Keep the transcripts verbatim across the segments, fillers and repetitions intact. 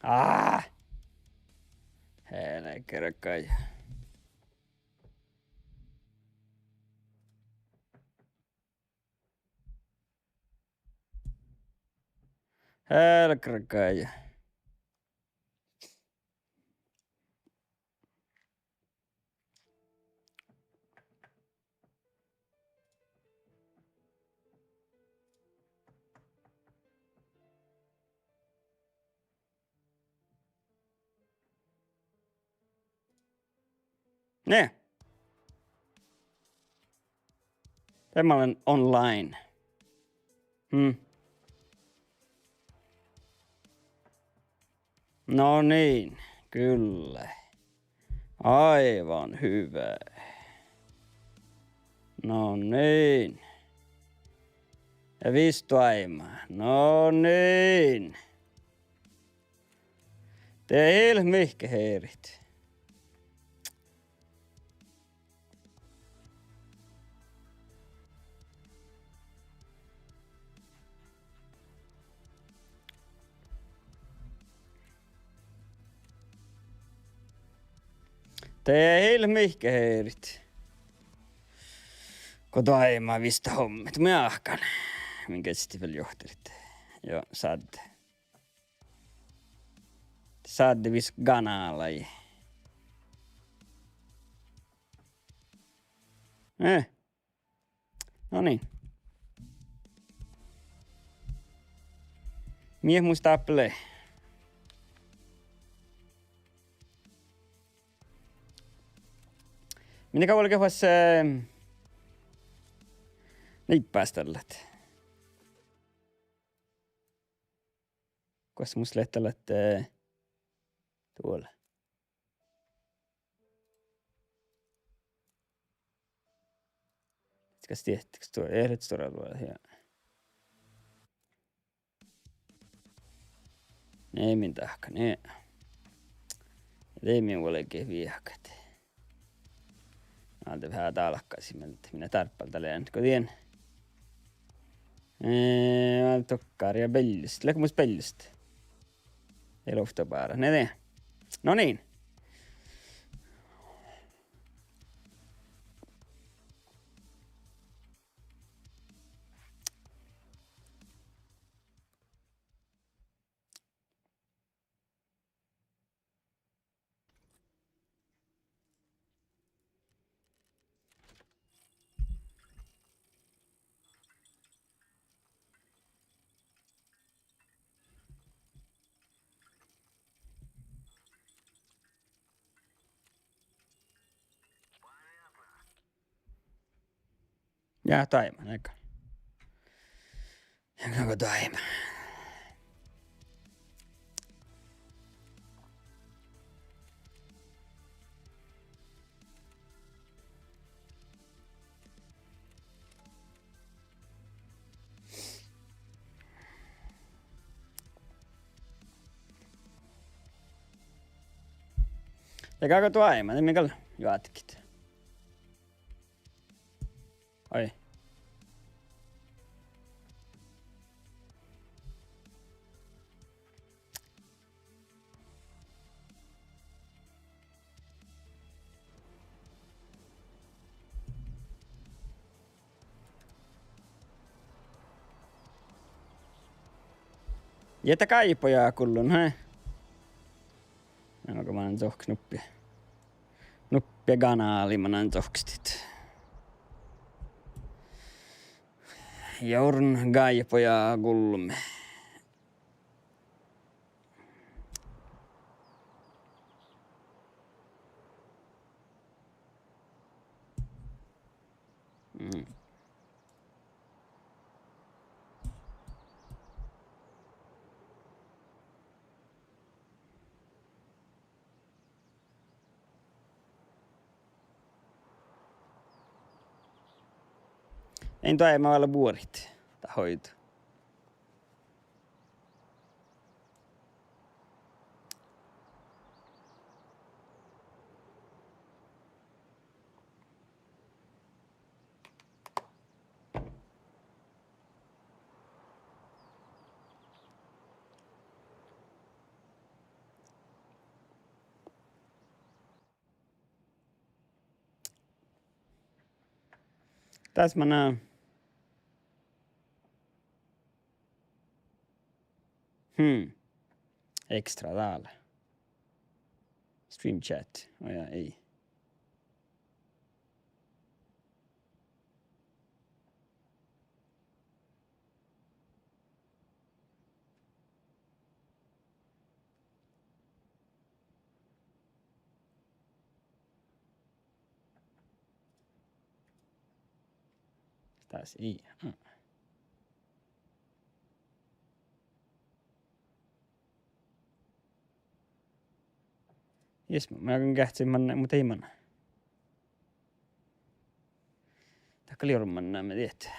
Ah! Helgeragai. Helgeragai. Ne. Tämä on online. Hm. No niin, kyllä. Aivan hyvä. No niin. Ja visot doaimmat. No niin. De ii leat mihkkege heret. De ii leat mihkkege heret. Go doaimmat visot hommet. Mun ahkán. Min gesti vel johtilit. Ja sádde. Sádde visot ganálaid. Eh. No niin. Mii mus dáppe lea. Minne gal vuolgit fas, eh, niibbástallat? Gos mus leat dalle, eh, duolle. Kas dieđát, kas duo-, ii leat stuorra duolle, ja. Ne min dahkat, ne. De min vuolgit viehkat. Alde veahá dálkasiin, mii dárbbaldat leat go dien. Eh, dokkár ja beallus. Leago mus beallus? Ii leat ovtta bára. Ne, ne. No niin. Ja doaimma, ega. Ja gal go doaimma. Ja gal go doaimma, de mii gal juotkit. Ai. Ja de gáibojá gullun, he. Ja go manan zohkkis nuppi. Nuppi ganála manan zohkkistit. Jorn gáibojá gullui. Mm. Eai doaimma vel buorit dat oaidut. Das manná. Hm. Ekstra dál. Stream chat. Ó ja, ei. Das ei. Hm. Jes, mun geahčen manná, muhto ii manná. Dahká lei olu manná, ma dieđen.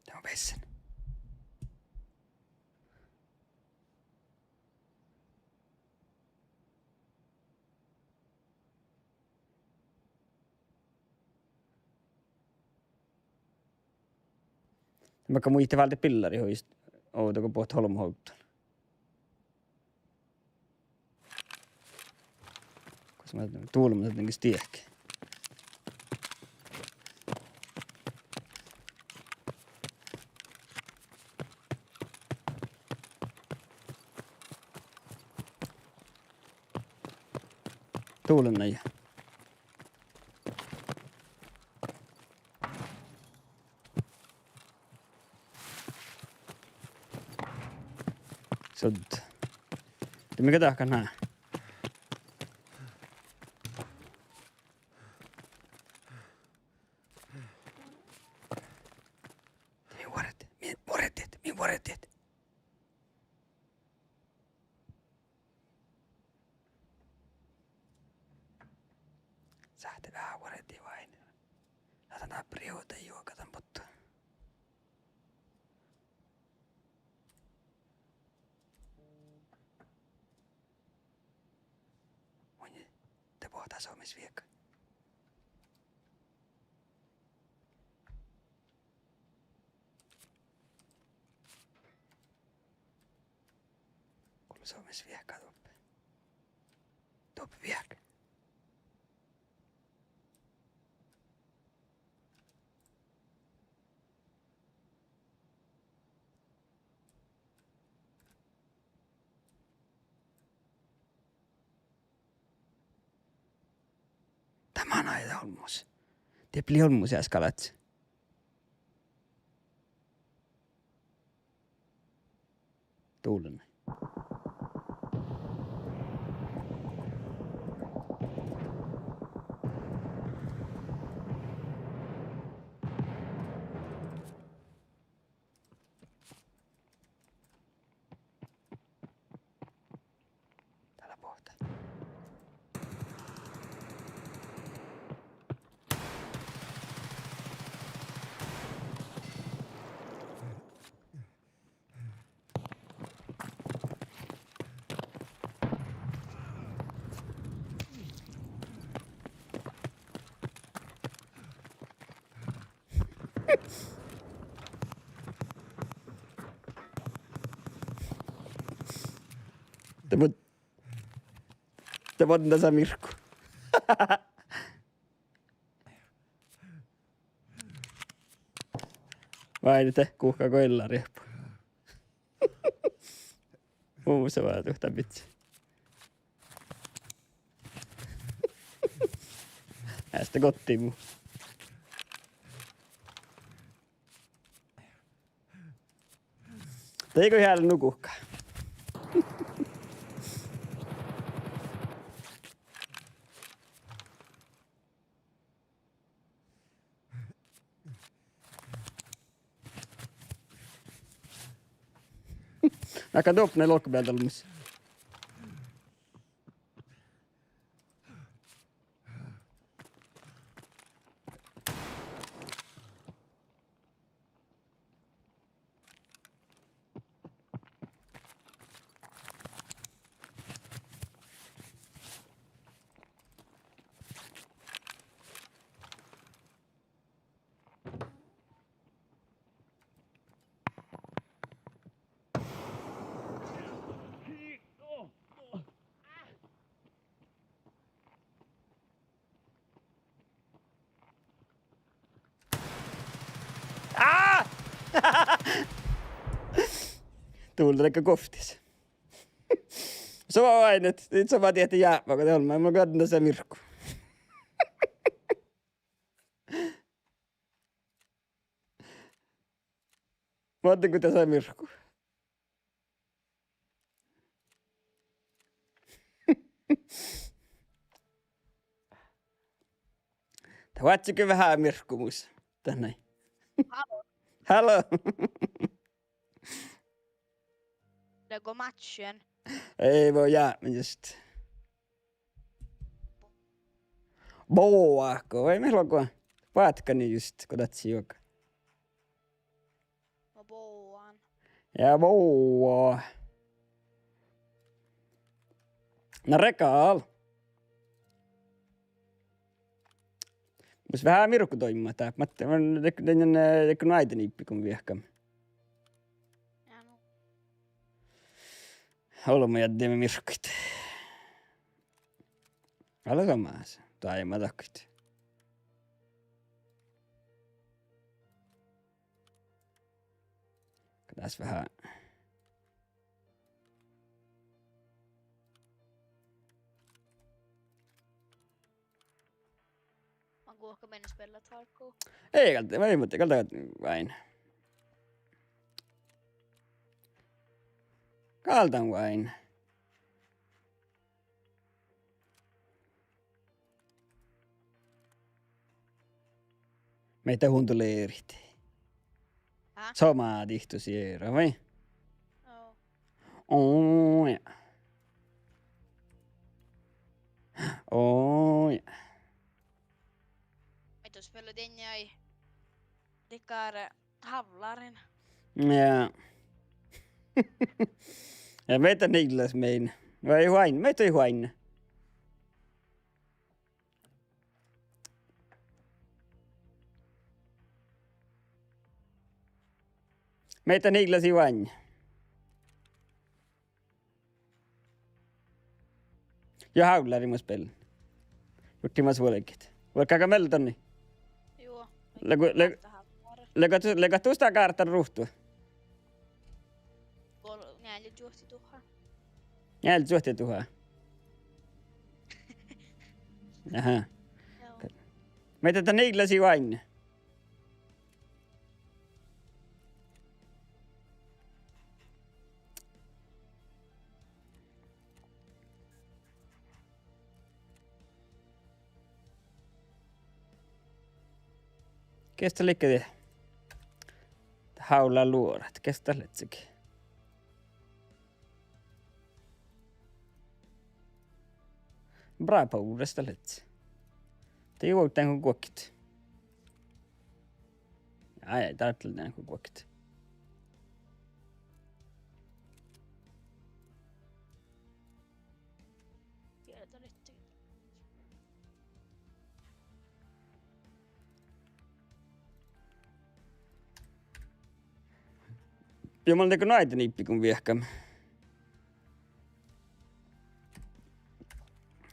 Dá mun bessen. Makkár muitte váldit billarit hui, ovdal go bohtet olbmot ovdal. Gos mun, dulman dego stiehkii. Dulman ja. Sudde. De mii dahkat ná. Mii vuordit, mii vuordit, mii vuordit. Sáhttá veahá vuordit vai. Láhkán dáppe rivda juoga dan bottu. Munnje de boahtá somás viehkat. Gullo somás viehkat doppe. Doppe viehkat. Dá manná ii leat olmmoš. Dieppe lei olmmoš easka láhkai. Dulman. Dá lea boahtá. De mun, de mun dasa mirkku. Váinit guhká go ella rieppu. Muhto vádut dan bidjat. Eastte gottii mu. Dego eai nu guhká. Láhkán doppe olggobealde olmmoš. Dulde dakkár guovttis. Somá oaidnit, somá diehtá jápma go de olmmái, mun goddin dasa mirkku. Mun goddin dasa mirkku. Dat oaččui veahá mirkku mus. Dat nai. Halló. Halló. Lego matchen. Ei, mun jápmin just. Boa, go vai mii logo. Vátkani just, go dat si juoga. Ma boan. Ja boa. Na regal. Mus veahá mirkku doimmat dáppe, mat-, ma-, de-, de-, de-, de-, de-, no áidda niibbi go viehkame. Ja nu. Olbmo jaddiime mirkkuid. Ale somás, dáidá ma dakkuid. Kas veahá. Maŋŋá go mii spellat hardcore? Ei gal, ei, muhto gal dat oaidná. Gal dat oaidná. Mii de hundu lerit. Á? Somá dihto siera, vai? Ó. Ó, ja. Ó, ja. Mii de spellat eadni ai. Dikkár hávlarin. Ja. Ja mii de niglas mein. Vai oaidná, mii de oaidná. Mii de niglas oaidná. Ja hávlarin mus bealle. Jurddašit mus vuolgit. Vuolggáge mielde dán. Juo. Lego, le-, legat du, legat du stá gártara ruovttu? Gol-, njealljeduhát duhát. Njealljeduhát duhát. Aha. Juo. Mii de niglas oaidná. Ges dat liikká die? Hávlá luorat, ges dat lea sii? Bra Boris dat lea. Dii vuovdit go guoktit. Ai, ai, dat lea go guoktit. Ja mun dego nu áidda niibbi go viehkame.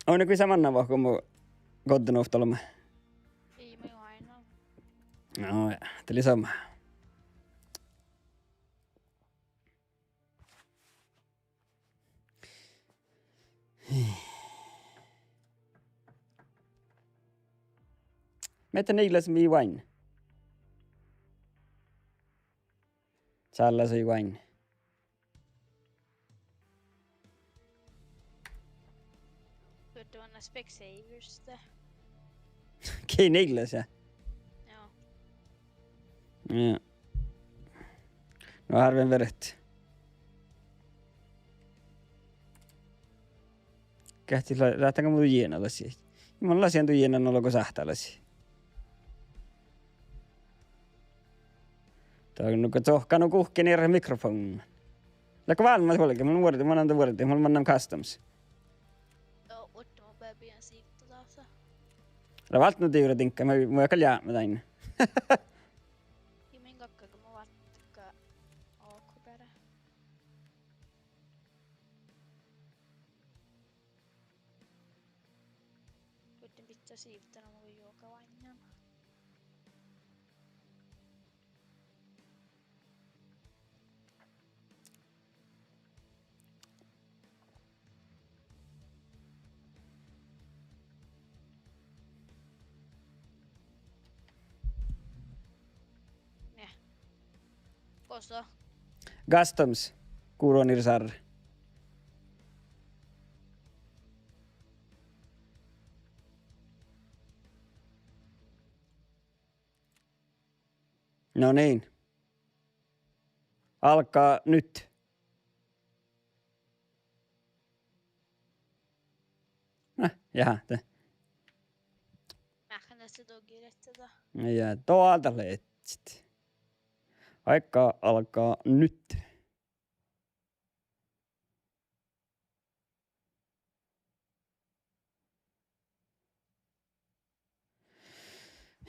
Oaidná go sa manná vahku mu goddin ovtta olema. Ii, ma oaidná. No ja, dat lea somá. Mii de niglas mii oaidná. Sállás ii oaidná. Piddet manná Specsavers de. Gii niglas, ja? Joo. Ja. No, hárven veret. Geahččat lea, lea dan go mu dujiina lasi. Mun lasihan dujiina nu logo sáhttá lasi. Dat nugo, sohkká nu guhkkin irra mikrofovnna. Leago válmmas vuolgit, mun vuorden, mun ain vuorden, mun mannan customs. Joo, uddit mun beasan sivtta dasa. Lea váltno divradiŋgga, mun, mun gal jápme dainna. Ii, mun gal, mun váltno diŋgga. Ok, beare. Uddin bidjá sivtta, na mun juoga oaidnán. Osa. Customs. Kuronir sárra. No niin. Alkaa nyt. Nah, jaha, te. Máhkán dasa dogiret da. Ja, doaldat lehččet. Vaikko alkaa nyt.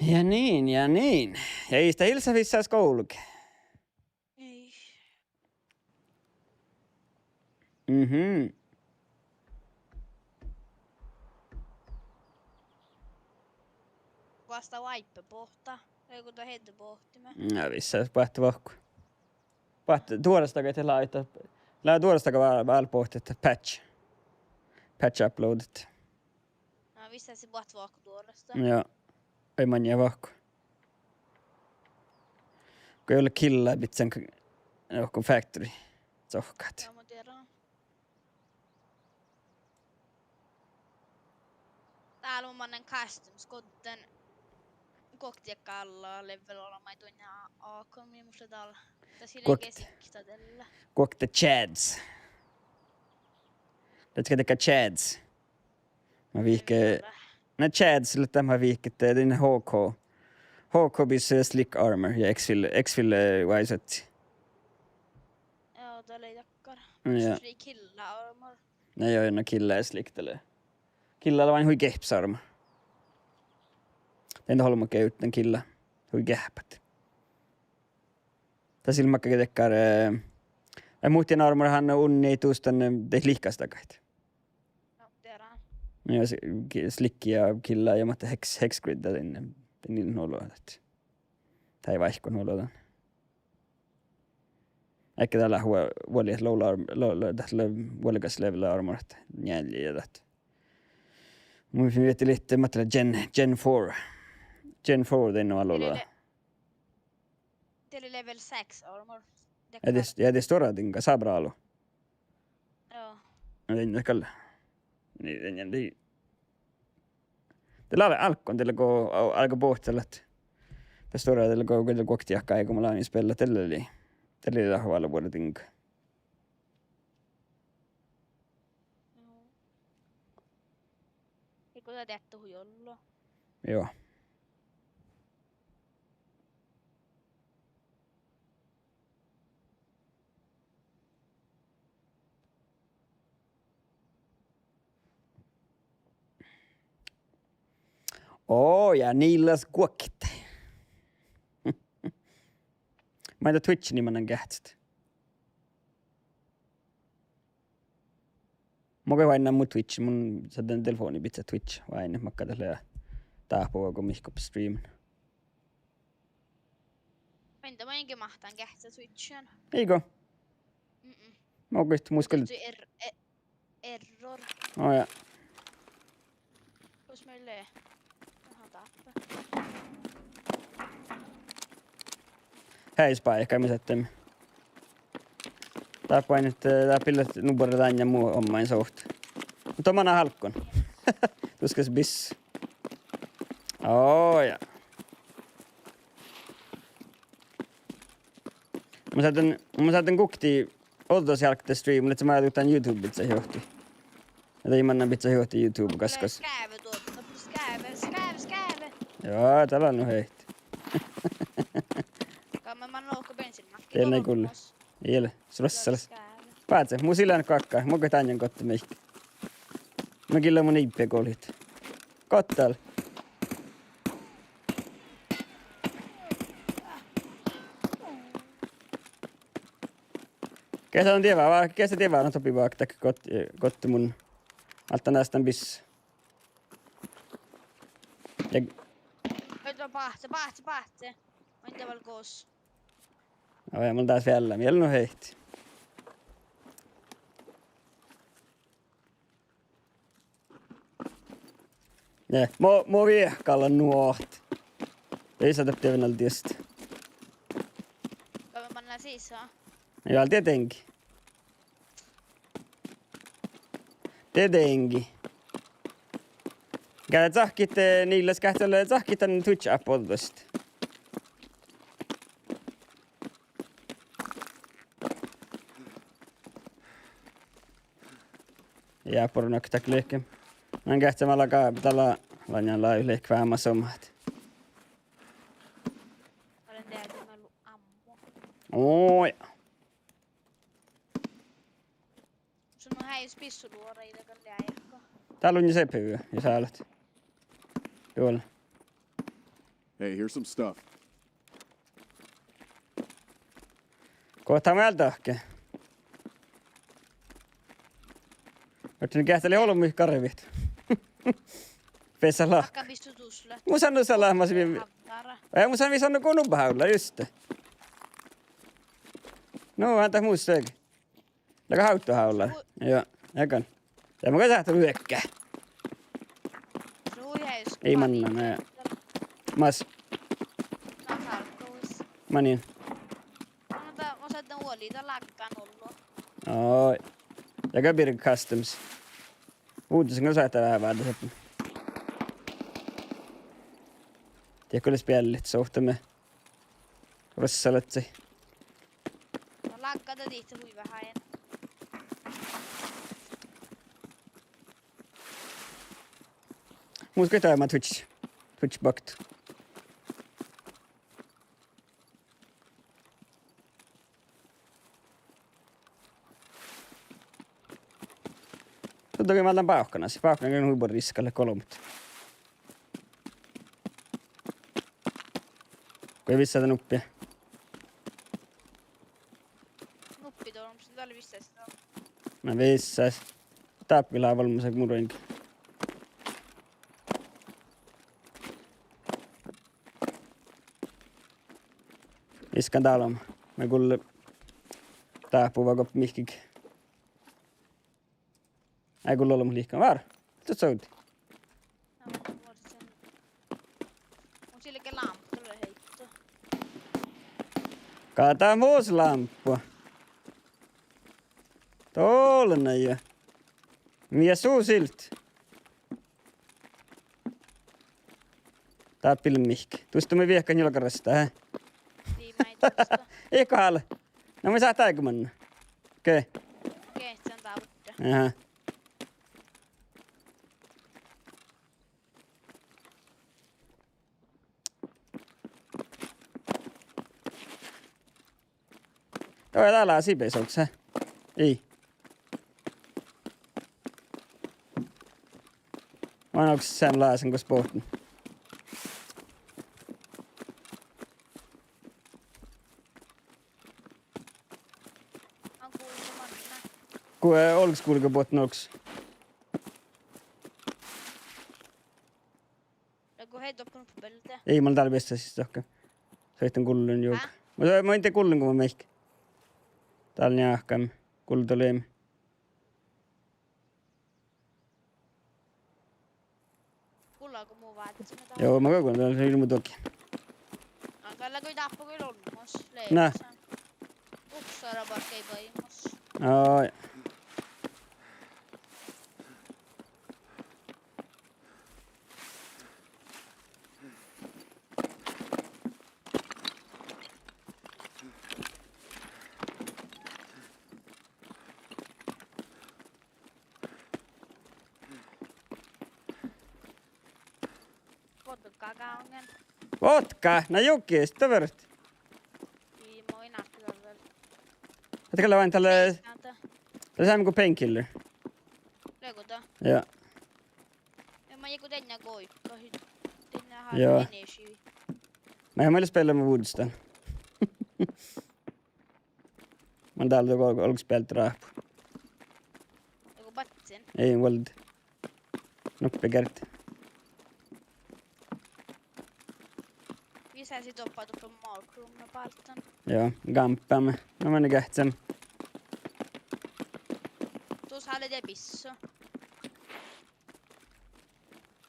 Ja niin, ja niin. Ja ii dat ilsat vissa skuvlogii. Ei. Mhm. Vuos dat oaibbe bohta, vai go dat ii bohte me. Na, vissa boahtá vahku. Boahtá duorastaga, de lávii, lávii duorastaga vál, vál bohte, ahte patch. Patch uploaded. Na, vissa sii boahtá vahku duorastaga. Ja. Ii maŋŋá vahku. Go ii leat killá bidjan k-, joku factory. Sohkat. Ja, mun dieđán. Dál mun mannan customs, go dan guokte diekka alla level olbmái duinna A K-mi, mus lea dál. Dat sii lea Guokte. Ge sikta delle. Guokte chads. Leat ge dego chads? Mat vihke, na chads leat dat mat vihket, eh, dainna H K. H K bis, eh, slick armor ja exfil, exfil, eh, waisat. Ja, dat lei dakkár. Ja. Mus lei killá armor. Na jo, na killá slick dat lea. Killá lea oaidná hui geahppas armor. Dainna olbmot ge dan killá. Hui geahppat. Dat ii leat makkár dakkár, eh, eh, muhtin armor han unni dus dan, eh, de lihkastit dagaid. No, dieđán. Ja s-, ki-, slick ja killá ja mat hex, hex grid dan, dan ii leat nu olu dat. Dat ii váikkuha nu olu dan. Eai dat leat vuo-, vuolgit low arm-, lo-, lo-, dat lea vuolgás level armor, dat njeallje ja dat. Mun fietin lihtte, mat lea gen, gen four. Gen four dainna olu. Dee lea, dee lea level six armor. Ja de, ja de stuorra diŋga, sábra álo. Joo. Ja dainna gal. Nii, dainna dii. De lávii álggán, de lea go, á-, álgá bohte leat. De stuorra de lea go, go de guokte diekka áigá mun láven spellat, de lei, de lei dat vállá buorre diŋga. Joo. Ii go dat deattu hui ollu. Joo. Oo, ja nillas guokte. Maid dat Twitchi mannan geahččat. Mun gal oainnán mu Twitch, mun šadden telefovdnii bidjat Twitch, oaidnit makkár dat lea dáhpáhuvvá go mii go streamen. Oaidná, mun ii ge máhtán geahččat Twitchiin. Ii go? Mm-mm. Mun gal, mus gal. Error. Ó, ja. Kus mii lea? Aha, dáppe. Hei, spájehkái, mii sáhttit. Dáppe oaidnit, eh, dáppe ii leat nu buorre dainna mu ommain sovtta. Muhto manná álggus. Duskas bis. Ó, ja. Mun sáhtán, mun sáhtán guokte ođđa álgá stream, ledje maid dutkan YouTube bidjat johtit. Ja de mannan bidjat johtit YouTube gaskkas. Skáve duo, no, skáve, skáve, skáve. Joo, dat lea nu heiti. Gal mun mannan lohká bensiinimahka. Dien ii gul. Ii leat, srossalas. Báze, mus ii lean guokte, mun gal dainna gohte mii. Mun gilla mun I P golhit. Gohte dal. Geat dieđát, va-, geat dieđát, no, doppe báhkit gohte, gohte mun. Altta nástán bis. Ja. Oidda báhce, báhce, báhce. Oidda vel gos. Ó, ja mun dás veallán, mii leat nu heiti. Ne, mo, mo viehkalan nu oahte. Ii sa doppe dieđán dieđusge. Gal mun mannan sis Ja, tietenkin. Tietenkin. Geahččá cahkkit, eh, Niilas, geahččá lea cahkkit dan Twitch-áppi ođđasit. Ja, borunakkat lehke. Mun geahččá, mat galgá dál, lea, lea, lea lehke veahá somát. Oi. Sun on häjys pissu luoraide gal leago. Dál lea C P U, jus hálat. Juo. Hey, here's some stuff. Gohta mun dahke. Ahte geahččá lea olbmot garvit. Beassá lahka. Mun sáhtten dušše láhkama. Ja mun sáhtten visot go nubbo hávla, juste. No, han dat mus vege. Leago hávddu hávla. Ja, egan. Ja mun gal sáhtán uekká. Ii mannan, eh. Mas. Manin. Oi. Ja gal birge customs. Vuđđasin gal sáhttá veahá váldit. Diet go leat spiellit sovtta me. Ruossalaččat. Na láhkái dihte hui veahá. Mun gal dárbbašan Twitch, Twitch baktu. Tuo gal málden bávkkanas, bávkkanas hui buorre iskkalit golbmot. Go vissáda nuppi. Nuppi don, mun dál vissásin. Na vissásin. Dáppe lea olmmoš mun ruoinge. Iskan dál olmmoš. Mun gullen dáppe go mihkkege. Eai gulle olbmot liikon vár. Tuo sovdii. Mun sii leat lámppu, tule heitto. Gata mus lámppu. Dolle ja. Mii su silt. Dáppe lea mihkkege. Dušše mun viehkan njuolga rastá, he? Dii, mii dušše. Iige hále. Na mun sáhtán áigu manne. Okei. Okei, sen dál. Aha. Dá lea sibesovddas, he? Ii. Mun gal sáhtán lásen gos bohtun. Gu, eh, olggos gulge bohtun olggos. Leago heai doppe nuppe bealde? Ii, mun dál beassan sis dohko. Soittán gullen juoga. Hä? Mun, mun in dieđe gullen go mun mihkkege. Dál njáhkám. Guldet lea. Gullágo mu vázzeme dál? Joo, mun gal gullen, dál lea mu dohko. Gal lea go dáppe go olmmoš, na. Leago sa. Uksara barggai baimas. Ai. Kotkka gávngen. Kotkka? Na jukis, dat vert. Ii, mun in ahte dat vel. Ahte gal lea váin dalle. Mielde. Dat lea seamma go painkiller. Leago dat? Ja. Ja ma joku denne goikka, denne har energi. Ja. Ma, ma lean spiellama vuđđis dan. Mun dál dohko olgos bealde ráhpu. Joku batsin? Ii, vuolde. Nuppe gerte. Vissásit doppe, doppe Mark Room-me báltán. Ja, gámpáme. Na manne geahččame. Dus hále de bissá.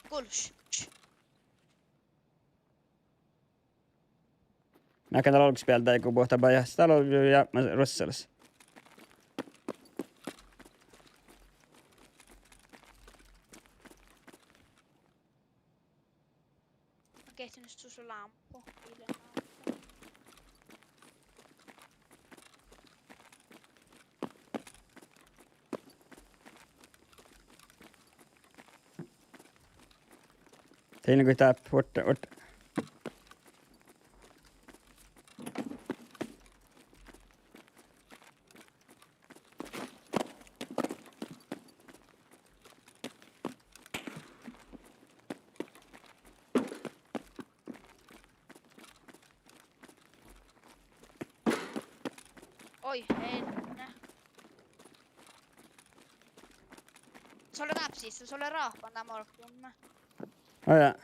Gulš. Mii gal olgis bealde áigu buot bajás. Dál lea jápma ruossalas. Geahčen, sus lea lámppu, biilalámppu. Tein goit dáppe, vuorddá, vuorddá. Oi, henne. Son lea dáppe sisa, son lea rahpan dá morgun. Aa, jaa.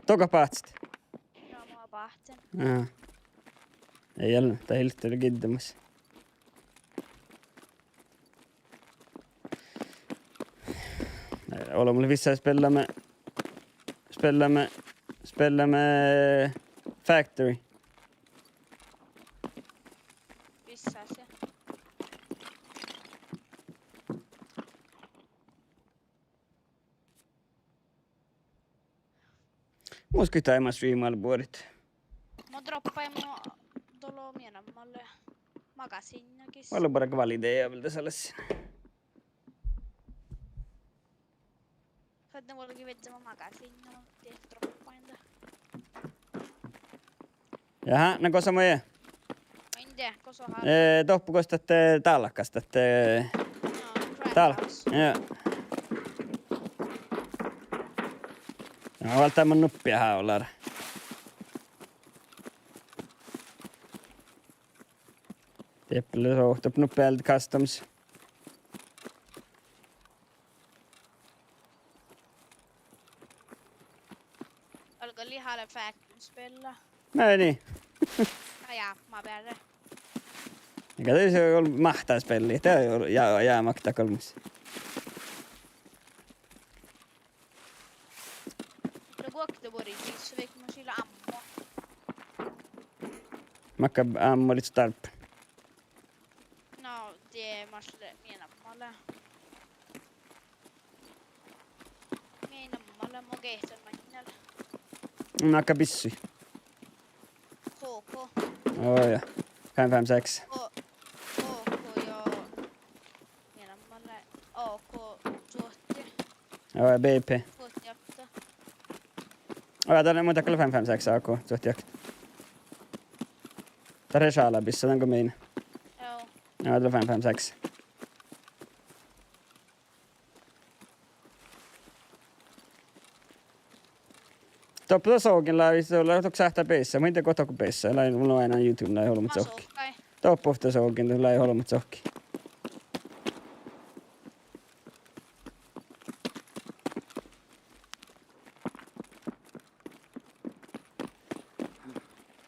Dohko báhcet? Jaa, mun báhcen. Aa. Ii ale, dat ii leat giddejus. Olbmot lea vissa, spellaime, spellaime, spellaime Factory. Vissa se. Mus goit dáimas riimál buorit. Mun droppain mu dolo mii nammalle magasiinnagas. Ollu bara kvalideja vel dasa lessin. Fadde vuolgit vižžet mu magasiinna, mun droppain dat. Jaa, na gosa mo je? Inde, gosa han. Eh, doppe gos dat, eh, dálkkas dat, eh, dál-, ja. Ja, válddá mun nuppi háolar. Dieppe lea so, doppe nuppi áldet customs. Olgá lihal fákkenspilla? Nei, ni. Na jaa, ma beare. Ega de ii ol-, máhttá spelli, de ja, ja makta golbmas. Lea guokte buori, sis vekmo sila ammo. Makkár ammo lei dáppe? No, die mas lea, mii namma lea. Mii namma lea, mo geahčen maŋŋel. Makkár bissui? K K. Oi, ja. Fem fem seks. K-, K K ja. Mii namma lea A K tuohte. Oi, B P. Tuohte jakta. Oi, dat lea, muhto dat lea fem fem seks A K, tuohte jakta. Dat lea šalabissui, dan go min. Joo. Oi, dat lea fem fem seks. Doppe dat sohkkin lávii, sus lea dohko sáhttá beassat, muhto go dohko beassat, lei, mun oaidnán YouTube, lei olbmot sohkki. Doppe ovtta sohkkin, lei olbmot sohkki.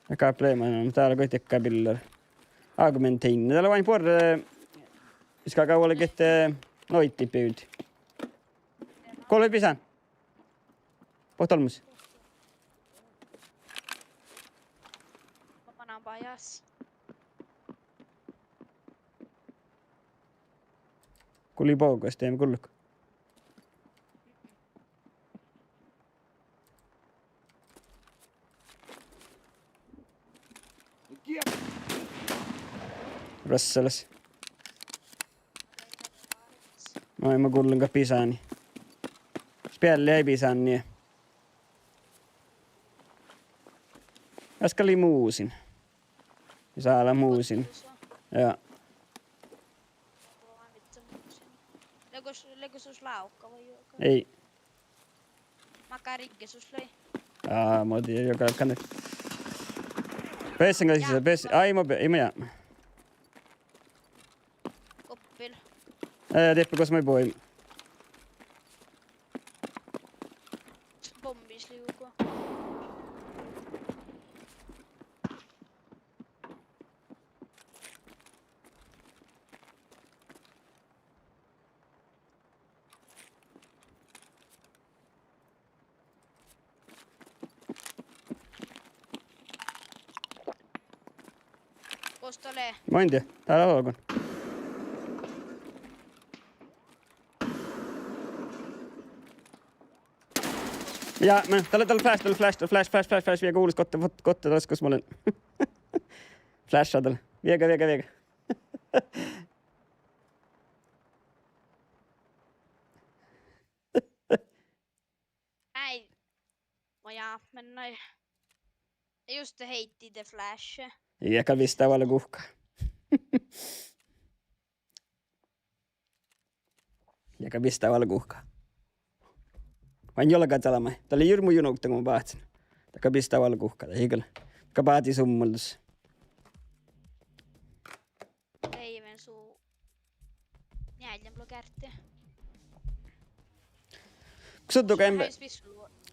Ja gápleimma, dál goit dakkár billár. Augmentin. Dál lea oaidnit buorre, iska gal vuolgit, eh, noiddiid bivdit. Go lea bisán? Bohte olmmoš. Go lei bogas, de ii gullego. Ruossalas. Ai, mun gullen gal bisáni. Spealli eai bisáni. Easka lei musin. Ja sála musin. Ja. Leago, leago sus lávka vai? Eai. Makkár rigge sus lei? Aa, mo die, jo galggan. Bessen gal sisa, bes-, ai, mo be-, ii mo jápme. Goppel. Eh, dieppe gos moai bođii. Bombis liugo. Gos dat lea? Main dien, dat lea olgun. Ja, men dat lea, dat lea flash, dat lea flash, dat lea flash, flash, flash, flash, viega gulis gotte, gotte, gotte, gos mun lean. Flasha dalle. Viega, viega, viega. Ai. Ma ja, men nai. Just det heiti de flash. Ja, gal vistá vel guhká. Ja gal vistá vel guhká. Vai juolga dalle maid. Dat lea jurmo junogda go mun báhcen. Dat gal vistá vel guhká, dat ii gal. Gal báhcen summoldus. Deaivven su njealljenuppelot geardde. Suddogan, ja,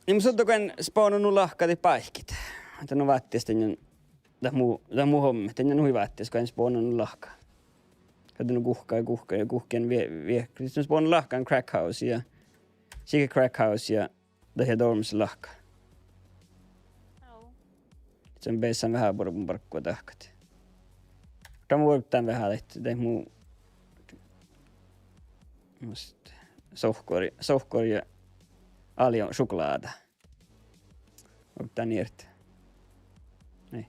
mun suddogan spánnán nu lahka daid báikkis. Ahte nu váttis dainna, dat mu, dat mu hommet, dainna hui váttis go spánnán nu lahka. Ahte nu guhká, guhká, guhkán vie-, vie-, sis spánnán nu lahka crack house ja, sihke crack house ja, dat ja dorms lahka. Sis beasan veahá buoret barggu dahkat. Dan vuorgán veahá daid, daid mu, mus sohkkori, sohkkori ja aljo šokláda. Vuorgán irt. Nei.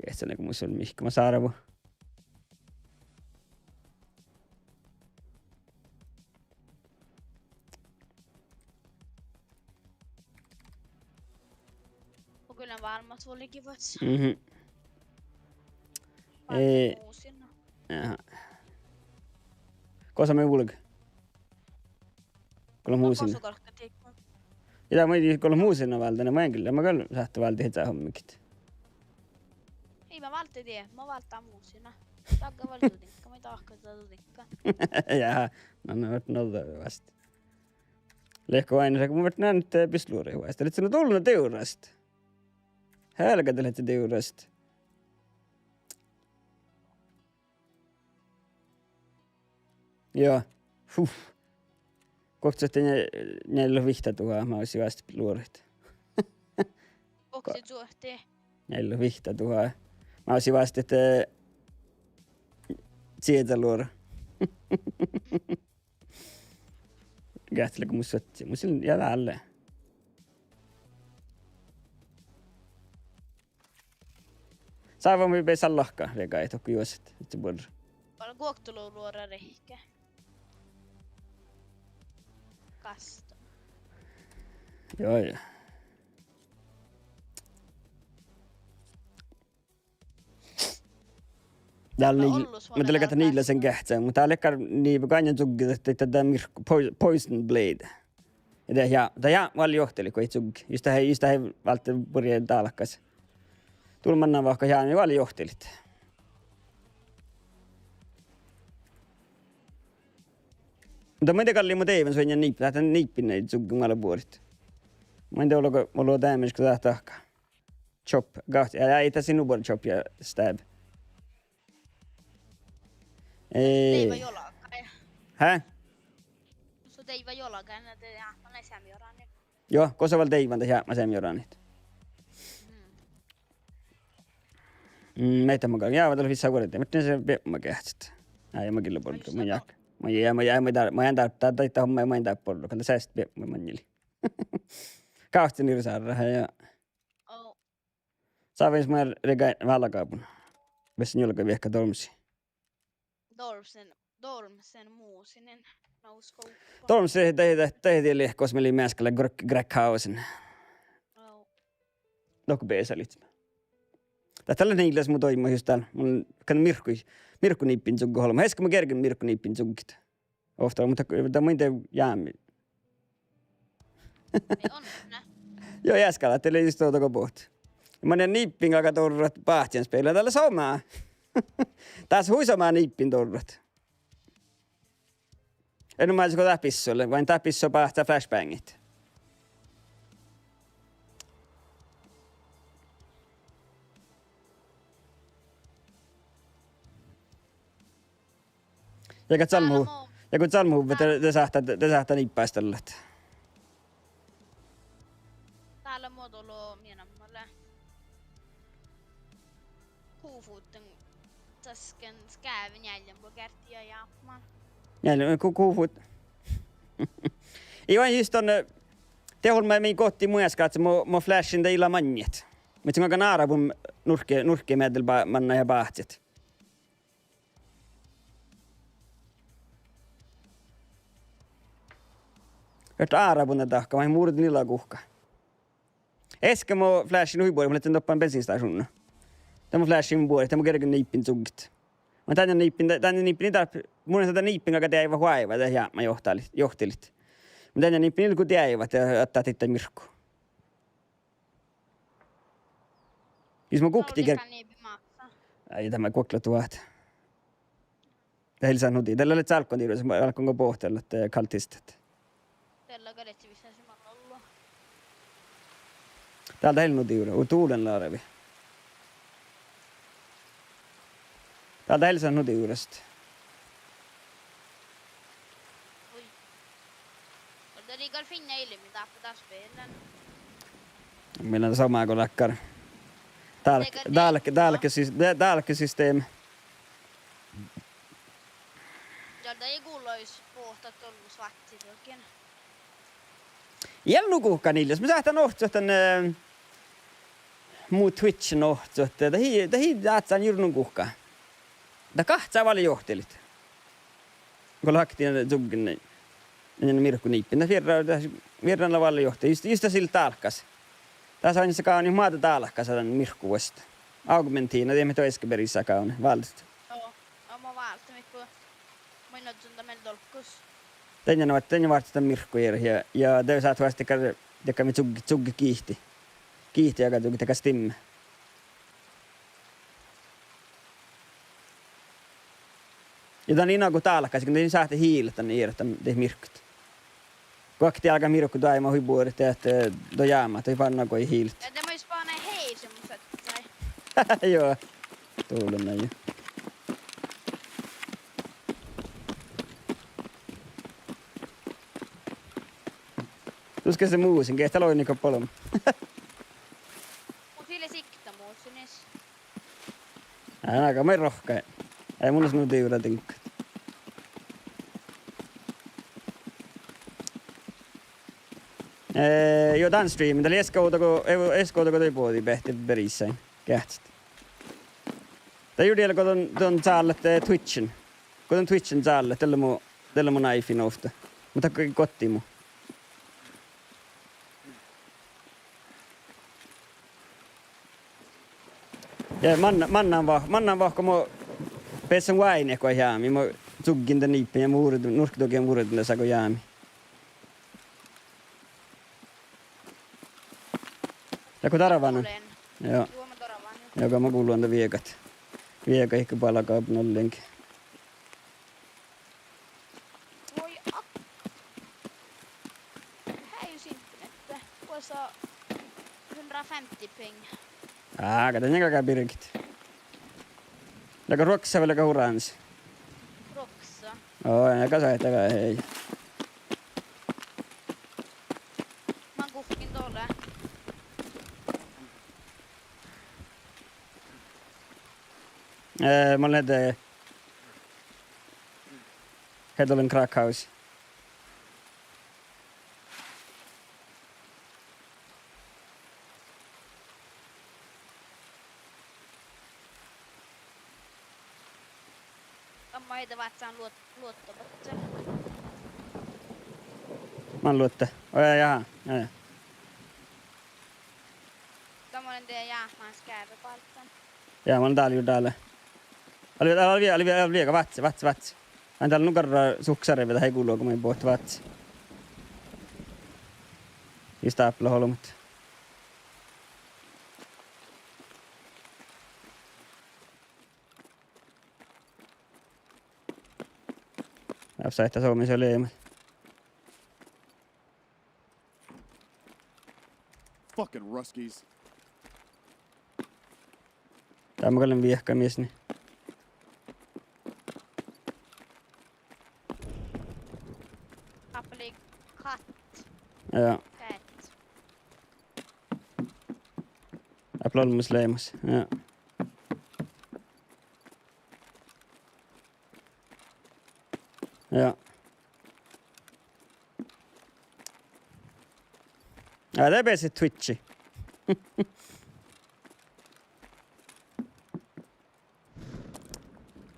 Geahččalan go mus vel mihkkege mat sárvu. Mun kylän vállá vuolgit vuos. Mhm. Vállá muusina. Aha. Gosa mii vulge? Go leat muusina? Ja dat maid go leat muusina váldán, maid gal, maid gal sáhttá váldit eai hommigiid. Ii, ma válden die, ma válden muusina. Dahká vel dudiŋgga, maid dahká dudiŋgga. Ja, na, na, no, dat vasta. Lehpet go ain, mun vártán ahte bisluri vuos. Dat lea nu dullu divrras. Helga, dat lea divrras. Ja. Huh. Guokte, njeallje vihtta duhát, mii oassi vásttit luoraid. Guokte, njeallje vihtta duhát. Mii oassi vásttit, eh, cieža luora. Geahččalan go mus suohtas, mus lea ja dálle. Sávva mii beassat lahka, rega, dohko juoset, ii buorre. Gal guokte luo-, luoraid rehke. Gásta. Joo, joo. Dál lei, ma dal lean niillasen geahččá, muhto dál lei gal ni-, gal ain čugge, dat, dat, dat mirkku, poi-, Poison Blade. Ja dat ja, dat ja vel johtilit go ii čugge. Jus dat, jus dat válddá buorre dálkkas. Dul manná vahku ja vel johtilit. Muhto maid gal lei mu deaivvan su ain niib-, dat niibbin čugge vel buorit. Maid olgo, olgo damage go dat dahká. Chop, gahččat, ja, ja ii dat sii nu buorre chop ja stab. Ei. Deaivva jolgái. Hä? Su deaivva jolgái, na de jápmá seamma joranin. Joo, gosa vel deaivvan dat jápmá seamma joranin. Mm. Mm, meahá ma gal, ja, dat lea vissa vuorte, muhto ne se biepma geahččat. Ai, ma gille bordo, ma jáhkán. Ma ja, ma ja, ma dál, ma jaan dál, dat, dat, dat, ma, ma jaan dál bordo, gal dat seasti biepma maŋŋil. Gávcci nirsa sárra, ja. Ó. Sávan jus ma rega vállá gábun. Bessen juolgga viehkat dormsii. Dormsen, dormsen muusinen. Dormsii, dat, dat, dat lea gos mii lei measkka lea Gr-, Greg Hausen. Ó. Dohko beasat lihttama. Dat lea niillas mu doaimma jus dál. Mun gal mirkku, mirkkuniibbin čugge olbmot. Easka mun gergen mirkkuniibbin čuggit. Ovtta, muhto dat mun de jámmi. Ei, on, ne. Joo, easka lea, dat lea jus dego bohtet. Manai niibbin galgá dorrat báhcen spealle, dat lea somá. Dás hui somá niibbin dorrat. En nu maid go dát bissui lea, vai dát bissui báhcá flashbangit. Ja go calmmu-, ja go calmmuhuvvet, de, de sáhttá, de sáhttá niibbastalat. Dál lea mo dolo, mii namma lea Kofotdin, dasken skáve njealljenuppelotgearddi ja jápmán. Njeallje-, Ko-, Kofot. Ii, oaidnen jus don, eh, de olmmái mii gohtii muoskka ahte mo, mo flashen de ii leat maŋŋet. Muhto mun galggan árabun nurkki, nurkki meaddel ba-, mannat ja báhcet. Fertet árabun dahkat, vai murdin ila guhká. Easka mo flashen hui buoret, mun ledjen doppe bensinstašuvnna. De mo flashen buoret, de mo gergen niibbin cugget. Mun danne niibbin, da-, danne niibbin ii dáppe, mun ahte dan niibbin galgá deaivat oaivá, de jápmán johtilit, johtilit. Mun danne niibbin ii leat go deaivat, de attaa dihte mirkku. Jus mo guokte ger-, ai, dan guoktelogi duhát. Dat ii leat sat nu di-, dat lea leat álgán divrras, álgán go bohte leat, eh, kalttistat. Dál dat ii leat nu divrras, u dulen larvi. Dál dat ii leat sat nu divrras. Mii leat somá go dakkár. Dálk-, dálk-, dálkesys-, dá-, dálkesystem. Ja dat ii gula jus bohtet ollu sváttidokin. Ii leat nu guhká Niljas. Mun sáhtán ohcat dan, eh, mu Twitch-in ohcat. Dat ii, dat ii áhčči jur nu guhká. Dat gahččá vel johtilit. Go laktin cuggen, ja mirkku niibbin. Dat vierra, dat vierra lea vel johtilit. Jus, jus dat sil dálkás. Dasa oainnat gávdnit moadde dálkasa dan mirkku vuos. Augmentina, diet mii doaibmá easka berisat gávdnit, váldit. Joo, mo válddán go mun ožžon dan mielde dolggus. Dainna, dainna vártet dan mirkku eret ja, ja de sáhtát vuos dakkár, dakkár mii cugget, cugget giitit. Giitit ja cugget dakkár stimme. Ja dan ii nagot dálkasiin, go dan sáhtát hiilat dan eret dan dihte mirkkut. Guokte álgá mirkku doaibmá hui buoret ahte, eh, do jámát, doai fárrena go ii hiilat. Ja de maid spána hei semmoset, vai? Joo. Dulen nai. Dušše mus in, geahččá loinni go bolm. Mun file sikta muhtumis. Ná, aga maid rohkket. Eai mun leat nu divrra diŋggat. Eh, juo, dan streamen dat lea easka ovdal go, eai, easka ovdal go doai bođii beahte berissain geahččat. Dat jurddaša go don, don cállat, eh, Twitch-in. Go don Twitch-in cállat, dalle mo, dalle mo náifin ovtta. Muhto go-, goddii mu. Ja man-, mannán va-, mannán vahku mo bessen oaidnit go jámii, mo cuggin dan niibben ja mu vurden, nurkkadogen vurden dasa go jámii. Ja go darván. Joo. Joo, go mo gullen dan viegat. Viegat ihkka balgabnollen. Voi ak-, hää jus internette. Vuos hundrafemti ping. Ága, dan galgá birget. Leago ruoksa vai leago huranis? Ruoksa. Oo, dan galgá sáhttá gal hei. Man guhkkin dole. Eh, mun lean de Hedolen Crack House. Tamma ii de váccán luot-, luotta, bocce. Man luotta. Oi, ja, ja, ja. Tamma lea de jáhmán skeavve báltán. Ja, mun dál jurddašan. Ale, ale, ale, ale, ale, viegat, váttis, váttis, váttis. Mun dál nu garra suhkas serve, dat ii gula go mun bohten váttis. Ii stápla olbmot. Dás sáhttá somá leat. Fucking Ruskies. Dál mun gal lean viehka mies, nie. Ja. Gáđas. Ep olmmoš leamaš. Ja. Ja. Ja, de beassat Twitchi.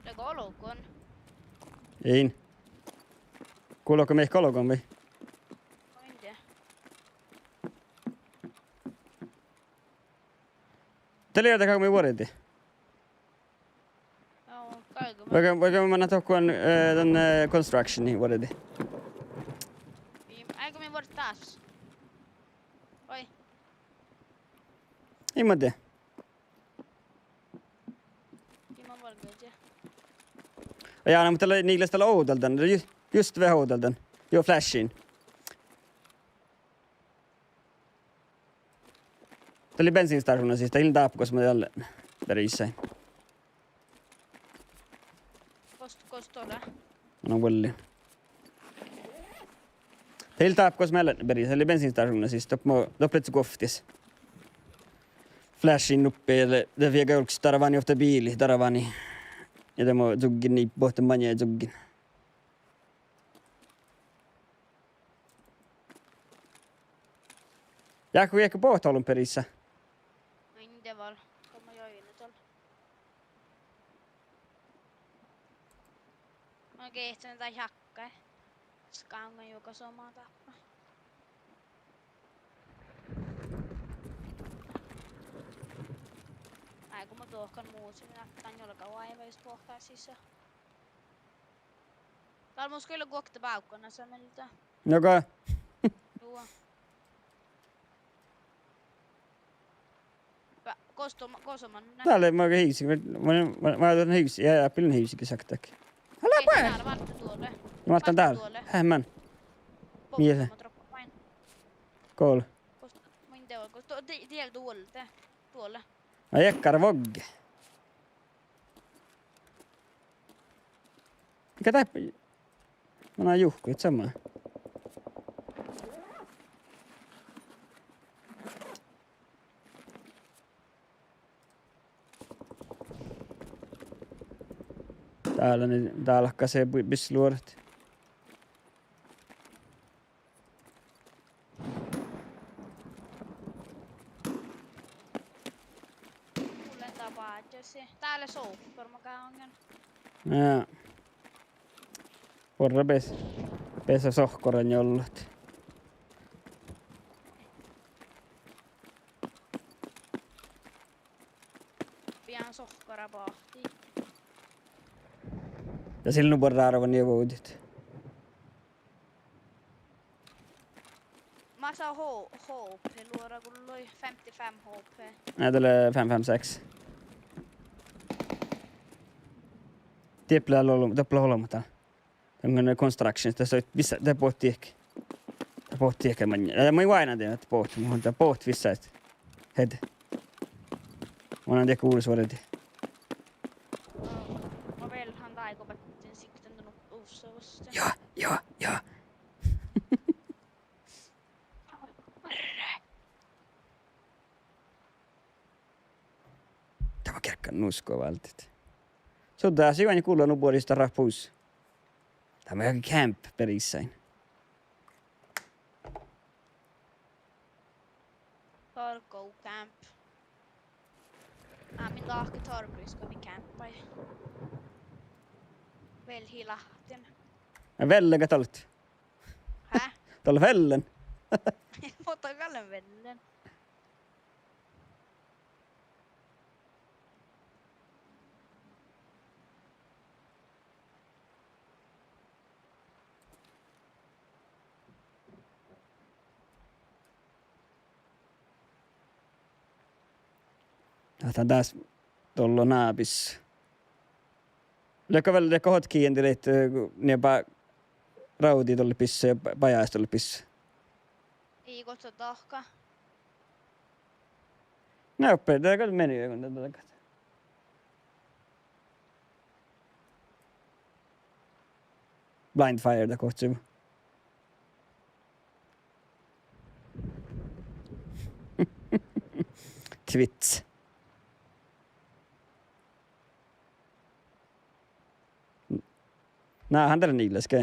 Lea golgon. In. Gullo go mii golgon vai? Mii dieđe. Dat lea dat go mii vuordit. Joo, galggai. Vai go, vai go mii mannat dohko, eh, dan, eh, constructioni vuordit? Ii, ai go mii vuordit dás. Oi. In mun dieđe. Ii mun vuolgge. Ja, na, muhto lei, ii leat dal ovdal dan, ju-, just veahá ovdal dan. Juo, flashin. Dat lei bensiinstašuvdna sis, dat ii lean dáppe gos mun dal berissain. Gos, gos dat lea? Mun vuollin. Dat ii lean dáppe gos mun dal berissain, dat lei bensiinstašuvdna sis, doppe mo-, doppe lei guovttis. Flashin nuppe, de, de viega julggus darvani ovtta biili, darvani. Ja de mo cuggen ni bohten maŋŋel cuggen. Jáhkot viehka bohtet olbmot berissat? No in dieđe vel, go mun jođihin dal. Mun geahčen daid hákkaid. Skáŋŋa juoga somá dáppe. Ai, go mun dohkan muđui, dan juolga oaivá jus bohte sisa. Dal mus gal guokte bávkana sa mielde. Nogo. Juo. Ba-, gos do-, gos manne? Dál lea maga hivssi, ma, ma, ma, ma don hivssi, ja, ja, pillin hivssi, ge saktak. Ala. Ei, puoas! Dál, váltá duolle. Váltán dál. Duolle. Hää man. Bohte. Mii. Ma droppan main. Gol. Gos, mun dieđe, gos, do-, die-, dieđe duolle, de, duolle. Ai, ekkar vogge. Mikä tää? Mana juhku, et sama. Dál lea, dál lahkasii bu-, bis luorat. Mun lean dál báhčis. Dál lea sohkkor maga oaŋŋen. Ja. Buorre bes-, besa sohkkoran jollot. Bijan sohkkora boahtii. Ja sil nu buorre árvan ja vuodit. Masa H-, H P luora gullo, femtifem H P. Nei, dat lea fem fem seks. Dieppe lea ol-, doppe lea olbmot dal. Dal lea constructions, dat lea vissa, dat bohte diehki. Dat bohte diehki maŋŋel. Ja mun oaidnán dieđe ahte bohte, muhto dat bohte vissa ahte. Hed. Mun lean diehki ures vuordit. Ma vel han dáigo betten sikten dan uvssa vuostte. Ja, ja, ja. Dál mun gearggan nusko váldit. Sudda, sii oaidnit gullo nu buoris dat ráhpus. Dál mun camp berissain. Cargo camp. Á, min dahke tarpis go mii campai. Velhi Láhtten. Ja, vellen gal dat lea. Hää? Dat lea vellen. Muhto gal lea vellen. Ahte dás dollá nábis. Leago vel, leago hotkii dihte, eh, nie ba-, rávdi dolle bissui ja ba-, bajás dolle bissui. Ii go dat dahká. Nope, dat gal meni, go dat dahká. Blind fire dat gohčoduvvo. Twitch. Na, han dat lea Niillas ge.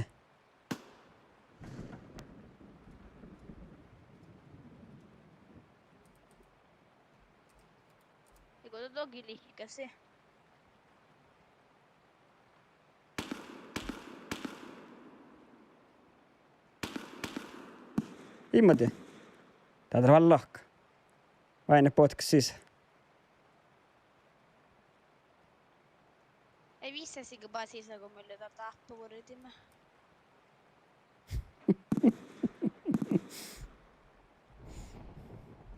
Ja go dat dohko lihkasii. Immadi. Dat lea vel lohká. Vai ne botkkas sisa? Ei vissásiige ba sisa go mii leat dáppe vuordimin.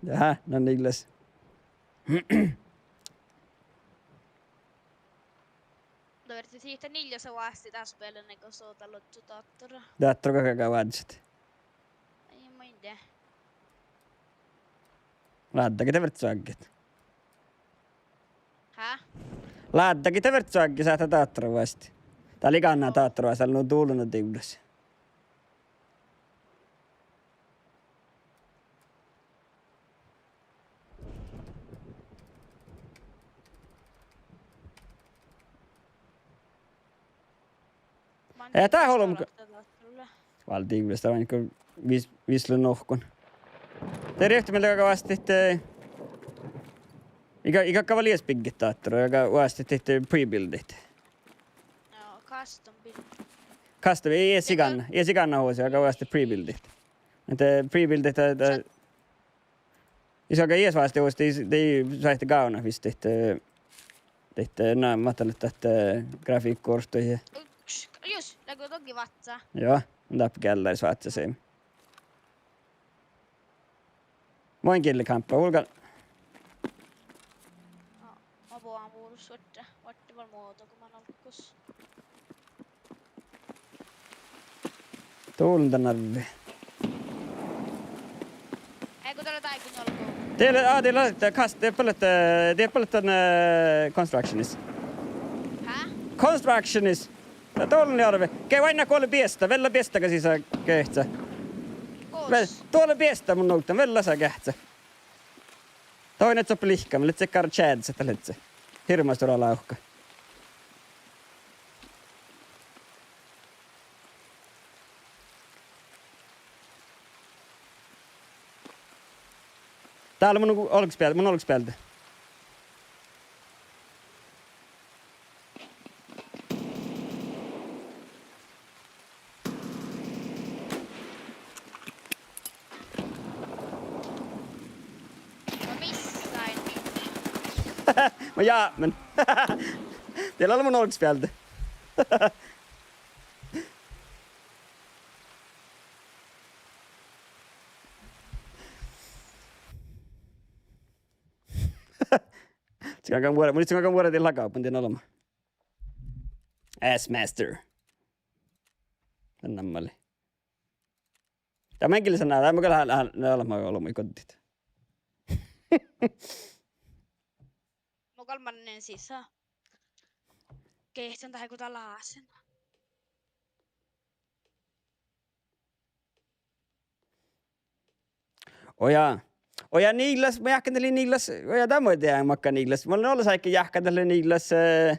Jaa, na Niillas. Dat verdet sihte Niillasa vásttit dás beale go son dáložžu dáttara. Dáttara go gal vázet. Ai, ma in dieđe. Láddage de fertet oažžut. Há? Láddage de fertet oažžut sáhttá dáttara vásttit. Dat lei gánná dáttara vásttit, dat lea nu dullu divddas. Ja dat olbmot vál divddas, dat lea vel vis-, vislu nohkon. De rievtti mielde gal vásttit, eh, iige, iige gal ieš bygget dáttara, gal vásttit pre-buildit. Custom, ii, ii sigán, ii sigán hosi, gal vásttit pre-buildit. Ahte pre-buildit, dat, dat, ieš gal ieš vásttit, de, de sáhttit gávdnat visot dihte, dihte, na, máhttet dat, eh, grafíkkaortui ja. Jus, leago dohko vátca? Juo, mun dáppe geallaris vátca seimi. Moai gille kámppá, vulgán. Mo bohun vuorus vuortte, vuortte vel mo dohko man olggos. Dullen dan narvi. Ego dat lea dáiggi njuolga. Dieđusge, aa, dieđusge, kas-, dieđusge ballat, eh, dieđusge ballat dan, eh, constructionis. Hä? Constructionis. Ja dullen lei orve. Ge oainnát go lea biesta, vel lea biesta gal sisa geahča. Vel, go lea biesta mun nuvddan, vel lasa geahča. Dohko in doppe lihkame, lea gal čeađžat, dat lea hirbmat stuorra lávka. Dál mun olgos beal-, mun olgos bealde. Ma missain. Ma jápmen. Dál lea mun olgos bealde. Mun gal vuor-, mun gal vuordan dien laga, mun dien olbmot. Ass master. Dat namma lei. Dat mun gal sanna, dat mun gal ha-, ha-, ne olbmot olbmuid goddit. Mun gal mannen sisa. Geahčan dahje go dat lásen. Oja. Oja, Niillas, mun jáhkán dat lei Niillas, oja, dat mun dieđán makkár Niillas. Mun lean oles áigge jáhkán dat lei Niillas, eh,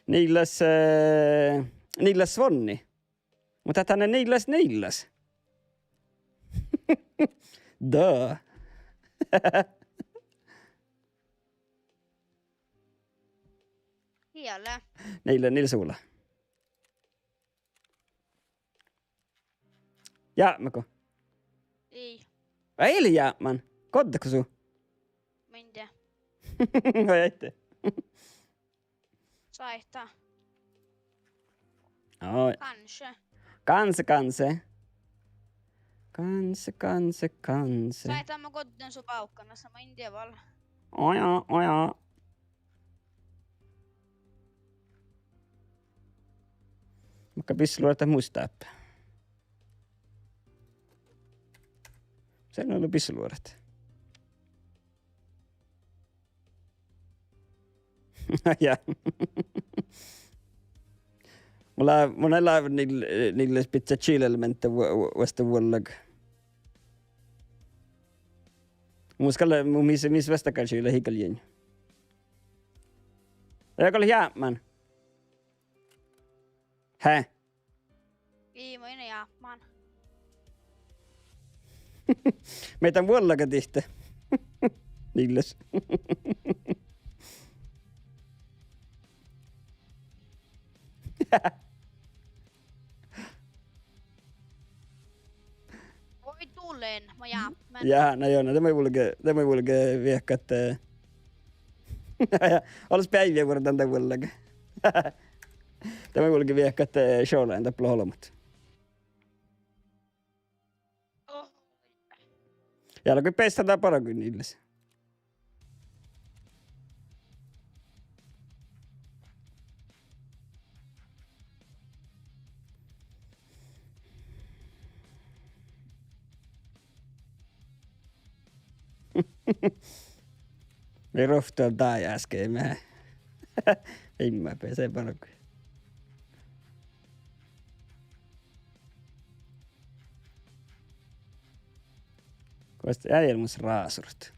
Niillas, eh, Niillas Svonni. Muhto dat lea Niillas, Niillas. Duh. Ieš lea. Niillas, Niillas Ula. Jápmego? Ii. Vel jápmán. Goddego su? Mun in dieđe. Oi, ii. Sáhttá. Oi. Kanskje. Kanskje, kanskje. Kanskje, kanskje, kanskje. Sáhttá mo goddin su bávkkanas, mun in dieđe vel. Oja, oja. Makkár bisseluorat mus dáppe? Sen olu bisseluorat. Ja. Mun lea-, mun in leat Niil-, Niillas bidjat chill-elemente vu-, vu-, vuosttavuođallaga. Mun gal, mun mis, mis vasta gal čilá hiigal jieŋ. Ja gal jápmán. Hä? Ii, mun in jápmán. Mii dan vuollaga dihte. Nilles. Voi dulen, ma jápmán. Ja, na joo, na de maid vulge, de maid vulge viehkat, eh, ja, olles beaivvi vuordan de vuollaga. De maid vulge viehkat, eh, šolan dáppe olbmot. Ja lea goit beassá dá bargu Nilles. Mii ruovttu dá áskeme. Imma beasai bargu. Gos eai lean mus rásurot.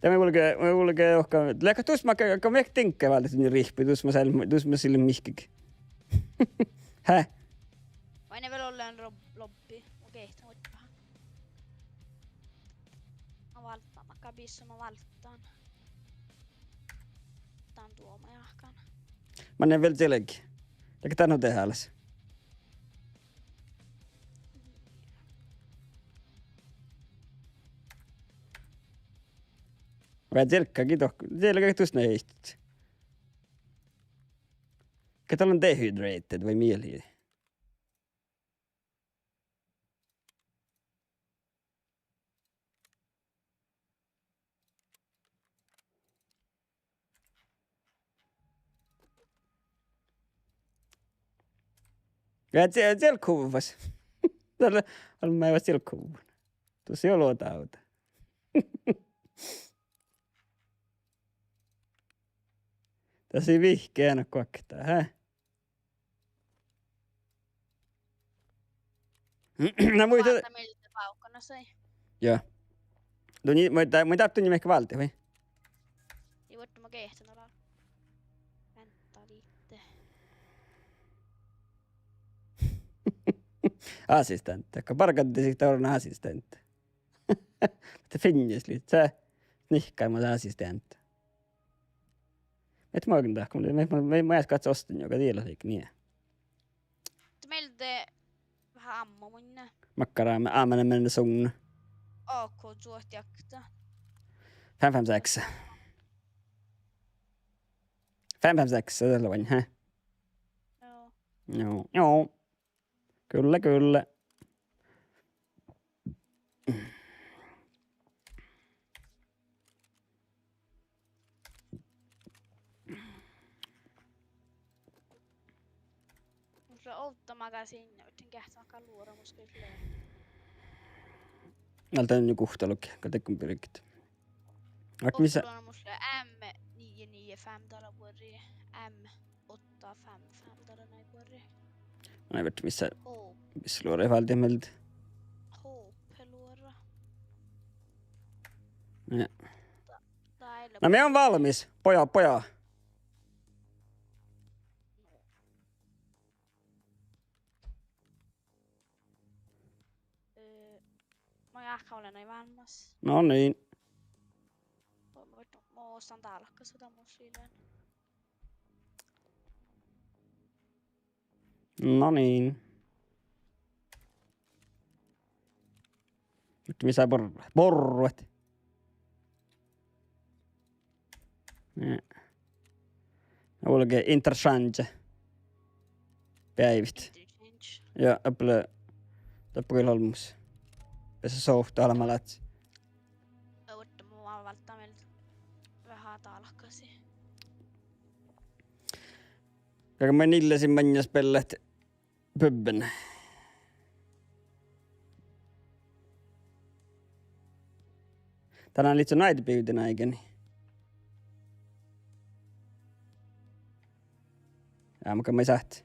De mii vulge, mii vulge ohka, leat gal dus makkár, go mii diŋgga váldit dan rihppi, dus mat sil, dus mat sil mihkkege. Hä? Vai ne vel ollen rob-, lobbi. Okei, dat var bra. Ma válddán, ma gal bissan, ma válddán. Dan duoma jahkán. Manne vel dielge. Leago dat nu dehálaš? Vai dielge gii dohko, dielge gii dus nehit. Ge dat lean dehydrated vai mii lei? Ja die-, dielge huvvas. Dalle, ale mii vel dielge huvvas. Tuos ii ole dávdá. Das ii vihke eana guokte, hä? Na muitte. Válddá mielde bávkana sai. Joo. Dun, muitte, muitte dát dun mehka váldit, vai? Ii vuorgge ma geahčen ala. Vänta lite. Assistente. Go bargaddi sihte orrona assistente. Muhto fiinnas lei, sii nihkkamin assistente. Mii moagin dahkat, mii, mii, mii, mii eat gohčodit ostanuga diela liikii nie. Mii mielde veahá ammu munnje. Makkár amen, amen, amen suŋŋa. A K suohtiakta. Fem fem seks. Fem fem seks, dat lea oaidná, hä? Joo. Joo, joo. Kyllä, kyllä. Mus lea ovdda magasiinna, ovdda geahččá makkár luoramus gal lea. Ale dan nu guhttalogi, gal dego birget. Ovdda luoramus lea M nio nio fem dala buorre, M otta fem fem dala nai buorre. Nai, veitte mis, mis luoraid váldit mielde. H P luora. Ja. Da-, dat lea. Na mii leat valmmis, pojat, pojat. Ö, ma jáhkán ole nai valmmas. No niin. Mo-, mo-, mo-, mo-, ostan dálkasa, dat mus lei lean. No niin. Muhto mis lea borrat? Borrat. Ja. Olge interchange. Beaivit. Interchange. Ja, dáppe lea, dáppe gal olmmoš. Beassá sohtet almmaláhkái. Ovdda mun válddán mielde veahá dálkasiid. Galgá maid Nilles maŋŋá spellat pubben. Dán lei su naide bivdin áigani. Ja, ma gal maid sáhtán.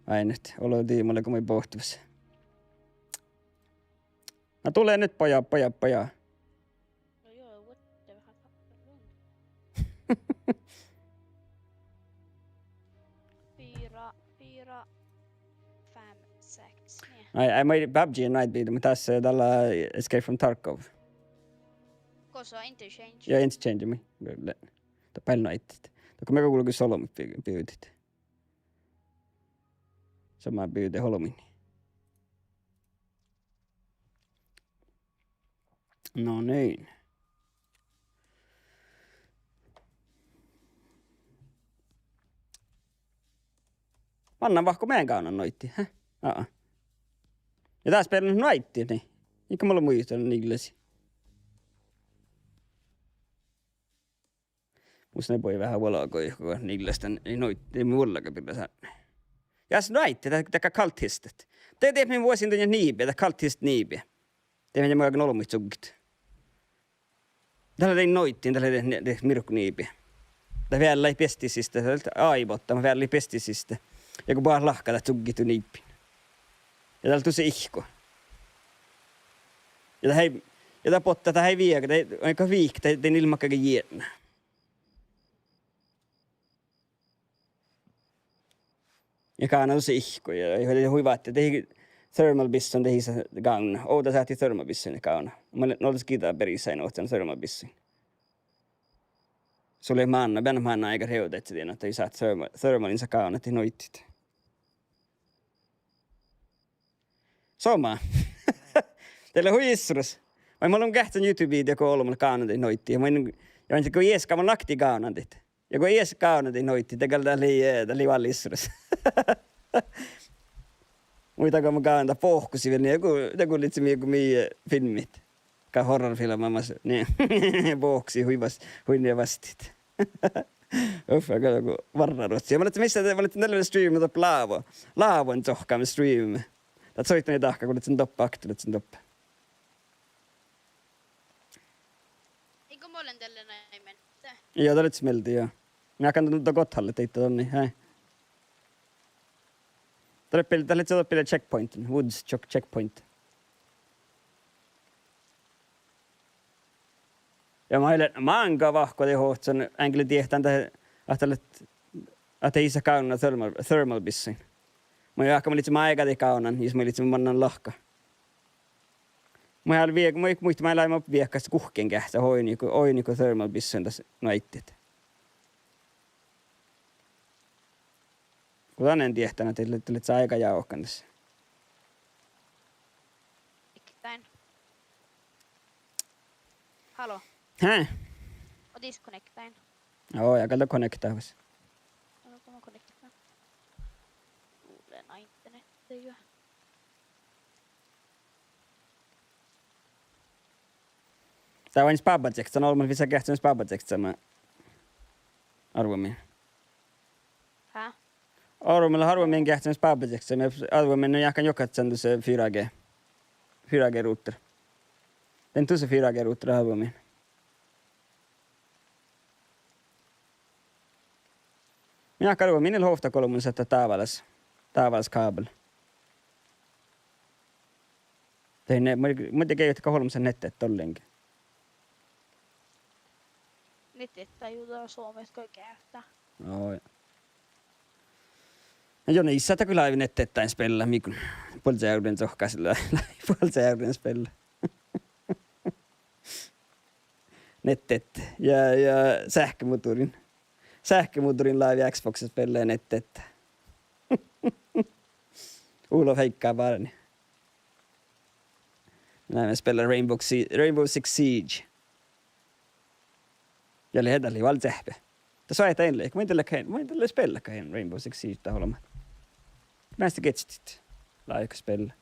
Oainnat, ollu diimale go maid bohtivas. Tule nyt, poja, poja, poja. No joo, vuotte vähän. Fyra, fyra, fem, sex, nio. Ai, ai, ma ei PUBG Night biide, muhto dás, eh, dat lea Escape from Tarkov. Gos interchange. Ja interchange, mi. Doppe lea nu aidit. Doppe mii galggat olbmot bi-, biđiid. Somá biđii olbmuin. No niin. Mannan vahku mean gávdnan noiddiid, hä? Aa. Ja dás beare nu aiddiid, nie. Iige mun lean muittán niglasi. Mus lei buot veahá vuolgit go niglastan, nu, de mun vuolgit birra sátni. Ja dás nu aiddiid, dat, dat cultistat. De, de min vuosin dunnje nibea, dat cultist nibea. De min magan olbmuid cuggit. Dat lea dain noiddiin, dat lea de, de mirku nibea. Dat veallái beasti siste, dat lea AI-botta, ma veallái beasti siste. Ja go boahtá lahka dat cuggit du nibin. Ja dat lea dušše ihkku. Ja dat ii, ja dat botta, dat ii vieđe, dat ii, ii go vihkke, dat, dat ii leat makkár jietna. Ja gávdná dušše ihkku, ja, ja hui váttis, dat ii thermal bisson, dat ii sa gávdná. Ovdal sáhttit thermal bisson gávdná. Mun lean nu giđđa berisai ovcci thermal bissoin. Sus lea mánná, beassat mánná áigá rievdadit dien, ahte ii sáhttit therma-, thermalin sáhttit gávdnat noiddiid. Somá. Dat lea hui issorus. Vai mun lean geahččan YouTubebiidii go olbmot gávdnadit noiddiid. Ja mun, ja mun go ieš gávdnan nakti gávdnadit. Ja go ieš gávdnadit noiddiid, de gal dat lei, eh, dat lei vel issorus. Muittán go mun gávdnan dat bohkosiid vel, nie, go, dat go lei mii, go mii, eh, filmmat. Go horrorfilmma mas, nie. Bohkosiid hui vas-, hui nie vastit. Uffa, gal go várra ruotsi. Ja mun lean mis, mun lean dalle streama doppe lávo. Lávon johkan streama. Dat soitán dahkat, go lean doppe, ahte lean doppe. Ii go mun lean dalle nai mennat. Joo, dat lea mielde, joo. Mii áiggun dan gottallat daidda donni, hei. Dat lea bil-, dat lea, dat lea checkpoint, woods check-, checkpoint. Ja ma ii lean máŋga vahku de hohcán, eaŋkeli diehtán dat, ahte dat lea, ahte ii sáhte gávdnat thermal, thermal bissoin. Mun jáhkán, mun lean áigá de gávdnan, jus mun lean mannan lahka. Mun gal vie-, mun muittán, mun lean viehkás guhkkin geahččat, oidne go, oidne go thermal bissoin das nu aiddiid. Go dan in diehtán, dat lea, dat lea áigá jávkan das. Disconnectain. Halo. Hää? Og disconnectain. Joo, ja gal dat connectahus. Alo, go mun connectan. Mun lean internettá juo. Dat oaidná spábbačiekca, olbmot visot geahččat spábbačiekca, ma arvvamin. Hää? Arvvamin, arvvamin geahččat spábbačiekca, ma arvvamin, nu jáhkán jokkačan dušše fire G. Fire G router. Dain dušše fire G router arvvamin. Mun jáhkán arvvamin, mii leat ovtta golbma sáhttit dábálaš, dábálaš kábel. Dain ne, mu-, muhto gal ii go olbmot sáhttit nettet dollenge. Nettet dá juo dat Suomes go geavttá. Joo, ja. Ja ii sáhte go lávii nettet dain spella, mii gal buolleávrrin rohkás lávii, lávii buolleávrrin spella. Nettet. Ja, ja sáhkemudduriin. Sáhkemudduriin lávii Xbox spella ja nettet. Olof Heikka bárni. Lávii spella Rainbow Si-, Rainbow Six Siege. Ja lei dat lei vel čeahppi. Dat soaitá in lei, mun in dalle, mun in dalle spellat Rainbow Six Siege dat olbmot. Measta gečtit. Lávii spella.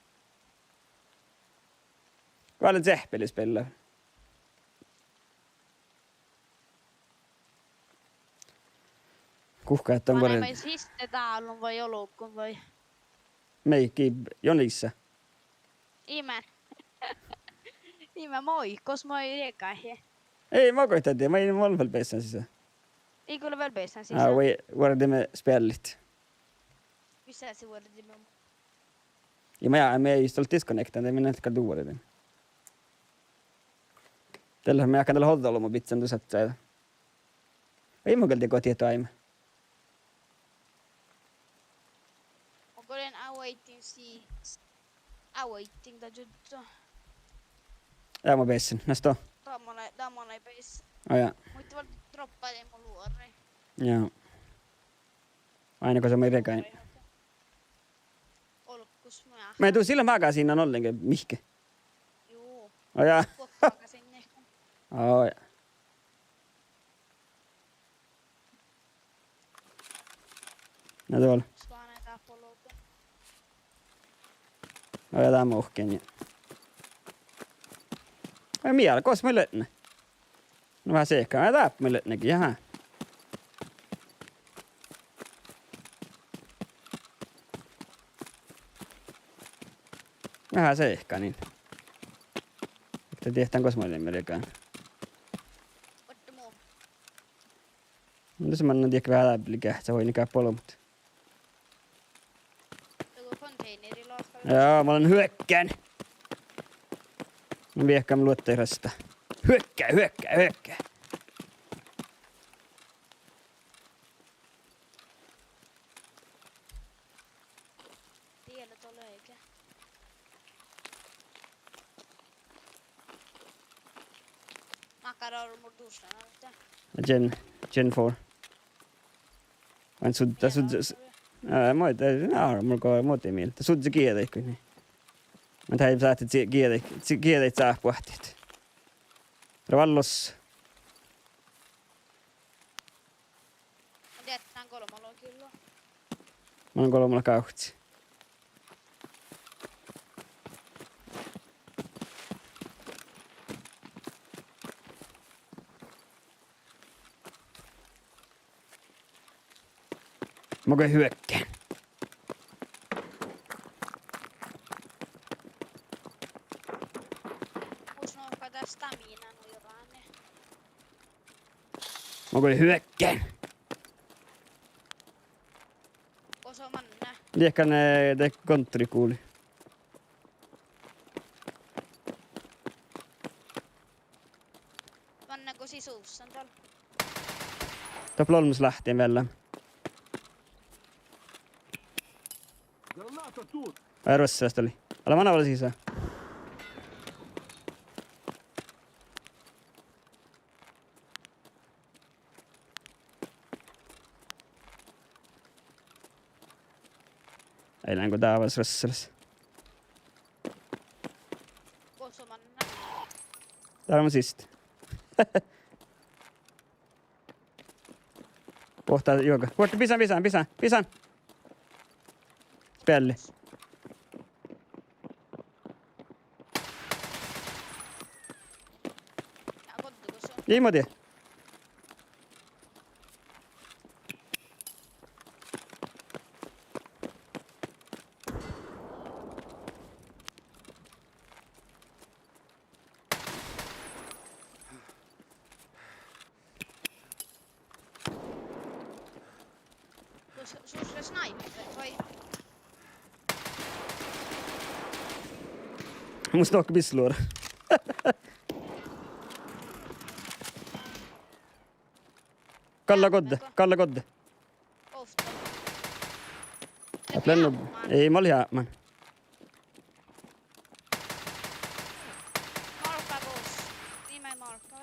Vel čeahppi lei spella. Guhká dan. Manai vuor- maid siste dálon vai olgun vai? Mii, Jon Iisa. Ii man. Ii man, moi, gos moai riegái? Ii, ma goit dieđe, ma in, mun vel bessen sisa. Ii gal vel bessen sisa. Aa, vai vuordime speallit. Mis sii vuordime? Ja ma, ja, mii ii stollet disconnectan, de mii gal du vuordime. Dalle, mun jáhkán dalle hođđaolbmo bidjan du sáhttit. Ii mun gal dieđe go dieđán oažžut. Mun go lean awaiting si-, awaiting dat juttua. Ja mun bessen, na sto. Dat mun, dat mun bessen. Á, ja. Muhto vel droppádii mu luorai. Ja. Ain go som ii regai. Olggos mu ja. Mun du sii leat magasiinnan ollenge, Mihkke? Juu. Á, ja. Guokte magasiinnii. Á, ja. Na dál. Svane dá polgu. Á, ja dá muhkkin. Ai, miel, gos mun lean. Na veahá sehka, ai, dá mun lean, jaha. Veahá sehka, niin. Ii dieđe gos mun lean regai. Otte mu. Mun dušše mannan diekkár veahá dábeligeahča, oaidnit gáppa olbmot. Tuo konteineri loahpas. Ja, mun lean hyökkään. Mun viehkán luotta rasta. Hyökkää, hyökkää, hyökkää. Tiedä tuolla eikä. Makkár armor dušše, että? Gen, Gen four. Vai sudda, sudda, s-, ää, muhto, ná, armor go muhto mielas. Sudda gieđaiguin. Mun dahje sáhttit gieđai-, gieđaiguin sáhpáhtit. Ravallus. Mun dieđán golbma logi illu. Mun lean golbmalogi gávcci. Mun go hyökkään. Mus nohká dás stamina nu jođánii. Mun go hyökkään. Gos manne? Dieđán, eh, de kontori guli. Manne go sii susan dal. Doppe lea olmmoš láhtti veallá. Ai, ruossas dat lei. Ale mana vel sisa. Ai, lean go dávas ruossalas. Gos manne? Dál mun sist. Bohta juoga. Vuorte, bisán, bisán, bisán, bisán. Spealli. Ii mo dieđe. Sus, sus lea sniper vai? Mus dohko bisseluođa. Kalla godde, kalla godde. Ovtta. Ii, mun lean jápmán. Márkka gos. Ii, mii márkka.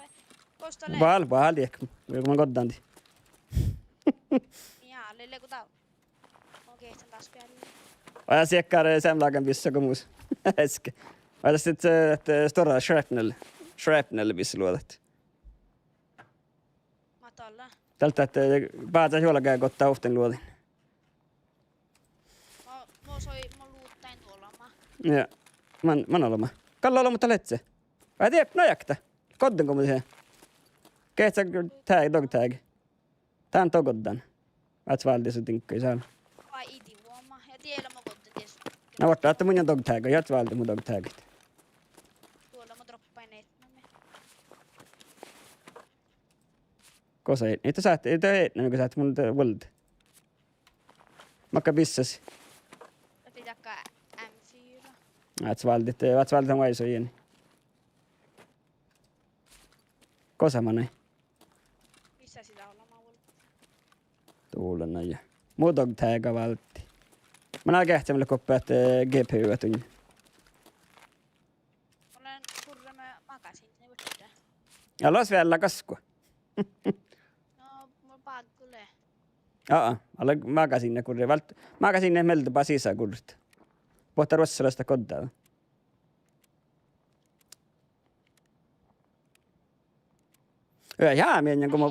Gos dat lea? Bál, bál, diek. Mun goddán die. Ja, lea, lea go dál. Okei, sen taas pian. Oja siekkár, eh, seamlágan bissa go mus. Eske. Oja dat, eh, dat, eh, stora shrapnel. Shrapnel bisseluođat. Mat dalle? Dál dat, eh, bázá juolga gotta ovttanuođain. Mo, mo soai, mo luhttán olbmot. Ja. Man, man olbmot. Kalla olbmot dál ledje. Vai diep, no jakta. Godden go mo dihte. Geahča tag, dog tag. Dán doggoddan. Ás váldit su diŋggaid sál. Vai idi vuoma. Ja die lea mo godden dies. Na vuortá ahte mun dog tag, ja ás váldit mu dog tagit. Tuolla mo droppain etnami. Gosa etnami? Ii dat sáhte, ii dat etnami go sáhte mun de vuolde. Makkár bissas? Dat lei dakka M fire. Ás váldit, ás váldit dan vai soai. Ii. Gosa manai? Mis sii dá olema vuolgit? Dovllá ja. Mu doggi teage válddii. Mun geahččamin leat goit, eh, G P U-t dunnje. Mun lean gurreme magasiinna vuodde. Ja las viellá gaskku. No, mun bággu lea. Aa, ale magasiinna gurre. Vált-, magasiinna mielde ba sisa gurret. Boahtá ruossalaš dat goddada. Ja, ja, mii go mo,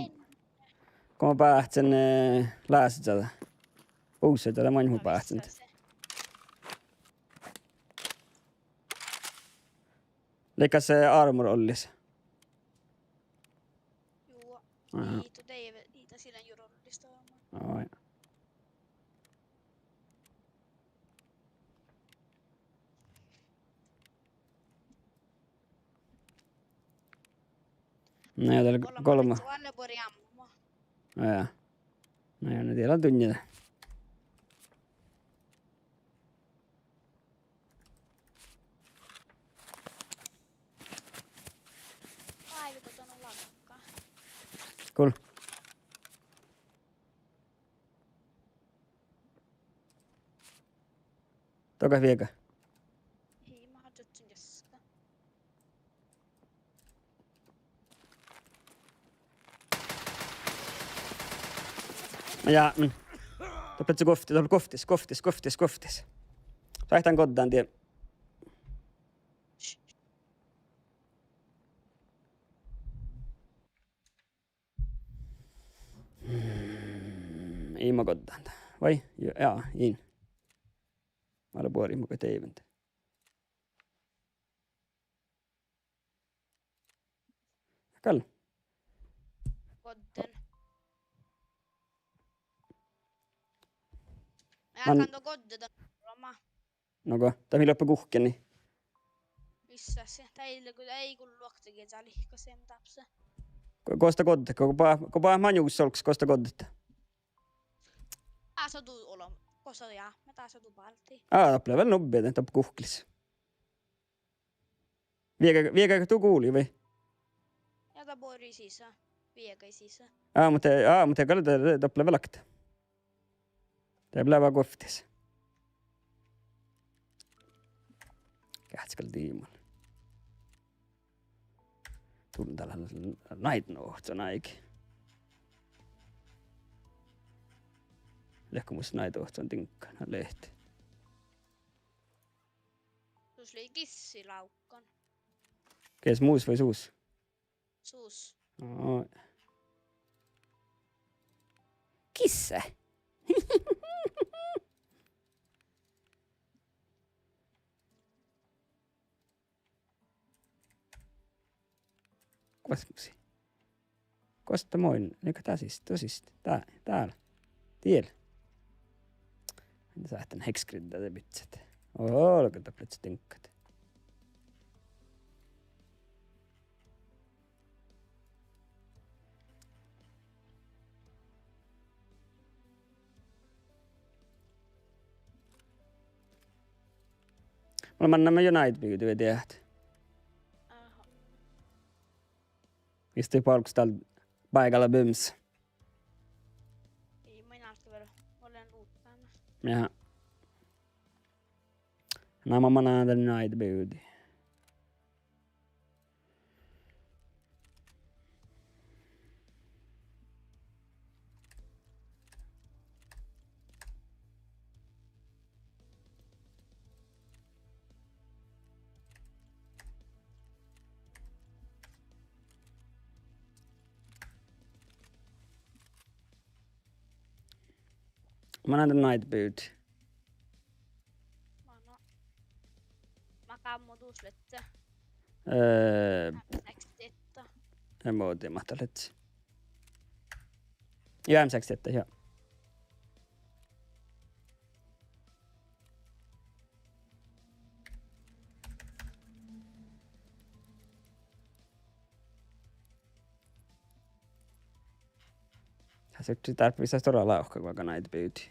go mo báhcen, eh, lásaža. Buvssaža, maid mo báhcen. Leikkás, eh, armor ollis. Juo. Aha. Ii, to dei, ii, dat sii lean juro ollis doaimma. Ai. Na ja, dal golbma. Golbma. Ja. Na ja, na dii leat dunnje. Ai, go don lagga. Kul. Doga viega. Ii, ma čužžon jaska. Ja, mm. Doppe lea guovttis, doppe guovttis, guovttis, guovttis, guovttis. Sáhtán goddán die. Mm, ii ma goddán. Vai? Jo, ja, in. Ale buori muka teiven. Gal. Godden. Ja, man kan du godde den? Roma. Nogo, dat mii loppe guhkeni. Vissas, dat ii lean, ii gul luokte ge dat lihkasii dáppe. Go-, gos dat goddet, go, go ba-, go ba maŋŋá olggos, gos dat goddet? Dása du olom, gos dat, ja, ma dása du bálti. Á, dat lea vel nubbi, dat guhklis. Viega, viega du gulii, vai? Ja dat borii sisa. Viega sisa. Á, muhto, á, muhto gal dat, dat lea vel okta. Dat lea vel guovttis. Geahččat gal diibmu. Dál lea naid nohcon áigi. Leat go mus naid nohcon diŋgga, na lehpet. Sus lei gissi lávkan. Ges, mus vai sus? Sus. Ó. Gissa. Gos mus lei? Gos dat moin? Ii go dat sist, dat sist. Dá, dál. Diel. Sáhtán hexgridda de bidset. Olgá dat lea diŋggat. Mun lean mannan jo night buildi vai diehtit. Aha. Istuin bálkus dál báigala bumis. Ii, mun in álggu vel, mun lean luhttán. Ja. Na mun manan dan night buildi. Manan dan night buildi. Mana. Makkár mo dus lea? Eh, M seks titta. Emote mat lea. Ja, M seks titta, ja. Dás lea dáppe visot stuorra lávka go night buildi.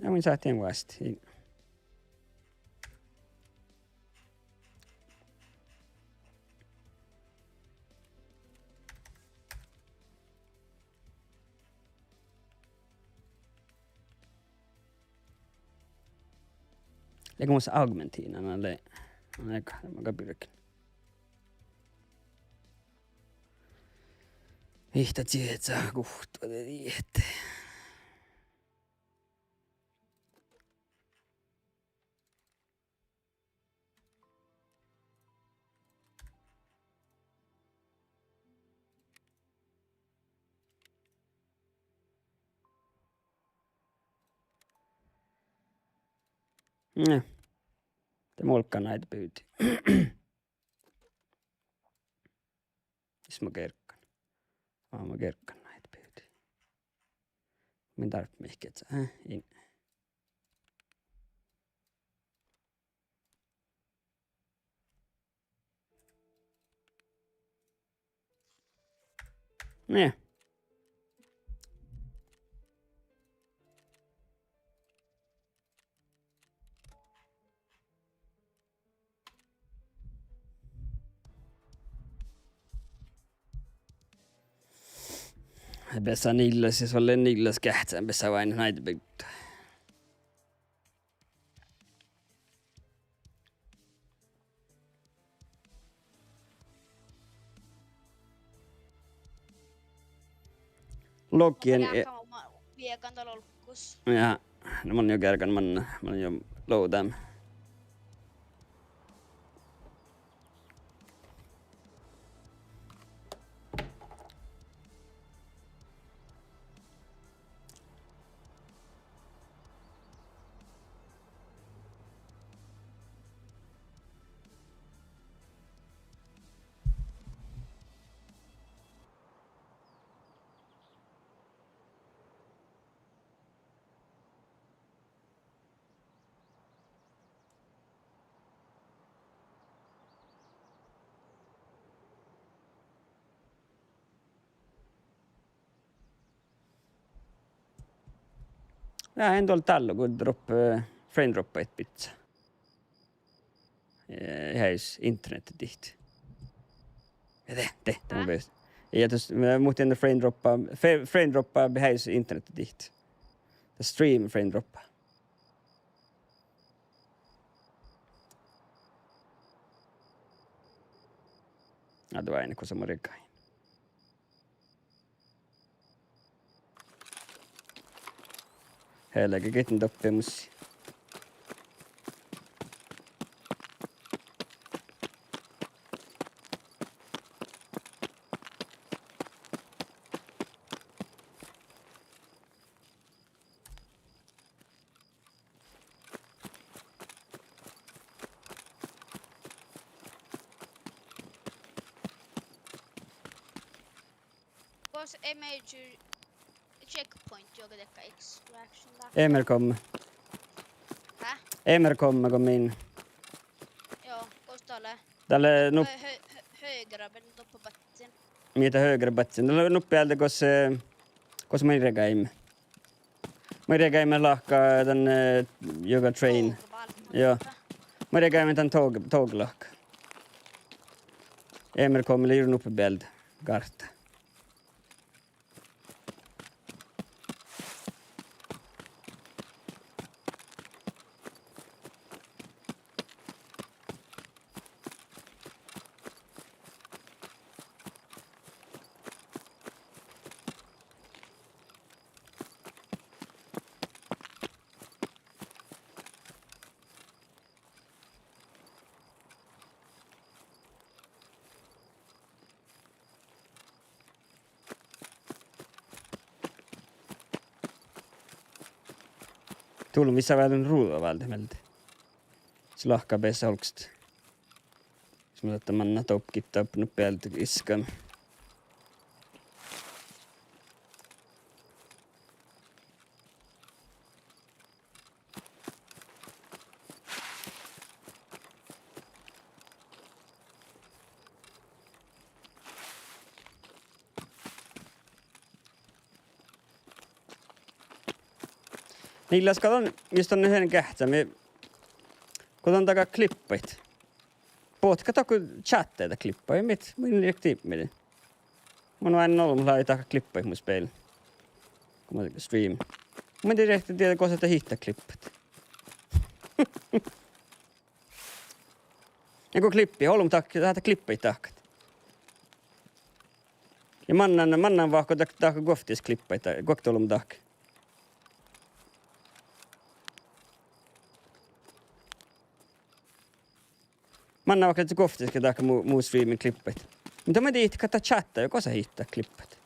Ja mun sáhtán vástá. Dego mus augmentina, na lea, na lea ka, ma gal byrgin. Vihtta cieca guhtta de diehte. Ne. De molggan naid bivdii. Is ma gerggan. Aa, ma gerggan naid bivdii. Mun dárppa mihkkege, eh, in. Nie. Besa nillas, jus oalle nillas geahččá, besa oaidná naid bivdii. Loggien. Mun e- lean gáma viegan dal olggos. Ja, na mun jo geargan manná, mun jo loadama. Ja, en dal dál go droppe, frame droppet bidjat. Eh, eai jus internehtidit. Ja de, de, de mun beasan. Ja dus, eh, muhtin frame droppa, fe-, frame droppa eai jus internehtidit. De stream frame droppa. Ja, dat var en, gos mun rieggahin. Helge gittin doppe mussi. Gos eai major checkpoint, joga dieđe extraction dat. Emerkomme. Hä? Emerkomme go min. Joo, gos dat lea? Dat lea nup- Hö-, hö-, hö-, högra, men doppe badjin. Mii dat högra badjin. Dat lea nuppe ealde gos, eh, gos maid riegaimet. Maid riegaimet lahka dan, eh, joga train. Joo. Maid riegaimet dan tog, tog lahka. Emerkomme lea jur nuppe bealde gártta. Dulmmi visai veaháš ruđa váldit mielde. Sis lahka beassat olggos. Sis mun sáhtán mannat doppe gitta nuppe ealde iskame. Nillas, go don, jus don han geahččá, mii, go don daga klippaid. Bohtet go dohko čattai dat klippaid, mii, mun in dihte dibmidin. Mun oaidnen olbmot lávejedje dahkat klippaid mu spel. Go mun stream. Mun in dihte dieđe gos ahte hittá klippat. Ja go klippii, olbmot dahkat, dat klippii dahkat. Ja mannan, mannan vahku dat, dahkat guovttis klippii, guokte olbmot dahkat. Mannan vahku guovttis ge dahkat mu, mu streamin klippejit. Muhto mun in dihte ahte čáhtta, gosa hitta klippejit.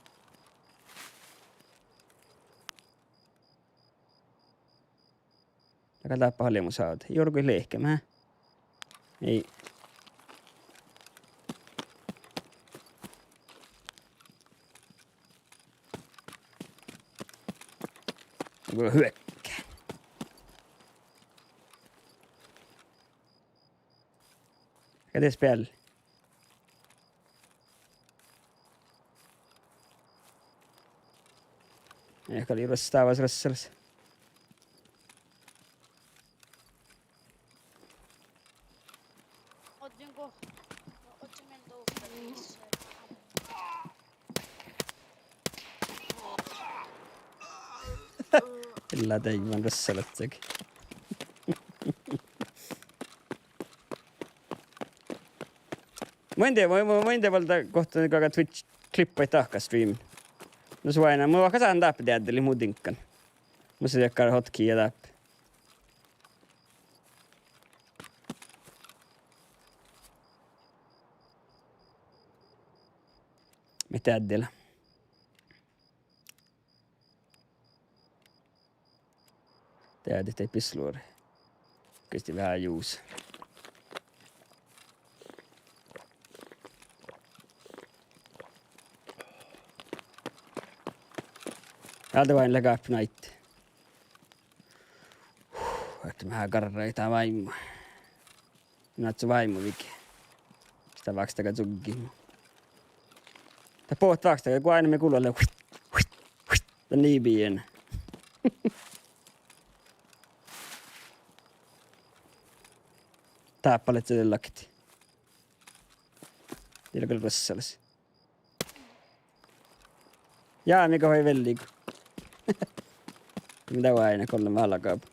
Dahkat dáppe leat mu sávde. Jorgu lehkeme, hä? Ii. Mun hyökkään. Ka de speallii. Gal lei rosttávas rossalas. Oddingo, oddingo. Ella deaivvan rossalas. Mun in dieđe, mun, mun, mun in dieđe vuolgit gohčodit galggat Twitch klippejit dahkat streamin. Nu, su ain, mun vaikko sáhtán dáppe deaddeliid mu diŋggan. Mus lei dakkár hotkey dáppe. Mii deaddela. Deaddit daid bisluoraid. Gisti veahá jus. Ja de oaidná gáppi naidda. Ahte mii garraid dán váimmu. Mii áddet váimmu viđe. Stá vákstaga cuggi. Dat bohte vákstaga, go ain mii gullat lea. Dan ni biin. Dáppe lea de lakti. Dii lea gal rossalas. Ja mii go vai velligo. Mii dá oaidná, golle vála gábu.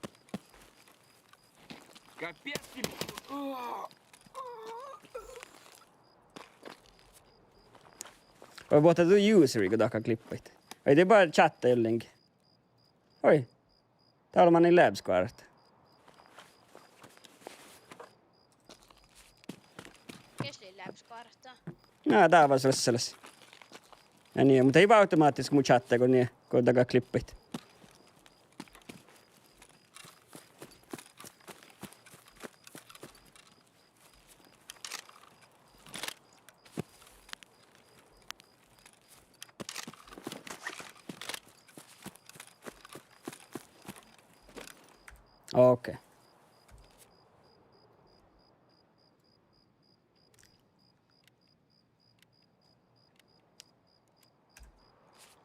Vai bohte du useri go dahkat klippejit? Vai dii ba čáhtta ollengi? Oi. Dál manai leabesgoarat. Ges lei leabesgoarat? Na, dávas rossalas. Ja nie, muhto ii ba automáhtiska mu čáhtta go nie, go dahkat klippejit. Okei.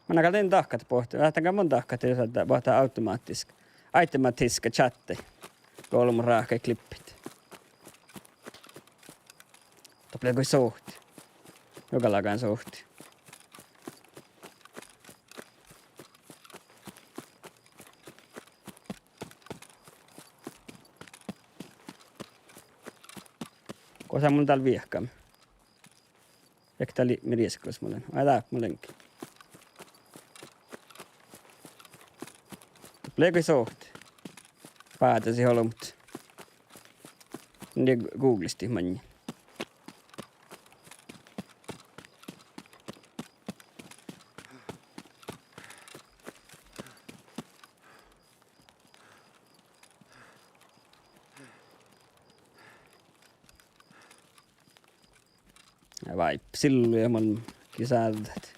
Mun gal in dahkat bohte, ahte gal mun dahkat, ahte bohte automáhtiska, automáhtiska čáhtti. Go olbmot ráhkadit klippejit. Doppe lea goit suhte. Juogalágan suhte. Gosa mun dál viehkame. Ektali mii rieskkolaš mun lean. Ai, dát mun leange. Lea goit suhte. Báđasit olbmot. Nie googlestit maŋŋel. Ja váippe silluja man kisáddet.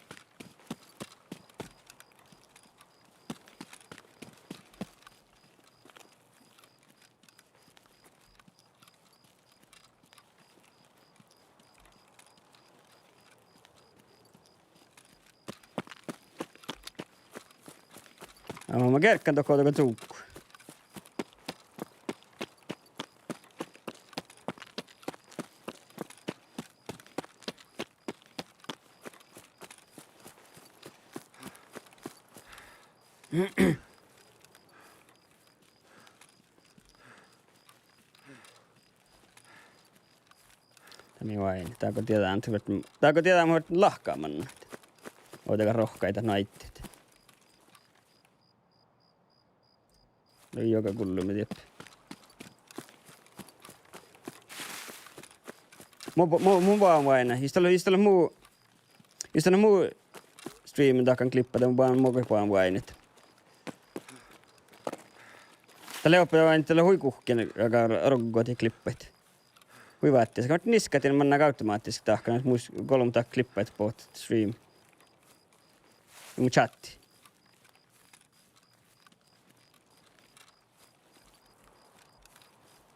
Aa, mun gergan dohko, dohko cuggu. Dat mii oaidnit. Dego dieđán, dego dieđán mu láhkai mannat. Ovdal rohkadit nu áitit. Lei juoga gullu mii dieppe. Mu, mu, mu boahan oaidnit. Jus dat lea, jus dat lea mu, jus dat lea mu stream dahkan klippa, de mun boahan, mun gal boahan oaidnit. Dat lea doppe oaidnit, dat lea hui guhkkin, aga roggodit klippaid. Hui váttis. Gal niskatin mannan automáhttisesti dahkan, mus golbmot dahkat klippaid bohtet stream. Ja mu čátti.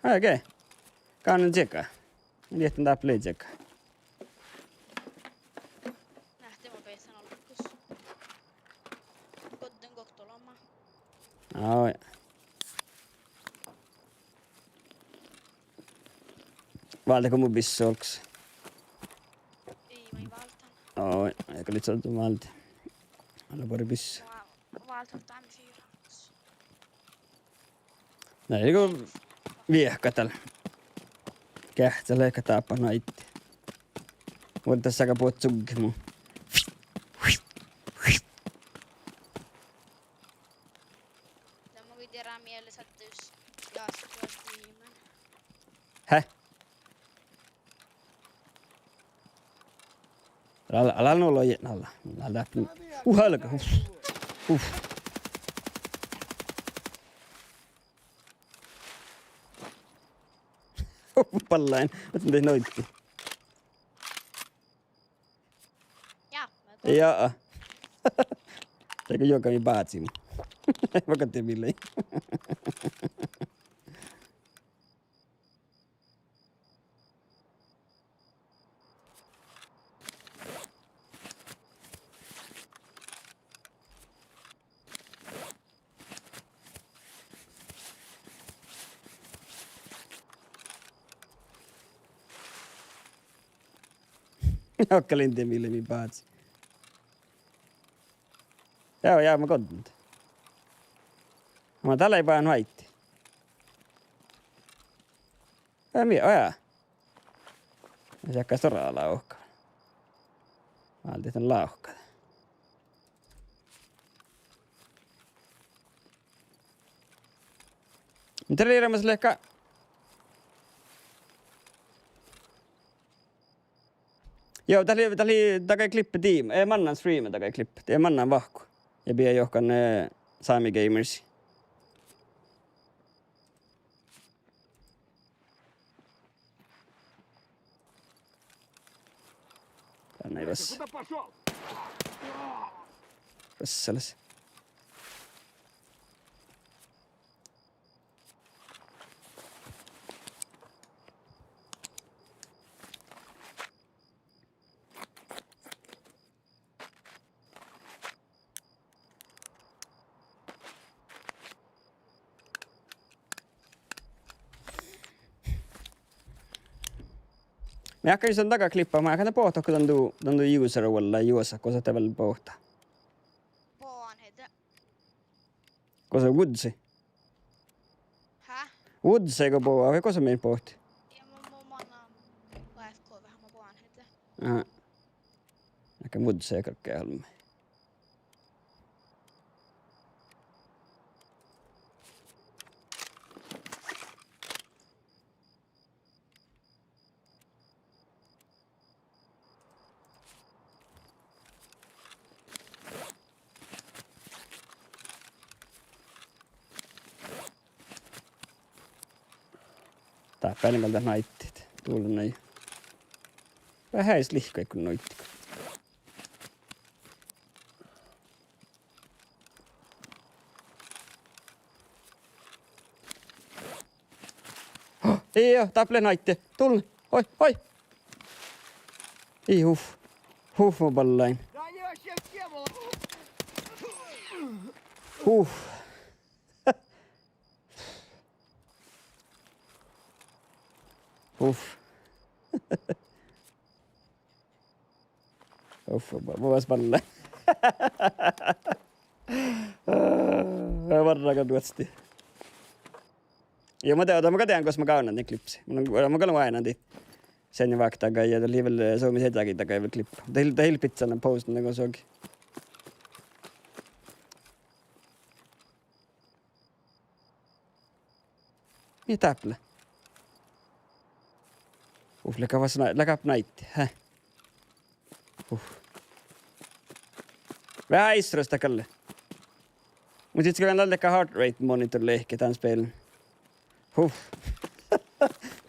Okei. Gánen čieka. Diehtán dáppe lei čieka. Náhtte ma beasan olbmot. Godden gokte olbmot. Ai. Váldet go mu bissá olggos? Ii, ma in válddán. Ai, ega lei čođu váldet. Ale bare bissá. Ma válddán dán fira. Na, ii go viehkat dál. Geahččat leat dáppe nu áiddi. Vuolggos sága buot čugge mu. Lean mun dieđán mielas ahte jus, jus, jus tiimen. Hä? Ala, ala nu lojit, ala. Ala dáppe. Uh, álgá, uf. Uf. Uf, ballain. Ahte dii noiddi. Ja, ma go- Ja. Dego juoga mii bázi mu. Vaikko de mii lei. Okkalin de mii lei mii bázi. Ja, ja, ma goddin. Ma dá lei báhán nu áiddi. Ja, mii, ojá. Ja seakka stuorra lávka. Váldit dan lávka. Muhto lei eará mas lehpet. Joo, dat lei, dat lei, dagai klippe diim. Eh, mannan streame dagai klippe. Eh, mannan vahku. Ja bidjan johkan, eh, Sámi Gamers. Dán lei bas. Bassalas. Mii áhkkan jus dan daga klippa, mii áhkkan bohta go dan du, dan du user vuollái juosa, gos ahte vel bohta. Boahan hede. Gos Woodsii? Hä? Woodsii go boa, vai gos mii bohtii? Ja mun, mun mannan A F K veahá, ma boahan hede. Aha. Áhkkan Woodsii galggai olmmái. Dáppe gal dat náidit. Dulnai. Veahá eat lihkkaid go nuiddiga. Ii, dáppe lea náiddi. Dulnai. Oi, oi. Ii, uf. Uf, ma ballain. Uf. Uf. Uf, ma, ma vas ballain. Varraga duostii. Ja ma de-, ma gal dehan gos ma gávdnan dan klippis. Mun, mun gal oaidnán dan. Seanne vákti dagai ja dat lei vel, eh, somás eadágiid dagai vel klippet. Dat ii, dat ii leat bidjat postamin dego soagi. Mii dáppe lea? Uh, lea gáppis na-, lea gáppis náiddi, hä? Uh. Veahá issoras dat gal lea. Mun sii go dál lea heart rate monitor lehket dan spelen. Huh.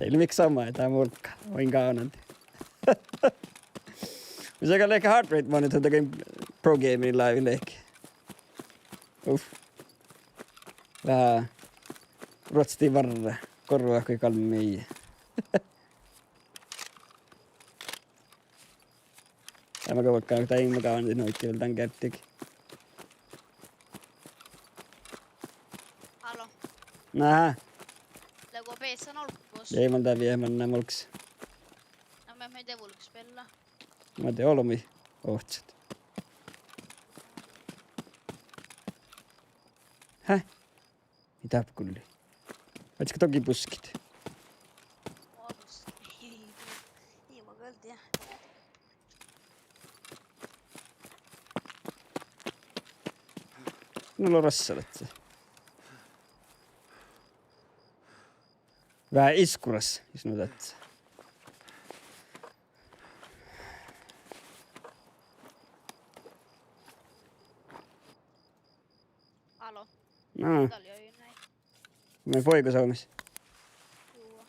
Ii leat mihkkege somá dat muhtin. Oaidná gávdnat. Mun sii gal lehket heart rate monitor dagai Pro Gamerin live lehket. Uf. Veahá ruohcci várra. Gorra go galmma mii. Dá maga vuolggán, dá maga nohkii vel dan gearddiga. Aló. Nahá. Lea go beassá olggos? Ii, mun dál vieha manná olggos. Na, mii, mii de vulgga spela. Mii de olbmii ohcat. Hä? Ii dáppe gulli. Oaččo doggi buskit? Ii, ii, ii, ma gal dieđán. No lea rassalat. Veahá iskuras, jus nu dat. Aló. Na. Dál lei nai. Mii fuoigo somás. Juo.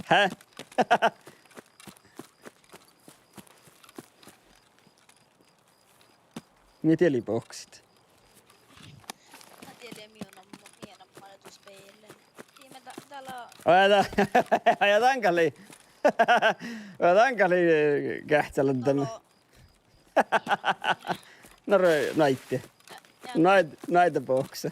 Hä? Mii diet lei bohkkasit? Na, diet lei mii namma, mii namma lea du spelen. Dii, mii dá-, dál lea. Oi, ja dá-, ja dan gal lei. Ja dan gal lei, eh, geahččaladdan. Aló. Na, ro-, náiddi. Ja, ja. Náid-, náiddabohkkasa.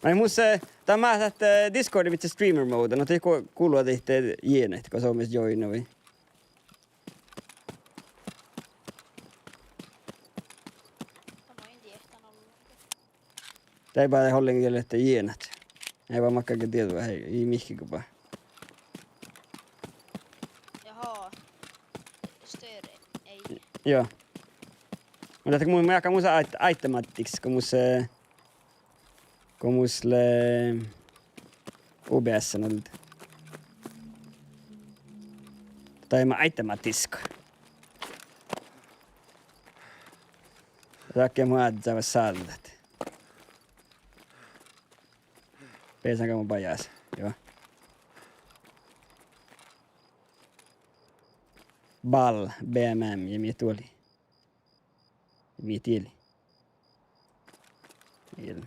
Ai, mus, eh, dá mátát, eh, Discordi midjiide streamer mode, no dii go-, gullo dihte jienat go somás joinna vai? Dá maid in dieđe dan ollenkaan. Dá ii báhá ollenkaan dieđe ahte jienat. Ii ba makkárge dieđe, ii mihkkege ba. Jaha. Større, ii. Joo. Muhto ahte mun, mun jáhkán mus ait-, aittamáttihkas, go mus, eh, go mus lea OBS-in ollu. Tai ma aittamáttihkas. Dakkár mu áddjá sállet. Beasán gal mu bajás, joo. Bal, B M M, ja mii duolii. Mii diet lei.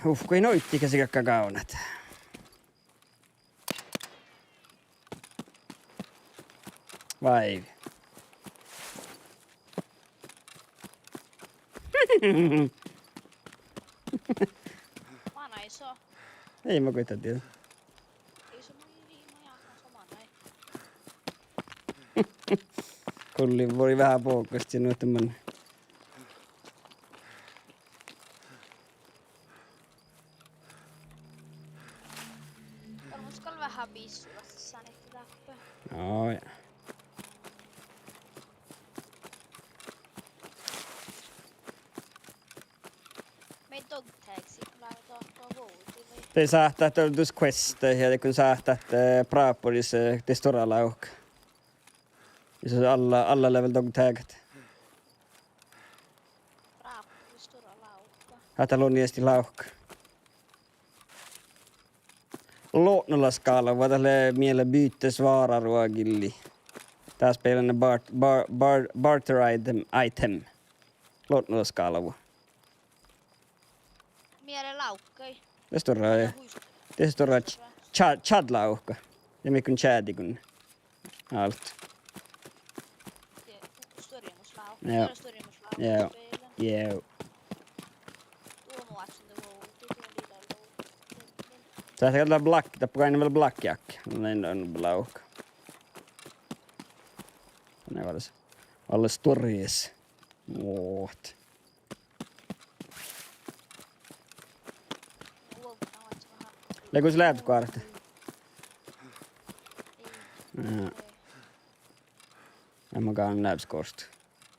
Uf, go in oiddi, kas ii galgga gávdnat. Vai. Manai so. Ii ma goit dieđe. Ii so, mun, mun jáhkán so manai. Gulli vuoi veahá bohkastit nu ahte mun. Gal mun gal veahá bissu, kas sá nehtte dáppe. Joo. Mii dog tagsit lávii dohko vuovdit vai? De sáhtát dus queste ja de go sáhtát, eh, brábbaris, eh, de stuorra lávka. Ja sus alla, alla lea vel dog tagat. Brábbaris stuorra lávka. Ahte lea nu ieštit lávka. Lotnolaskálva, dat lea mielde bytesvara ruogillii. Dá spelen bar-, bar-, bar-, barter item, item. Lotnolaskálva. Mielde lávkkaid. De stuorra, de stuorra č-, ča-, čađ lávka. Ja mii go čađiiguin. Álo. Stuorra mus lávka. Joo. Stuorra mus lávka. Joo. Joo. Tuo mu áhččen de vuovdit, ja lei lávka. Dá gal lea blakk, dáppe gal vel blakk jakka. Nei, no, no, lávka. Nei, vales. Vales stuorra. Muhto. Lea gos leabesgoarta? Ii. Ja. Ema gal leabesgoarta.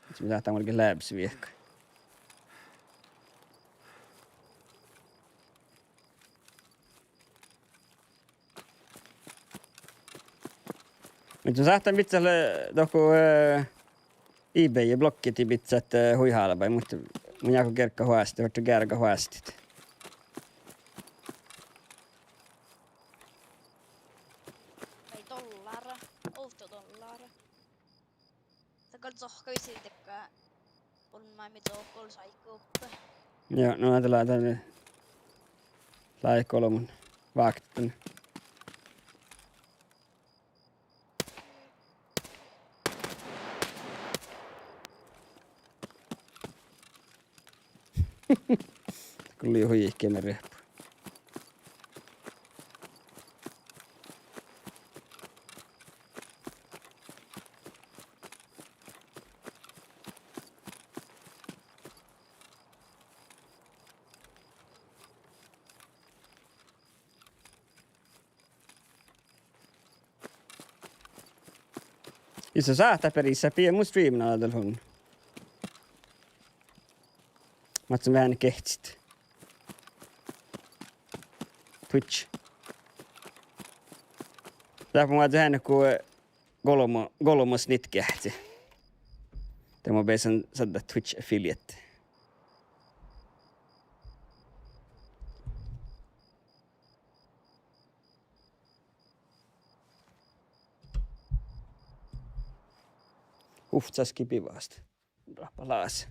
Mis mun sáhtán vuolgit leabes viehkat. Muhto mun sáhtán bidjat le-, dohko, eh, eBay blokkii bidjat, eh, hui hálbái, muhto mun jáhkán gergga vástidit, ferten gerga vástidit. Vai dollára, ovtta dollára. Dat gal sohkkavisii dakkár, olmmái mii dohko sáikkuppe. Joo, no dat lea, dat lea, lea golbma váktit dan. Gal lei hui ihkke mii riehpu. Ii son sáhttá berisat, biddjot mu streamma dál hun. Mat son veháš geahččat. Twitch. Dáppe mun oažžun veháš go golbmo, golbmo snitt geahččat. De mun bessen saddat Twitch affiliate. Uvccaskii bivahit. Rahpa lás.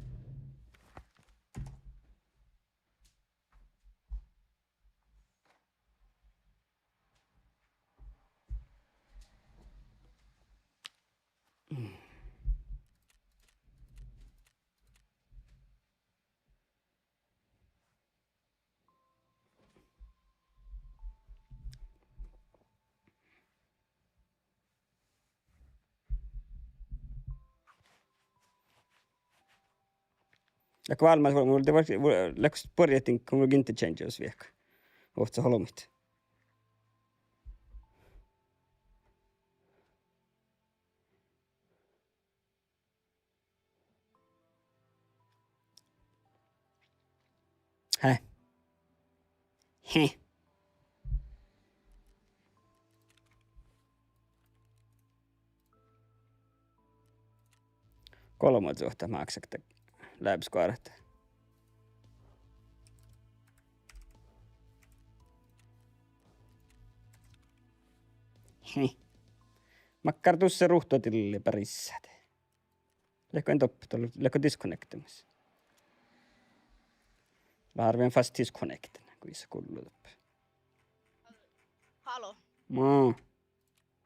Leago válmmas, mul de, leago borjadin, go mun interchange viehka. Ovcci olbmot. He. He. Golbma duohta máksat leabesgoarta. He. Makkár dusse ruhttodilli berisat. Leago in doppe, dolle, leago disconnectemus. Lea vel fas disconnecten, go ii gullo doppe. Halo. Mo.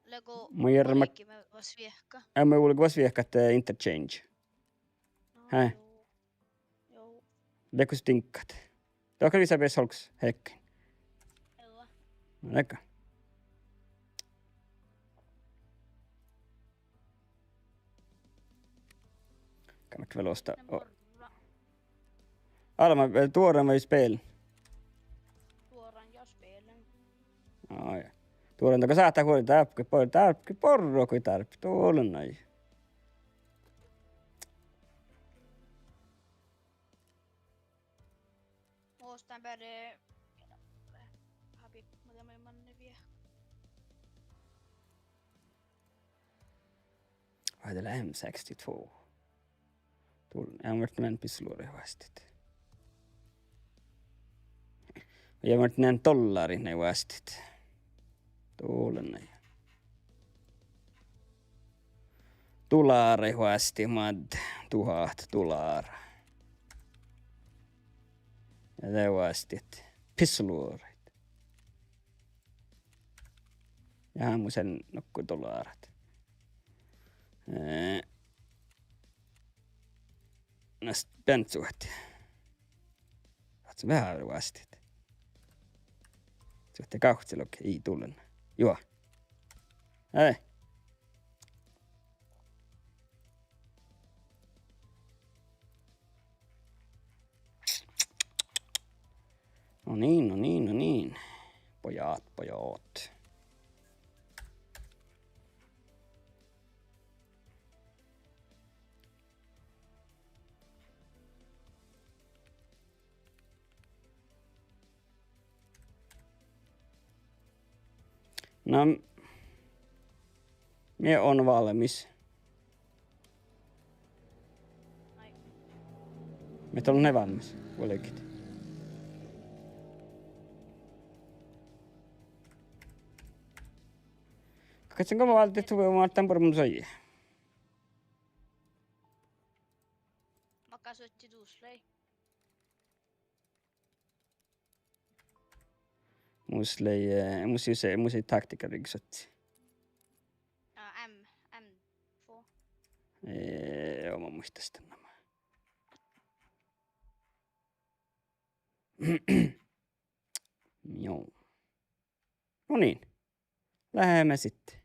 Leago mun jerrá, ma-, vuolgit vas viehka. Ii, mun vuolgit vas viehka, eh, interchange. He. Joo. Leago stiŋggat? Dohko visot beassat olggos hekken? Joo. Leago. Kan vel osta. Almma, eh, duoran vai spelen? Duoran ja spelen. Ai. Duoran, dat go sáhttá huori dárbbašit, bor-, dárbbašit borre go dárbbašit. Dál lea nai. Mun ostan beare, habit, muhto mun manne vie. Ai, dat lea M sixty-two. Dál, eai mun viehan pistoluoraid vástidit. Ja mun viehan dolláraid nai vástidit. Dál lea nai. Dolláraid vástidit, mat, tuhat dollára. Ja de vástidit pistoluoraid. Ja mus leat nokko dollárat. Eh, na spennende. Ahte veahá vástidit. Suohte gávcci logi, ii dál lean. Juo. Ei. No niin, no niin, no niin. Pojat. Pojat. Na, mii on valmis. Ai. Mii ollu valmis, vuolgit. Katson go mo válden, et hui, mo áltán bormu soji. Maka suotti duslei. Mus lei, eh, mus lei, mus lei taktiikka riggasuotti. Ja, M, M två. Eh, joo, mun muistan dan. Joo. No niin. Lähme sitten.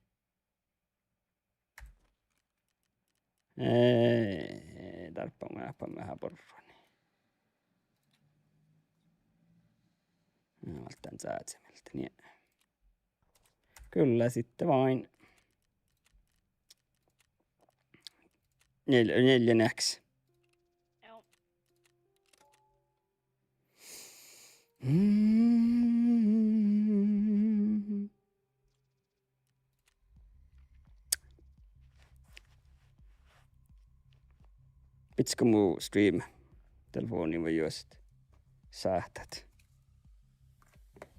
Eh, dárppa mun, dárppa mun veahá borrui. Ja, válddán čázi mieltä, nie. Kyllä sitten vain. Neljä, neljänneksi. Joo. Mm. Bidjat go mu stream telefovdnii vai juosit sáhttát?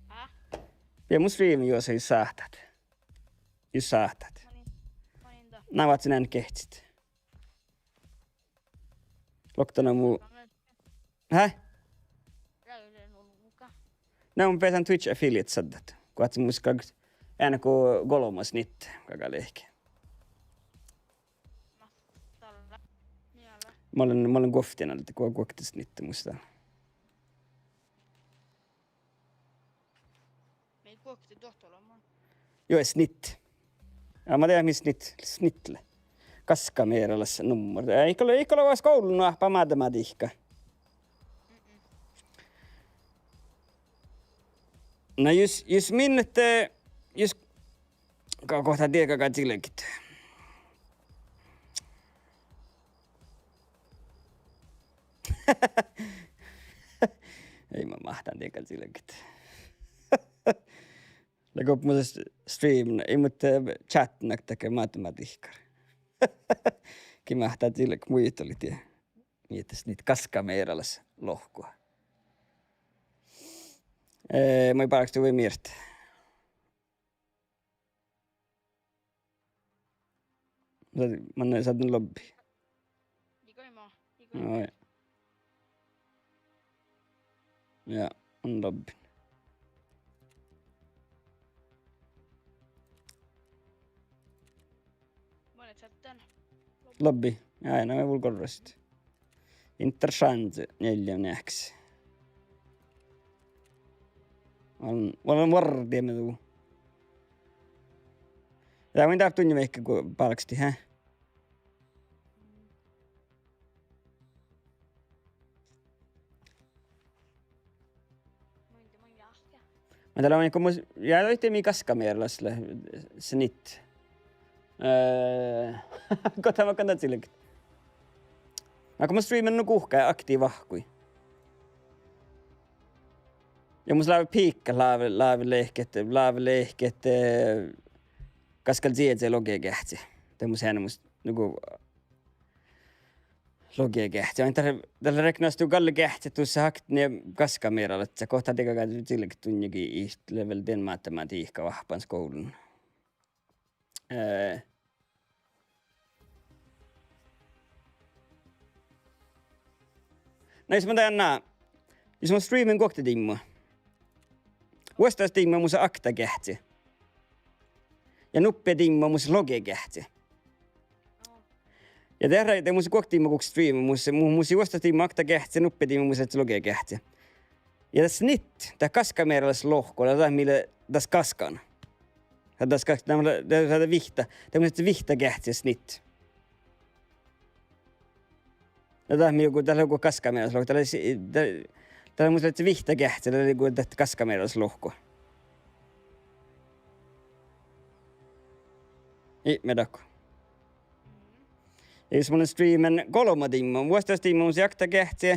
Á? Bidjat mu stream juosit sáhttát? Jus sáhttát. Manin, manin da. Na, váccán ean geahččit. Lokta na mu. Hää? Na, mun beasan Twitch affiliate saddat. Guohta mus galggat eanet go golbma snitte galgá lehpet. Mun lean, mun lean guovttinan ahte guo-, guokte snitte mus dal. Mii guokte dohtolamman. Juo, snitt. Ja ma dieđán, mis snitt, snitt lea. Gaskamearalaš nummar. Ja ii go, ii go leat skuvlla oahppan matematihkka. Mm-mm. Na jus, jus min, eh, jus Go-, gohta dieđán galggat čilget. Ii, ma máhtán dieđán galggat čilget. Lea go mus stream, ii, muhto chat-in ahte matematihkka. Gii máhttá čilget muitalit die. Mii ahte snitt gaskamearalaš lohku. Eh, moai bálkestuvvui miert. Manne sáhtán lobbi. Ii go, ii go. Ai. Ja, mun lobbin. Lobbi. Ja, na mun vuol gorrasit. Interessant, neljänneksi. Mun, mun várra dieđán du. Ja mun dáppe dunnje veahkku bálkestit, hää? Mun, mun jahka. Mun dal lean go mus, ja, dohko mii gaskamearalaš lea snitt. Eh, gohta máhttá čilget. Na go mun streamen nu guhká aktivahkui. Ja mus lávii pihkat láve-, lávelehket, lávelehket, eh, gaskal čieža logegeahci. De mus eanet mus nugo logegeahci. Ain dat, dat lea reknast galle geahci, dušše haktit nie gaskamearalaččat, gohta dieđán galggat čilget dunnje gii it lea vel dien matematihkka oahppan skuvllan. Eh, Na jus mun dieđán, jus mun streamen guokte diimma. Vuosttaš diimma mus lea okta geahci. Ja nuppe diimma mus lea logegeahci. Ja de, de mus guokte diimma guhkes streamen, mus, mu-, mus lei vuosttaš diimma okta geahci, nuppe diimma mus lei logegeahci. Ja dat snitt, dat gaskamearalaš lohku, dat, dat mii lea das gaskan. Dat, das gas-, dat, dat, dat vihtta, dat mus lei vihtta geahci snitt. Na dat mii go, dat lea go gaskamearalaš lohku, dat lea si-, dat, dat mus lei vihtta geahci, dat lea go dat gaskamearalaš lohku. Ipmirdago. Ja jus mun lean streamen golbma diimma, vuosttaš diimma mus lei okta geahci,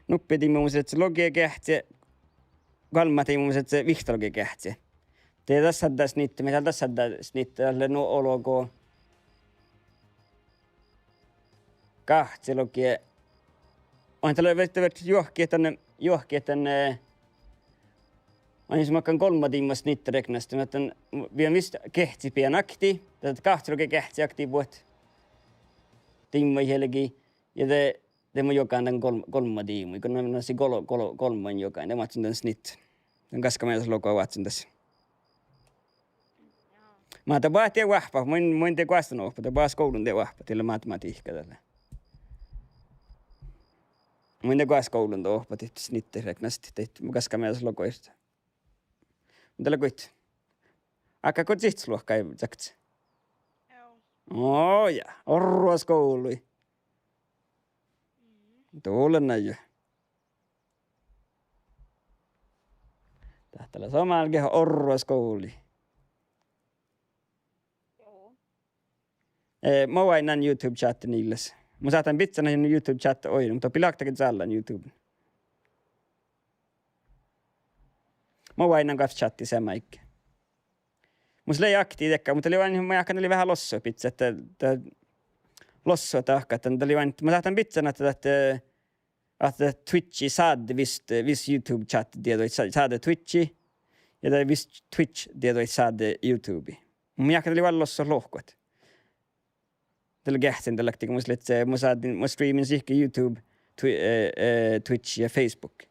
nuppi diimma mus lei logi geahci, golbma diimma mus lei vihtta logi geahci. De das addá snitte, mii dal das addá snitte, dat lea nu olgu gahci logi. Oaidná dat lea vihtta, vihtta juohke dan, juohke dan, eh, oaidná, makkár golbma diimma snitte reknastit, ahte dan, vihan vist geahci beaivvi, dat gahci logi geahci oktii buot diimma jagi. Ja de, de mun jogan dan gol-, golbma diimma, go na-, na sii gol-, gol-, golbma jogan, de mun oaččun dan snitte. Dan gaskka measta logu oaččun das. Mat dat boahtá oahppat, mun, mun de goasttan oahppat, dat boahtá skuvlan de oahppat, dat lea matematihkka dat lea. Mun de goasttan skuvlan de oahppat, dat snitte reknastit, dat mun gaskka measta logu irte. Mun dat lea goit. Ákká go sihtes luohkái čakci. Ó ja, orru skuvlui. Dula na jo. Dat lea somá ge orru skuvlui. Eh, mun oaidnán YouTube chat-i Niillas. Mun sáhtán bidjat YouTube chat-i oidno, muhto pillá oktage čállan YouTube. Mun oaidnán goassege chat-i seamma áigge. Mus lei aktii dakkár, muhto lei oaidnán, mun jáhkán, dat lei veahá lossot bidjat, dat, dat lossot dahkat, dat lei oaidnán, mun sáhtán bidjat ahte, ahte, ahte Twitch-i sáddá vist, vist YouTube chat-i dieđuid, sa-, sáddá Twitch-i, ja de vist Twitch dieđuid sáddá YouTube-i. Mun jáhkán, dat lei vel lossot lohkat. Dat lea geahčen, dat lei oktii go mus lei, mus sáddán, mus streamen sihke YouTube, Twi-, eh, eh, Twitch ja Facebook.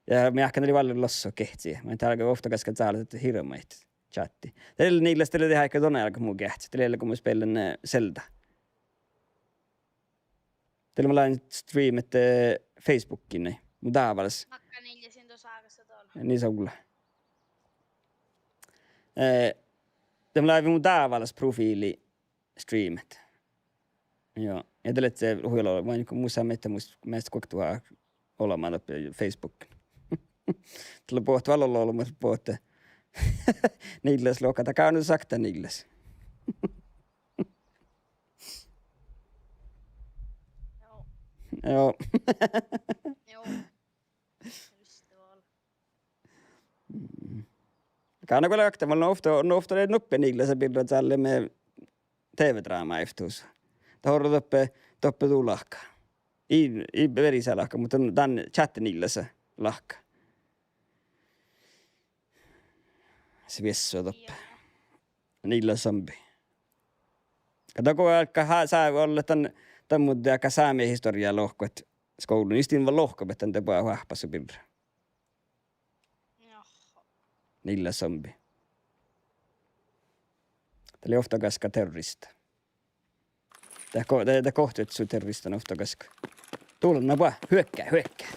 Ja mun jáhkán, dat lei vel lossot geahčen. Mun dál ovtta gaskka čállat hirbmat chat-i. Dat lei Niillas, dat lei deháikat don álgát mu geahčen. Dat lei go mun spellen, eh, Zelda. Dat lei mun láven streamet, eh, Facebookiin, nai. Mu dávalas. Makkár Niillas in do ságas dal? Ni sovla. Eh, de mun láven mu dávalas profiili streamet. Juo. Ja dat lei hui olu, mun go mus sáme, ahte mus measta guokte olbmá doppe Facebookin. Dat lea bohte vel olu, olu, mus bohte. Niillas lohká, dat gal nu sakta Niillas. Juo. Juo. Juo. Just det var. Mm. Gal na go lei okta, mun ovtta, ovtta lei nuppe Niillasa birra čálleme TV-dráma ivttus. Dat orro doppe, doppe du lahka. Ii, ii verisas lahka, muhto dan čáhtte Niillasa lahka. Sviessu doppe. Niillas zombie. Ka dat go álgá há-, sa-, ollet dan, dan muddui áigge sámi historjá lohkat skuvllas. Istin vel lohkat, ahte dan de boahtá oahppat su birra. Niillas zombie. Dat lei ovtta gaskka terrorista. Dat go-, dat, dat gohčoduvvá terrorista ovtta gaskka. Dula na boahtá, hyökkää, hyökkää.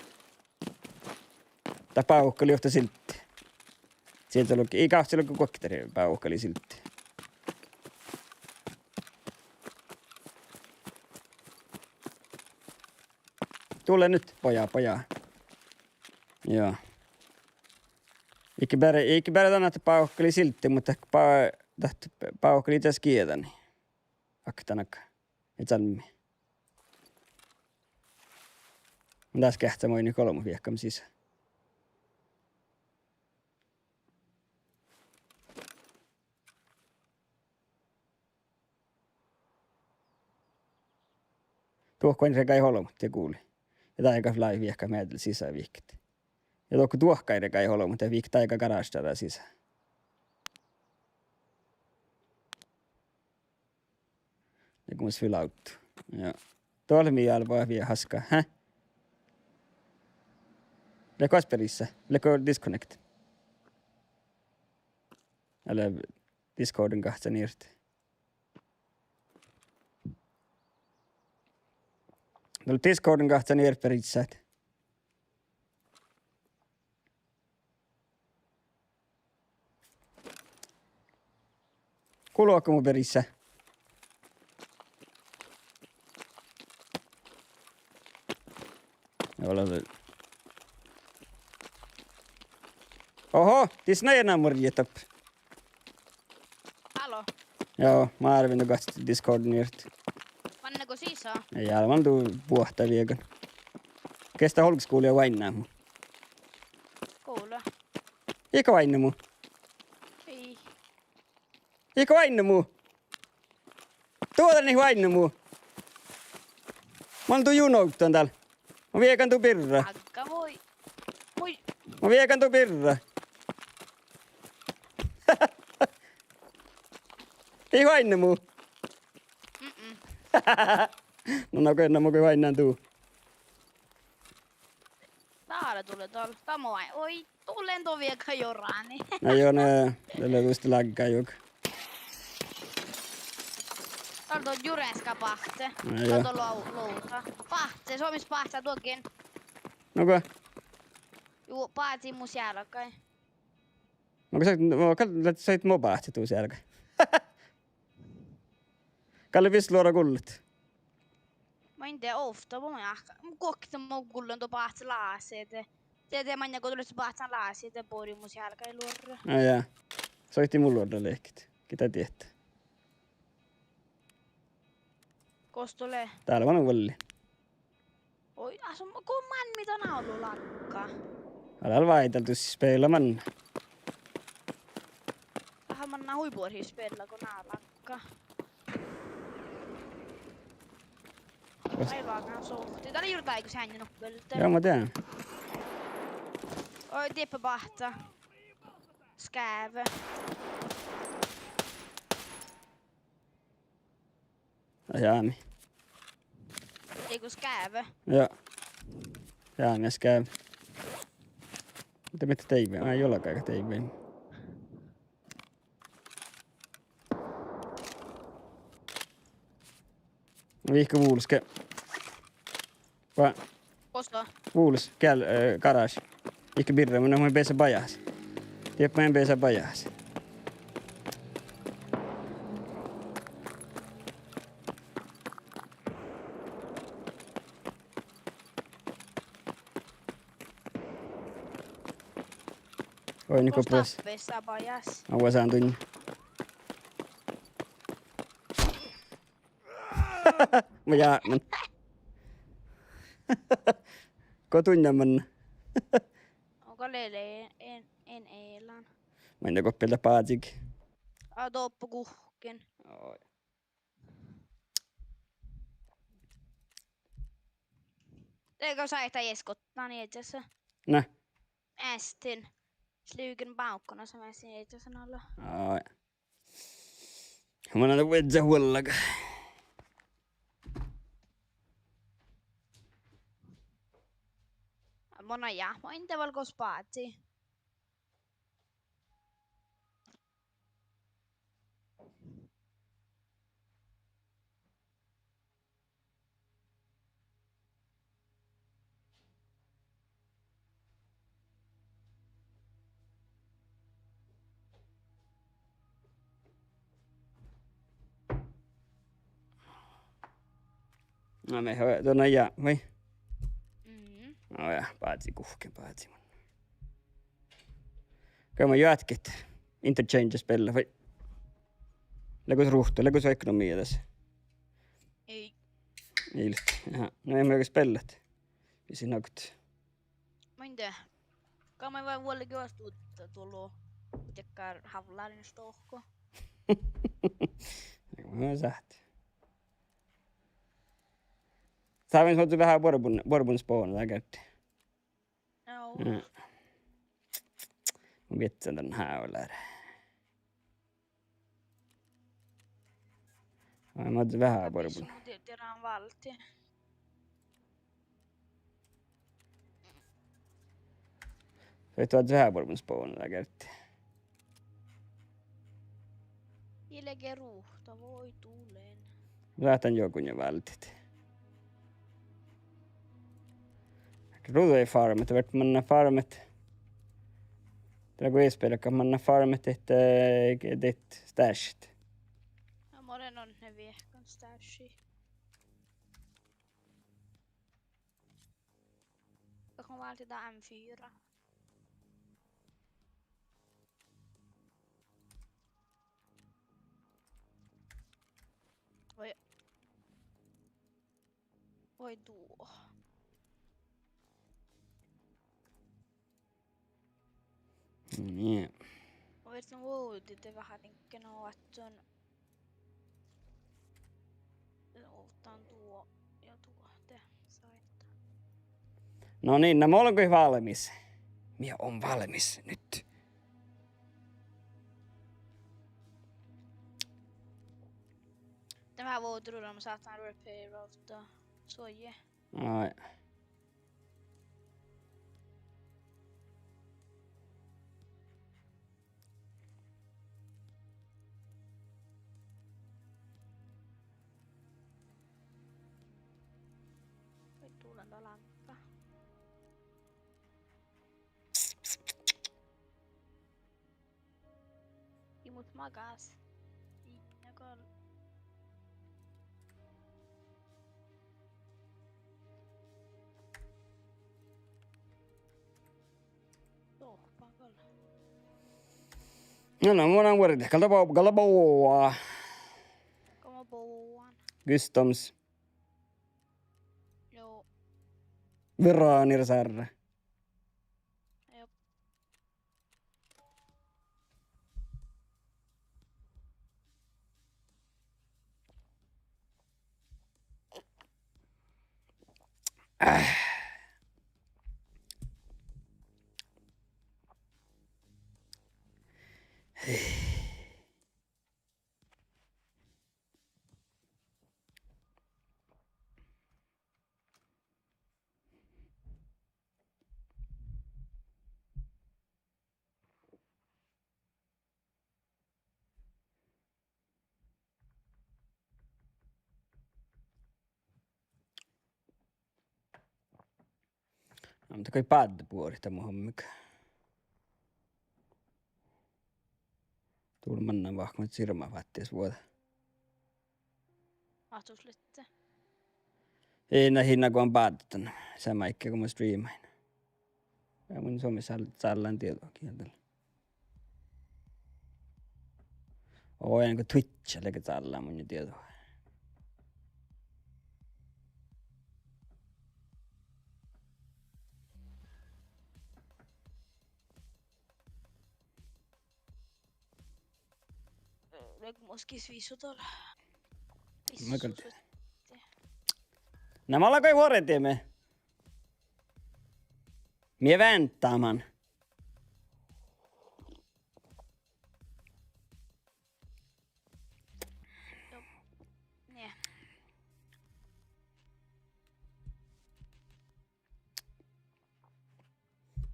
Dat bávka lei ovtta siltti. Sieža logi, ii gávcci logi guokte bávka lei siltti. Tule nyt, pojá, pojá. Juo. Ii beare, ii beare dan ahte bávka lei siltti, muhto ba-, dat bávka lei das gieđani. Okta naga. Ja čalmmi. Mun das geahččen moai golbmot viehkat sisa. Duohkái regai olbmot, de guli. Ja dáigat lávii viehkat meaddel sisa viehkat. Ja dohko duohkái regai olbmot, de viehkat dáigat garáža sisa. Ja go mus fylgii autto. Ja. Doalvvi albma vieha haska, hä? Lea goas beriisa? Lea go disconnect? Ale Discordin gahča nirt. Dal Discordin gahča nirt beriisat. Gullo go mu beriisa. Oho, dis na eana murjetob. Hallo. Juo, Marvin, go Discordii ert. Manne go sisa? Ja, man du buohta viegan. Gesta olgis gulia oaidná mu. Gulia. Iige oaidná mu. Ii. Iige oaidná mu. Duođai ii oaidná mu. Mun du juo nogdan dál. Mun viegan du birra. Agga, voi. Voi. Mun viegan du birra. Ii oaidná mu. Mm-mm. No, no, go, no, mun go oainnán du. Dá lea dál, dál, dál mo vai. Oi, dál lean duo viegan joráni. Na juo, ne, ne lea duosta lagga juoga. Dál don jureskka báhce. Na juo. Dál don lo-, louta. Báhce, Suomis báhce duogiin. No go? Juo, bázi mu sealgái. No go sa, no, gal, gal, sait mo báhce du sealgái. Gal lea vis luođa gullet. Main de ovtta, mo ja, guokte mo gullen do báhce lásiide. De, de main go du leat báhcán lásiide, de bori mu sealgái luorre. Á, ja. Soiti mu luorre lehket. Gii dat diehtit? Gos dat lea? Dál lea man vuolli. Oi, ah, son go manne dan alu lagga. Ala váidá, du spela manne. Aha, manná hui buorre spela go ná lagga. Ai, vágán sohtii. Dá lea juo dáiguin seainna nuppe bealde. Ja, ma dieđán. Oi, dieppe báhcá. Skáve. Ja, jámi. Eigo skáve? Ja. Jámi ja skáve. Muhto mii deaivvai, ii ole gal deaivvai. Vihkke vulos ge-, va-, Gos dat? Vulos, geal-, eh, garáš. Iige birra, mun, mun beasa bajás. Dieppe mun beasa bajás. Oi, nu go Gos pres-. Dáppe sa bajás? Á, vuosán duinna. Mun jápmán. Go duinna man. Oga lele en, en elan. Main go bealde bázii. Á, doppe guhkkin. Oi. Dego sáhttá iežas gottan iežas. Na. Ástin. Slugen báhkona som ástin iežasan ala. Oi. Mun ain vuodjá vuollaga. Mun ain jáhmma inde valgos bázii. Na, mii don ain jáhmma vai? Mm. Á, ja, bázii guhkkin, bázii mun. Geaimma juo átkit Interchange spellat vai? Lea gos ruhta, lea gos vaikko nu mii das? Ii. Ii leat. Aha. No, ii mii ge spellat. Mis sii nohkat? Main de. Gal maid vuollegiid oastut duollo. Dakkár hávlárin stohko. Ná, mun sáhtán. Sáhtán moai veahá buorbun, buorbun spona dá gárddis. Joo. Mm. Mun viežžan dan hávlára. Vai moai veahá buorbun. Mun dieđán válddit. Vai veahá buorbun spona dá gárddis. Ii leage ruhta, voi dulen. Mun sáhtán juoga válddit. Ruđa farmet, vert manná farmet. Dego easperekat manná farmet, eh, dihte stashit. Ja, mun ain viehkan stashi. Dego válddit dá M fire. Vai duo. Nie. Mun vietin vuovdit veahá dinkkejin oaččun. Ovddan duo ja duo de saidda. No niin, na mun lean goit valmis. Mii leat valmis nyt. Dá veahá vuovdit ruđa, mun sáhtán repair ovdda suoji. Ai. Vai tulen da lámpá. Ii, mut magas. Ii, na gal. Dohpa gal. No, no, mun lean vuordit. Gal dat bo-, gal dat boa. Gal mun boan. Customs. Joo. Veronica Sárre. Joo. Ámma dat gal báddet buorit, dat mu hommik. Dul mannan vahku, sirmat fáttis vuođa. Ahte sus lihtte? Ii, na hinna go báddet dan, seamma áigge go mun streamahin. Ja mun somá sál-, sállan dieđu gieldalle. Oo, ja go Twitch lea ge cállán mun dieđu. Lea mus vissu dal. Vissu suotte. Na mun lean goit vuordit, mii vántáman. Joo. Nie.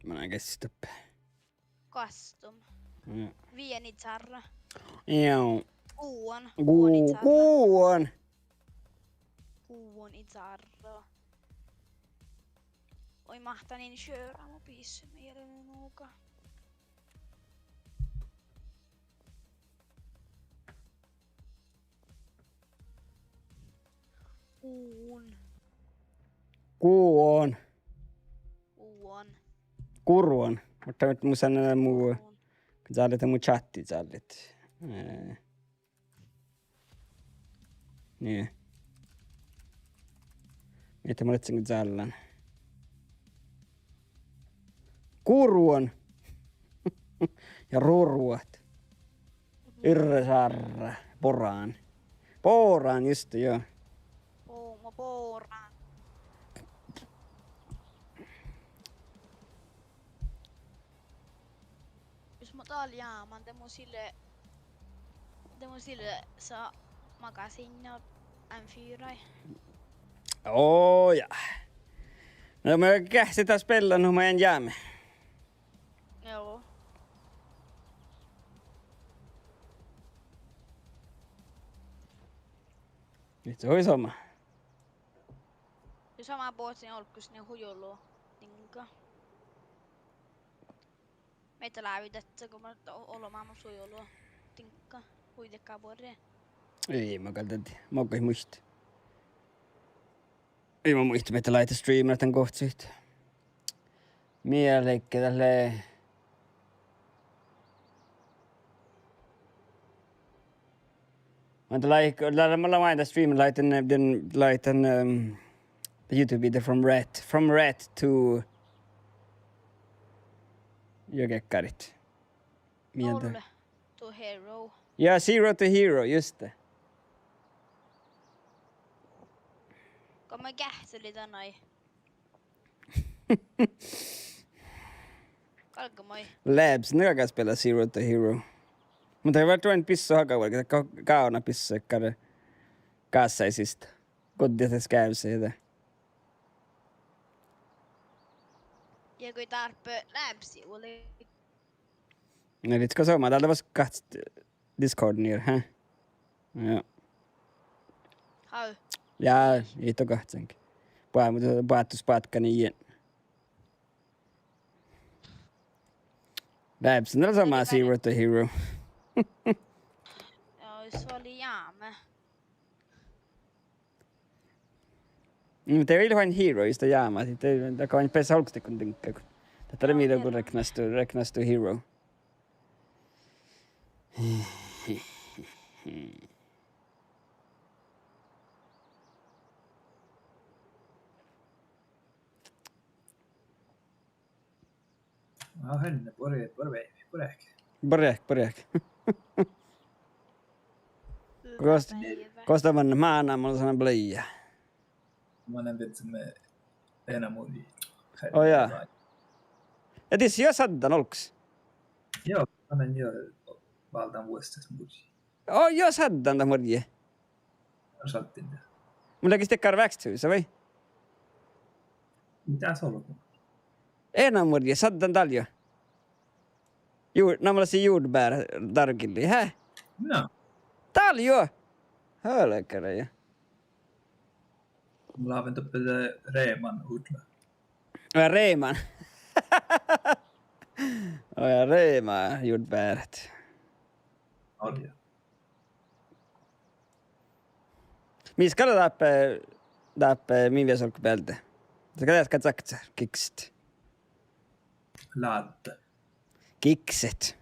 Mun lean gestap. Custom. Joo. Vieni zárra. Joo. Guon. Gu-, guon i zárra. Guon. Guon i zárra. Oi, máhtten šerra mu pissui mielde nugo. Guon. Guon. Guon. Guruon. Muhto mu sanai mu, guruon, cállit mu čáhtti cállit. Eh. Nie. Mii de mun lean cállan. Guruon. Ja ruruot. Yrre sárra. Boran. Boran, juste, joo. Oo, ma boran. Jus mun dal jáman, de mun sille, de mun sille sa magasiinna M fire. Oo, ja. No, mun geahčen dat spellat, no, mun jáman. Joo. It se hui somá. Ja somá boahtán olggos ne hui olu diŋgga. Mii de lávii dat go mun o-, olu mámma hui olu diŋgga. Hui dego buorre. Ii, mun gal dat, mun gal muittán. Ii, mun muittán, mii de láidit streamat dan guovttuid. Mii leigga dat lea. Mun de láitan, lea, lea, mun lean ain dat streamat, láitan, dan, láitan, ehm, YouTube video from rat, from rat to, ja gekkarit. Mii de? Null to hero. Ja, zero to hero, just det. Go mun geahččalin dan nai. Galggamai. Labs, ne galgá spiela Zero to Hero. Muhto dat lea vel duoin bissu haga vuolgit, dat ga-, gávdná bissu dakkár gássážist. Guđđit dat skávsii de. Ja go dárbbaš Labsi vuolgit. Na, diet go somá, dál de vos gahččat Discordii, hä? Ja. Hau. Ja, ii to gahččan. Boa-, boahttus bátkani ien. Labs, na somá Zero to Hero. Ja, se lei jámá. Mm, de ii lean hero, just de jámá, de, de go beassá olggos diŋgga. Dat lea mii go reknastui, reknastui hero. Á, henne, borre-, borre-, borrek. Borrek, borrek. Gos-, gos dat man máná, mun lean blejja. Mun lean beassá, eh, ena murji. Ó, jaa. Ja disa jo saddan olggos. Joo, mun lean jo váldán vuosttaš murji. Ó, jo saddan dat murji. Mun lean gis dakkár växthus, vai? Dás olgo. Ena murji, saddan dál jo. Jur-, na mun lean jordbær dárogillii, hä? Na. Dál jo. Hölgere jo. Mun láven doppe de Reman udla. Ja, Reman. Ó, ja, Rema jordbæret. Orja. Mis gal dáppe, dáppe mii viesolgga bealde? Dá gal, gal saksa, kikset. Ládde. Kikset.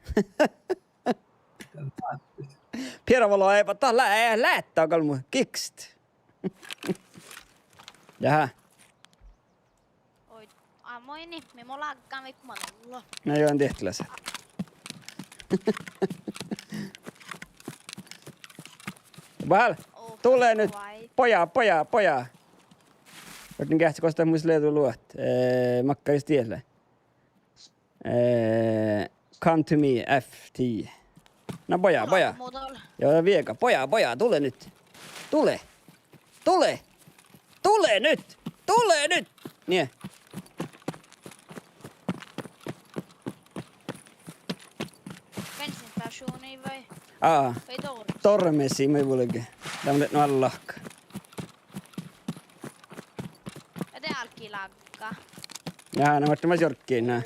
Ládde. Piera valo, eh, dat lea, eh, leat gal mu kikset. Jahá. Oi, á, moi ni, mii mo lággan vei manalla. Na joo, diehtlaset. Bál, tule nyt. Pojá, pojá, pojá. Otin geahččat gos dat mus lea du luot. Eh, makkaris diet lea. Eh, come to me, F T. Na, pojá, pojá. Joo, viega, pojá, pojá, tule nyt. Tule. Tule. Tule nyt. Tule nyt. Nie. Bensinstašuvnii vai? Aa. Vai tormesi? Tormesi, mii vulge. Dá mun leat nu alla lahka. Ja de álggii lágga. Ja, na, muhto mun jorggan.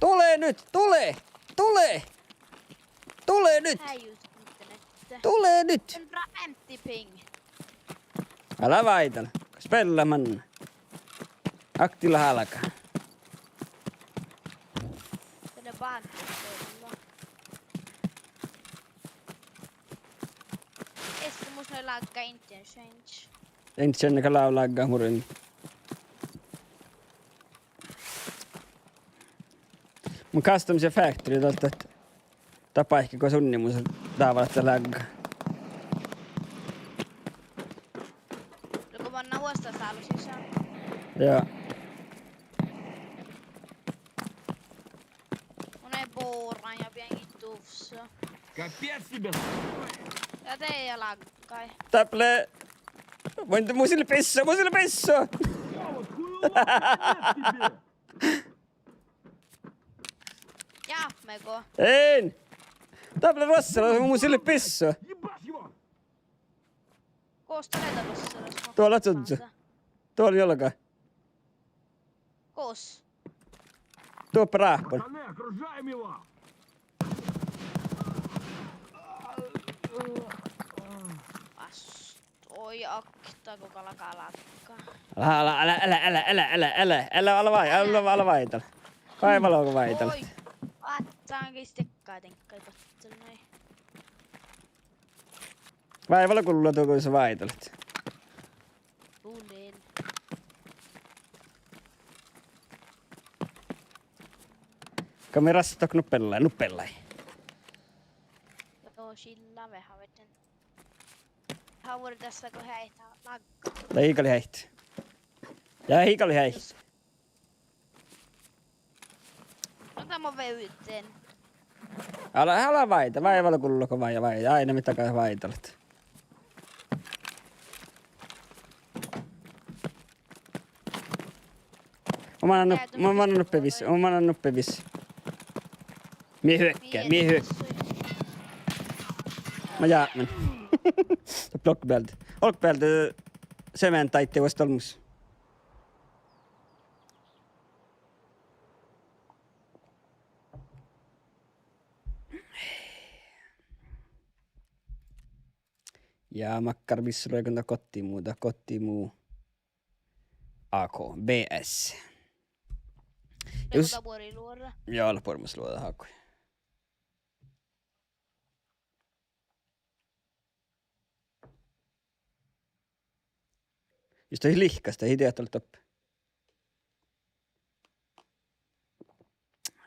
Tule nyt, tule! Tule! Tule nyt! Tule nyt! Alá váidal. Spela man. Akti lea álgá. Esto mus lea lágga internet. Internet gal lea lágga murin. Mun custom se factory dat, dat, dat báikki go sunnimus dábálaš lágga. Lea go manná vuosttaš sálu sisa. Joo. Mun eai boran ja bijan ituvssa. Капец тебе! Ja de ja lággai. Dáppe lea. Mun, mun ii lean bissá, mun ii lean bissá! Jáhmego. Ain! Dáppe lea ruossalaš, mun ii lean bissá. Gos dat lea ruossalaš? Duolla čužžo. Duolla juolga. Gos? Duoppe ráhppan. Oi, akta go galgá lágga. Ala, ala, ala, ala, ala, ala, ala, ala, ala, ala váidal. Vai valo go váidalat. Oi, attán gis dekka diŋggaid batteri nai. Vai valo gullo duo go váidalat. Tulin. Go mii rassahtut doppe nuppelai, nuppelai. Joo, silla veahá veažžan. Hávvor dasa go heaita lagga. Dá ii gal heaita. Ja ii gal heaita. Jus-, no, dá mo vevden. Ale, ale váida, váida, váida gullo go váida, váida. Áidna mii daga váidalat. Mun mannan nup-, mun mannan nuppe vis-, mun mannan nuppe vis-. Mii huokka, mii huok-, ma jápmen. Doppe olggobealde. Olggobealde sementáidda vuos olmmoš. Ja makkár mis lea go dat gottimii, dat gottimii. A K, B S. Lea jus-, dat buori luođa? Joo, lea buori mus luođa A K. Jus dat lihkas, dat ii dieđe ahte lea doppe.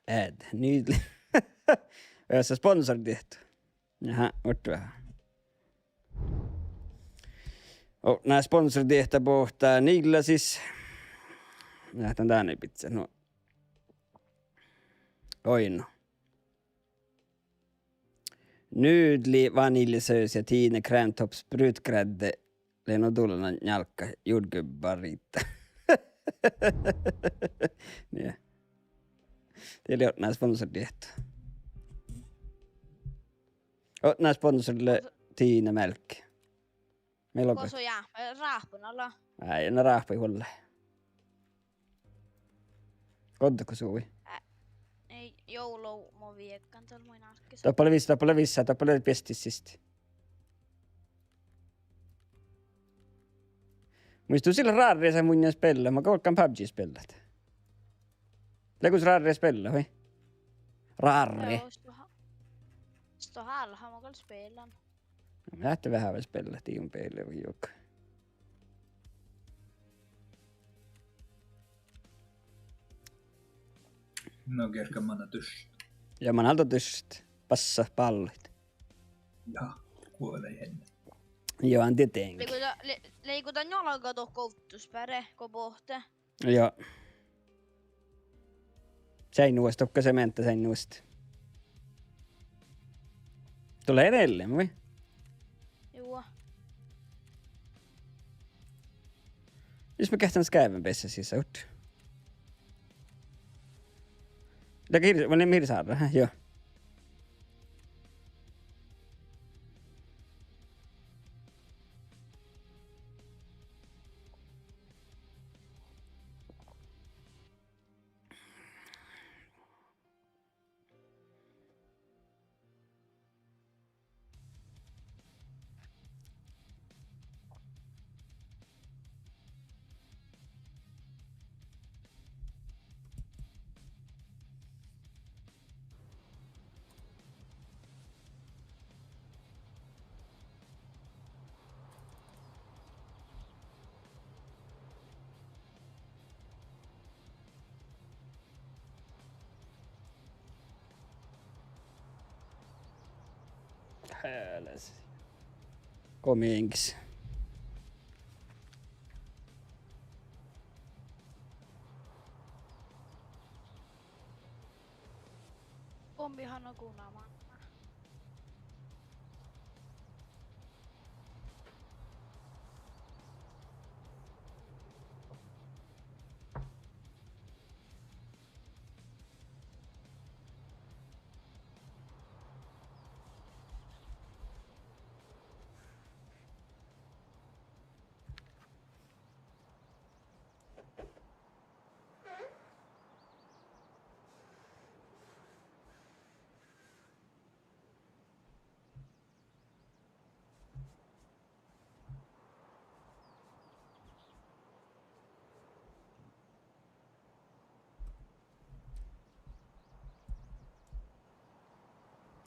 Ad, nydelig. Ja, sa sponsordiehtto. Jaha, ortve. Otná sponsordiehtto boahtá niglasis. Ja dan dán ii bidjat, no. Oi, no. Nydelig vaniljesaus ja Tine kremtopp sprutgrädde. Lea nu dullan njálggat jordgubbarriidda. Nie. Dat lea otná sponsordiehtto. Otná sponsor lea Tine Mælk. Mii logat. Gosa jáhme, ráhppan ala. Ai, na ráhppai vuollái. Goddekko suvi? Ää, ii, joulu mo vieggan dal maid nárkkis. Doppe lea vis-, doppe lea vissa, doppe lea biestis siste. Muittán sil rárri sa munnje spiellat, ma galggan PUBG spiellat. Lea gos rárri spiellat, vai? Rárri. Joo, sto ha-, sto hálha ma gal spiellan. Mii leat veahá spiellat diibun beale vai joga. Na, geargga manná dušše. Ja manná dušše. Bassa bállui. Ja, guođa enne. Joo, en dieđe. Lei go dat, le-, lei go dat njálgá dohko ovttus beare go bohte. Joo. Seainnuvuostta, dohko sementta seainnuvuostta. Dalle ii lean, vai? Juo. Jus mii geahččat skeavvun beassá sisa, uhte. Lea ge hir-, vai lea mii hir-, sárra, hä? Joo. Heles. Gomiiŋgis. Gombihan on guna manná.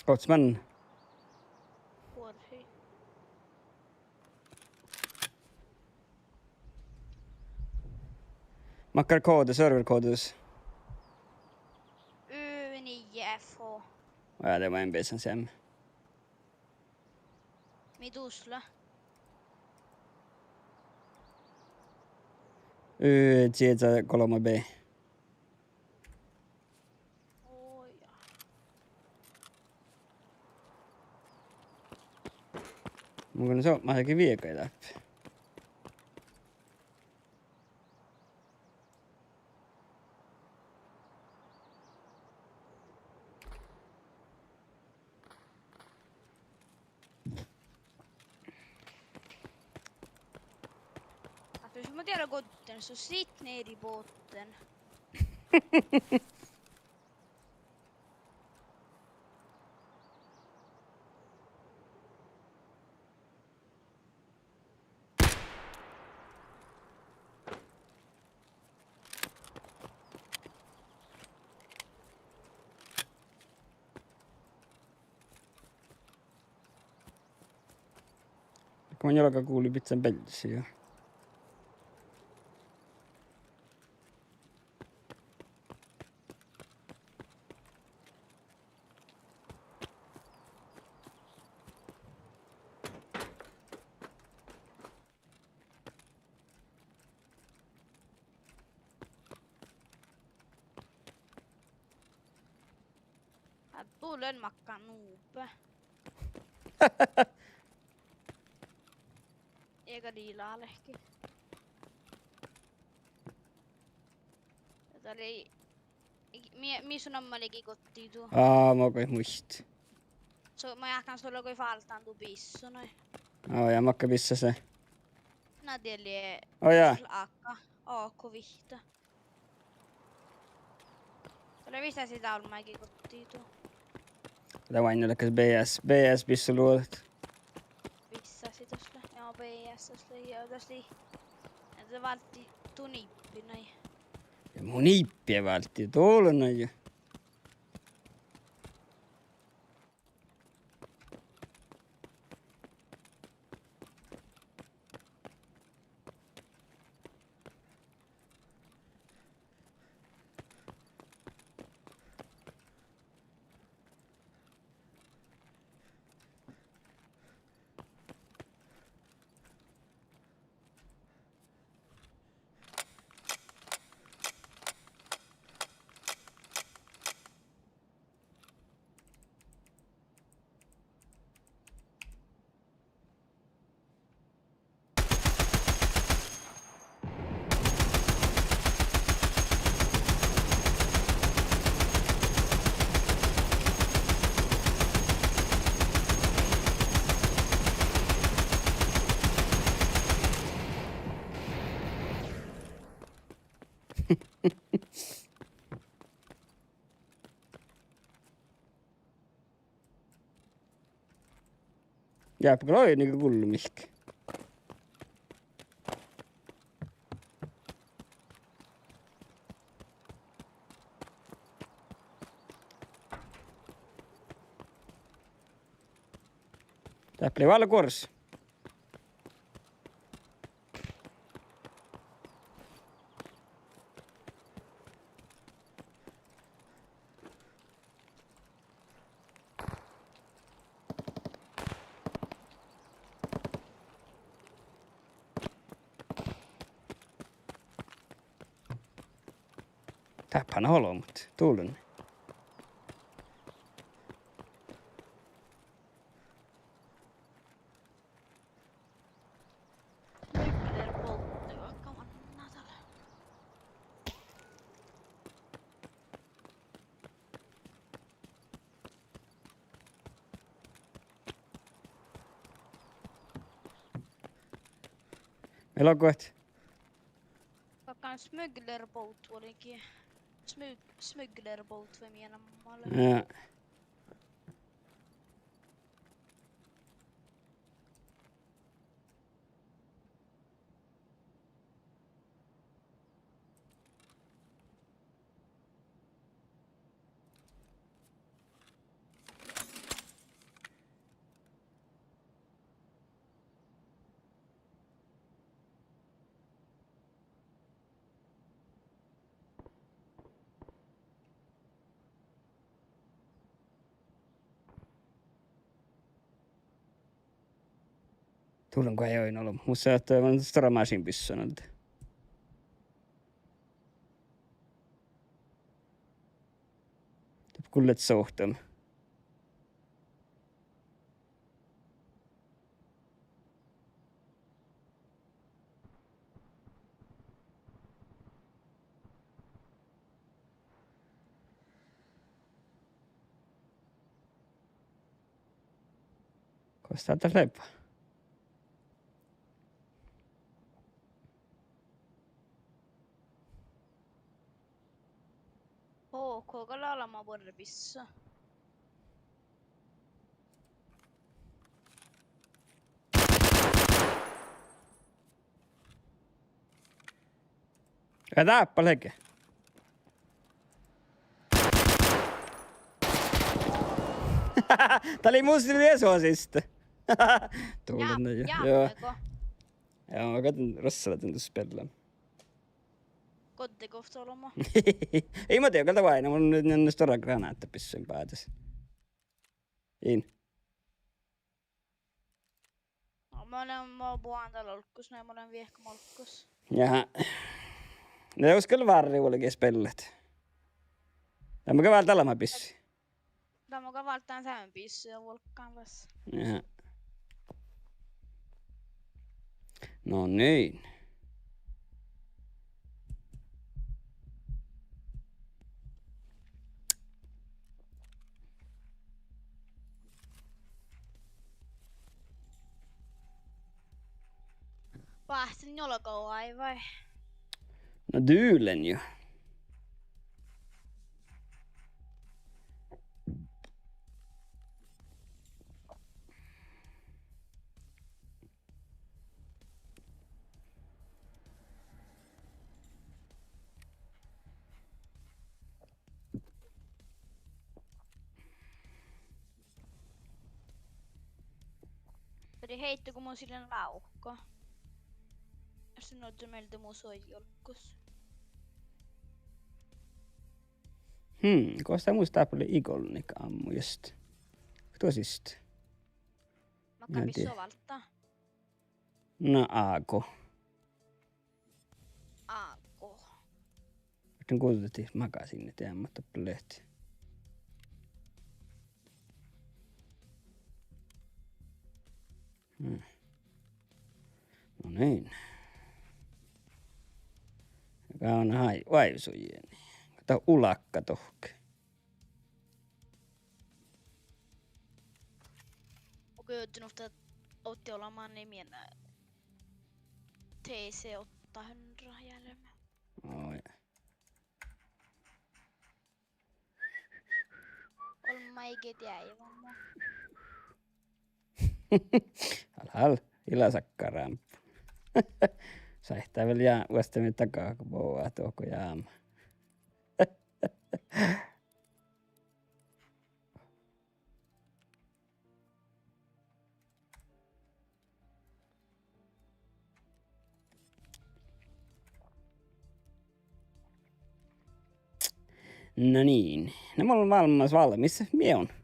Ovttas man. Buorre. Makkár kóde, serverkóde dus? Aa, de main beasan seammá. Mii dus lea? Ö, čieža golbma B. Oi, ja. Mun gal somá dego viegaid dáppe. Ahte mun dieđán goddin, son sitt nedi botten. Go mun juo galggan gulbit bealle ja. Aa, du leat makkár nuppe. Ega dii lálehkii. Ja dat lei, mii, mii son namma lei gii gottii du? Aa, makkár muittán. Son, mun jáhkán son lea goit fálddán du bissu, nai. Aa, ja makkár bissa lea? Na, die lea, aa, ja, AK, AK viitta. Dat lea vissa sii dálmmági gottii du. Dat maŋŋil lea kas BS, BS bissu luođat. Vissa sii das lea, ja BS das lea, ja das lei. Ja de válddii du nibbi, nai. Ja mu nibbi válddii, dolo, nai. Jáppe gal oidne gullu mihkkege. Dáppe lei vel guoras. Dáppe han olbmot, dullen. Smuglerboat, vaikko manná dal. Mii leat guot? Vaikko smuglerboat vuolgit. Smug-, smuglerboat vai mii namma lea. Ja. Dullen go eai oidno olbmot, mus sáhttá, mun stuorra mašiidnabissu alde. Dáppe gal leat sovttam. Gos dat lea? Ó, go gal leat buorre bissu. Ja dáppe lea ge. Dat lei mus lea esoa siste. Dullen na, ja, ja. Jaa, ma gal dan rossalan dan dus spellan. Godde go ovtta olbmo. Ii, ma dieđe, gal dat oaidná, mun lean stuorra granátta bissun báđas. In. No, mun lean, mun boahan dál olggos, na mun lean viehka olggos. Jaa. Na jus gal várri vuolgit spellat. Dan mun gal válddán leamaš bissu. Dan mun gal válddán leamaš bissu ja vuolggán vas. Jaa. No niin. Váhcen njuolga oažžu vai? No dál lean jo. Buri heitto go mus ii lean lávkka. Jus sin ožžon mielde mus oažžu olggos. Hm, gos dat mus dáppe lea igolnik ámmu just. Duo siste. Makkár bissu válddá? Na, A K. A K. Ahte guđđet magasiinnat eammat dáppe leat. Hm. No niin. Gávdná oaivisujiin. Dat ulakka dohkke. Okei, oažžu ovtta, ovtti olbmán, eh, T C åtta hundra hjälm. Oi. Olbmá ii ge diaivan mu. Hal, hal, ii leat sakka rámpu. Sáhttá vel ja vuostá mii daga go boat dohko jámá. No niin. Na mun lean válmmas valmis. Mii leat.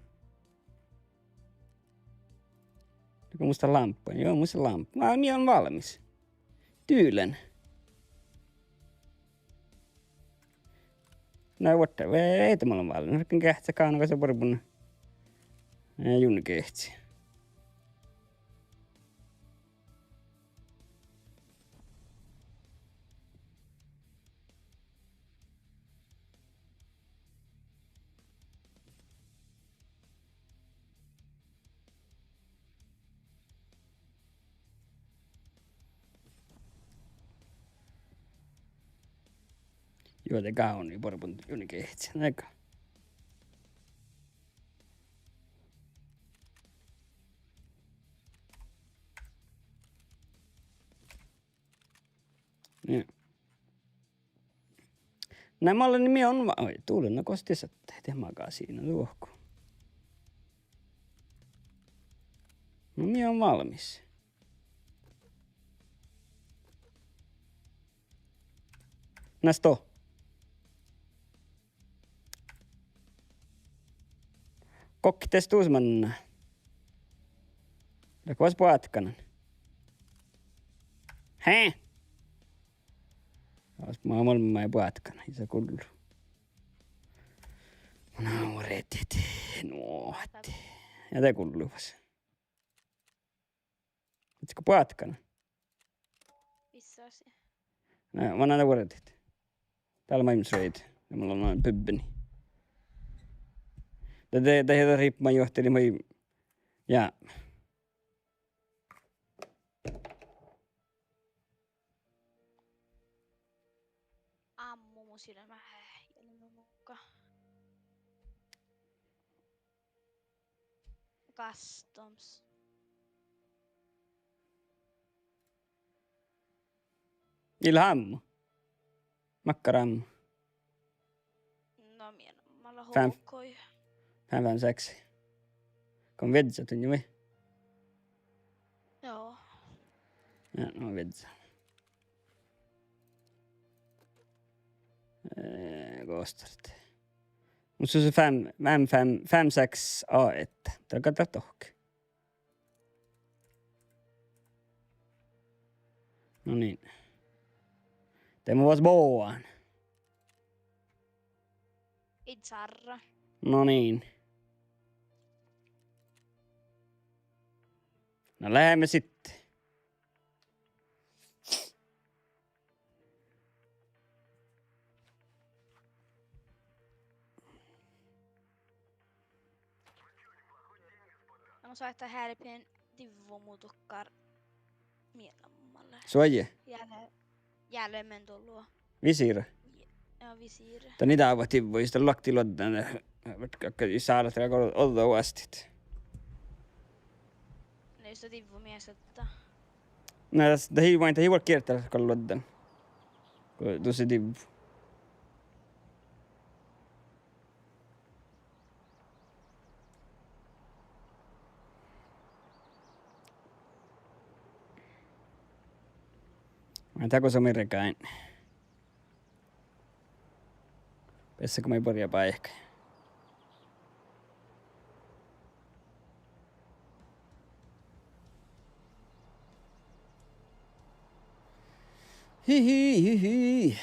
Go mus lea lámppu? Juo, mus lea lámppu. Mii leat valmis. Dál lean. Na vuotte, ve-, eai mun lean valmis. Mun geahččen gávdnagasa borbun. Eh, jun geahččii. Juo, de gávdná borbun jun geahččii, neka. Jaa. Na mun lean, mii leat va-, oi, dál lean, na gos de sáhttet, de magasiina dohko. No mii leat valmis. Na sto. Gokte stus manná. Lea gos boatkkanan. He? As ma-, mol-, ma-, boatkana, ii sa gullu. Mun vuordit. Nuohti. Ja de gullu fas. Ii sa go boatkana. Vissa asi. Na, mun lean vuordit. Dál maid mus reid. Ja mun lean bubbani. De, de, de, de riippuu maid johtilit maid. Ja. Ammu mu silmä, eh, ja mun muka. Customs. Ii leat ammu. Makkár ammu. No, mii, ma-, ma-, fem-, OK. Fem, fem, seks. Go viezza tunni vai? Joo. Ja, no viezza. Eh, gostart. Mun sus fem, fem, fem, fem, seks, A ett. Dál gal dat dohko. No niin. De mun vas boan. Ii sarra. No niin. No leamme sitten. Mun sáhtán hearpen divvu mu dukkár mielammalle. Suoji? Jääle-, jäälemen dološ. Visiira? Ja, ja, visiira. Dan ii dávvat divvu, jus dat lakti luoddan, eh, vaikko ii sáhtán go ođđa vuostit. No jus dat divvu mii sáhtán. Na, das, dat ii, maid dat ii vuolgit gierdat gal luoddan. Go dušše divvu. Maid dat go sa mirgain. Beassá go maid borjá báikái. Hihi, hihi.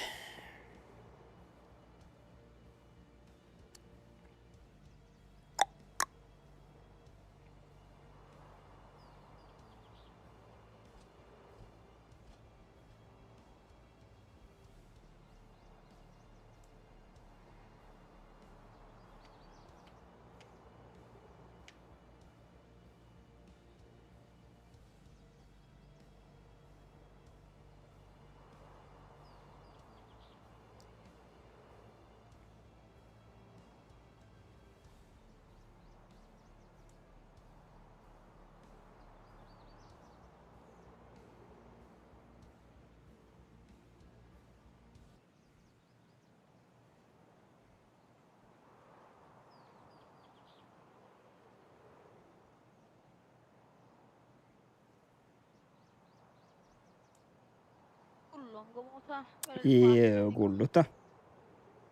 Gullongo mu dat? Ii, gullut dat.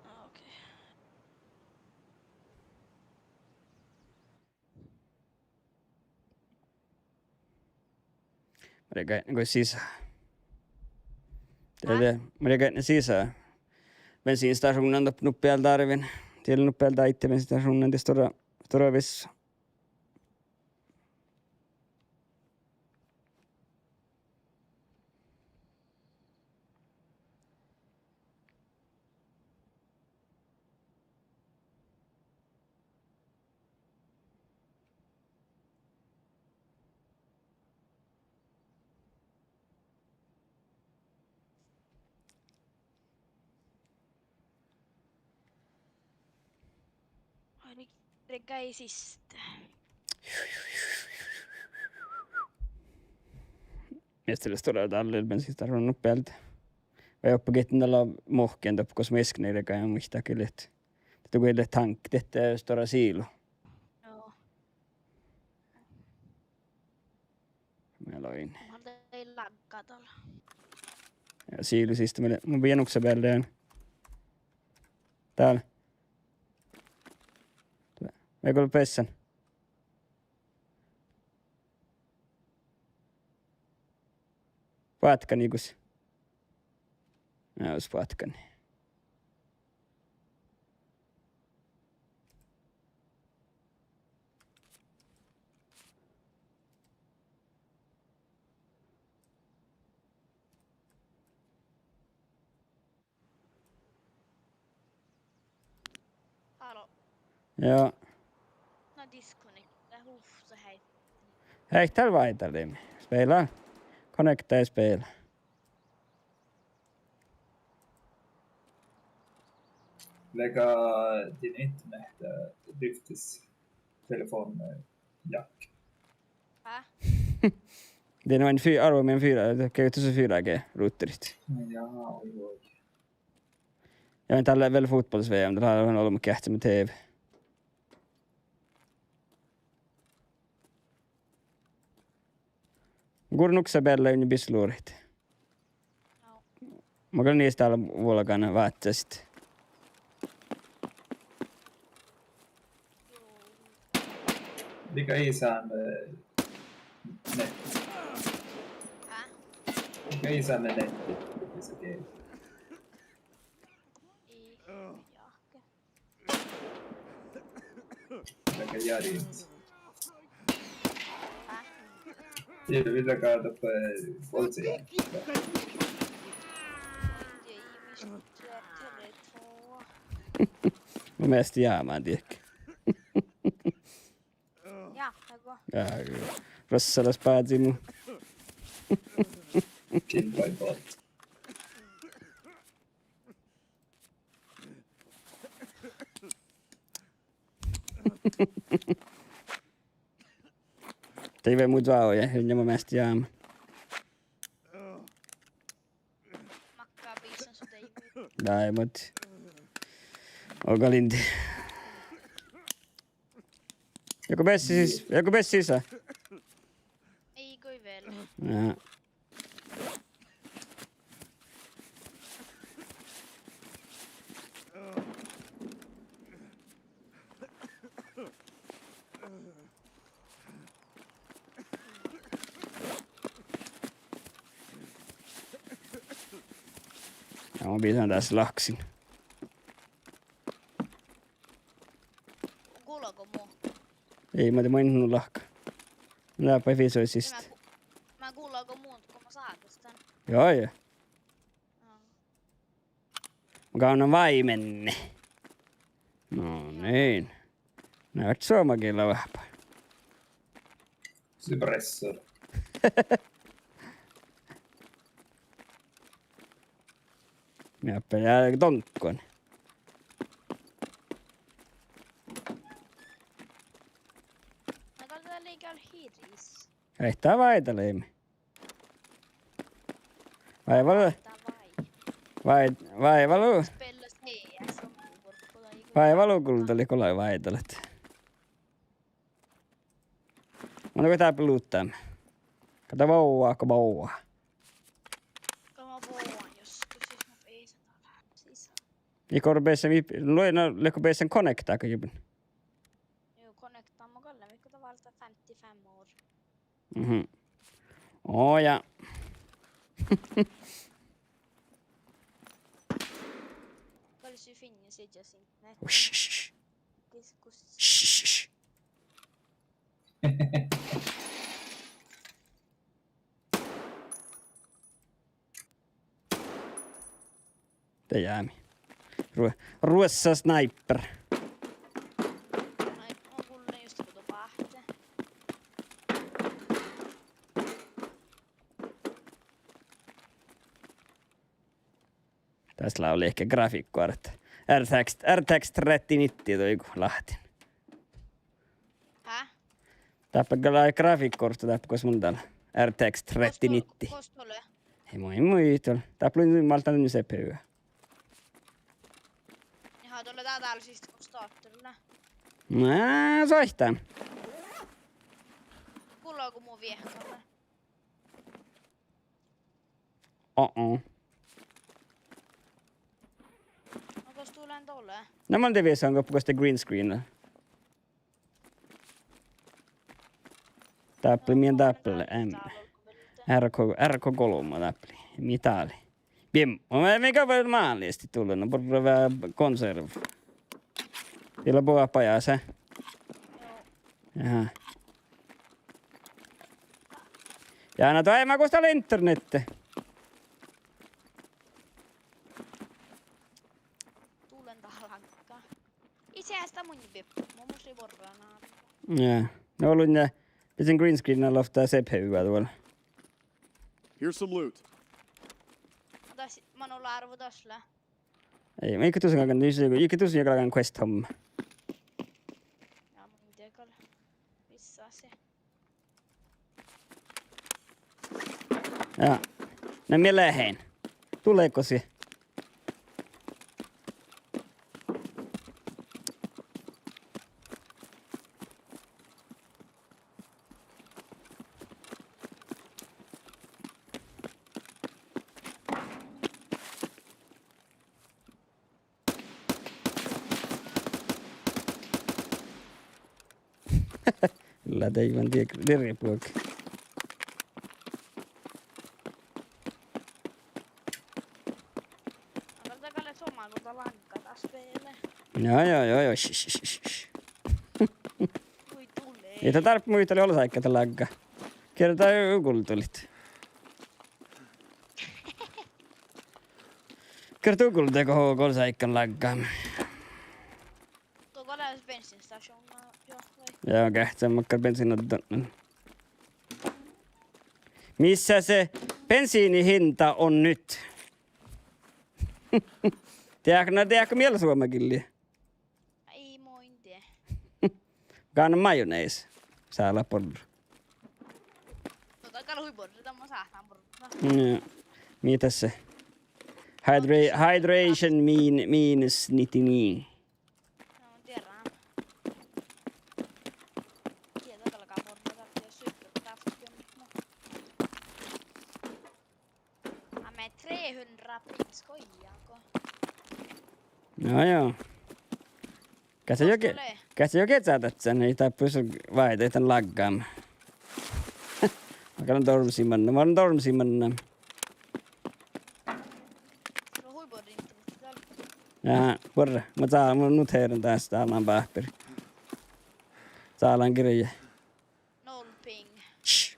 Ah, okei. Mun lean gaidnun goit sisa. Dee, dee, mun lean gaidnun sisa. Bensiinstasjonen doppe nuppi dal dárven. Dal nuppi dal daidda bensiinstasjonen, dee stuorra, stuorra vissa. Ai, mii regai siste. Mii lea stuorra dalle bensiinstasjonen nuppi dal. Vai doppe gitta dalle muhtin doppe gos mu iskni regai, muittán gal ahte. Doppe gal lea tank, dihte stuorra siilo. Joo. Mii loin. Mun lei lagga dal. Ja siilo siste, mii lea, mun bijan uksa bealde. Dal. Mii go bessen. bátkani gus. Jus bátkani. Hallo. Ja. Na, disconnect. Uf, sa hei. Hei, dál váiddalii. Spela. Connecta ja spela. Leaga din internet, eh, lyftis telefon, eh, jack. Hä? Dien on fy-, arvo min fyra, dii tusa fyra G ruuterit. Jaa, oi, oi. Ja dál lea vel fotballas-V M, dál lea olbmot geahččamin T V. Gurra nuksa beallái unna bislurit. Mun gal niis dál vuolgán váttis. Mikä isä me ne-, mikä isä me netti? Ii, jahke. Mikä järin. Ii, mii leat doppe goltsi. Mu mielas jámá diek. Ja, nagu. Ja, ruossalaš bázii mu. Kill by bot. Dei vel mu dvá oja, ja mu mielas jámá. Makka bisan su dei. Dai, mut. Oga lindi. Joku bessis, joku bessis. Ii, goit vel. Ja. Ja mun bisan dás lahkasin. Gulgo mu? Ii, ma de mun nu lahka. Mun dáppe fis siste. Ma gu-, ma gulgo mu, go ma ságastan. Joo, joo. Aa. Mun gávdnan váimenne. No niin. Na, olet suomagilla vahpa. Suppressor. Mii dáppe ja donkkuin. Na gal dat lei gal hiris. Ei, dat váidá leimi. Vai valu? Vai, vai valu? Spela C S. Vai valu guldalit go lei váidalit. Mun go dáppe lutame. Kada boa, go boa. Go ma boan, jos, jos ma pesen dal. Sis. Ii go bessen, lue, no, leago bessen connecta go jubben. Ju, connecta ma galle, vi kan valgte femtifem år. Mhm. Å, ja. Galle su finne sija sinne. Uš, uš, uš. Kus, kus. Uš, uš, uš. De jámi. Ruo-, ruossa sniper. Ai, mun gullen just go báhte. Dás lávii ledje grafiikka ahte R T X, R T X trettio nittio doigu láhtten. Hä? Dáppe gal lei grafiikka ahte dáppe gos mun dal. R T X trettio nittio. Gos du-, gos du lea? Ei mu, ei mu ii dal. Dáppe lei nu máltán nu C P U. Jaha, dat lea dál siste go starter, lea. Na, soaittán. Gulgo mu viehkalle. Uh-uh. No gos du leat dole? Na mun de viesan go gos de green screen. Dáppe, mii dáppe, em. R K, R K golbma dáppe lei. Mii dat lei? Bim. Mun, mii gal vel máliesti dullen, no, borre veahá konserva. Dii lea buot bajás, eh? Jaa. Ja na, doaimma gos dal internette. Dullen dat lagga. Ii seasta mun bieppu, mun mus lei borra na. Jaa. No, ollu, eh, bisin green screen, na, lohká sii hevva duolla. Here's some loot. Das, man ol árvu das lea. Ei, mun ii dušše galggan, ii, ii dušše galggan quest homma. Ja mun ii dieđe gal. Vissa se. Ja. Na mii leat. Dulgo sii. Lea deaivvan die-, dieđe buot. Aga dat gal lea somá go dat lagga dat spel. Ja, ja, ja, ja, š, š, š, š. Hui dule. Ii dat dárbbaš muitalit olles áigge dat lagga. Gerte gulddulit. Gerte gulddulit go, go olles áigge lagga. Doppe lea bensiinstasjohna, jo, vai? Ja, geahččá makkár bensiinna dan. Missä se bensiinin hinta on nyt? Dieđát, na dieđát mii lea suomagillii? Ii, mun in dieđe. Gana majones. Sálá borre. No dat gal hui borre, dat mun sáhtán borre. Joo. Mii das? Hydra-, hydration min-, minus nittioni. No, mun dieđán. Dieđe galgá borre, dat lea super, dat lea super. Aa, mun trehundra prints, goijago. No joo. Geahččá juo ge-, geahččá juo geahččá dat sen, ii dáppe váide dan laggámin. Mun galggan dormasiid mannan, mun galggan dormasiid mannan. Jaa, buorre. Mun sa-, mun noteren dás, dá lea báhpir. Sálan girje. Null ping. Š.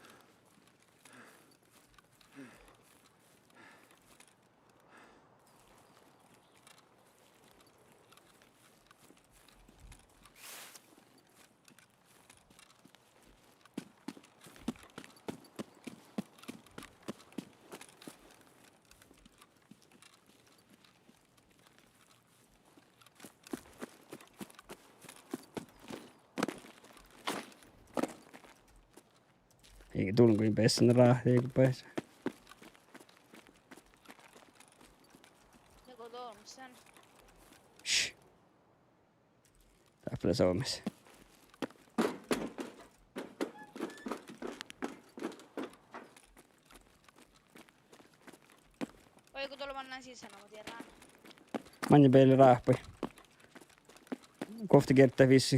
Ii, dulgo ii bessen ráhkadit go bessen. Nugo domus sen. Š. Dáppe lea somás. Oi, go dal lea mannan sisa, na mun dieđán. Maŋŋel bealle ráhppaid? Guovtte gierddát vissi?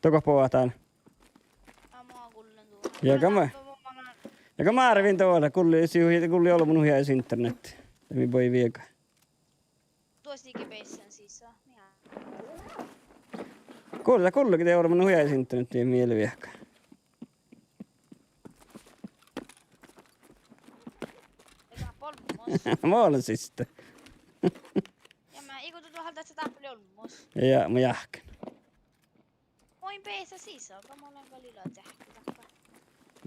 Dohko boahtán? Aa, mun gullen duon. Ja go ma-, ja go márvin dohko, gullen, si-, gullen olbmo nuhjas internet. Ja mii bođii vieđa. Duos dii bessen sisa. Mii. Gullen, gullen, de olbmo nuhjas internet, mii eat vieđa. Ega olbmos. Mo lean siste. Ja ma, ii go du dohko dat, dat dáppe lea olbmos. Ja, mun jáhkán. Mun in beasa sisa, go mun lean gal ila deahkki dakka.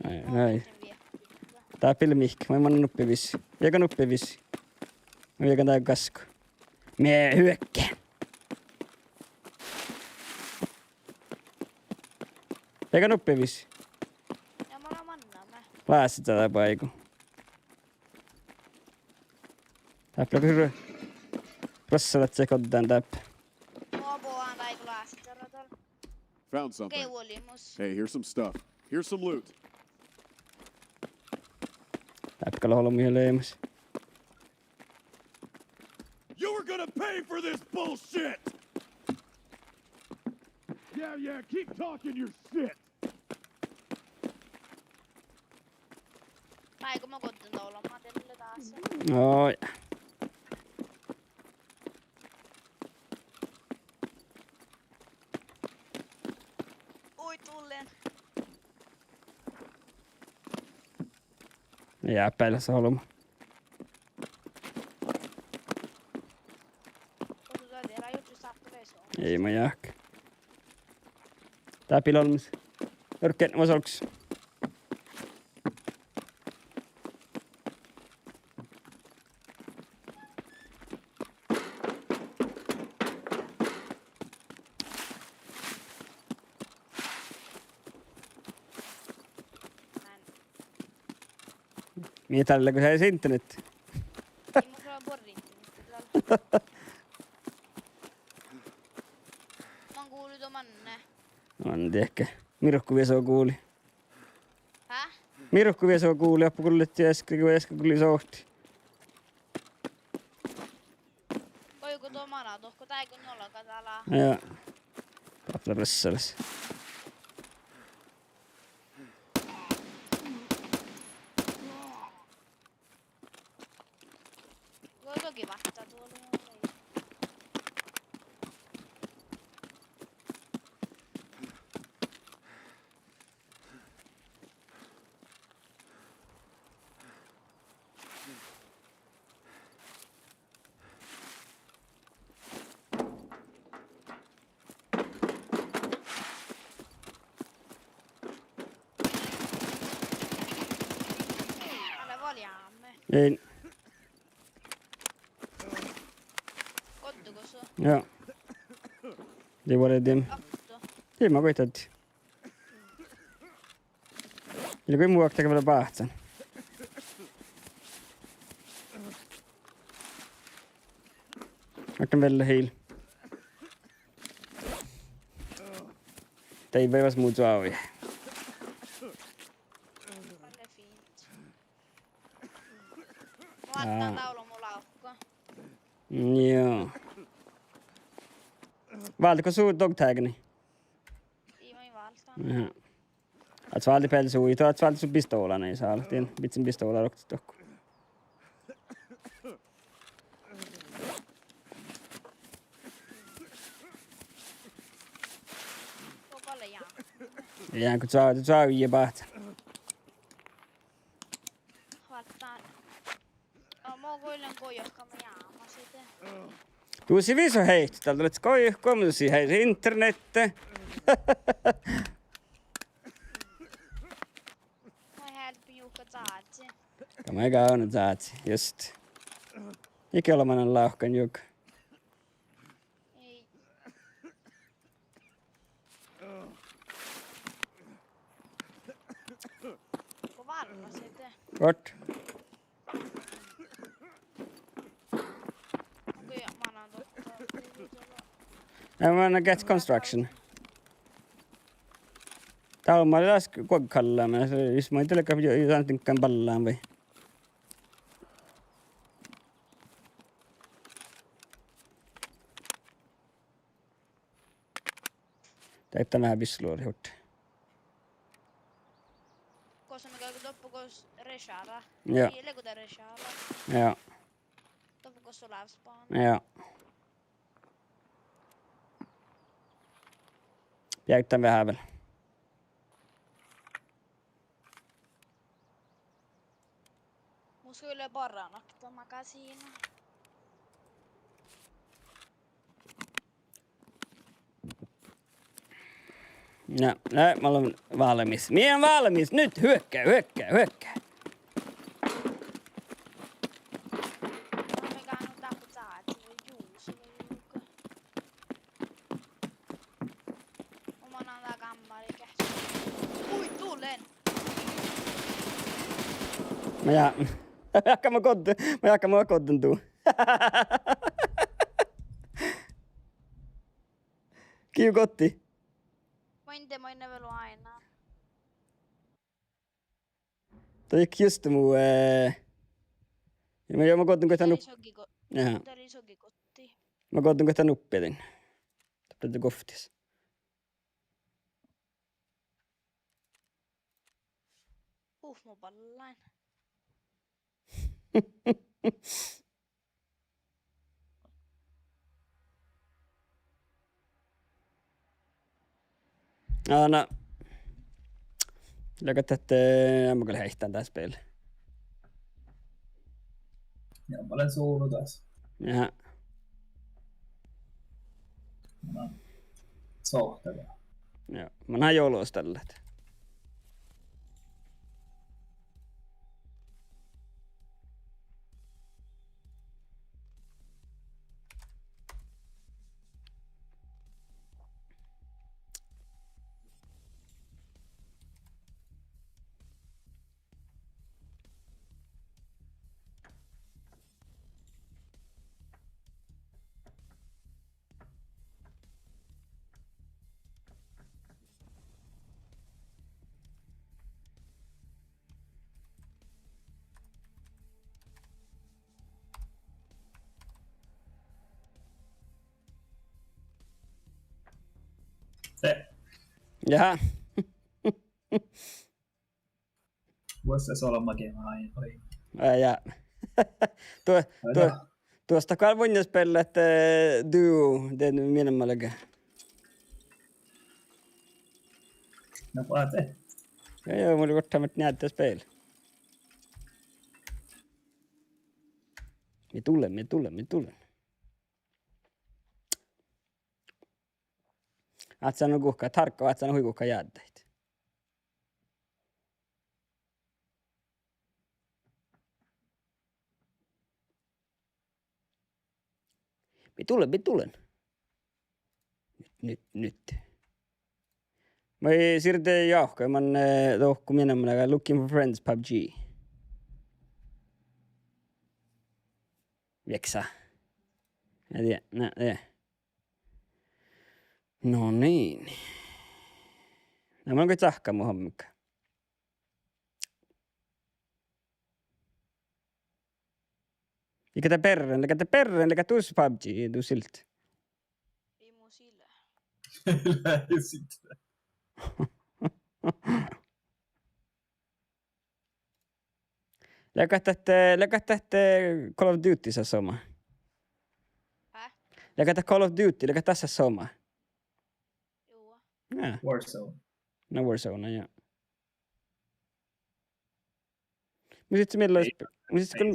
Ai, ai. Dáppe lea mihkkege, mun mannan nuppe vissi. Vieđán nuppe vissi. Mun vieđán dán gaskku. Mii hyökkään. Vieđán nuppe vissi. Ja mun lean mannan. Lásit dat báigu. Dáppe lea ru-, ruossalaččat goddán dáppe. Mun bođán báigu lásit, čarradan. Found something. Okei, vuollemus. Hey, here's some stuff. Here's some loot. Dáppe gal olbmot leat leamaš. You are gonna pay for this bullshit! Yeah, yeah, keep talking your shit! Áiggo, mun goddin dolomat dieđusge dasa. Oi. Ui, dullen. Ja, pealle olbmot. Ei, ma jáhkán. Dáppe olmmas. Örken, vos olggos. Mii dál lea go ii internet. Ii mun lean buorre internet. Man guvlui duo manne. Man dieđe. Mirku vieso guvlii. Hä? Mirku vieso guvlii, oppe gullet, easka, easka gullet sohti. Oi, go duo mana dohko, dáiggo njuolga dál lea. Ja. Dáppe lea bressales. Go dohko váhttá duo lea. Ale vel jámme. Ei. Goddego su? Ja. Dii vuolgit. Ahte. Dii, ma goit ahte. Ii lean goit mu oktage vel báhcán. Oktage vel hil. Dii vejos mu čuovui. Aa. Joo. Váldet go su dogtagini? Ii, mun válden. Aha. Ii, váldit bealde su, ii, ii, váldit su pistola, ii, sál, dien, bidjen pistola rokte dohko. Ja, go ča-, ča-, ja báhcán. Válddán. Aa, mun goit lean goit johkama jámas, ii de. Dus ii visot heittot, dál lea goit, go mun dus ii heittot internette. Mun álbmen juhka čázi. Go mun gal čázi, just. Ii ge ole mannan lávkan juo. Ii. Go várra sii de. What? Okei, ma annan dohko. Ja, ma annan get construction. Dál mun lean guoggallan, ma, jus mun dieđen, jo, jo, dan diŋggan ballan vai. Dieđán veahá bislođi hurte. Gos mun gal doppe gos rešara. Ja. Ii leago dat rešara. Ja. Doppe gos su lávesbana. Ja. Bieđán veahá vel. Mun skulii barra nokta magasiina. Na, na, mun lean valmis. Mii leat valmis. Nyt hyökkää, hyökkää, hyökkää. Mun lean dál gámmari geahččas. Ui, dullen! Ma ja-, jáhkán mun goddin, mun jáhkán mun goddin du. Gii goddii? Mun in dieđe, mun in vel oaidnán. Dat gikk just mu, eh, ja mun, ja mun goddin goit dan nup-, ja. Dat lei soggi gotti. Mun goddin goit dan nuppe din. Dat lei guovttis. Uf, mun ballain. Áno. Leagat ahte, eh, mun gal heitán dat spel. Ja, mun lean solo das. Ja. Na, sohta. Ja, mun han jolostallat. Se. Jaha. Vuosttaš olbmot geamet oi. Ää, ja. Duo, duo, duos dat gal vunnjos spellat, eh, duo, de mii eat malge. Na, boaze. Ja, ja, mun lean vuortán ahte njeallje spel. Mii dulen, mii dulen, mii dulen. Ádsen guhká, Tarkko, ádsen hui guhká jáddit. Mii dulen, mii dulen. Nyt, nyt, nyt. Maid sirde jahka, man, eh, dohko mii eat malge Looking for Friends pubg. Vieksa. Ja die, na, die. No niin. Na, mun goit sahka mu hommik. Leagat dat berren, leagat dat berren, leagat dat dus pubg, dus ilt. Ei mu sile. Lea sitte. Leagat dat, eh, leagat dat, eh, Call of Duty sas somá? Hä? Leagat dat Call of Duty, leagat dat sas somá? Joo. Ja. Warzone. Na Warzone, ja. Mun sihten mielas, mun sihten,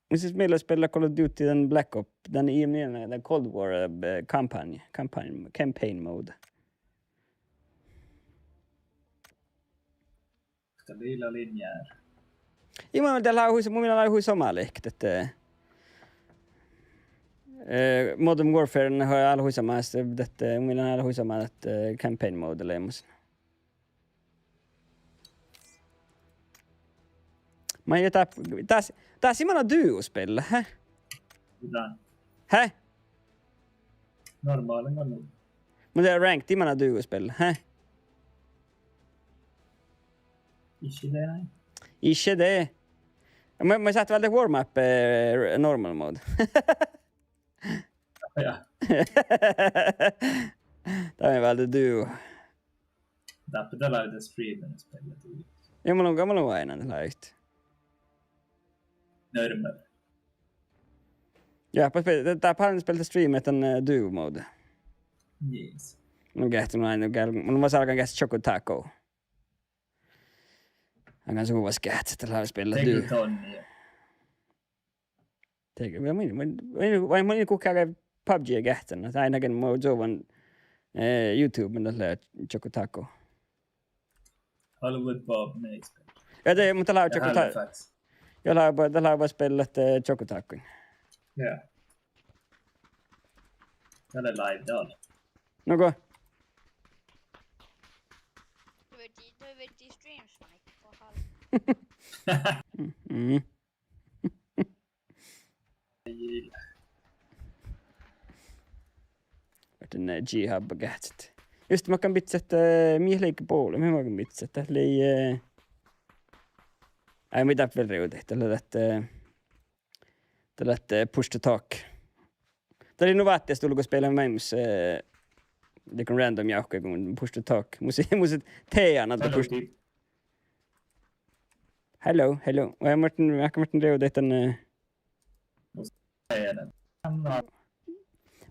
mun sihten mielas spella Call of Duty dan Black Ops, dan ii, dan Cold War, eh, campaign, campaign, campaign mode. Stabila linjer. Ii, mun mielas dat lea hui, mun mielas dat lea hui somá leahkit, ahte, eh, Modern Warfare, na, lea hui somá, ahte, mun mielas lea hui somá, ahte, eh, campaign mode leamaš. Maid dat, das, das ii mana duo spella, hä? Dán. Hä? Normal, man nu. Mun de ranked ii mana duo spella, hä? Ikke det, nei. Ikke det. Maid, maid sáhtát váldit warm up, eh, normal mode. Ja. Dá mun váldán duo. Dáppe dat lávii streamet spellat duo. Ja, mun lean, mun lean oaidnán dat lávii. Normal. Ja, dáppe spe-, dáppe han spellat streamet dan, eh, duo mode. Yes. Mun geahčen, mun lean, mun lean álgán geahččat Choco Taco. Álgán su vas geahččat, dat lávii spellat duo. Tege tonni, ja. Tege, vai mun, vai, vai, vai mun guhkán pubg geahččan, dat ain agan mu čuovvan, eh, YouTube, mun dat lea Choco Taco. Hollywood Bob Mays. Ja, de, muhto dat lea Choco Ta-, ja, dat lea, dat lea spellat, eh, Choco Tacoin. Ja. Dat lea live dal. Nugo. Doa vieđi, doa vieđi streams, vaikko hal. Mm. Vieđán, eh, G-Hub geahččat. Just makkár bidset, eh, mii leigga bolu, mii makkár bidset, dat lei, eh, ai, mii dáppe vel rievdit, dat lea dat, eh, dat lea dat, eh, Push to Talk. Dat lei nu váttis dulgo spela máilmmis, eh, dego random jahkái go Push to Talk. Mus, mus tean ahte Push. Hello, hello. Vai Martin, ahte Martin rievdii dan, eh, Mus-,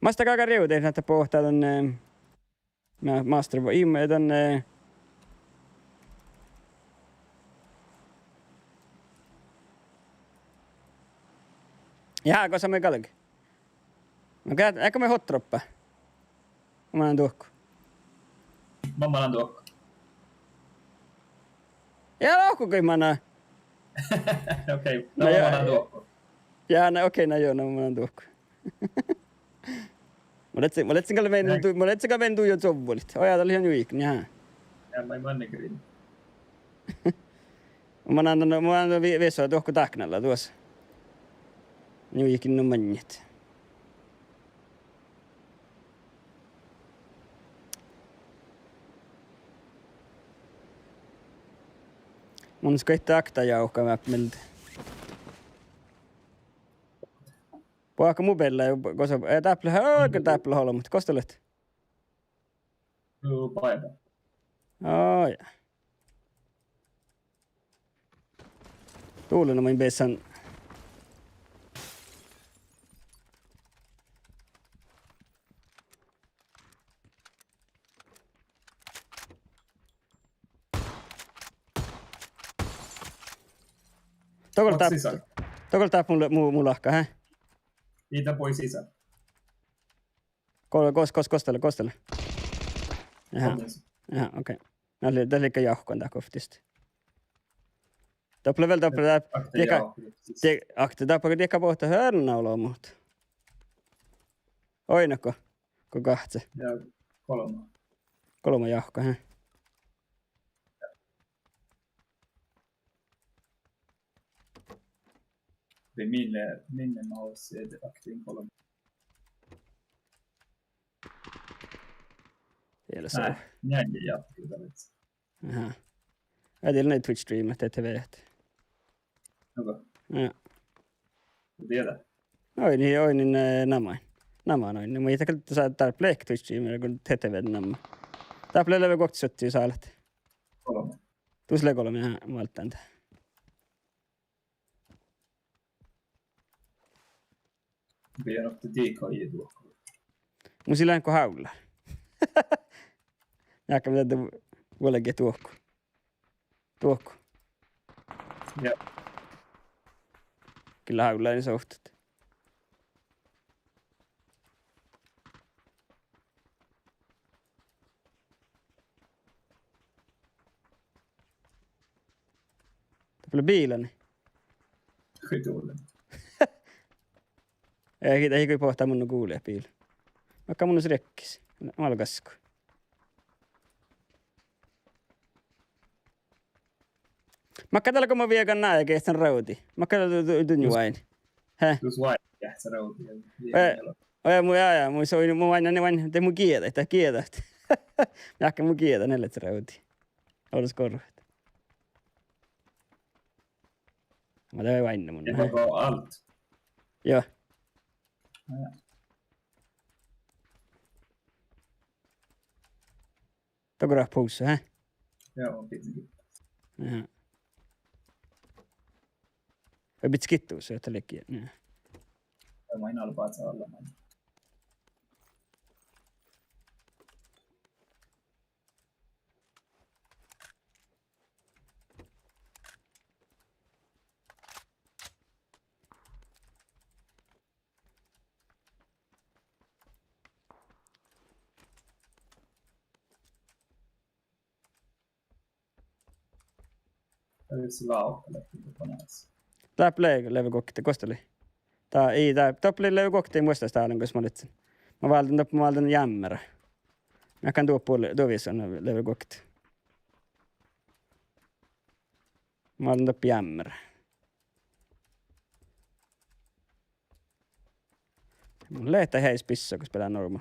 mus dat galgá rievdat ahte boahtá dan, eh, ma-, master, ii, dan, eh, ja, gosa mii galge. No, ge-, ega mii hoddá roppát. Manan duohku. Mun manan duohku. Ja, lohku goit mana. Okei, no, mun manan duohku. Ja, na, okei, na jo, na mun manan duohku. Mun leat-, mun leat gal mean du-, mun leat gal mean du jo čoavvolit. Oja, dat lea juiken, ja. Ja, ma manne grin. Mun manan, mun manan vi-, viesu duohku dáknala duos. Juiken nu maŋŋit. Mun skutte akta jávka mielde. Boahka mu beallái, gosa, eh, dáppe lea, eh, dáppe lea olbmot. Gos dat lea? Ú, bajba. Ó, ja. Dole na main beasan. Dego lea dáppe, dego lea dáppe mu, mu, mu lahka, he? Ii, dat bui sisa. Go-, gos, gos, gos dat lea, gos dat lea? Aha. Aha, okei. Na lei, dat lei jávkan dát gohpit. Doppe lea vel, doppe lea, ahte dieka, jávkan, die-, ahte doppe dieka boahtá hárna olbmot. Oidne go, go gahce. Ja golbma. Golbma jávka, he? Vai minne, minne ma oassin ahte golbma? Ii leat sa. Nai, nai, ja, kyllä. Aha. Ja, dii lea Twitch streamat, T T V. Nugo. Ja. Dieđát. Oidnen, oidnen, eh, namuhan. Namuhan oidnen. Muittán gal, dat lea Dark Black Twitch streamer go T T V namma. Dáppe lea leago guokte šuotti sálet. Golbma. Dus lea golbma, ja, válddán dat. Mun ahte dii gal ii duohku. Mus ii lean go hávlá. Jáhkán mii dii vuolgit duohku. Duohku. Ja. Gal hávlá in sovttat. Doppe lea biila. Hui dole. Ii, ii, ii, go boahtá mun nu gule biila. Makkár mun nu riekkis. Málgasko. Makkár dat lea go mun viegan ná ja geahččan rávdi? Makkár dat du-, du-, dunjá oaidnit? He? Dus oaidnit geahččat rávdi ja, ja, ja, ja, mu, ja, ja, mu, so, mu oaidnán, oaidnán, de mu gieđaid, dat gieđaid. Jáhkán mu gieđaid, ne leat rávdi. Olles gorrat. Ma de oaidnán mun. Ja, he? Go alt. Joo. Ja. Dego ráhppet husa, he? Joo, biddjot. Aha. Vai biddjot gitta husa, ahte ledje, ne. Ja main albása ollu maid. Dáppe lea leago guokte, gos dat lei? Dat ii, dat, dáppe lei leago guokte, muittán dán gos ma lihkkin. Ma válden doppe, ma válden jámmera. Mun gal duo buol-, duo visot leago guokte. Ma válden doppe jámmera. Mun lean dat heađe bissá gos bealán ormo.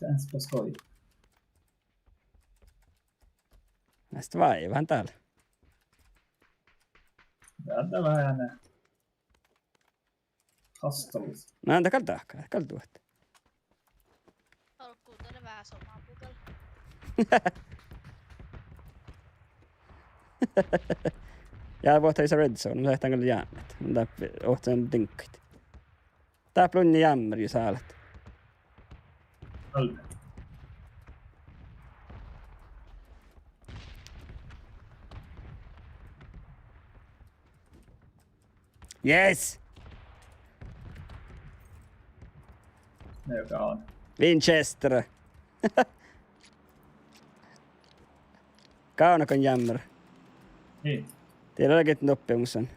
Dás paskoi. Dás váive dál. Dál dat veháš. Hastalusa. Na, dat gal dahká, gal duot. Alggu dat lea Ja boahtá red zone, mun lean gal jámmet. Mun dáppe ohcen diŋggaid. Dáppe lea jámmer jus álat. Alde. Yes! Leaga on. Winchester. Gávdná jámmer. Ii. Dii lea get nuppi musan.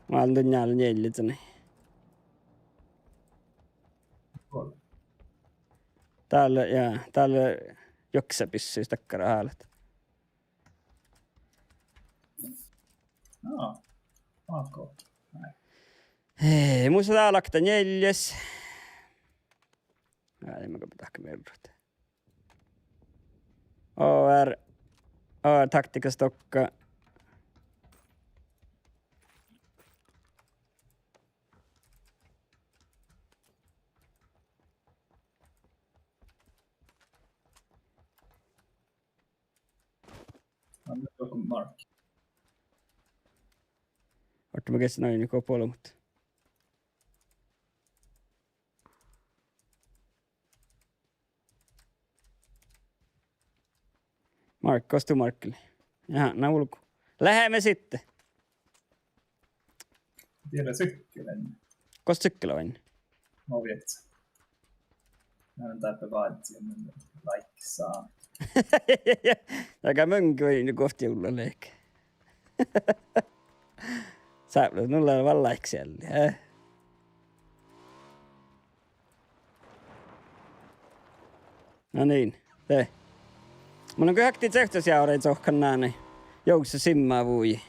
Mun dán njála njeallježan. Dál, ja, dál juoksebissus dakkár álat. Aa, okei. Nai. Eh, mus lea dál okta njealljes. Ai, ma go dahkat mearrat. O R, O R taktiikkasta dohko. Anna joku mark. Orte ma geassan ain go bolmot. Mark, gos du markkalit? Jaa, na vulgu. Leame sitten. Diet sykkel. Gos sykkel oaidná? Mo viežžat. Mun dáppe vázzin, mun like saa. Aga mun goit guovtti julla lehpet. Sápmela, nu lea vel like sealli, eh? No niin, de. Mun lean goit oktii cehččas jávrái čohkkán nai. Jousi simma vuji.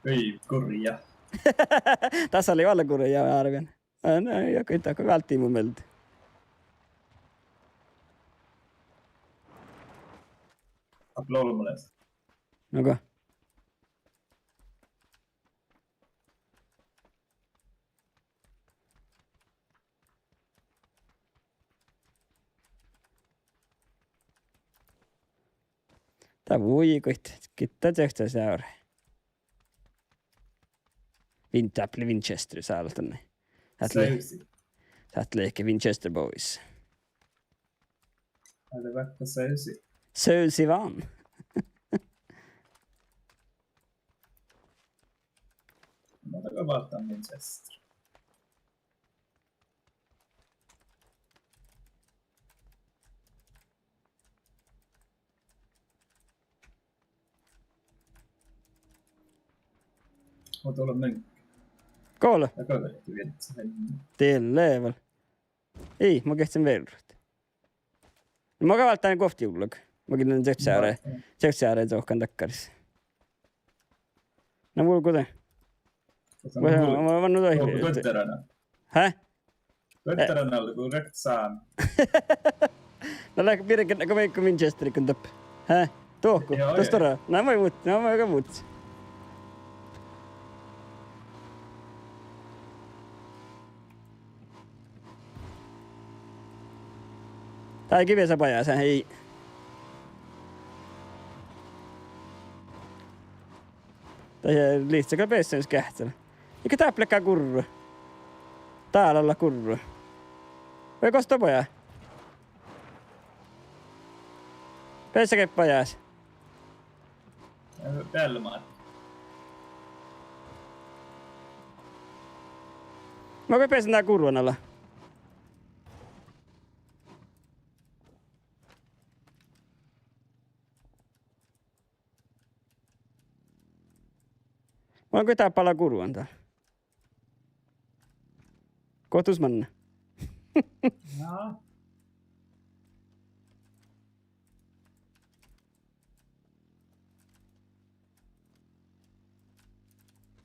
Ii, gurja. Dasa lei vel gurja, árven. Aa, na, ja goit, dat go válddii mu mielde. Ahte lea olbmulis. Nogo. Dat vuji goit, gitta cehččas jávrái. Vin-, dáppe lea Winchester sállán. Sáhttá lea-, sáhttá lea Winchester Boys. Ale vaikko sausi. Sausi vaan. Ma taga válddán Winchester. Go lea? Dii lea vel. Ii, mun geahčen vealit. Mun gal válddán guovtti julla. Mun gal cehččas jávrái, cehččas jávrái čohkkán dakkáris. Na vulgo de. Mun, mun, mun, mun, Hää? Guottara nallu, go rektsán. Na lea birgen, go mii, go Winchester go dáppe. Hää? Dohko, dohko. Na maid vuos, na maid ga vuos. Dahje beasa bajás, ii. Dahje lihte gal beassá keahtte. Iige dáppe lea gurru. Dál lea gurru. Vai gos dat bajás? Beassá ge bajás? Beallomát. Mun go beassán gurru ala. Mun go dáppe ala gurru dál. Guovttus manne. Na.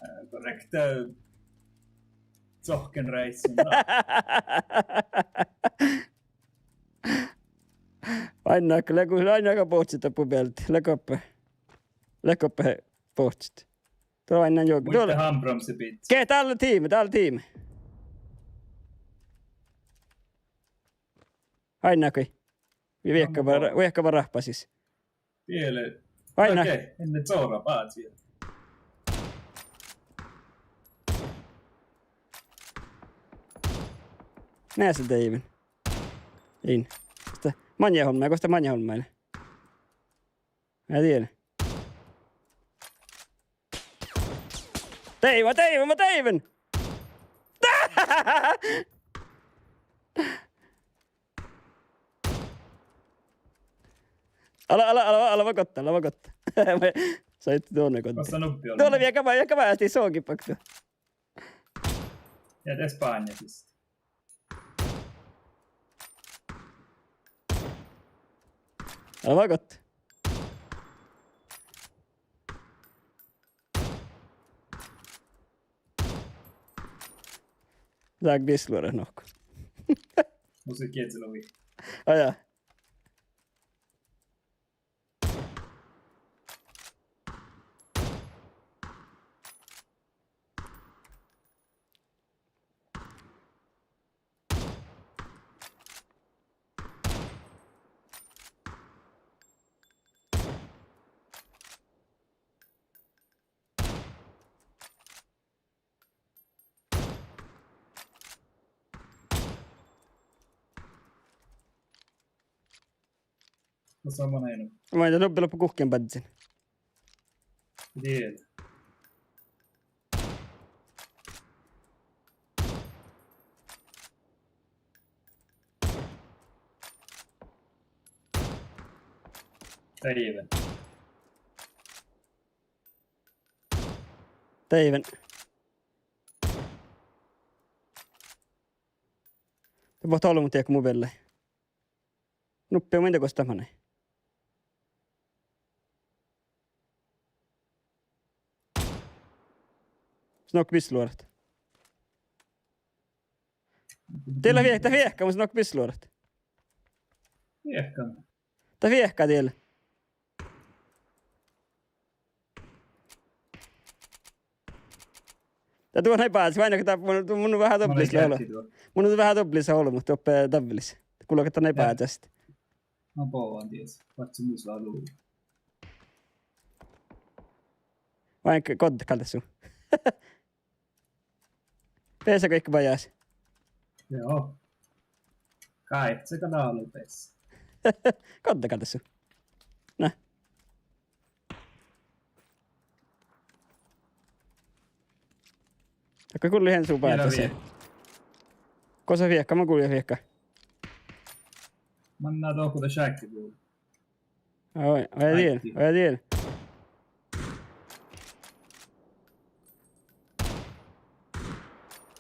Eh, korrekta. Sohkken reissun. Ain, lea go, ain go bohccit doppe bealde. Lea goppe. Lea goppe bohccit. Doppe ain juo-, muitte doppe. Handbromse biitta. Ge, dál lea tiimi, dál lea tiimi. Oaidná go viehka ba-, viehka ba rahpasis. Diele. Oaidná. Okei, enne čohra bázi. Measta deiven. In. Sta maŋŋel olmmái, gos dat maŋŋel olmmái lea? Eai dieđe. Deiven, deiven, deiven! Ale, ale, ale, ale, va gotta, ale, va gotta. Sai duon gotta. Gos dat nuppi lea? Duo lea viehka bajás, viehka bajás, dii soagit bakte. Ja de Spánia siste. Ale va gotta. Dál bisluorat nohká. Mun sa giezzelovi. Ajá. Gos mun lean? Mun lean dobbeltloppe guhkkin bázzin. Diele. Deiven. Deiven. De bohte olbmot diekko mu beallái. Nuppi, mun in dieđe gos dat manai. Snokka bisluorat. Diet lea vie-, dat viehká, mun snokka bisluorat. Viehká. Dat viehká diet lea. Dat duo nai bázis, vaikko dat mun, mun veahá dobblis lea ol-, mun veahá dobblis lea olbmot doppe davvelis. Gulgat dat nai bázis. Na bovan dies, vaikko mus lea lu. Vaikko goddet gal dat su. Beassá go iige bajás? Joo. Gáiffe gal dál beassá. Goddet gal dat su. Na. Ahte gullet han su bázis. Gos viehká, mun gullen viehká. Manná dohko dat šákki gul. Oi, oi, dien, oi, dien.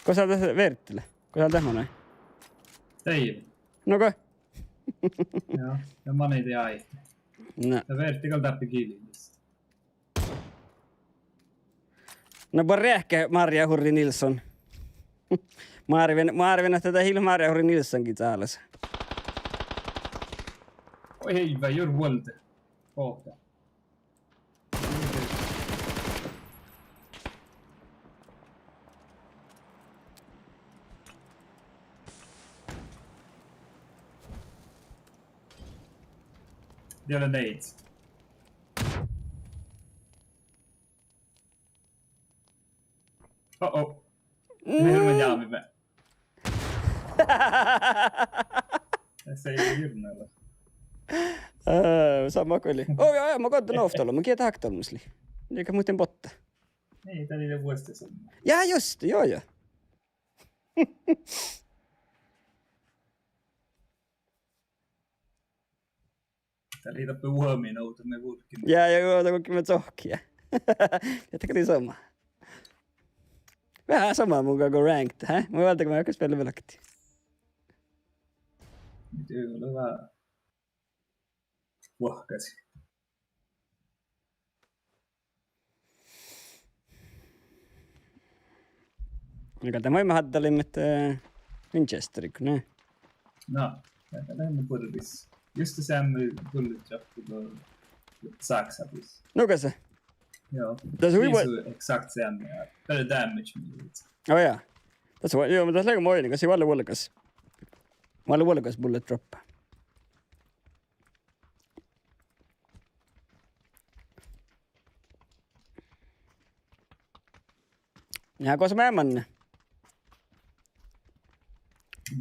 Gos dat verte lea? Gos dat manai? Deiven. Nugo. Joo, ja manai dii áite. Na. Ja verte gal dáppe gilinis. Na, buorre reahkit Márja Hurri Nilsson. Mun árven, mun árven ahte dat ii leat Márja Hurri Nilsson gii čálás. Oi, ii, vai juo vuolde. Ohta. Diet lea nades. Uh-oh. Mii leat jámiide. Ii, ii, ii. Ää, sama gal lei. Oh, jao, jao, mun godden ovtta ollu, mun giđđen ovtta ollu mus lei. Ii gal muhtin botta. Ii, dat lei vuosttaš. Jaa, just, jao, jao. Dat lei dáppe vuomin ovtta mii vulggiimet. Jaa, jaa, jao, dat go mii sohkii. Ja dat gal lei somá. Veahá somá mun go ranked, hä? Mun válden go mii oažžut spiella velget. Mii dieđuimet veahá vuohkasit. Gal dat maid mii háddaliimet, eh, Winchesteriiguin, ne? Na, dat lea buorre. Just dat seamma bullet drop go sáksádis. Nugo sa? Joo. Dat lea hui, ii, exakt seamma, ja. Beare damage mii. Oh jaa. Dat lea, joo, dat lea moai, kas ii vuolggas. Vuolggas bullet drop. Ja gos mii manai?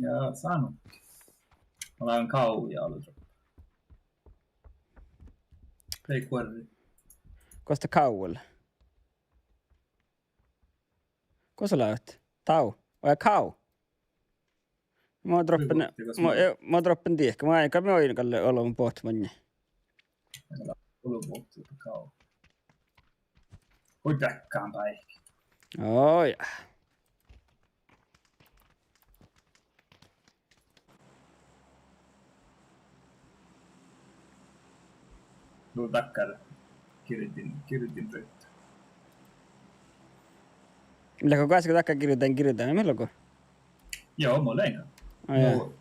Ja, sá nu. Mun lean kávu ja alo droppe. Dei guorri. Gos dat kávu lea? Gos leat? Dál. Oi, kávu. Mun droppen, mun, mun droppen diehko. Mun áiggun, mun oidnen gal olu bohtet maŋŋil. Olu bohtet kávu. Hui beakkán báiki. Oi. Nu dakkár girdin, girdin ruovttu. Leago goassege dakkár girdin, girdin, mii leago? Joo, mun lean. Ai jaa. Nu,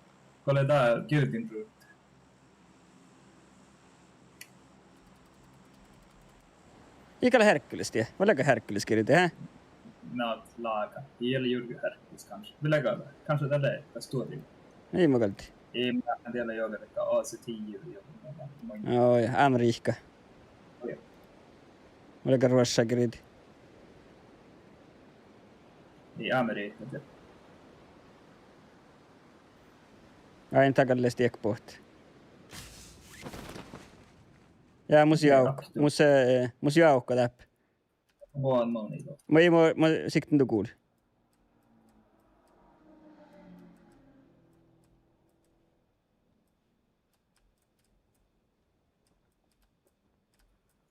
go lea dá girdin ruovttu. Ii gal Hercules die, vai leago Hercules girdi, hä? Na, lága. Ii leat juoga Hercules kanskje. Vai leago, kanskje dat lea, kas tuođi. Ii mun gal dii. Ii, mun dieđán juoga dakkár A C tio, ja, ja, ja. Joo, ja Amerika. Joo. Vai leago Russia girdi. Ii Amerika, de. Ai, dat gal lea diehko bohtet. Ja mus juovgga, mus, eh, mus juovgga dáppe. Mun, mun ii. Mun, mun, mun sikten du gul.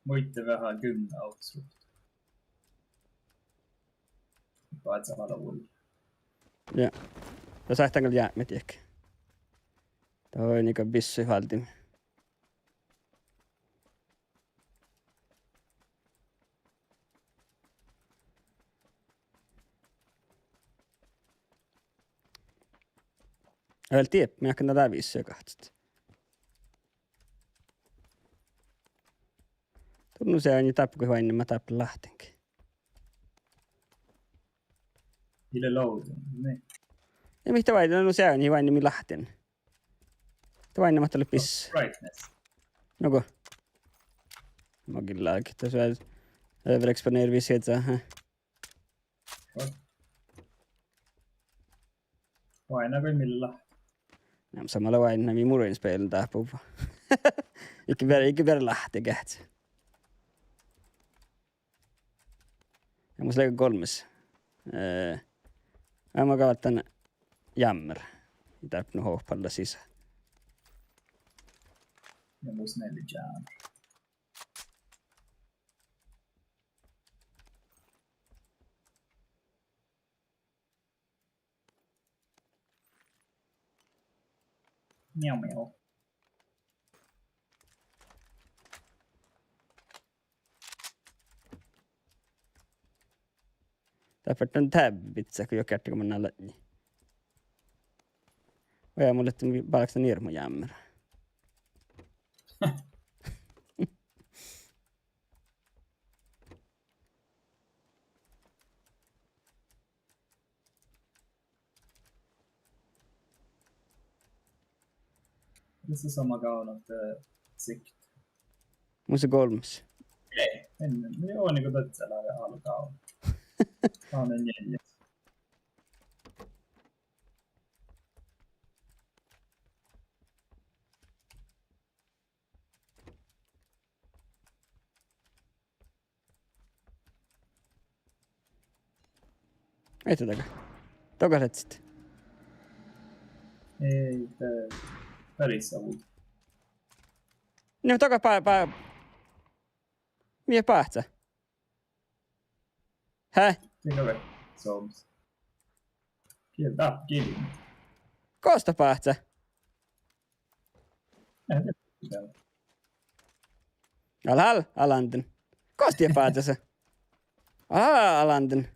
Muitte veahá gummi avtosruhta. Báhcá vala vuol. Ja. Ja sáhtán gal jápmet diehko. Dat lea gal bissuid váldit. Vel diet, mun jáhkán dál visot gahččat. Tun nu seain dáppe go oainnán mat dáppe láhttenii. Ii leat loading, nie. Ja mii dat oainnán, nu seain oainnán mii láhttenii. Dat oainnán mat dat lea bis-. Brightness. Nugo. Mo gillá, dat lea, eh, overexponering visot, aha. Oainnán goit mii leat láhttenii. Na, sama lea oainnán, mii mun oaidnen speailluin dáppe. Iige beare, iige beare láhtte geahččat. Ja mus lea golmmas. Eh, ja mun gal válddán jammera. Ii dáppe nu hohpalla sisa. Ja mus lea jammera. Mjau, mjau. Dat ferten tabbi bidjat go juo geardde go manná ladni. Ojá, mun lean bálkatan irmu jammera. Mus lea sama gávdna, eh, sikt. Mus lea golmmas. Ei, en, nu, joo, niko dat lea álo gávdna. Gávdna njeallje. Ahte dohko. Dohko lea siste. Ei, de, beare savui. No, dohko bá-, bá-, mii báhcá. Hä? Tiedä, soms. Kiel-, ah, kieli. Gos dat báhcá? Eh, de-, Alhál, alanden. Gos die báhcá sa? Alhál, alanden.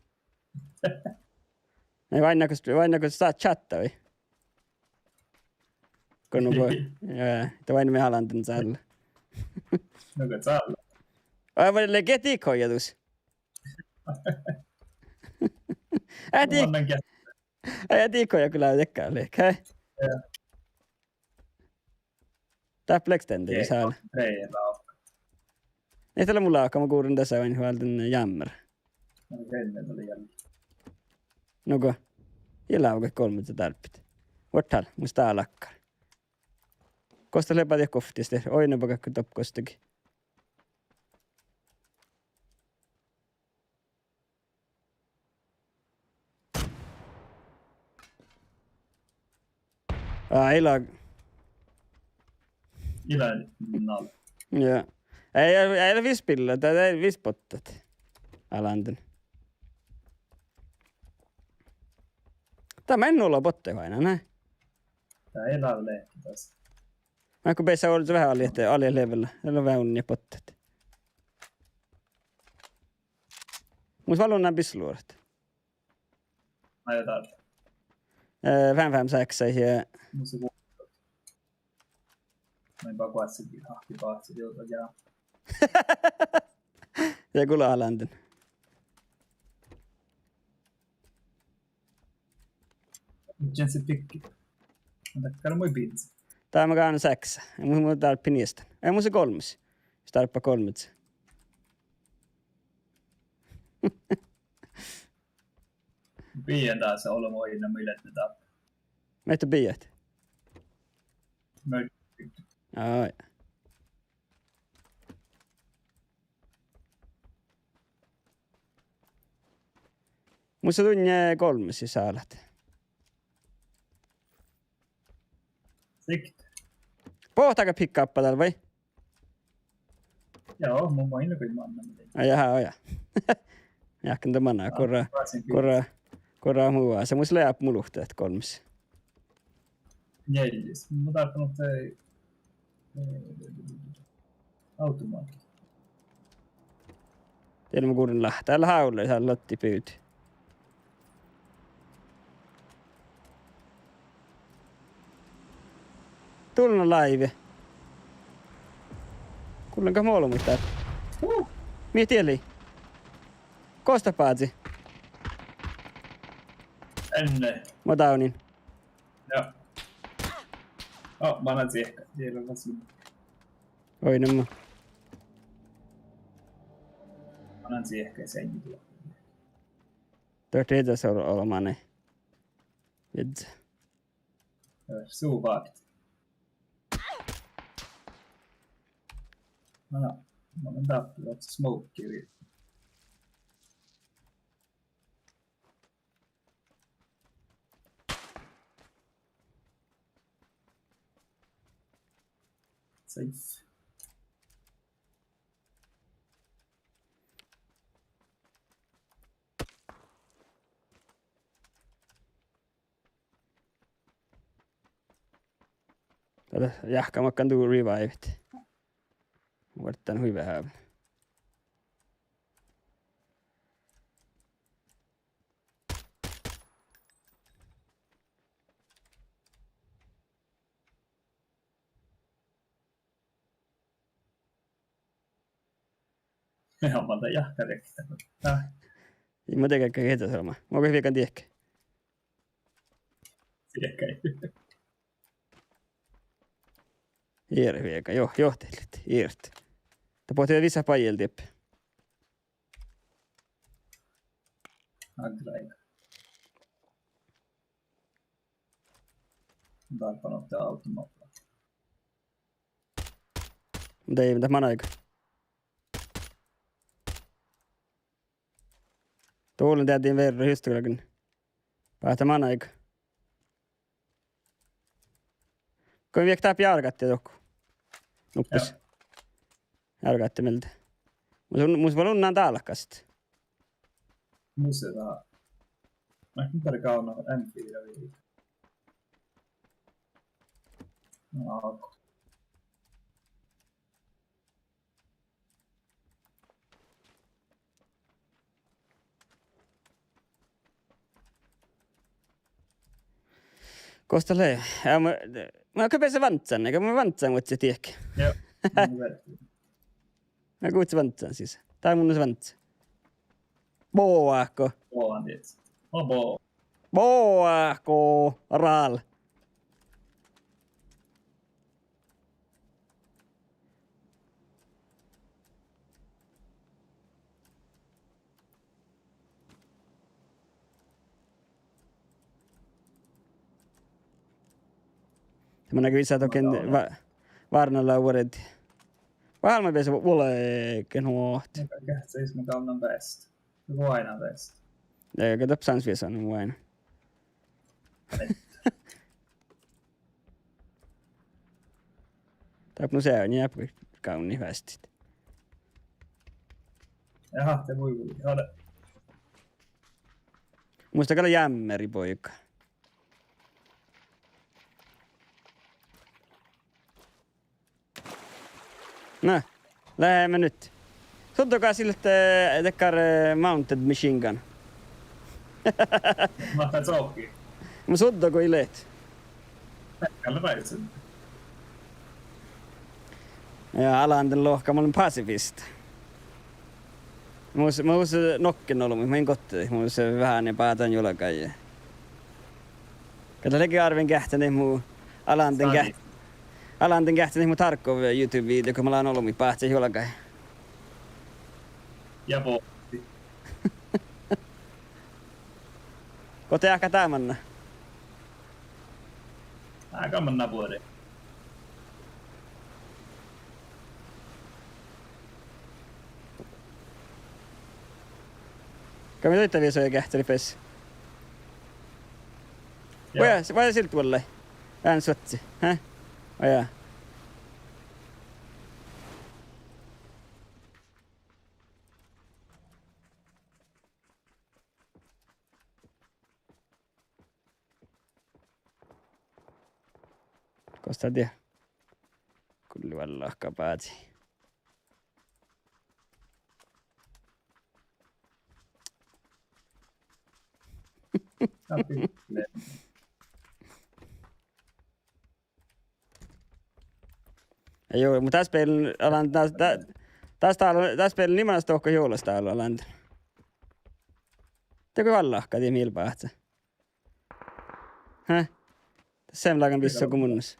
Nei, oainnán gos, oainnán gos dat chatta vai? Go nugo, ja, de oainnán mii alanden sálle. Nugo sálle. Ai, vai lea ge dihkojadus? Ii dihko-, ii dihkojadus go lea diekkár lihkku, hei? Ja. Dáppe lea extenderi sálle. Ge-, ge-, ge-, Ii dat lea mu láhka, mun gurren dasa oaidnen váldán jammera. No, ge-, ge-, ge-, Nugo. Ii leago golbma dárbbašit. Vuortál, mus dá lakkár. Gos dat lea badjat govttis de, oidne bakkár doppe gos dat ge- Á, ii leat. Ii leat nal. Ja. Ei, ei, ei leat vis billá, dat lea vis bottat. Alanden. Dat maid olu bottat oaidná, ne? Dat ii leat lehpet das. Maid go beassá ollu veahá aljet, aljet levela, dat lea veahá unni bottat. Mus vel unna bislurat. Ai, dat. Eh, fem fem seks ja. Mus vel. Maid ba guassi, ahte baci, juu, ja. Ja gula alanden. Jensi pikki. Dakkár maid biidse. Dá maid gal seks. Ja mun, mun dárbbašin ieštan. Ei, mus lea golmmas. Jus dárbbašit golmmas. Bijan dasa ollu oaidná, mii leat ne dáppe. Mii leat bijan? Mii. Ai. Mus lea dunnje golmmas, jus sáhtát. Sikt. Boahtá gal pick-upa dál vai? Joo, mun main gal mannan. Ai, jahá, ja. Jáhkán de mana, korra, korra, korra mu, se mus lea mu luhtte golmmas. Njealljes. Mun dárbbašin ahte, eh, automáhta. Dieđán mun gurren láhttá, ale háule, ale latti bivdii. Dullen láivi. Gullen gal mo olbmuid dál. Mii diet lei? Gos dat bázii? Enne. Mo dávdin. Ja. Oh, manan ciehka. Tiedä, kas. Oi, no ma. Manan ciehka, se ei tule. Dohko iežas ol-, olbmuin? Iežas. Su vágit. Mana, mana dáppe, oot smokeri. Safe. Jáhkán makkár du revivet. Vuorddán hui veahá. Ja, ma dá jáhkán riekta. Ah. Ii, ma dieđán ge iežas olbmá. Mo go viegan diehke. Diehke. Ieret viegan, jo, jo, dieid leat, ieret. Dat bohte visot bajel dieppe. Aggrei. Dárbbašin ahte automáhta. Dieid, dat manaiga. Doallen deadin verra, just galgen. Báhte manaiga. Go viehket dáppe járgádii dohko. Nuppes. Járgádii mielde. Mus, mus vel unna dálkast. Mus lea. Mun gal gávdnan M fire viidet. Aa. Gos dat lea? Ja, mun, mun gal beasan vázzán, gal mun vázzán vuodjit diehke. Joo. Mun gal. Ja gos vázzán sis? Dál mun vázzán. Boako. Boako, diet. Abo. Boako, rál. Mun gal visot dohko vá-, várnna lea vuordi. Várnna visot vuolgit nu ahte. Mun gal geahččalan, mun gal mun vest. Vuoiŋŋa vest. Ja, gal doppe sáhtán visot nu vuoiŋŋa. Dáppe nu seain ja gávdnit vestit. Jaha, de vuoi, vuoi. Mus dat gal jámmeri boiga. Na, leat me nu. Suddogo sii leat, eh, dakkár, eh, mounted machine gun. Máhtát soahkit? Mun suddogo ii leat. Gal leat. Ja Alanden lohká, mun lean pasifista. Mus, mus nohken olbmot, mun in gohte, mus veahá báhcán juolggaide. Gal dat lei árben geahččalit mu, Alanden geahč-, Alanden geahččalit mu Tarkov YouTube video, go mun lean olbmot báhcán juolggaide. Ja bohte. Go de áhkká dá manná? Á, gal manná buori. Gal mii doitte visot geahččalit fas? Ja. Vai, vai sil vuollái? Ean suohtas, hä? Vai ja. Gos dat dieid? Gulli vallahka bázi. Juo, muhto dás bealde, Alanden, dás, dá-, dás dál, dás bealde ni manai dohko juolastalu, Alanden. De go vallahka dii mii báhcá. Hä? Dás sem lágan visot go munnus.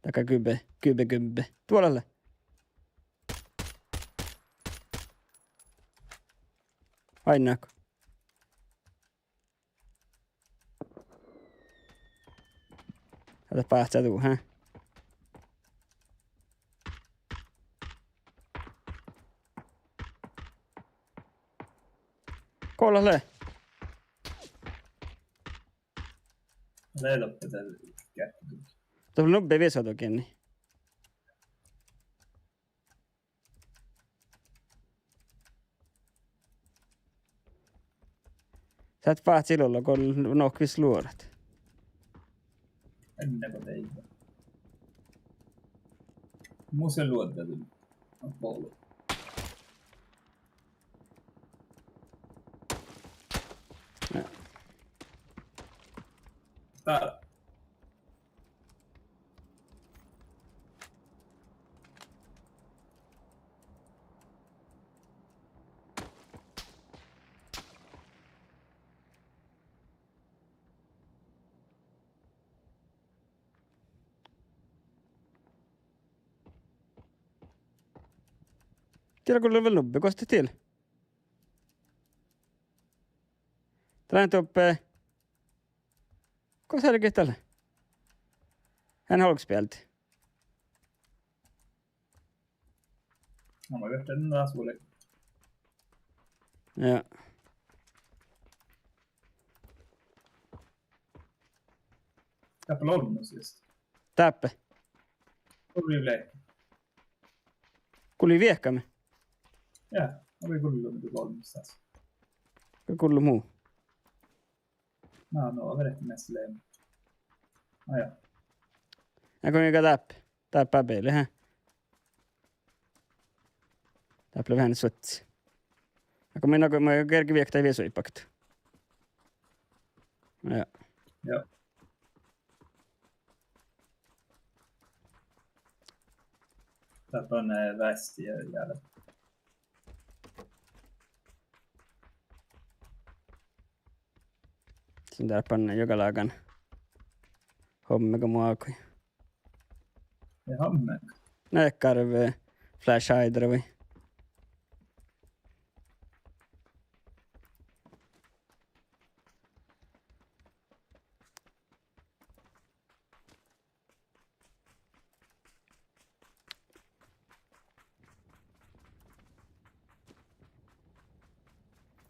Dakkár gubbe, gubbe, gubbe. Duola lea. Oainnát go? Dá lea báhcá du, hä? Go lea? Lea doppe dal geahččalit. Doppe nubbi visot dohko gitta. Sat fáhcci lolla, go nohkis luorat. Enne go dei. Mus lea luodda dul. Bolu. Dál. Diet lea vel nubbi, gos dat diet lea? Dat lea doppe. Gos dat lea, gii dat lea? Ean olgos bealde. Ná, ma viehtán dás vuolgit. Ja. Dáppe lea olmmoš just. Dáppe. Gulli lea. Gulli viehkámin. Ja, gal gullo olmmoš dás. Gal gullo mu. Na, no, veret mes lea. Á, ja. Ja go mii dáppe, dáppe beale, hä? Dáppe lea veahá suohtas. Ja go mii, na go mii gerge viehkat viesui bakte. Ja. Ja. Dáppe lea, eh, vesti ja, ja. Sin dáppe lea juogalágan. Hommega mu ákui. Ja hommega. Na, dakkár, eh, flashlight vai.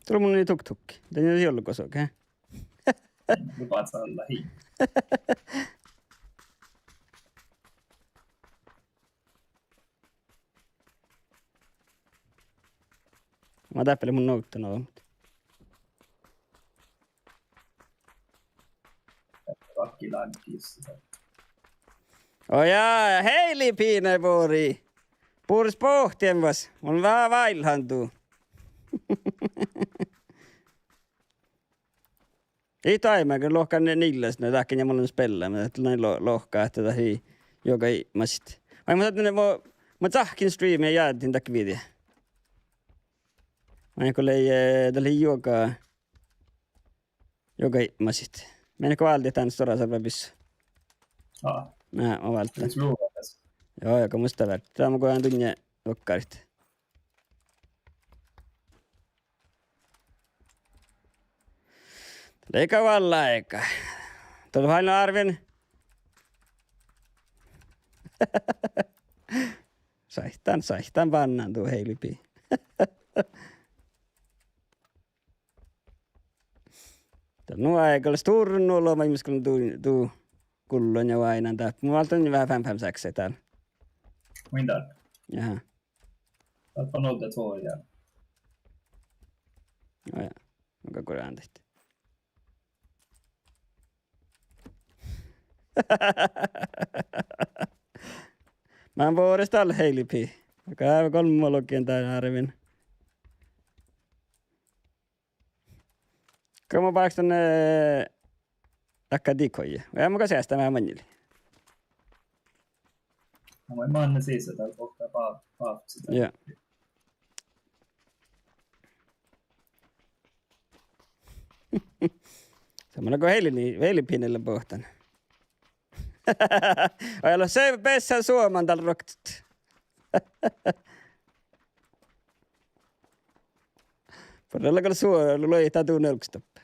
Dál mun lei tuk-, tuk-. Dat ii ole gosa ge. Mun báhcán lea hii. Ma dáppe lea mun ovtta nohta. Vakki lággi jus. Ojá, Heili Pine bori. Bures bohtien vas. Mun veahá váilhan du. Ii doaibmá go lohká niillas, na dáhken ja mun lean spellámin, dat lea lo-, lohká ahte dat ii juoga ibmasit. Vai mun sáhtán, mo-, mo cahkken streami ja jáddejin dakkár video. Vai go lei, eh, dat lei juoga, juoga ibmasit. Mii go váldit dán stuorra servera bissua. Aa. Na, mun válddán. Joo, ja go mus dat várddis. Dat mun go dán dunje okkarit. Lei gal váldit áigá. Dat lea ain árven. Sáhtán, sáhtán bannán du, Heili Pi. Dat nu áigal stuorra olbmuid gal du, du gullon ja oaidnán dáppe. Mun válddán veahá fem fem seksat dál. Mun dál. Jahá. Dáppe nohta två ja. Nå ja. Mun gal gor dán daid. Man bures dál, Heili Pi. Gal golmma logiin dán árven. Go mun báhkán, eh, dakkár decoy. Ja mun gal seastán veahá maŋŋil. Mun mannan sisa dál bohta bá-, bávcci. Ja. Seamma go Heili, Heili Pine lea bohtán. Ojá, lea se bessá Suomen dál ruoktot. Borre lea gal suo-, luoidá du njuolggas dáppe.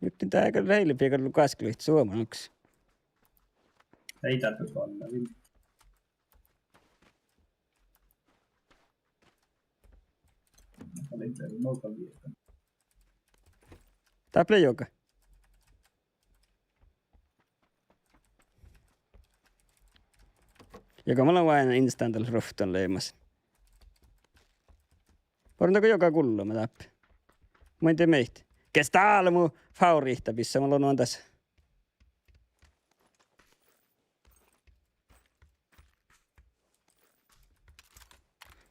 Muhto dat gal Heili Pi gal gaskkaluoidit Suomen gal. Ei dáppe ollii. Dáppe lea juoga. Ja go mun lean oaidnán instant ruovtton leimas. Borrán dego juoga gullomin dáppe. Mun in dieđe mii. Ges dál mu favoriitta bissua, mun lean nu das.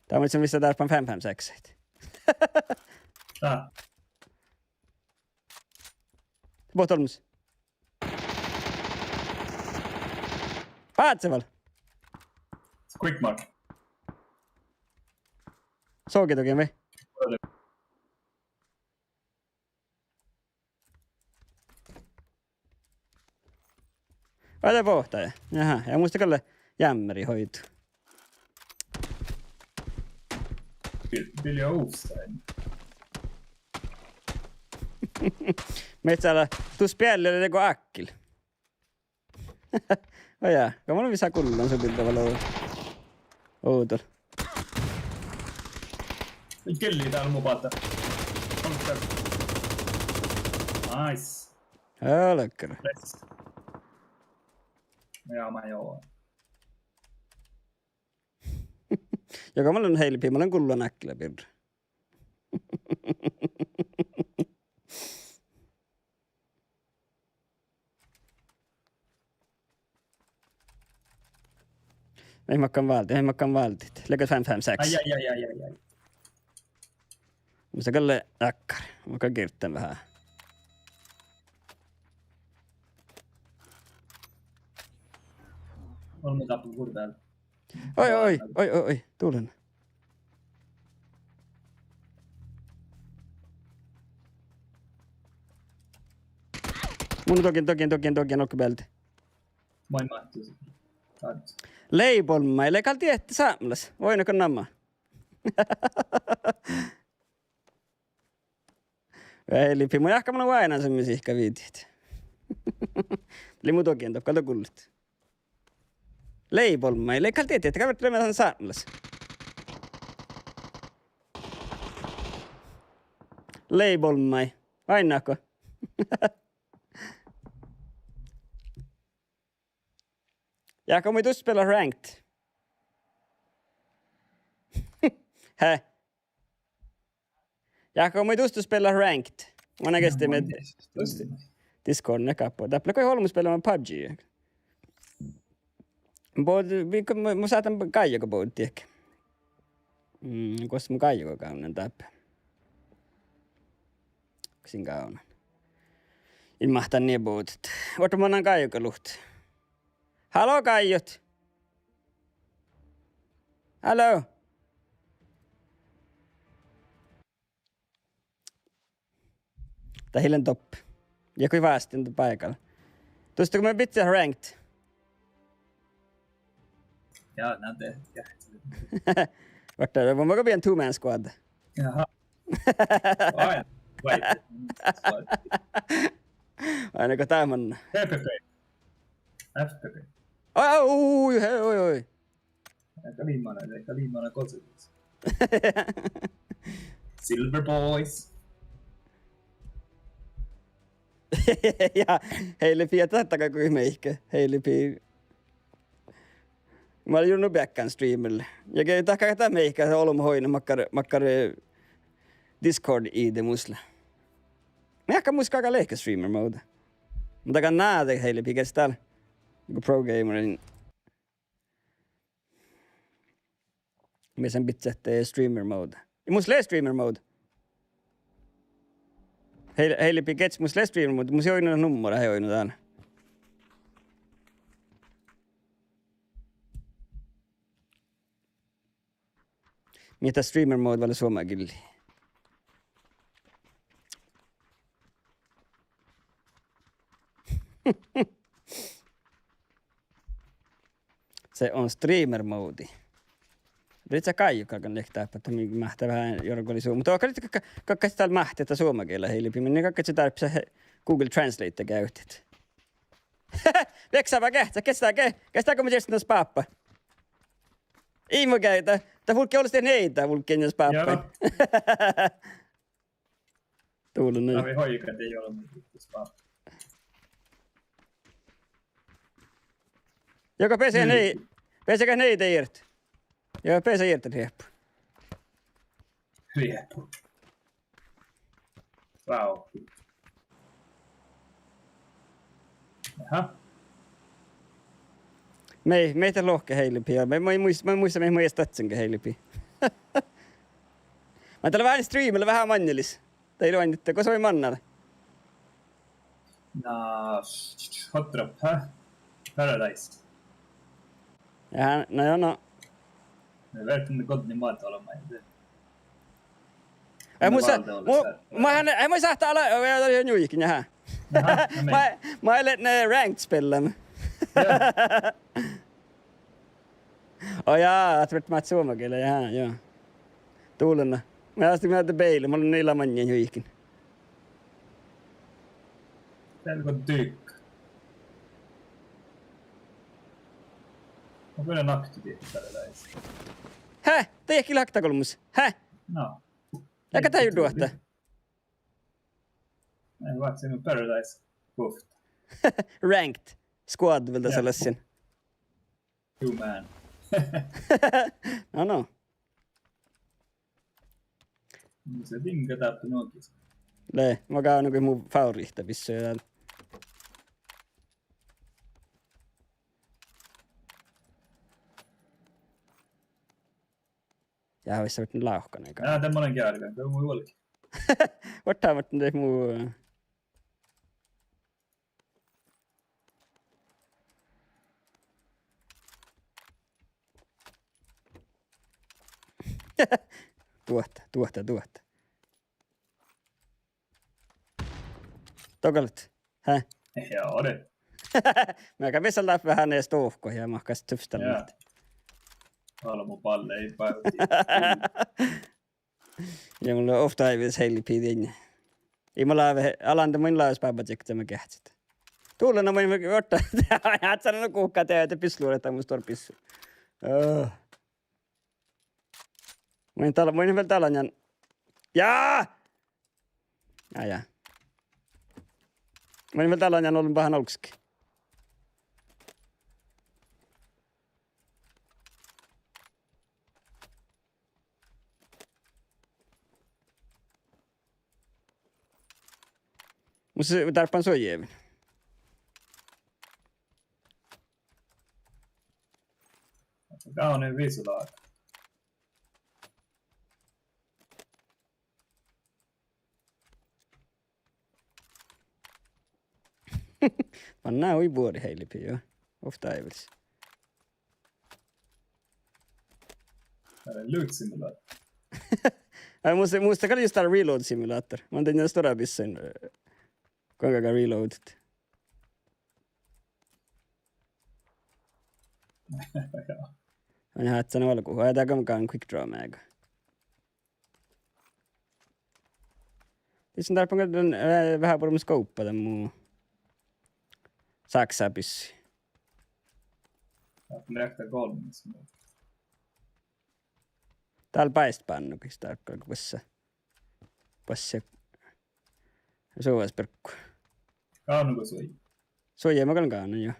Dál mun in vissa dárbbašan fem fem seksaid. Dá. Bohte olmmoš. Báhce vel. Quick mark. Soge dohko vai? Vai de bohte? Jahá, ja mus gal lea jammeri hoidut. Vil-, vilja Ovstein. Mii sáhttit dus beale dego ákkil. Ojá, go mun vissa gullan su bilda vel. Ovdal. Gelli dál mu báhcci. Nice. Álkere. Nice. Ja ma joo. Ja go mun lean Heili Pi, mun lean gullan ákkila birra. Mii makkár váldit, mii makkár váldit. Leago fem fem seks. Ai, ai, ai, ai, ai, ai. Mus gal lea dakkár. Mun gal girden veahá. Ollu dáppe gurbeal. Oi, oi, oi, oi, oi, dulen. Mun dohken, dohken, dohken, dohken, olggobealde. Moai Mattus. Lei bolmma, lei gal diehtit sápmelaš. Vuoi, na go namma. Veahá lihkii, mun jáhkán mun oaidnán su mii sihkka videot. Lei mu dohken doppe, gal dat gullet. Lei bolmma, lei gal diehtit, dat gal fertii leat sápmelaš. Label mai. Oainnát go. Jáhke, mun duttu spellat ranked. He. Jáhke, mun duttu spellat ranked. Mun gesti mii Discord ne káppu. Dáppe lea goit olbmot spellamii PUBG. Bođ-, vi-, mun, mun sáhtán gájjoga bođii. Mm, gos mun gájjoga gávdnan dáppe. Gos in gávdnan. In máhttán nie bođiid. Vuortán mannan gájjogaluhtta. Hallo, gáijjut! Hallo! Dat ii lean doppe. Ja goit vástán dan báigal. Dušše go mii bidjat ranked. Ja, na de, ja. Vuortán, mun go bidjen two man squad. Jaha. Ai, vai. Ai, na go dat manná. P P P. F P P. Oi, oi, oi, oi, oi. Eka liimana, eka liimana gosagas. Silver Boys. Ja, Heili pidjá dat dakkár go meahka. Heili pidjá. Mun lean nu beakkán streamerle. Ja ge dakkár dat meahka olbmot oidnet makkár, makkár, eh, Discord I D mus lea. Meahka mus galgá leahkit streamer mode. Mun dagan ná de Heili pidjá ges dál. Go pro gamerin. Mis lean bidjat, eh, streamer mode. Mus lea streamer mode. Hei, Heili pidjá ges mus lea streamer mode. Mus ii oidno nummera, ii oidno dán. Mii dat streamer mode vel lea suomen gillii. Se on streamer mode. Bidjat gal galgan lehpet dáppe, ahte mii máhttá veahá jorgoli su-, muhto galggat, galggat dál máhtit dat suomen giela, Heili pidjá, mii galggašit dárbbašit Google Translate gávtit. Vieksa ba ge, sa kes da ge, kes da go mun čeastan spáppa. Ii mu ge, dat, dat vulggii olles dien eai, dat vulggii eai spáppa. Jaa. Dullan. Ná, mii hoigat ii ole mun spáppa. Joko bese nei, bese ge nei de irt. Ja bese irt rieppu. Rieppu. Wow. Aha. Mii, mii dat lohke Heili pidjá. Mii, mii muis-, mii muitte, mii, mii eat stahččan ge Heili pidjá. Mun dal veahá streamii, veahá maŋŋelis. Dat ii lean, gos mun mannan. Na, Hot Drop, hä? Paradise. Ja, na ja, na. Mii veahá godni maid olbmuid. Ai, mun sa-, mu-, mu han, ai, mun sáhtán ala, ja, ja, ja, njuikin, jaha. Aha, no mii. Ma, ma ii lean, eh, ranked spellamii. Ja. Ó ja, ahte berret máhte suomen giela, jaha, ja. Dullan. Ma astin mielas beile, mun lean ila maŋŋel njuikin. Pelko dykk. Ma pidän aktiivi Paradise. Hä? Dat ii lean akta golmmus. Hä? No. Ega dat ii duohta. Ei, vaikko se on Paradise Buffet. Ranked. Squad vel dasa lessin. Two man. No, no. Mun se dinga dáppe nuohkis. Lea, mun gávdnan goit mu favorihtta bissu dál. Ja, vel sa vuot lávkan aika. Ja, de mun lean geargan, de mun vuolgit. Vuot dat, vuot dat mu. Duohta, duohta, duohta. Dogalit? Hä? Ja, det. Mun gal vissan dáppe veahá stuhkot ja mahkášin tuvstallat. Ja. Olbmo balle ii báhti. Ja mun lean ovtta áivis Heili pidjá. Ii mun láve, alande mun láve spábbačiekta ma geahččet. Dullan mun vuortán. Ádsen nu guhká de, de bissu luoret, mu stuor bissu. Öö. Mun dal-, mun vel dalanjan. Ja! Ja, ja. Mun vel dál ain ollen veahá olggošii. Mus dárbbašin suoji. Dá lea visot lága. Manná hui buori heilibbi, jo. Uf, dáiveris. Dá lea loot simulator. Ai, mus, mus gal just dá reload simulator. Mun dien stuorra bissan, eh, kuinka reloadat. Joo. Ain háccán olgui. Ai, dá gal quick draw mearkka. Disen dárbbašin gal dan, eh, veahá bures skuvppa dan mu sáksá bissii. Dá lea golbma. Dál báistbánnui, dál gal go bassa. Bassa. Suvas berggu. Gávdno go suoji? Suoji ma gal gávdnen, jo.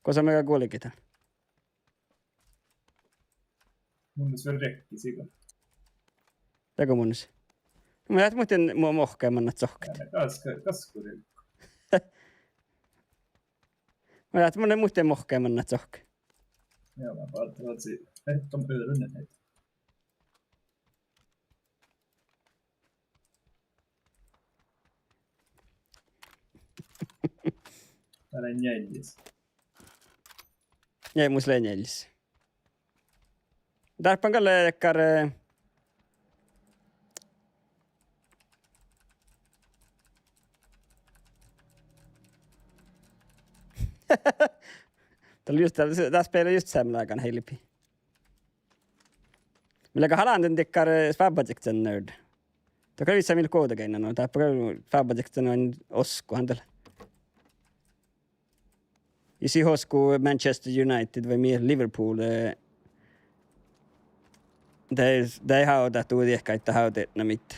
Gosa mii gal guolgit dan? Mun leat vel riekkas gal. Dego mun leat. Mun leat muhtin mo-, mohkaiman ahte sohket. Ja, gaskku, gaskku riekkas. Mun leat, mun leat muhtin mohkaiman ahte sohket. Ja, ma bálddan ahte si-, ehte ørnen heit. Dá lea njealjis. Jei, mus lea njealjis. Dárbbašin gal dakkár, eh, dá lea just, dá, dá speaivve just seamma lágan heilibbi. Mii leat gal hallanan dakkár, eh, fábbajektsen nerd. Dakkár vissa mii leat Guovdageainnus, dáppe gal fábbajektsen oskkohan dal. Ja sii hos go Manchester United vai mii Liverpool, eh, de, de háv dat du diehkit, de háv dat na miid.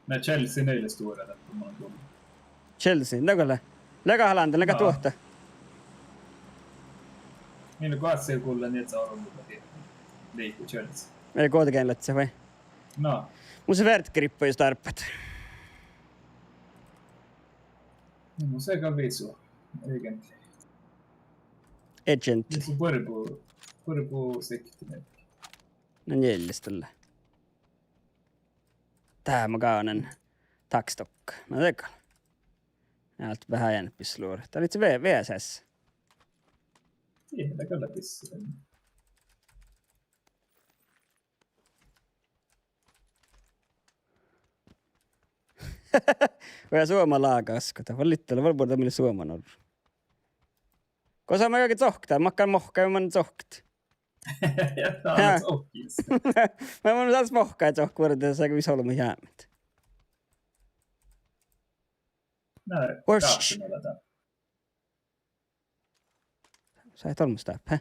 Na Chelsea, na lea stuorra dáppe, mun gal. Chelsea, na gal lea. Lea gal hallanan, lea gal duohta. Mii leat go áhčči gullan nieida orrut, liikon Chelsea. Ii Guovdageainnu ladja vai? Na. Mus lea verdgrippa jus dárbbašit. Mus lea gal visot, egentli. Egentli. Visot buorre, buorre sekti. Na njealjis dalle. Dá mun gávdnen takstokka. Na dego. Allt veahá jánpis luore. Dá lei V-, V S S. Ii, dá gal lea bissá. Vai suomalaga asko, dat var lite, var buorre mii lea Suoma orru. Gosa mii gal cohkkit, makkár mohkaiman cohkkit. Ja, dat lea cohkkis. Mun, mun das mohkkan cohkki vuordása gal vis olbmot jáhkit. Na, oš. Dáppe nalata. Sait olmmoš dáppe?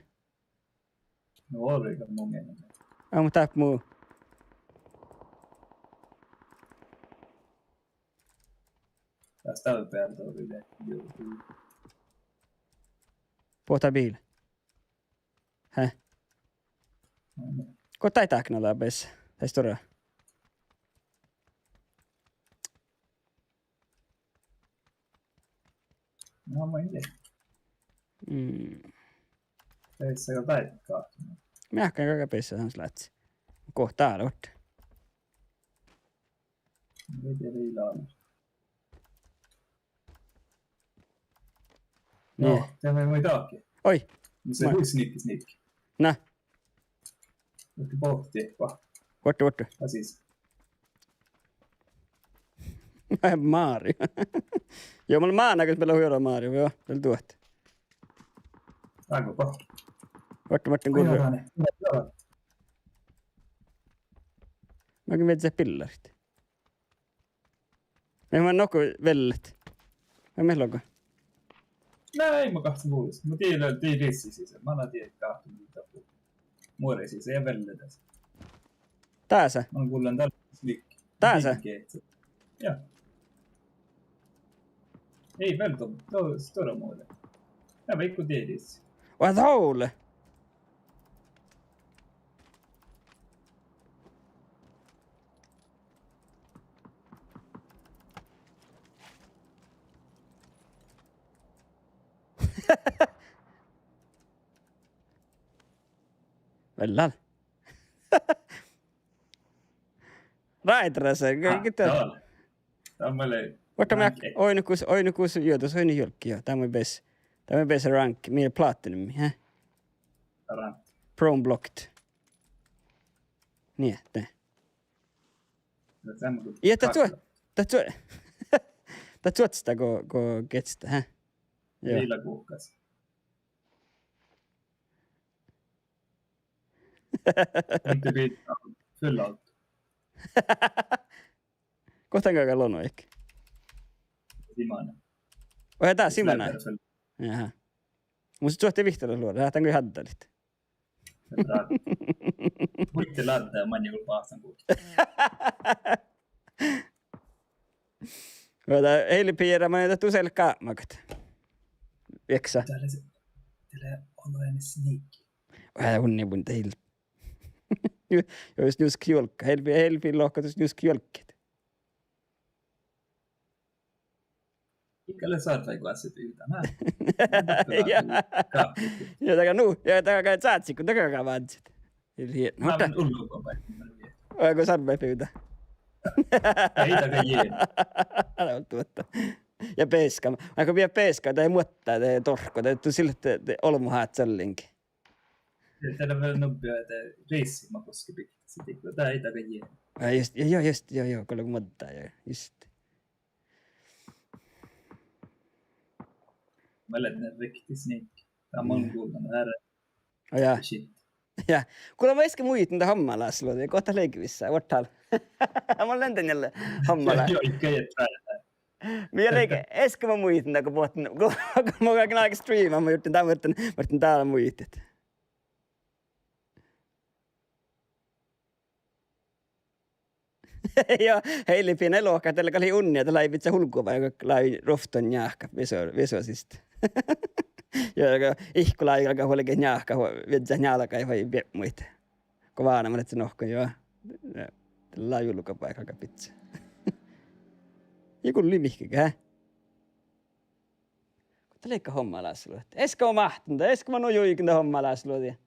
No, orrega mu mielas. Aa, muhto dáppe mu. Dás dál bealde orrut, joo. Buot biila. He. Go dá dákna lea bes, dai stuorra. No, ma in dieđe. Mm. Beassá gal dáid gáhččat. Meahkkán gal beassá, dan lea. Go dál orut. Vieđe illu. No, nie. Dá mii, mii dahkii. Oi. Mus lea hui snikki, snikki. Na. Vuorte bohte, va? Vuorte, vuorte. Asis. Mario. Joo, mun lean mánágus, mun lean hui oro Mario, joo, vel duot. Ágo bohte. Vuorte, vuorte, ai, gurru. Joo, ne. Mun gal viežžen billarit. Mii mun nokko vellet. Vai mii loga? Nei, mun gal vuolgit. Mun dii, dii rissi sisa. Mun dii gáhččat, muore sisa ja vellet das. Dása. Mun gullen dál slik. Dása. Slik. Ja. Ei vel do, do stora muore. Ja vaikko dieđis. Wat hole. Vel lea. Ráidrase, ah, gitte. Dál. Dál mun lean. Vuortán, rank, eh, oidno gos, oidno gos juogas, oidno juolggi, jo. Dál mun beasan, dál mun beasan rank, mii platinumi, hä? Rank. Prone blocked. Nie, de. Ja dat, dat, dat čuoččá go, go geččá, hä? Jo. Viilaguhkas. Ente biittá full out. Gohta galgá lonoiga. Simanen. Oi, dat simanen. Jáhá. Mus čuohte vihttalogi luođa, dat gal haddalit. Muitte láddá, maŋŋel báhcán guhkit. Veaháš Heili Piera, maŋŋel dat du selgga gápmagat. Vieksa. Dá lea, dá lea olu ene sniik. Oi, unne mun deil. Jo, jus njusk juolgga. Heili, Heili Piera lohká jus njusk juolgga. Iige lea sárvái goassege bivdán, hä? Ja. Ja dat gal nu, ja dat gal čáhci go dat gal vázze. Ii, no, dat. Oi, go sárvái bivdá. Ei, dat gal jie. Ádde olttuotta. Ja beska. Mat go bieđát beska, dat muotta, dat dorkko, dat du sil, dat olbmot háhcallinge. Dat lea vel nubbi, dat riisi ma goske bikta, dat ii dat gal jie. Ja just, ja, ja, just, ja, ja, go lea muotta, ja, just. Vel lea riktig sniik. Dat mun gullen, dat er. Á, ja. Shit. Ja. Kuulá, mun easka muittán dat hommalasluođi, gohta lei vissa, vuortán. Mun lean dan ealle hommalaa. Ja, ja, ja, ja. Mii lei, easka mun muittán dat, go bohten, go, go mun galgen álgán streama, mun jurddašin dan, mun jurddašin, mun jurddašin dan muitit. Ja Heili Piera lohká ahte lea gal ii unni, dat lei bidjat hulggu vai, go lei ruovtton njáhkkat viso, viso siste. Ja go ihkku lei gal huolge njáhkkat, viežžat njálgái vai biepmuid. Go váhnemat lea nohkan, jo. Ja, dat lei julgabáikká bidjat. Ja gulli mihkkege. Go dat lei hommalasluođi. Easka mun máhtán dat, easka mun nu juigen dat hommalasluođi.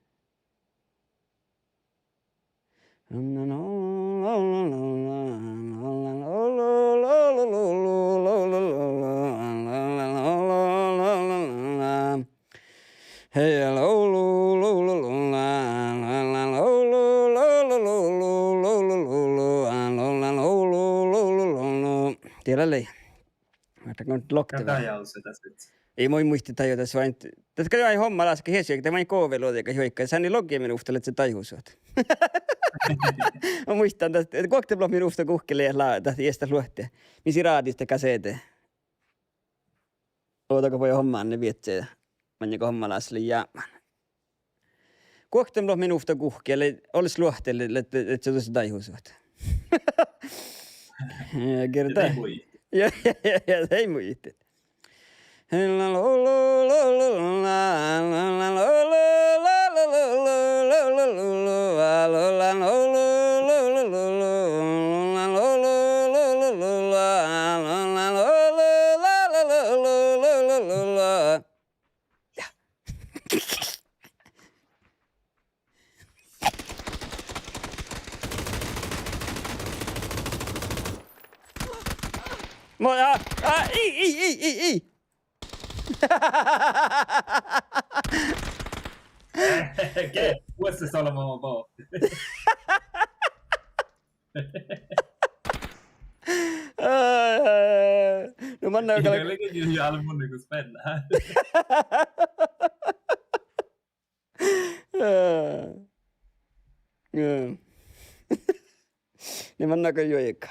Hei, lulu, lulu, lulu, lulu, lulu, lulu, lulu, lulu, lulu, lulu, lulu. Tiedä lei. Ahte go lokte. Kada jause das. Ii, mun muittán dego das vai, das gal lei hommalas ge hiessuogi, dat maŋŋel goveluođi juoigat, sánni logi minuhta ledje dajusuot. Mun muittán dat, guokte blo- minuhta guhkki lei lea dat ieš dat luohti. Mis ii rádis de kasete. Ovdal go bođii hommánan viežžat, maŋŋel go hommalas lei jápmán. Guokte blo- minuhta guhkki, lei, olles luohti, lei, lei, lei, lei čuođus dajusuot. Ja gerte. Ja, ja, ja, ja, ei muitit. Ja. Mo-, á, á, ii, ii, ii, ii, ii. Ge-, vuosttaš olbmot báhcet. Ai, ai, ai. No manná gal. Ii, gal lei gal juo mun go spennende. Ai. Ai. No manná gal juoigat.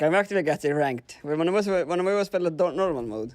Kan vi aktiverat ranked? Vai mun, mun, mun, mun spela do-, normal mode.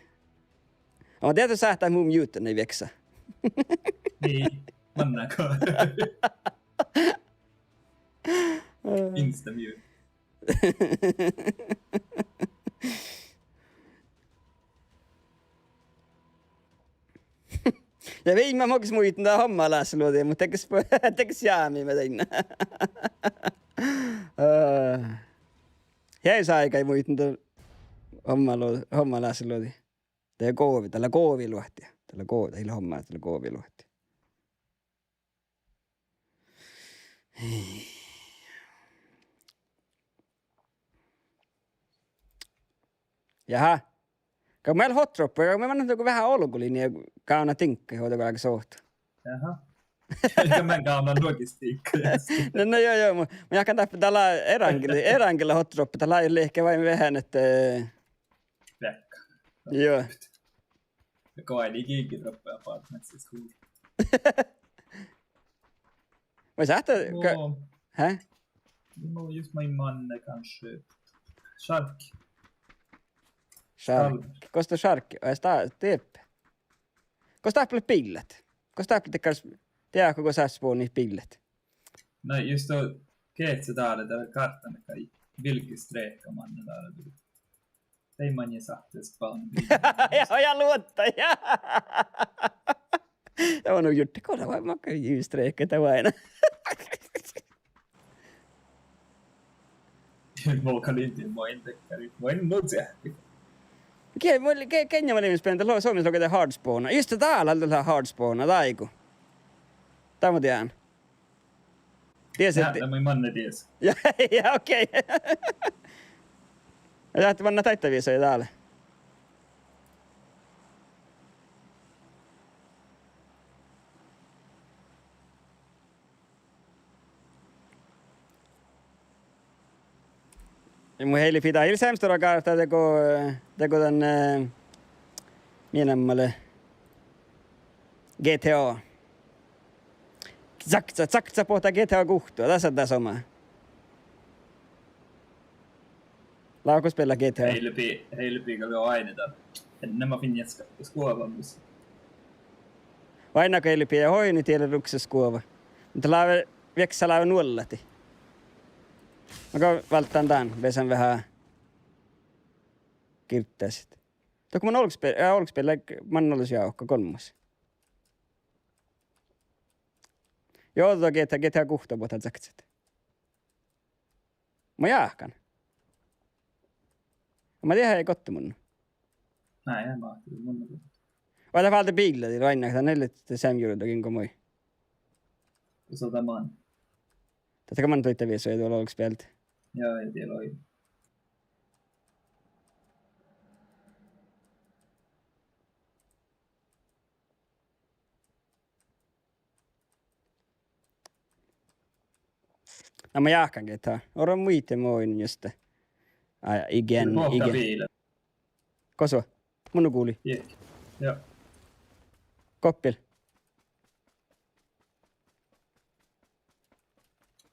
Aga dieđusge sáhttá mu mute-ii vieksa. Ii, manná go. Insta mute. Ja viimma mo ges muittán dat hommáláseluođi, muhto de ges, de ges jámime dainna. Öö, ja ii sáiga muittán dat hommálu-, hommáláseluođi. Dat lea govi, dat lea goviluohti. Dat lea go-, dat ii leat hommáláseluohti. Jaha. Go mii leat hotroppu, go mii mannat veahá olgolii ja gávdnat diŋggaid, ođđa galgá sohta. Jaha. Eiga mun gávdnan logistiikka. No, no juo, juo, mu, mun jáhkán dáppe, dat lea eará gilla, eará gilla hotroppu, dat lea liikká vai veahá ahte, eh, juo. Ja go eai giige droppe apartmentsis skuvlii. Vai sáhttá, ka-, hä? No, jus maid manne kanskje. Sjark. Sjark. Sjark. Gos dat sjark? Ai, sta-, deppe. Gos dáppe leat biillat? Gos dáppe leat, de áhkku gos sáhttá spánnit biillat? Na, jus dat, geahča dál, dat kárttan gal vilges streka manne dál. Dei maŋŋel sáhttet spánnit. Ja, ja luotta, ja. Ja mun jurddašin, go dat vai makkár juo streka, dat vai ain. Mo gal in dieđe, mo in dekkari, mo in nu čeahpi. Ge-, mo-, ge-, geain mun lean spánnit, dat lea Suomi logi de hardspawna. Jus dat dál lea hardspawna, daigu. Dat mun dieđán. Dies, ja, ahte dat maid manne dies. Ja, ja, okei. Ja ahte manná daidda viesu dál. Ja mun heilebehtet ii lean sámestora gárta dego, dego dan, eh, mii namma lea G T A. Cakca, cakca bohte G T A guhtta, dasa, dasa somá. Lávko spiella G T A? Heilebehtet, heilebehtet gal go ain dat. Enne ma fiinna sk-, skuova mus. Vai na heilebehtet, hui, nu diela rukses skuova. Muhto lávii, vieksa lávii nuollahit. Ma go válddán dán, beasan veahá girddasat. Dohko mun olgis-, eh, olgis-, lea man olles ja okko golmmas. Juo, dat G T A, G T A guhtta bohte cakcat. Mun jáhkán. Ma diehan ii gotte mun. Nai, ii, ma mun. Vai dat válde biilla dii, vai na, dat lea lihttá seamma jurddaga go moai. Go sa dat man. Dat gal man daidda viesu dol olgis bealde. Ja, ja dieđusge. Na mun jáhkán G T A. Orron muitte moin juste. Ai, igen, igen. Gosa? Mun nu gulii. Jek. Ja. Goppel.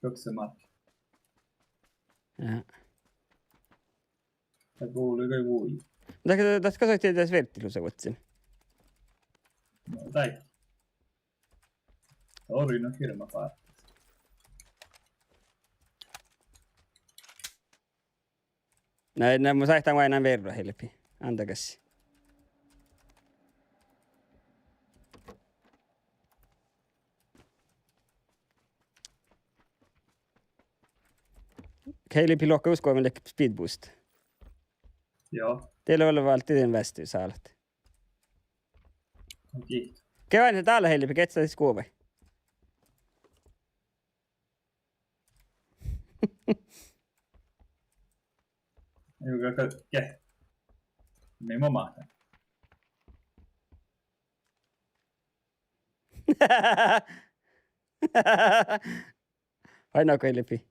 Gokse mat. Ja. Dat gulii gal hui. Dat, dat gal soittii das verttilusa vuosttaš. No, dai. Ori no hirma fáhtas. Na, na, mun sáhtán vai ain verra heilebehtet. Ándagas. Heilebehtet lohká jus go mii leat speed boost. Joo. Dii lea vel válddit din vástut sáhttá. Okei. Ge ain dál heilebehtet, geahččat skuovai. Juo, ka, ka, ge. Mii mo máhtán. Vai na heilebehtet.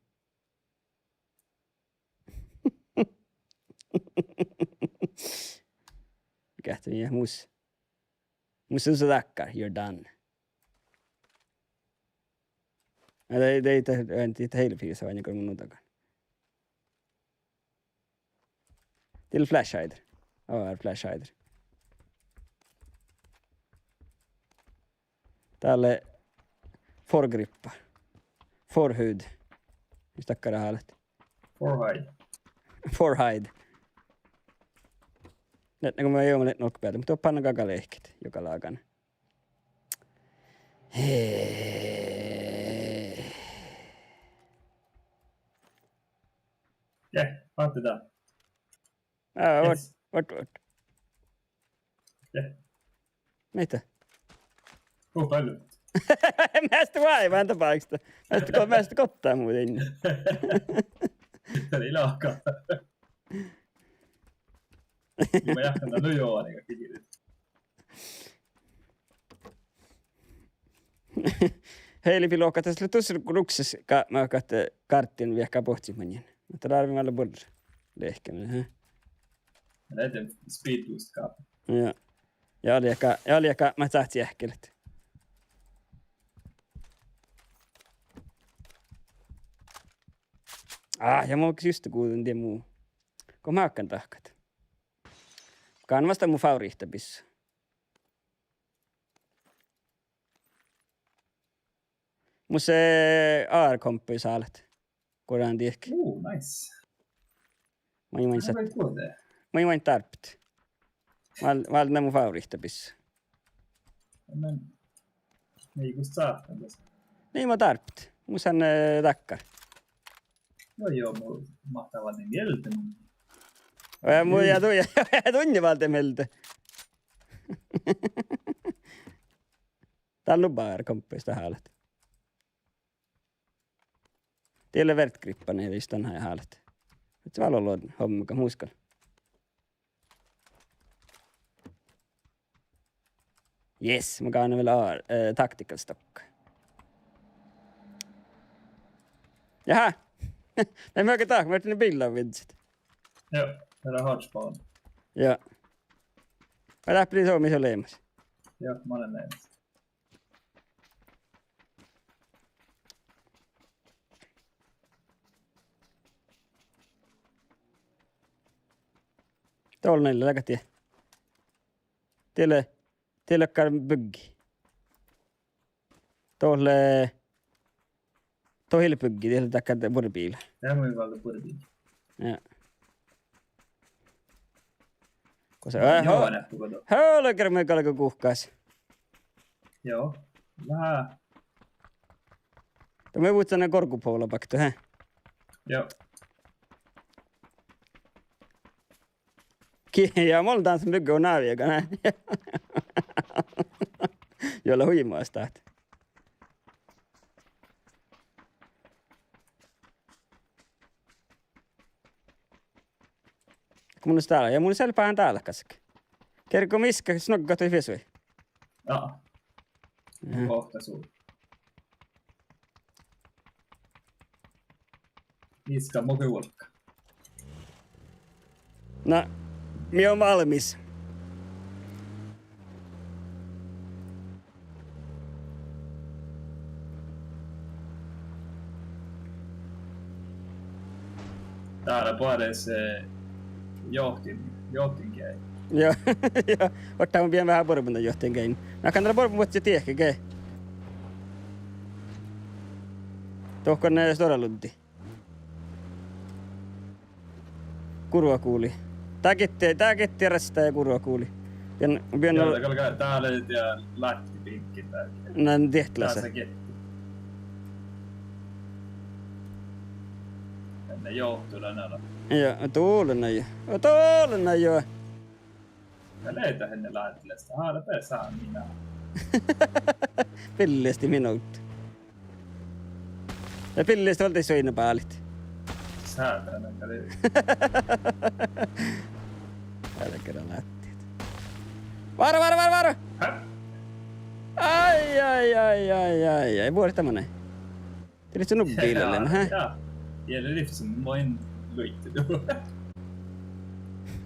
Geahččá, ja mus. Mus lea su dakkár, you're done. Ja dai, dai, dai, dai, dai heilefis oaidná go mun nu dagan. Dii lea flashlighter. Aa, flashlighter. Dá lea foregrip. Forhud. Mis dakkárat hálit? Forhide. Forhide. Leat nugo mun juo lean olggobealde, muhto doppe lea galgá lehket juogalágan. Ja, ahte dá. Aa, oaččo, oaččo, oaččo. Ja. Mihkke? Go fáitit? Measta vai, measta báiksta. Measta go-, measta gottai mu dainna. Dá lei láhka. Juu, ma jáhkán dan nu juoga, ega kidiri. Heilefis lohkat, das lea dušše rukses gápmagat, eh, gárddin veahká bohccit maŋŋel. Muhto dárvvin vel buorre lehkeme, he. Lea de speed boost gápma. Ja. Ja algá, ja algá mat sáhttá eahkelit. Ah, ja mun gal juste guđán dien mu. Go mákkán dahkat. Gánvas dan mu favorihttabiss. Mus lea A R-kompás hálat. Guđán diehki. Uu, nice. Maŋŋá, maŋŋá, maŋŋá dárbbat. Vál-, váldán mu favorihttabiss. Mun, ii gos sáhtán das. Ii, maŋŋá dárbbat. Mus han, eh, dakkár. Joo, joo, mun máhtán váldit mielde. Ja mun, ja du-, ja, ja dunne váldit mielde. Dál lubba A R-kompás dat hálat. Dii lea verdgrippa, ne ii leat dan hálat. Ahte vál olu hommagat mus gal. Yes, mun gávdnen vel A R, eh, tactical stock. Jaha. Nei, mun gal dat, mun gal biilla viđđet. Joo, dat lea hotspot. Joo. Vai dáppe lei somá mis leat leamaš? Joo, mun lean leamaš. Dolle lea gal die. Dii lea, dii lea dakkár byggi. Dolle, dolle byggi, dii lea dakkár buorrebiila. Ja, mun vel buorrebiila. Ja. Gos, eh, joo, ho-, neappu godo. Hölgger mun galgá guhkás. Joo. Lea. Dá mun vuostan gorgupovla bakte, he? Joo. Ki-, ja mun lean dán son bygge naviga, ne. Juo lea hui masta. Mun lean dál, ja mun lean báhán dálkasat. Kergo miska snoggat hui fiesu. Jaa. Jaa. Kohta su. Iska mo guolka. Na, mii ollu valmmis. Dá lea buoret, eh, johtin, johtingeain. Joo, joo. Oaččo mun bidjen veahá buorbmuin johtingeainna. Na, kann dá lea buorbmuin vuodjit diehke, ge. Dohko, eh, stuorra luddii. Gurvaguli. Dá gitte, dá gitte rastá ja gurvaguli. Bidjen, bidjen. Joo, ol-, dat galgá, dá lea dien láhtti bihket dá. Na, diehtlasat. Dás gitte. Eadni johtu lea nala. Joo, dolu lea juo. Dolu lea juo. Ja leat eadni láhtti leat, hála beasat minna. Billestit minut. Ja billestit vel dii suinna bálit. Sátana, gal lei. Álge lea ládjit. Vára, vára, vára, vára! Hä? Ai, ai, ai, ai, ai, ai. Vuortama nai. Dii lea nu biila leamaš, hä? Jaa. Ja lei livččen main luittu du.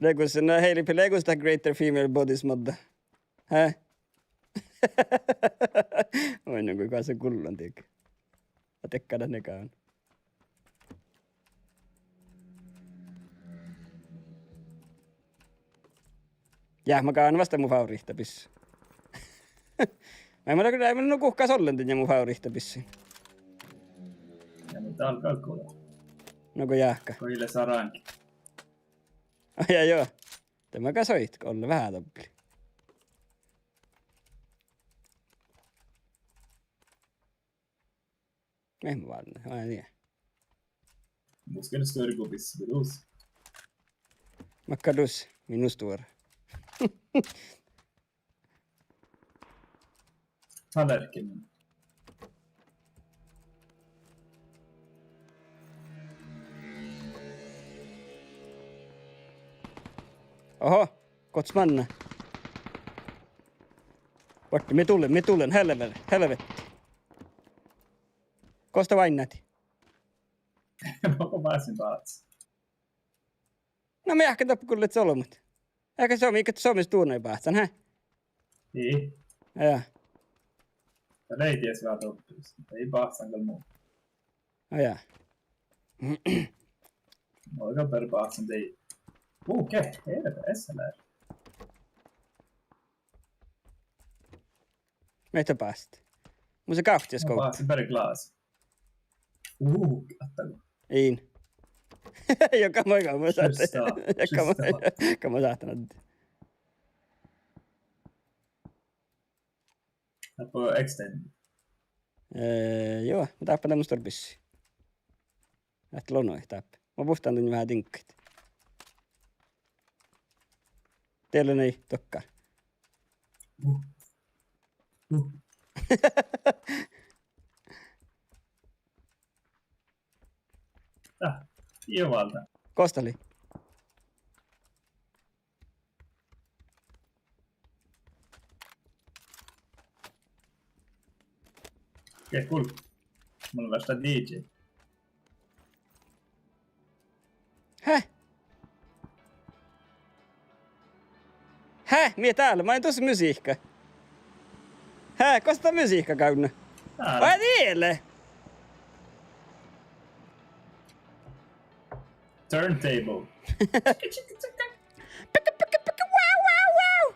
Legus, na, Heilip, legus dat greater female bodies modda? Hä? Oi, no, go goassege gullan diek. Atde galgá negan. Ja, mun galggan vástán mu favorihtta bissu. Maid mun lean, mun lean nu guhkás ollen dan ja mu favorihtta bissu. Ja, muhto dál galgá ollu. No go jáhkká. Go ii leat sarangi. Ja, joo. Dá maid gal soit, go ollu veahá dobbla. Mii eat váldit, ai nie. Mus gal stuorra go bissu dus. Makkár dus, mii nu stuorra. Tallerken. Oho, gos manná? Vuorte, mii dullen, mii dullen, helve-, helvetti. Gos dat váinnádii? Makkár báhcen báhcá? Na, mii eat doppe gullet olbmot. Eai somá, iige somá stuorra báhcán, hä? Ii. Ja. Ja lei dies veahá doppe, ii báhcán gal mu. Ja. Mun gal beare báhcen daid. Okei, eret, S L R. Mii eat báhcet. Mus lea gávcci. Mun gávcci báhcen beare glas. Uh, attago. In. Jokka maid, jokka maid sáhtán. Šušta. Jokka maid, šušta. Jokka maid sáhtán. Dáppe extend. Eh, joo, mun dáppe dan mu stuorra bissu. Ahte lea nu dáppe. Mun buvttán dan veahá diŋggaid. Diet lea nai dohko. Uh. Uh. Ah, ii válde. Gos dat lei? Okei, cool. Mun lean vástá D J. Hä? Hä? Mii dál, maid dušše musihka? Hä? Gos dat musihka gávdná? Dál. Vai diele? Turntable. Pika, pika, pika, wow, wow, wow.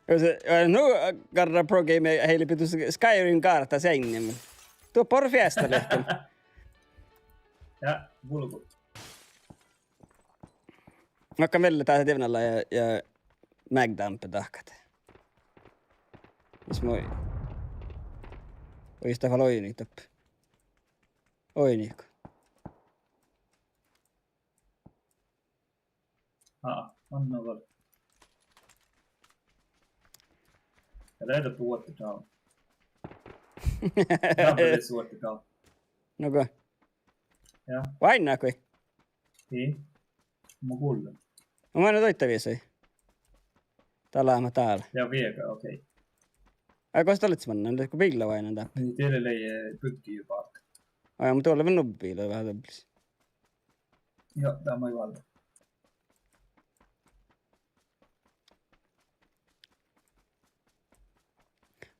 Ja se, eh, nu garra pro game Heilip dušše Skyrim gárta seainna. Duo boro fiesta lehken. Ja, vulgu. Makkár mielde dat dievnala ja, ja mágdánpe dahkat. Mis mu, oi, jus dat vel oidno doppe. Oidno. Aa, anna vel. Ja lea doppe vuođđit dál. Dáppe lea vuođđit dál. Nugo. Ja. Váinná goit? Ii. Mun gullen. No, mun doitte visai. Dá leat dál. Ja viega, okei. Ai, gos dat lea mannat, leat go biilla váinán dáppe? Ii, diet lei, eh, byggi jo báhkka. Ai, mun doallan vel nubbi biila veahá dobblis. Joo, dá maid válde.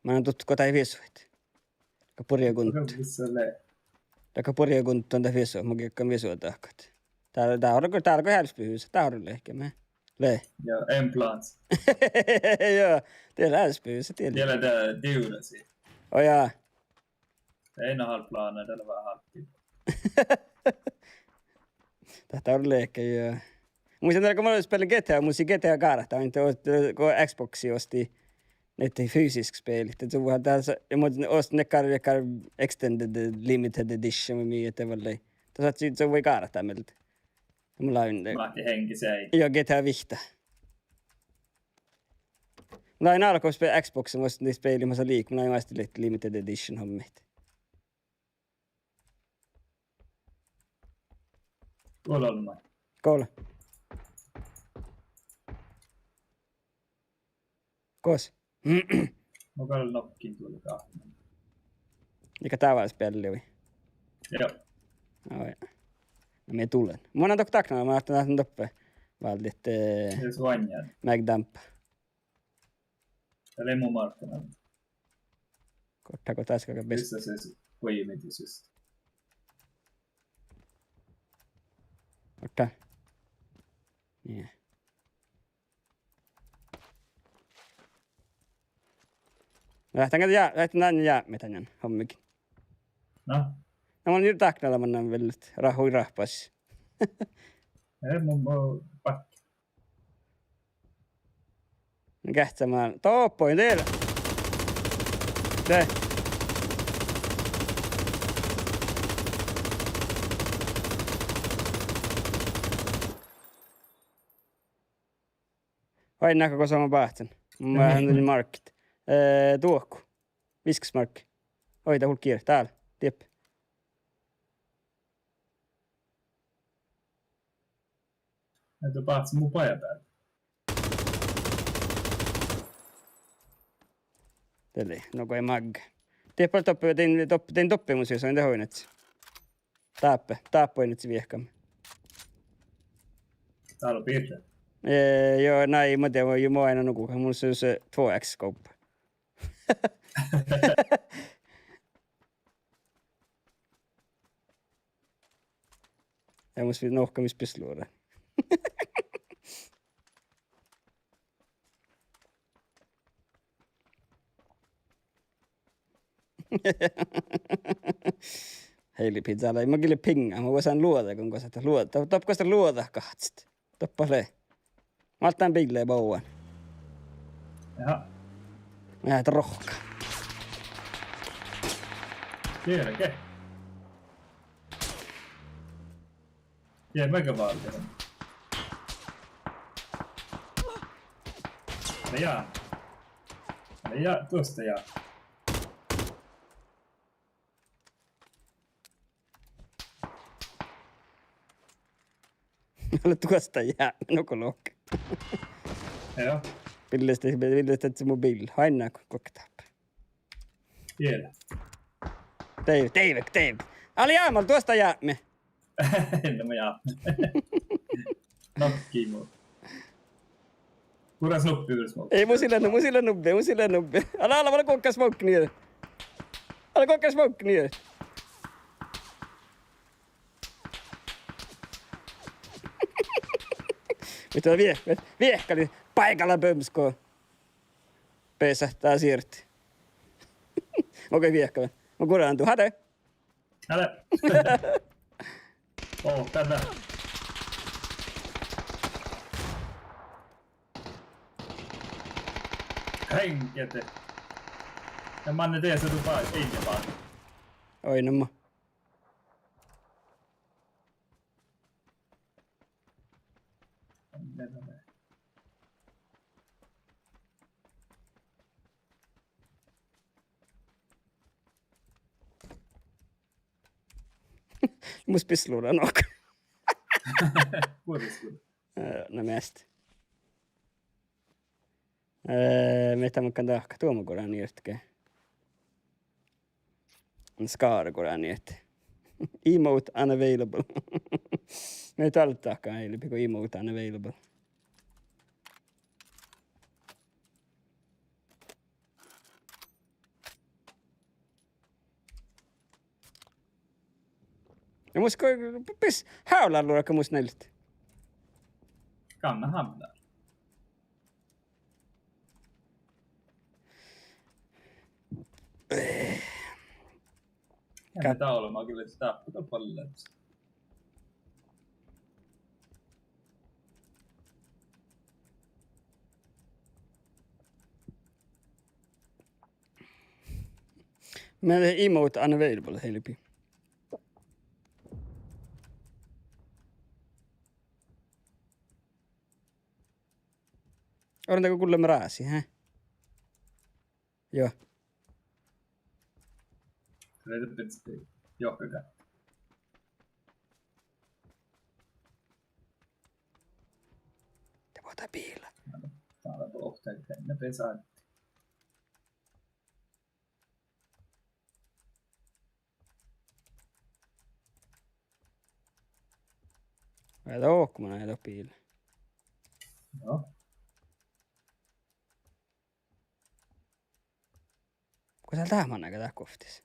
Mun dutko dahkat visuid. Dahkat burjagunttot. Dahkat visuid lea. Dahkat burjagunttot dahkat visuid, mun geagan visuid dahkat. Dá, dá orui, dá orui ealbmotpihus, dá orui lehkeme. Lea. Ja en plans. Joo, diet lea ealbmotpihus, diet lea. Diet lea dá divrasi. Ó jaa. Eai ná hálblána, dat lea veahá hálbdit. Dat orui lehke, joo. Muittán dál go mun spellašin G T A, mun lean G T A gárta, ainge go Xboxi ostin, ahte fysisk speli. Dat su-, dat sa-, ja mun ostin dakkár, dakkár extended, limited edition, vai mii dat vel lei. Dat sáhttii, su-, vuoi gárta mielde. Mun lean, eh, Máhte henges áiggi. Joo, G T A vihtta. Mun lean álggus spe-, Xboxi, mun ostin speli masa liikká, mun lean oastit limited edition hommit. Gos leat maid? Gos leat? Gos? Mun gal nokkin dulgá. Iige dává spealli vai? Joo. Ó jaa. Mii duollen. Mun lean doppe dáknala, mun ahte dat lea doppe váldit, eh, Jus oažžut. Magdámpa. Dat lea mu markka. Goarrá go dás galgá bes-. Jus, jus, jus. Goađe mii dieđusge. Goarrá. Nie. Leat dan, ja, leat dan jápmit dan hommegis. Na? Na mun lean dáknala, mannan vel ráhkadit rahpas. Eh, mun, mun bak-. Geahččá man doppe, de. De. Oainnát go son báhcen. Mun, eh, han markit. Eh, dohko. Viskkosmarkka. Oi, dat hullu giret. Dál. Dieppe. Eai dat báhce mu bajábealde. De lei, no go eai mágga. Dieppe doppe, dan doppe, dan doppe mun sihken, dan oainnát. Dáppe, dáppe oainnát viehkamin. Dál lea birra. Eh, jo, nai, mun dieđen, jo, mun oainnán nugo, mun sihken två X scope. Ja mus vi-, nohka mis pissluođa. Heilipizza lei, mun gii lea piŋga, mun gosa luođa, go gosa luođa. Doppe gosa luođa gahččat. Doppe lea. Mun álggán biillaide boađán. Jaha. Ja, rohkka. Kerge. Ja, mega bra. Ja. Ja, duostta ja. Ale duostta jápmi, nugo lohká. Ja. Billestit, billestit mu biil. Oainnát go, go dáppe. Diet. Deaivvet, deaivvet, deaivvet. Ale jámmal, duostta jápmi. No ma ja. Nokki mu. Gura snubbi, gura smokk. Ei, mus ii lean, mus ii lean nubbi, mus ii lean nubbi. Ale, ale, ale gohká smokk nie. Ale gohká smokk nie. Muhto vie-, viehkalit báigála bömsko. Beassá dát sirt. Mo go viehkalit. Mo gurán du hade. Hade. Oh, dáppe. Hengete. Ja manne dieđusge du bá-, ii bá. Oi, no ma. Mus bisluda nohka. Kuoris, kuoris. Eh, na measta. Eh, mii dat makkár dahkat, duomagoraniehtege. Skáragoraniehtege. Emote unavailable. Mii dat dahkat eai leat go emote unavailable. Ja mus go-, pes hávlá luohká mus neltet. Gamla hávlá. Ja, gal- dá olbmá gal dáppe gal bollá. Mii emote unavailable, Heilipi. Orun dego gullá mrási, hä? Joo. Rede pizzi, johka. De bođii biila. Dál lea bohte, ne pes áhte. Vai dohko mun ain doppe ii leat? Joo. Go dál dát mannaga dát guovttis?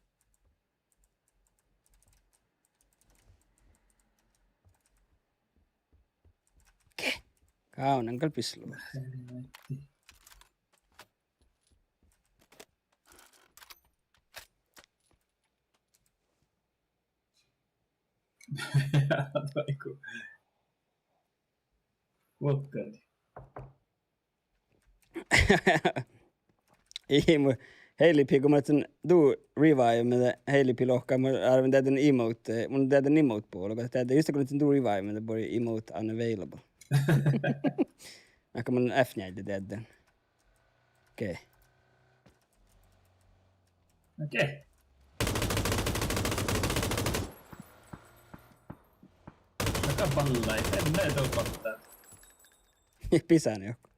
Ge? Gávdnan gal bislu. Helvetti. Aiku. Vuokkari. Ii, mu Heilipi, go mun lean du revive me de Heilipi lohká, mun árven deaddán emote, mun deaddán emote bolo, go deaddá, just go mun lean du revive me de bor emote unavailable. Ahte mun F njeallje deaddán. Okei. Okei. Aga ballái, en mii dovddat. Bisán joku.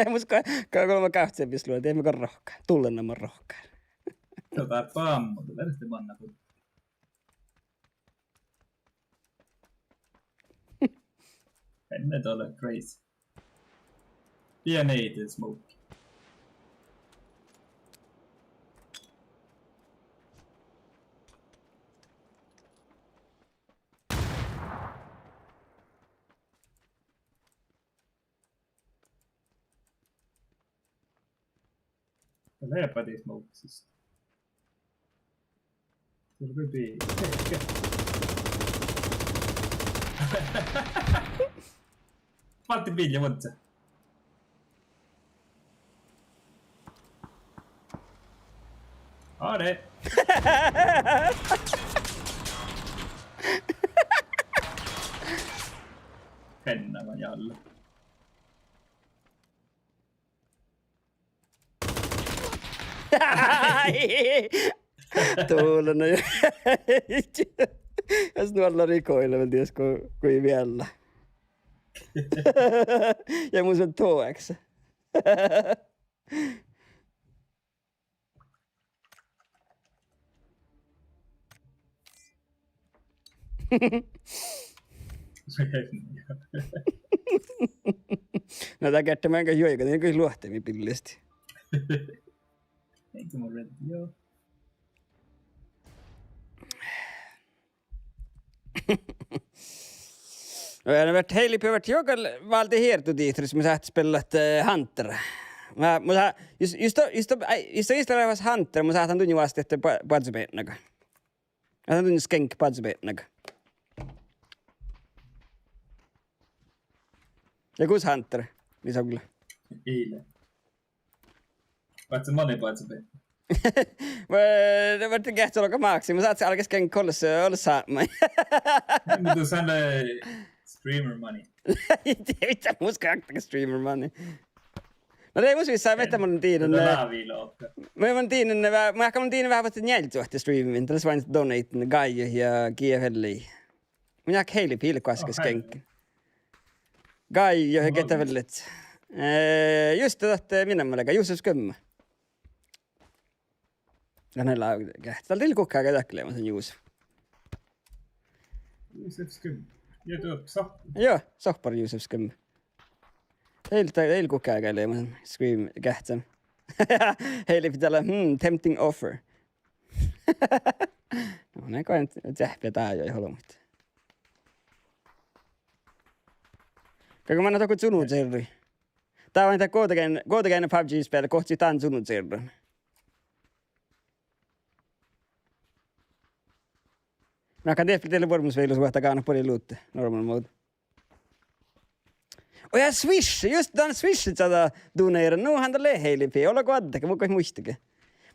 Mus go, go golbma gávcci bislu, de ii mii gal rohkká. Dullen namma rohkká. Tota bammu, de verte manna kun. Enne dole crazy. Pia neite smoke. Leapadi smoke siste. There will be. Válddii biilla vuodse. Are. Fenna ma jalle. Dullen. Es nuolla recoil vel dies go, go ii miella. Ja mun sen toaks. Na, dat gerte man gal juoigat, dat gal luohti mii billestii. Eŋkka mun reddái, joo. Ja, na vert Heilipi vert jo gal válde hierdudihtaris, mus sáhtát spellat, eh, Hunter. Ma, mus sá-, jus, jus to, jus to, ai, jus to ista lea fas Hunter, mus sáhtán dunnje oastit ahte ba-, badjebidnaga. Sáhtán dunnje skenk badjebidnaga. Ja gos Hunter, mii sogle. Ii leat. Báhce mani badjebidna. Mun, mun geahččen olga máksin, mun sáhtán álgit skenk olles, olles sápmái. Muhto sii lea streamer money. Ii, ii, mus gal streamer money. Na de mus vissáhii, ahte mun dien, eh, mun dien, eh, vá-, mun ahte mun dien veahá vuosttaš njealljelogi streamin, dat lea svan donate, Gaio ja G F L. Mun jáhkán Heilipi guoskkas skenkin. Gaio ja G T F L. Eh, just dat, eh, minne mun lean, Juusef Skumme. Ja ne lávii geahččat. Dál ii leat guhká gal leamasan Juusef. Juusef Skumme. Ja dat sohpar. Joo, sohpar Juusef Skumme. Ii leat, ii leat guhká gal leamasan stream geahččan. Heilipi dál lea, hmm, tempting offer. No, ne go ceahppi dájai olbmuid. Galgá manne dohko čunnudžerrui. Dát oaidná, dát goađe geainna, goađe geainna PUBG speahla, gohčodit dan čunnudžerran. Na, gal dieđusge dieid lea vuordimis vejolašvuohta gávdnat buori luhtte, normal mode. Oi, ja Swish, just dan Swish čađa doneran, nu han dat lea Heilipi, olgo addeke, mun gal muittán ge.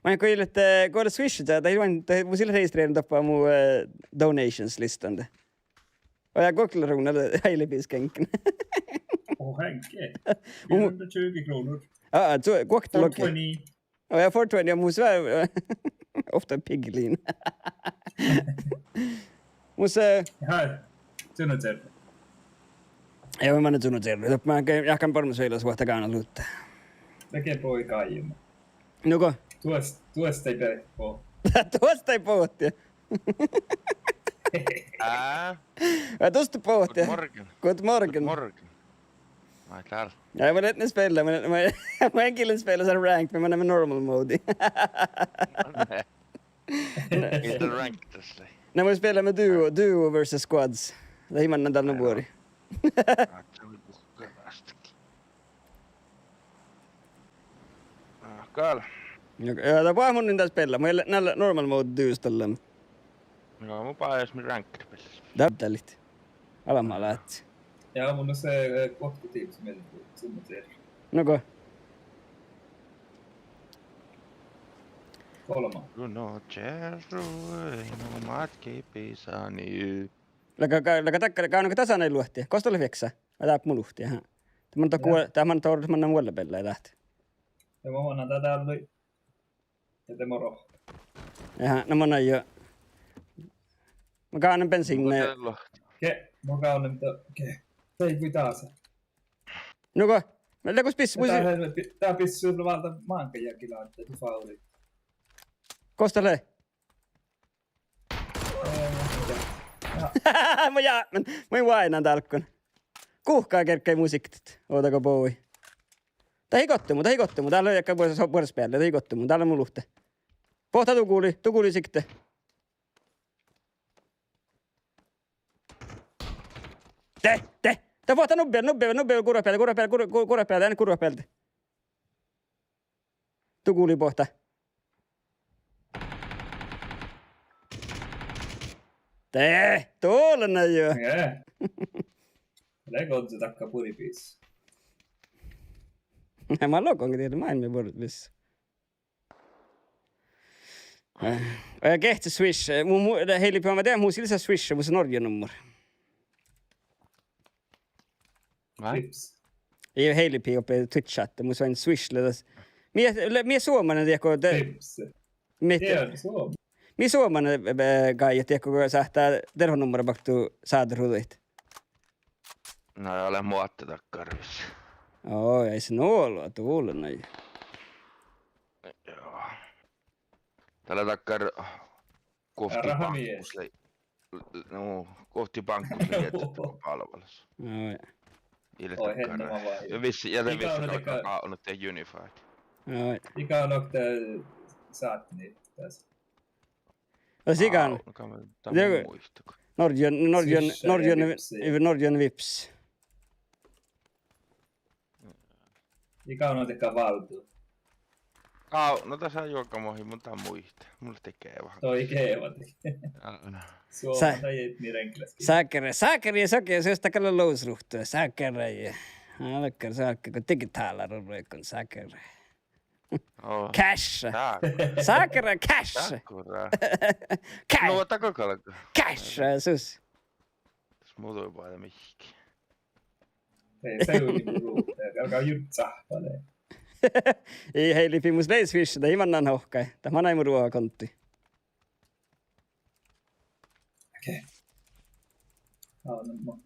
Maid go ii leat, eh, go ii leat Swish čađa, dat ii leat, dat mus ii leat registrerun doppe mu, eh, donations listan de. Oi, ja guokteloruvnna Heilipi skenken. Åh, herregud. Fire hundre tjugo kronor. Aa, su-, guokte logi. Four twenty. Oi, ja four twenty, ja mus vea-, ofta piglin. Mus, eh, Jaa, čunnudžerru. Ja mun manne čunnudžerru. Doppe mun jáhkán buoremus vejolašvuohta gávdnat luhtte. Dahje bođii Gaio. Nugo? Duos-, duostai be-, bo-. Duostai bohte. Ää? Ja dušše bohte. Guten Morgen. Guten Morgen. Guten Morgen. Maid dál? Ja mun lean spela, mun, mun, mun gal spela sa ranked, mun lean normal mode. Ii dat ranked das lei. Na mun spela duo, duo versus squads. Dat ii mannan dál nu buori. Gal. No, ja, dat boahtá mun in dál spela. Mun lean normal mode duos dalle. No, mun bajás min ranked spela. Dat dál ii. Almma leat. Ja, mun lean se, eh, guokte tiimet mielas, summa tieđe. No go. Golbma. Go no čearru, ei no matki pisani. Leago, leago dakkár, gal nu go dasa nai luohti. Gos dat lea fieksa? Ai, dá mu luhtte, aha. Dá mun dá, dá mun dá orru mannan vuolla beallái dat. Ja mun mannan dá dálle. Ja de mo rohkket. Aha, na mun nai jo. Mun gávdnan bensiinna. Ge, mun gávdnan, ge. Dei, kui dása. Nugo, leago bis, dá, dá bis sul válddá máŋga jagi láhtte, du fávrihit. Gos dat lea? Mun jápmen, mun váinan dálkon. Guhká gerggai mu siktet, ovdal go bođii. Dat ii gotte mu, dat ii gotte mu, dál lea gal buor-, buorebealde, dat ii gotte mu, dál lea mu luhtte. Boahtá du guli, du guli sikte. De, de, de boahtá nubbi, nubbi, nubbi, gurrabealde, gurrabealde, gurra-, gu-, gurrabealde, ain gurrabealde. Du guli boahtá. De, dola na jo. Jaa. Lea goddse dakka buorebiis. Mat logan ge dieđe máilmmi buorebiis. Eh, eh, gehččá Swish, eh, mu, mu, Heili, pea ma dieđán, mus ii leat Swish, mus lea Norge nummar. Vai? Vips. Ii, Heili pii oppe Twitch-čátte, mus lea Swish lea das. Mii, le-, mii Suomane diehko de-, Vips. Mii, Suomane, eh, gaijet diehko go sáhttá dearvvanummara baktu sádarhudaid. Na, ale muotte dakkár vis. Oi, ai se nu olu, tulen ai. Joo. Dá lea dakkár guovtti bánkus lei. Nu, guovtti bánkus lei iežat go palvalas. Oi. Ii leat dakkár. Ja vissi, ja de vissi gal gávdnat dego Unified. Oi. Ii gávdno de sátni das. Ja sigan. Aa, no gal mun dan muittán. Norjan, Norjan, Norjan, Norjan Vips. Ii gávdno dego váldu. Aa, no dasa juoga mohii, mun dan muittán. Mun lean geavahus. Doi geavahus. Aa, no. Suoma dajii ni reŋklaskin. Sákere, sákere, sákere, sus dat gal lea lus ruhtu. Sákere. Aa, dakkár sákere, go digitála ruoigon sákere. Cash. Sákora cash. Sákora. Cash. No, dat gal galgá. Cash, sus. Das muđui boađe mihkkege. Ei, se hui mu ruohta, galgá jurdda sáhpálaš. Ii, Heili, pii mus leat Swish, dat ii mannan hohkai. Dat manai mu ruohta kontti. Okei. Aa, no, no.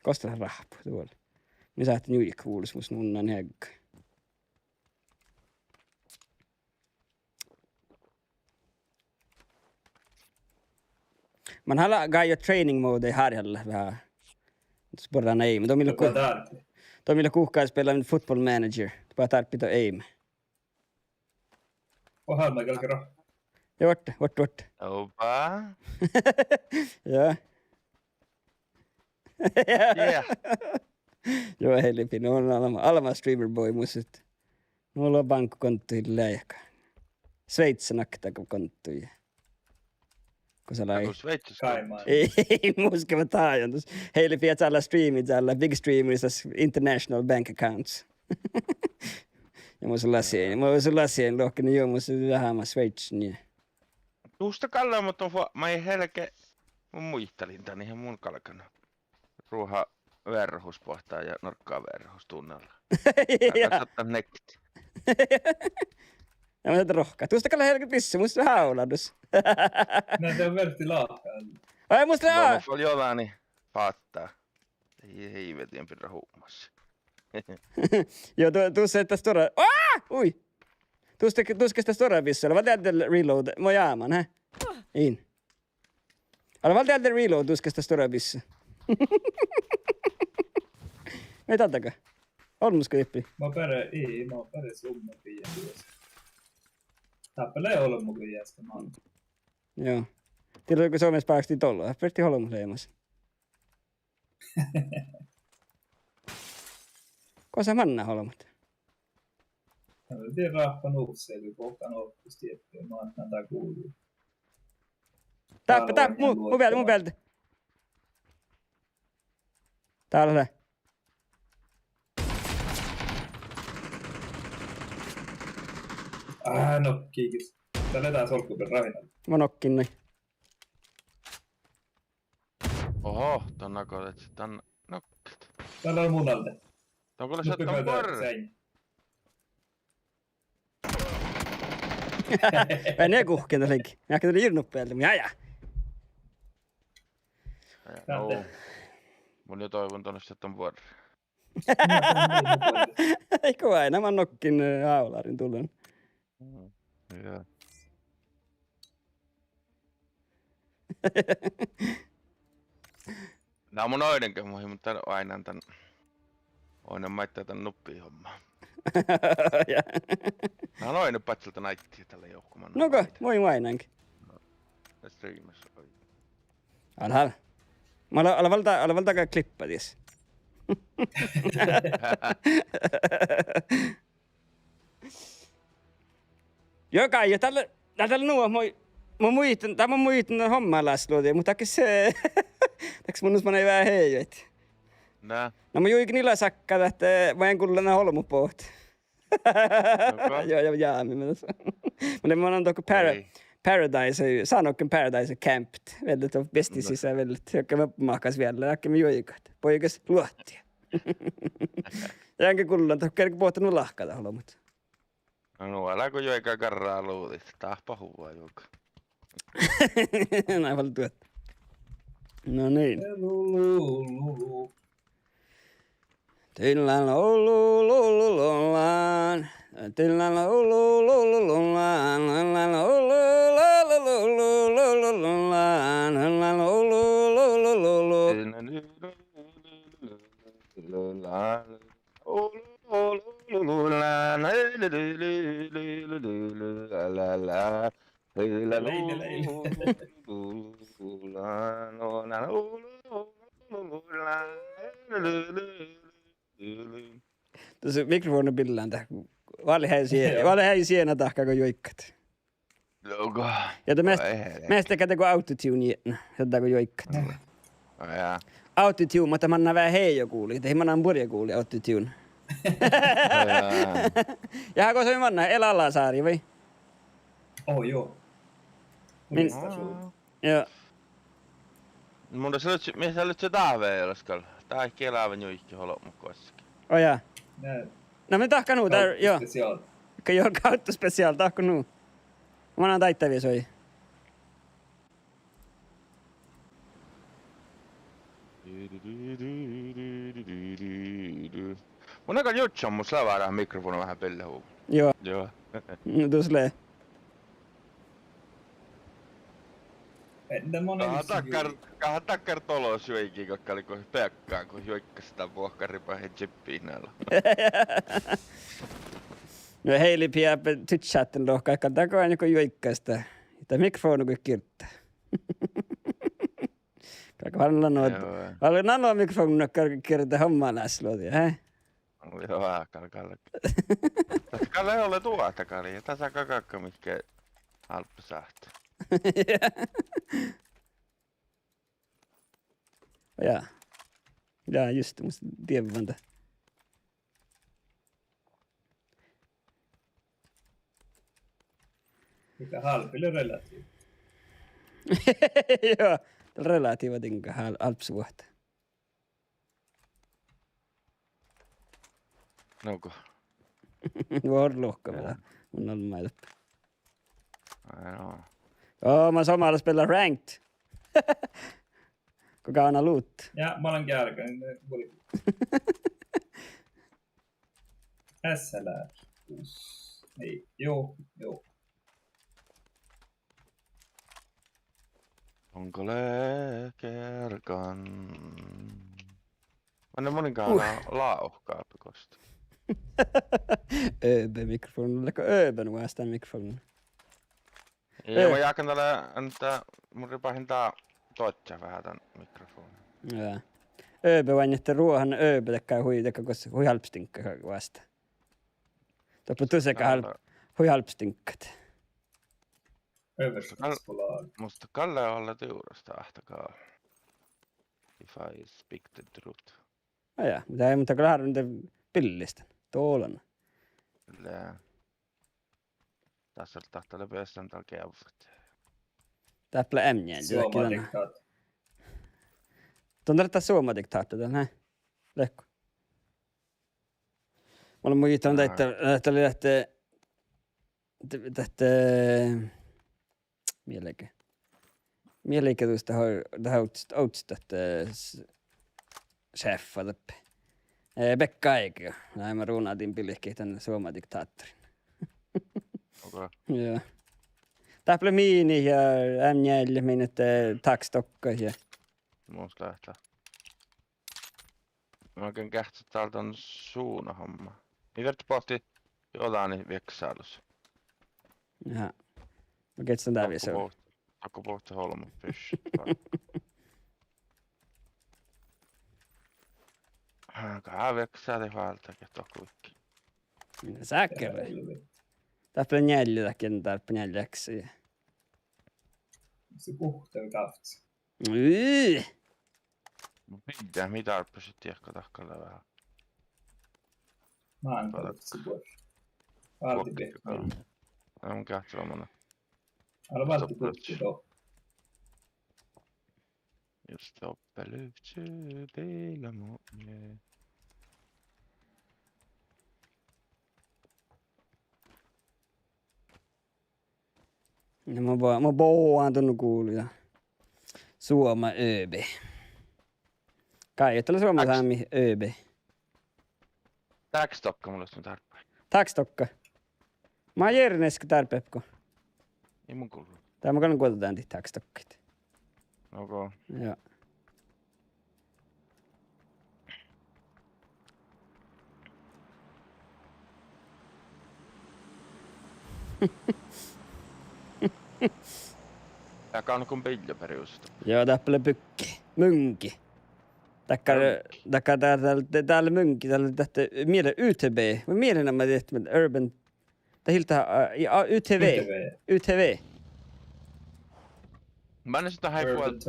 Gos dat lea ráhpu, duol. Mii sáhtán juiket vulos mus nunnan heagga. Man hála gal jo training mode hárjehallat veahá. Borrat aime. Doppe mii leat gu-, doppe mii leat guhká spilan Football Manager. Doppe dárppi aime. Ohálmma galgá. Ja, vuorte, vuorte, vuorte. Oba. Ja. Ja. Joo, Heili pii, nu almma, almma streamer boy mus it. Nu lea bankkokonto leaga. Sveitsa nakta go konto ja. Go sa lei. Ii, mus gal dat jus. Heili pii, dat lea streami, dat lea big streamer, das international bank accounts. Ja mus lasi, mus lasi lohkene, joo, mus lea veahá Sveitsa, nie. Dušše gal lea, muhto fu-, maid helge, mun muitalin dan, ii mun galggan. Ruohta vearrahus boahtá ja Norgga vearrahus dunnalla. Ja. Gal dat nekti. Ja mun rohkket. Dušše gal lea helge bissu, mus lea hávládus. Na, de vertti láhkán. Ai, mus lea. Gal mun fal jođáni fáttá. Ei, ei, veđiin birra humas. Jo, du, du sett stuorra. Á! Ui! Du ges, du ges dat stuorra bissa. Vel deaddel reload. Mo jáman, he? In. Ale vel deaddel reload, du ges dat stuorra bissa. Mii dal daga. Olmmoš go jippi. Mo beare, ii, mo beare summa pijjá duos. Dáppe lea olbmo go jeaska man. Joo. Dii lea go Suomes bákti dolla. Fertii olbmot leamaš. Gosa manná olbmot? Dii ráhpa nusse, go bohkan ohpus diettiid, manná dat guđu. Dáppe, dáppe, mu, mu bealde, mu bealde. Dál lea. Á, nokki ges. Dál lea dás olggobealde ráhinaga. Mo nokkin nai. Oho, dan nagodat, dan nokkat. Dál lea mu alde. Dan go leat šaddan buorre. Vel nie guhkkin dat lei. Mii ahte dat lei ir nuppe alde, ja, ja. Ja, no. Mun jo doaivun dan šaddan buorre. Ii go ain, na man nokkin, eh, álarin dullen. Mm, ja. Na mun oidnen ge, muhtin mun dan oainnán dan. Oidnen maid dan nuppi homma. Ja. Na oidnen badjel dan áiddi, dat lea johku man. No go, mun oainnán ge. Streamas, oi. Ale, ale. Ma ale, ale vel da-, ale vel daga klippa dies. Juoga, ja dal, dal, dal nu, mo, mo muittán, dal mo muittán hommálasluđi, muhto dakkár, dakkár mun mus manai veahá hejuid. Na. Na mo juigen ila sakka dat, eh, mo ean gullan olbmot bohte. Okei. Joo, ja, ja, mi mielas. Mun lean, mun lean dohko Para-, Paradise, Sanokin Paradise Camped. Vellet, bestisiid vellet. Jokke me mahkas viellái, ahte mii juoigat. Boigas luohti. Ja ean ge gullan, dat kerge bohte nu lahka dat olbmot. No, nu ala go juoiga garra luđiid, dáhpáhuvvá juoga. Nai vel duot. No niin. Tuossa mikrofoni billán dat. Vale hei sie-, vale hei siena dahká go juoigat. Logo. Ja de measta, measta ge dego autotune jietna, ja dego juoigat. Á, ja. Autotune, muhto manná veahá hejo guli, de manná buorre guli autotune. Á, ja. Ja gosa mii manná, Ela Lasari, vai? Ó, joo. Min-, ja. Mun das lei, mis lei dahve ealas gal. Dat ii lean juoigat olbmot goassege. Ó, ja. Na, mii dahká nu, dat, joo. Gauttespesiál. Ka-, joo, gauttespesiál, dahká nu. Manán daidda viesui. Mun gal jurddašan, mus lea vára mikrofona veahá billehuvvá. Joo. Joo. No, dus lea. Gal dakkár, gal dakkár dolos juoigi, galgá go beakkán go juoiggastá buohkaribahit čippi nala. No heili piape tuččátten lohká, galgá go ain go juoiggastá. Dat mikrofona go girddá. Galgá vel nano, vel nano mikrofona gal girddá hommálasluđi, he? Joo, gal, gal. Dat gal lea ole duohta gal, ja dasa gal galgá mihkke álbmosáhttit. Ja. Ja, just, mus dievvan dat. Mihkke álbmot lea relatiiva. Joo, dat lea relatiiva diŋga ál-, álbmotvuohta. Nogo. Vuorlohka vel. Mun gal maid. Ai no. Joo, mun somá spela ranked. Go gána luhtte? Ja, mun lean geargan, eh, vuolgit. Tässä lääkis. Ei, joo, joo. Onko lääkärgan? Manne mun gána láhkai gosta. Öbe mikrofon, leago öben vástán mikrofon? Ja mun jáhkán dalle, ahte mun ribáhit dá doažžut veahá dan mikrofon. Ja. Öbe oainnat ruohan, öbe dakkár hui, dakkár gos hui halpstiŋgga vástá. Doppe dušše gal hui halpstiŋggat. Muhto gal lea ollesme divrras ahte gal if I speak the truth. Ja, muhto, muhto gal harron de billistan dolan. Lea. Dasa lea, dat lea beassán dal geavvat. Dáppe lea M njeallje, dat lea dan. Don dat lea Suoma diktátor dan, hä? Leahkko. Mun muittán dat, dat lea dat, dat, mii leige. Mii leige dus dat, dat ovddas, ovddas dat, eh, šeffa dáppe. Eh, Pekka Aige, laimat runadin bilkit dan Suoma diktátorin. Okei. Ja. Dáppe lea miini ja M njeallje, miini, eh, Tax Tokka ja. Mus leat. Mun galggan geahččat dál dan sunahommá. Mii fertet bohtet, jo, dán viekkasállus. Ja. Ma geahččan dál visot. Dohko bohte olbmot pyssyt. Gal viekkasállus váldit dohko vikki. Sáhke. Dáppe lea njeallje, dat gal dáppe njeallje ákse. Se buhte gávc. Ii. Mun biddján, mii dárbbašit diekko dahkat lea veahá. Máŋgga lea buorre. Válde biehta. Mun geahččan lommana. Ale válde buorre. Just doppe livčči biila mu. Ja mun bo-, mun bohán dan gulii. Suoma öbi. Gal dat lea Suoma sámi öbi. Tax Tokka mun lean dárbbašan. Tax Tokka. Mat jernes dárbbašit go? Ii mun gullu. Dál mun gal guođđán dit Tax Tokka. Okei. Ja. Ja gal go biilla beriusta. Ja dáppe lea bygge. Mungi. Dakkár, dakkár dál, dál, dál lea mungi, dál lea dat, mii lea U T B. Mii lea namma diet, Urban Dat hilda, eh, ja, U T V. U T V. U T V. Manne dat hei buot-,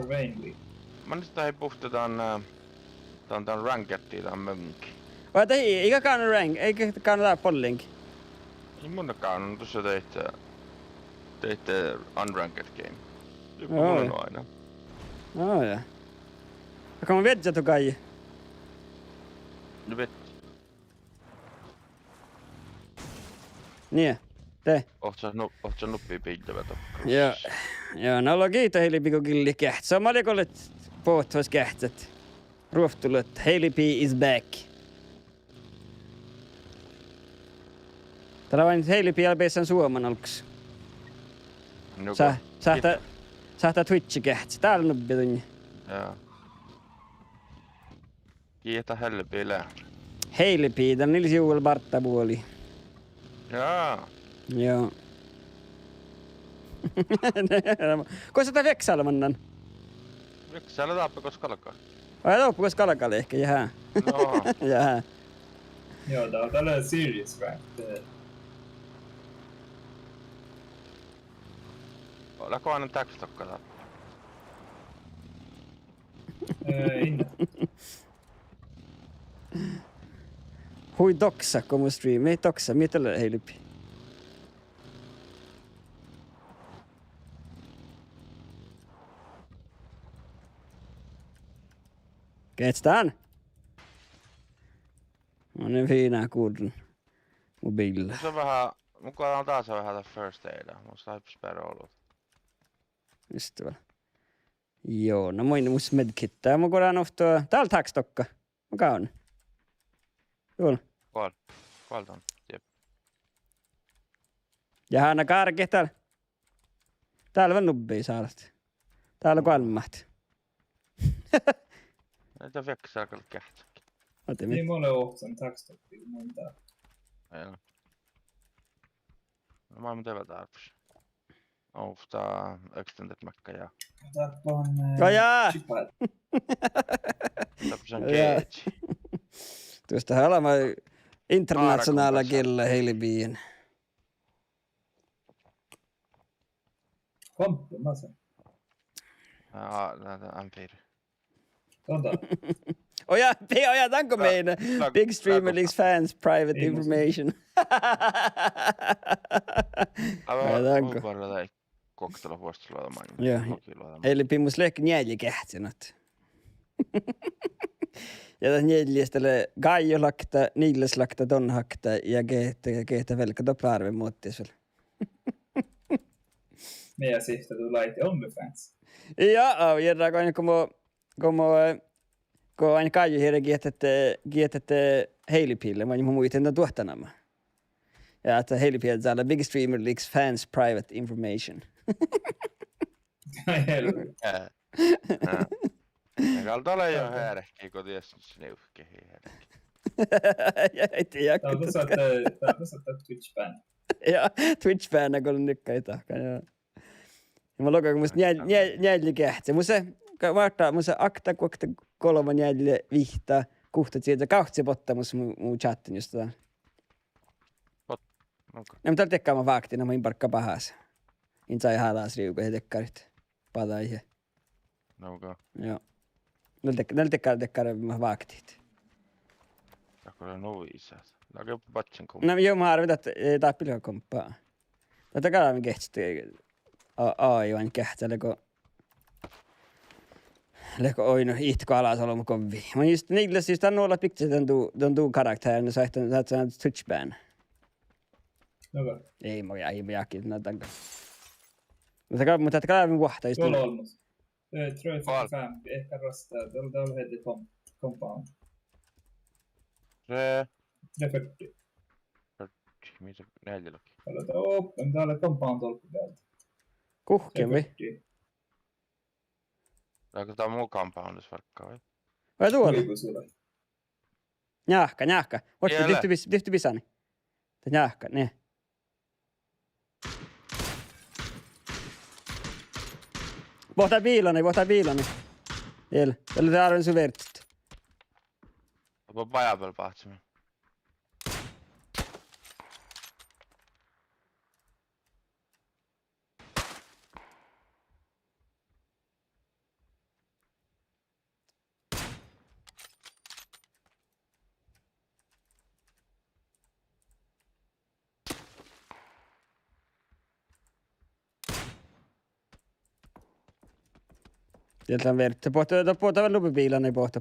manne dat hei buhte dan, eh, dan, dan rankedi dan møngi. Vai dat ii, ii gána rank-, ii gána dat bolling. Ii mun gána, dušše deit, deit unranked game. Mun ain. Ó, ja. Aga mun viežžan to gai. Nu viežžan. Nie, de. Ohcet nu-, ohcet nuppi biidda veaháš. Ja, ja, na lea giita Heili Pi go gillit geahččat. Somá lea go leat bohtet geahččat. Ruovttoluotta, Heili Pi is back. Dat lea oaidnit Heili Pi ale beassán Suoman álggos. Nugo. Sá-, sáhttá, sáhttá Twitchi geahččat. Dál nubbi dunnje. Ja. Gitta Heili Pi lea? Heili Pi, dan lea vel bártá buoli. Jaa. Joo. Gos dat viekkasále mannan? Viekkasále dáppe gos galgá. Ai, dáppe gos galgá lehpet, jahá. Joo. Jahá. Joo, dat, dat lea serious rank, eh. Leat go ain dákestokka dáppe? Eh, in. Hui doksat go mu streami, doksat, mii dat lea Heili Pi. Geahččat dán? Mun in fiinna gurran. Mobiilla. Mun veahá, mun goan dasa veahá dat first aid, mun sáhpis beare olut. Just vel. Juo, na mun mus medkit. Mun goan ovtta. Dál tákstokka. Mun gávdnen. Juo. Goal. Goal don. Jep. Ja hána gárget dál. Dál vel nubbi sárat. Dál goalmmát. Ai, dat fiekkasargal geahččat. Otimin. Ii, mun lean ovccan tákstokka, mun dá. Jaa. No, ma mun dieđe dárbbaš. Ovtta extended mekka ja. Dárbbaš, eh, ja, ja. Čipár. Dárbbaš, ja, geahččat. Duostáhan leat internatsionála giella Heilibiin. Kompu, ma sa. Á, na, na, M fire. Toda. Oi ja, pi-, oi ja, danko mean. Big Streamer Leaks fans private information. Aa, danko. Bara dai koktalo vuosttaluođa maŋŋel. Joo. Kokiluođa maŋŋel. Heilibi mus lehpet njeallje geahččat. Ja dat njealljes dat lea Gájjo lakta, Nilles lakta, Don hakta ja Gehta, Gehta Velka doppe árven muotis vel. Mii sihte du láidit OnlyFans. Ja, au, jerra go, go mo, go mo, eh, go ain Gájjo hierre giehtet, giehtet, eh, Heilibille, ma, ma muittán dan duohtanama. Ja ahte Heilibi dat lea Big Streamer Leaks fans private information. Ai helvete. Eh. Eh. Ja gal dat lea jo herke, go dies nivkehii herke. Ja, ii tiedä, dál dat sáhtát, dál dat sáhtát Twitch ban. Ja, Twitch ban go lea nikkai dahkan, ja. Ja mun logan, go mus njeal-, njeal-, njeallje geahččat. Mus lea, ga-, vártá, mus lea okta, guokte, golbma, njeallje, vihtta, guhtta, sieđa, gávcci botta mus mu, mu čátten just dál. Bot-, okei. Na, mun dal dekkár váktit, na mun in bargga bahás. In sáhte háláset rivgui ja dekkárit. Badaid. No, okei. Joo. Na dek-, na dekkár, dekkár váktit. Dahko lea nu visot. Na ge badjin kom-. Na, joo, mun árven dat, eh, dáppe lea kompa. Dat gal geahččat, eh, a-, a-, juoin geahččat lea go, lea go oidno, it go alas olbmot govvii. Mun just Nilles just dan nu leat bikčat dan du, dan du karakterin, nu sáhtán, sáhtán Twitch ban. Okei. Ii, ma, ii, ma jáhkán, na dan. Muhto gal, muhto dat gal vuohta just. Dál olmmoš. Eh, tre, fem, fem, ehká rasta, dál, dál lea de kom-, compound. Tre. Tre fyrti. Fyrti, mis lea njeallje lokii? Dál lea doppe, dál lea compound olggobealde. Guhkkin vai? Tre fyrti. Leago dat mu compoundis fargga vai? Vai duođai? Hui, go su leat. Njáhka, njáhka. Vuosttá, dihte bis-, dihte bisánii. Dat njáhka, nie. Boahtá biilanai, boahtá biilanai. Ieš, dat lea árven su vierdet. Ba-, bajá beale báhccimin. Ja dat lea vierdet. Boahtá, dat boahtá vel nubbi biilanai boahtá.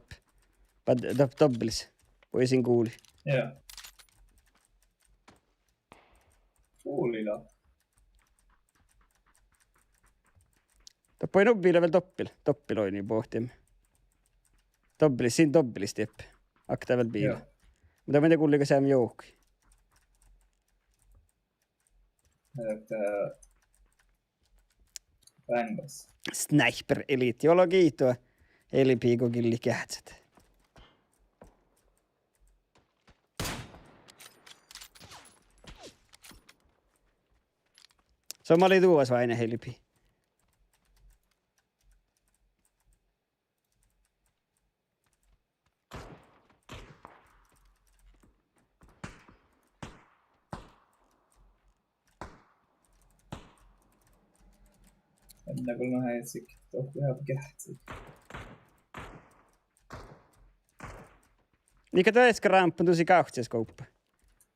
Ba-, dat dobbelis. Vuoi sin guli. Jaa. Guli lea. Doppe nubbi lea vel doppel, doppel oidno bohtimin. Dobbelis, sin dobbelis dieppe. Okta vel biila. Jaa. Muhto mii de gulli go seamma juohke. Ahte, eh, Bengals. Sniper Elite. Juo, lea giitu. Heilibi go gillit geahččat. Somá lei duos váine Heilibi. Enne go lean headseti, dohko eat geahččat. Iige dat eat skrámpan dusi gávcciskouppá.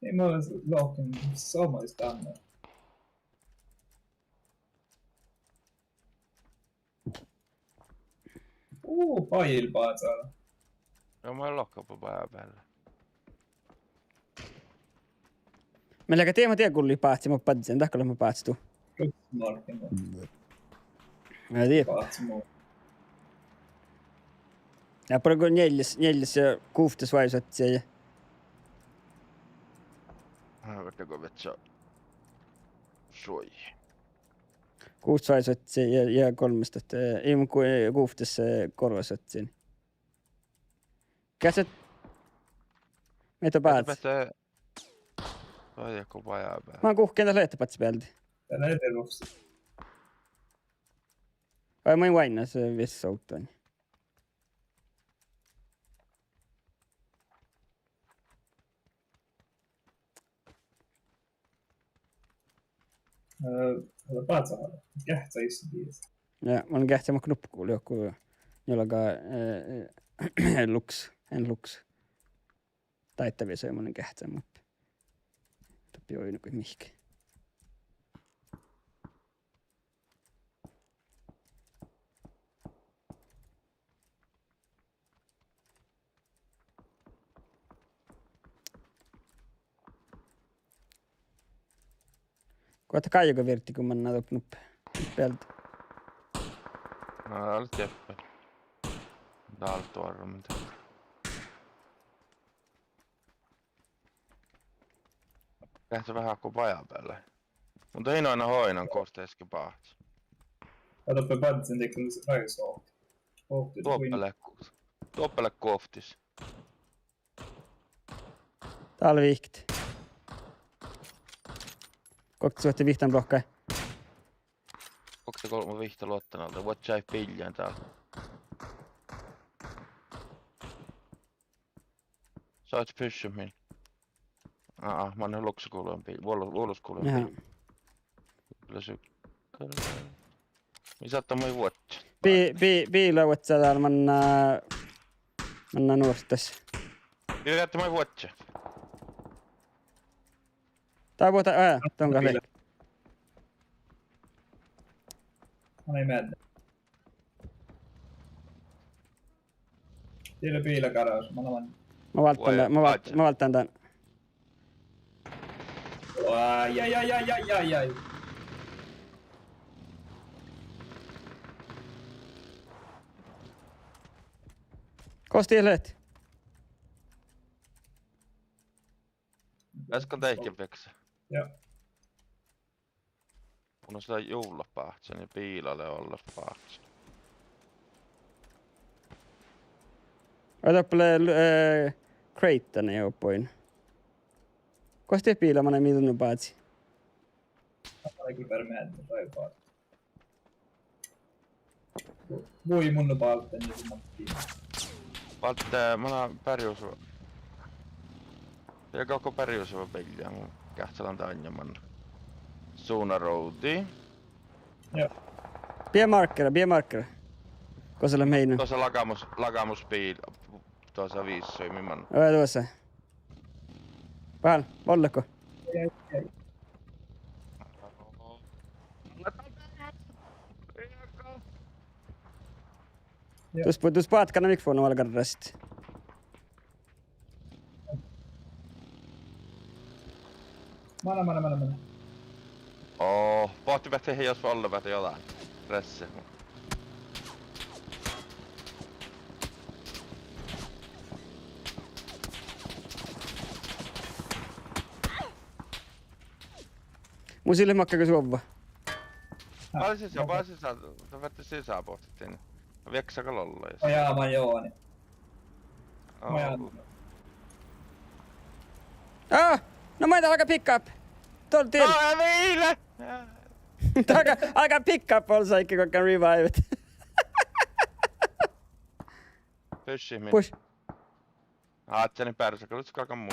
Ii, mun lohken somá just dan. Uu, bajil báhcá. Joo, mun lohken bajá beale. Mii leat dieđusge gulli báhci, mun báhcen, dahko leat báhcet du. Ruksmarken. Mii dieđusge. Báhcet mu. Ja, praegu njealjas, njealjas ja guovttas váivi soattá ja. Aa, várra go viežža. Šuoi. Guovttas váivi soattá ja, ja golmmas dat, eh, ii, mun gu-, guovttas, eh, gorvva soattá. Geahččá, mii to bázi. Ai, go bajá beale. Mun guhken dat lehpet bealde. Dán lea de ruovttas. Vai mun váinnas, eh, visot ovdal. Eh, ale báhcá, geahččá issogiis. Ja, mun geahččá mo knuppu gulii, go njuolga, eh, luks, en luks. Dáidda visot, mun geahččá muhto. Doppe oidne go mihkke. Guhte gáigo vierdi go manná doppe nuppe bealde. Na, dál teppe. Dál doarrá, mun dál. Geahččá veahá go bajá beale. Mun dain oainnán, oainnán gos dieđusge báhcá. Ja doppe bázzin dego rájes ovtti. Ovtti, doppe lea gu-, doppe lea guovttis. Dál vihket. Guokte suohte vihttán blohkái. Guokte golbma vihttá luotta alde. Vuodjit biillain dál. Sáhtášit puššat min. Aa, manne luksa gullan bil-, vuol-, vuolus gullan bil-. Lea su-, mii sáhtát maid vuodjat. Bi-, bi-, biila vuodjá dál manná, manná nuorttas. Biila geahččá maid vuodjá. Dál vuohta, aa, don gal lei. Mun in mielde. Dii lea biila garáša, mun lean. Mun válddán dán, mun vált-, mun válddán dán. Ai, ai, ai. Gos dii leat? Easka deike bieksa. Ja. Mun lean juvlabáhcán ja biila lea ollap báhcán. Ai doppe lea, eh, crate-ii oba oidne. Gos dii biila manai mii don bázi? Ai, gal beare meaddel, rai bázi. Vuoi, mun bálden ja mun. Bálde, manai berjus. Ja gokko berjus biillain, mun geahččalan dainna manná. Zona roadii. Ja. Bie markera, bie markera. Gos lea meinán? Duossa lagamus, lagamus biila. Duossa visot mii manná. Oi, duossa. Vál, vollego. Ai, ai, ai. Ja. Dus, dus báhcán mikrofon valgá rest. Mana, mana, mana, mana. Oh, bohte beassá, jos ollá beassá jođán. Resse. Mus ii leat makkár go suovva. Bale sisa, bale sisa, dat ferte sisa bohtet din. Vieksa gal ollá, jos. Ojá, ma jođán. Aa! No maid álgá pick up. Tol-, til. No, ei, ei. Álgá, álgá pick up, olles áigge go can revive. Push min. Push. Ádjánit beare, sa galgat galggan mu.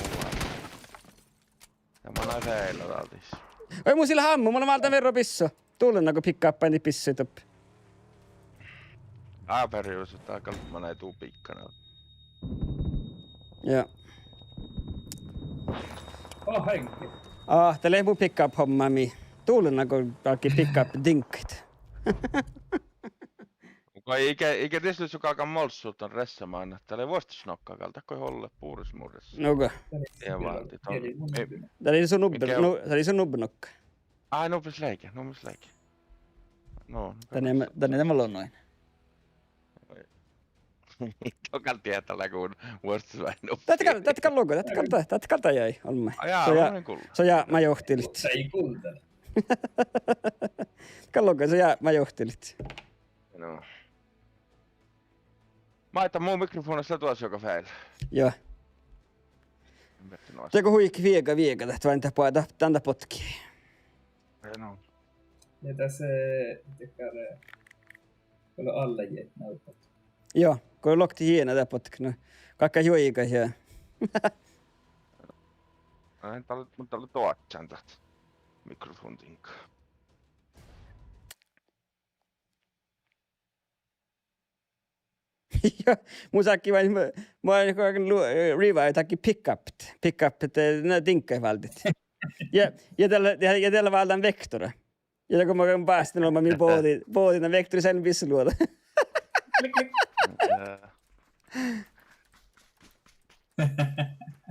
Ja manai feila dál dis. Oi, mus ii leat ammu, mun lean váldán verro bissui. Dullen go pick up, ain dii bissui doppe. Á, perjus, dat gal manai du pick up. Ja. Oh, hengi. Ah, dat lei mu pick up homma mii. Dullen go álggii pick up diŋkkaid. Muhto ii ge, ii ge dies leat su galggan molssut dan resse manná, dat lei vuosttaš nokka gal, dat go ollá bures mures. Nugo. Ja válddit. Dat lei su nubbe, nu-, dat lei su nubbe nokka. Á, nubbe leage, nubbe leage. No, danne, danne ma lonoin. Dohko dieđát leago vuosttaš vai? Dat gal, dat gal loga, dat gal, dat, dat gal dajai olmmoš. Á, jaa, so ja, mun en kulla. So ja ma johtilit. Ei kulla. Gal loga, so ja ma johtilit. No. Maid mu mikrofona lea duos joga feail. Joo. Dego huike viega, viega, dat vai dan, dan, dan botki. No. Ja das, eh, det kan, eh, Go lea allajiet naupat. Joo, go lokte hiena dat botki, no. Galgá juoigat ja. Ai, dal, mun dal doažžan dat mikrofonnii. Joo, mun sáhtten vai, mun, mun, eh, revive, dat lei pick up, pick up, eh, na diŋggaid váldit. Ja, ja de lea, ja, ja de lea váldán vektora. Ja de go mun bástán olmmoš mii bođii, bođii na vektoraid, sii lei visot luođa.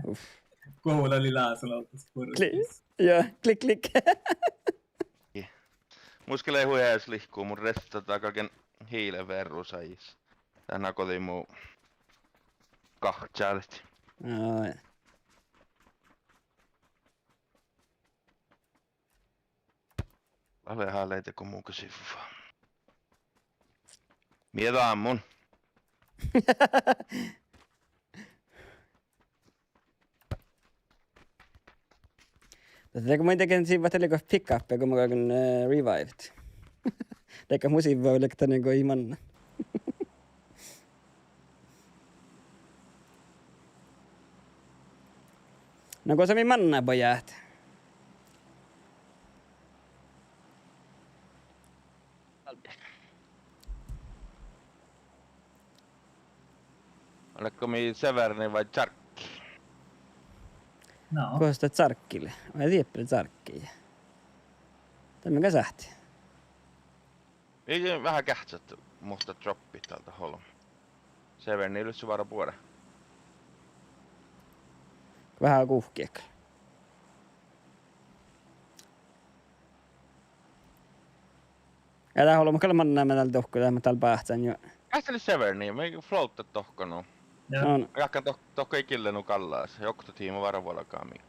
Uf. Go lei lása logas. Kli-, ja, klikk, klikk. Mus gal lei hui eanet lihku, mun restadin galgen hiilet vearusaijis. Dát nagodii mu gahččalit. Ai. Lea veahá leat go mun gal sivva. Mii dámmun. Dat dego mun degen sivva, dat lei go pick up, go mun galgen, eh, revived. Dego mun sivva, lei go dan go ii mannan. No, gosa mii manná baját? Leago mii Severni vai Čárkki? No. Gos dat Čárkki lea? Vai dieppe Čárkki? Dat mii gal sáhtii. Ii veahá geahččat, muhto droppit dálde holbmo. Severni lea vissa várra buorre. Veahá guhkki. Ja dat olbmot gal manná, mii dál dohko, dat mii dál báhcán juo. Eastte lea Severni, mii floatat dohko nu. Ja. No, no. Jáhkán doh-, dohko ii gille nu gallás, ja okta tiima várra vuolgá mii.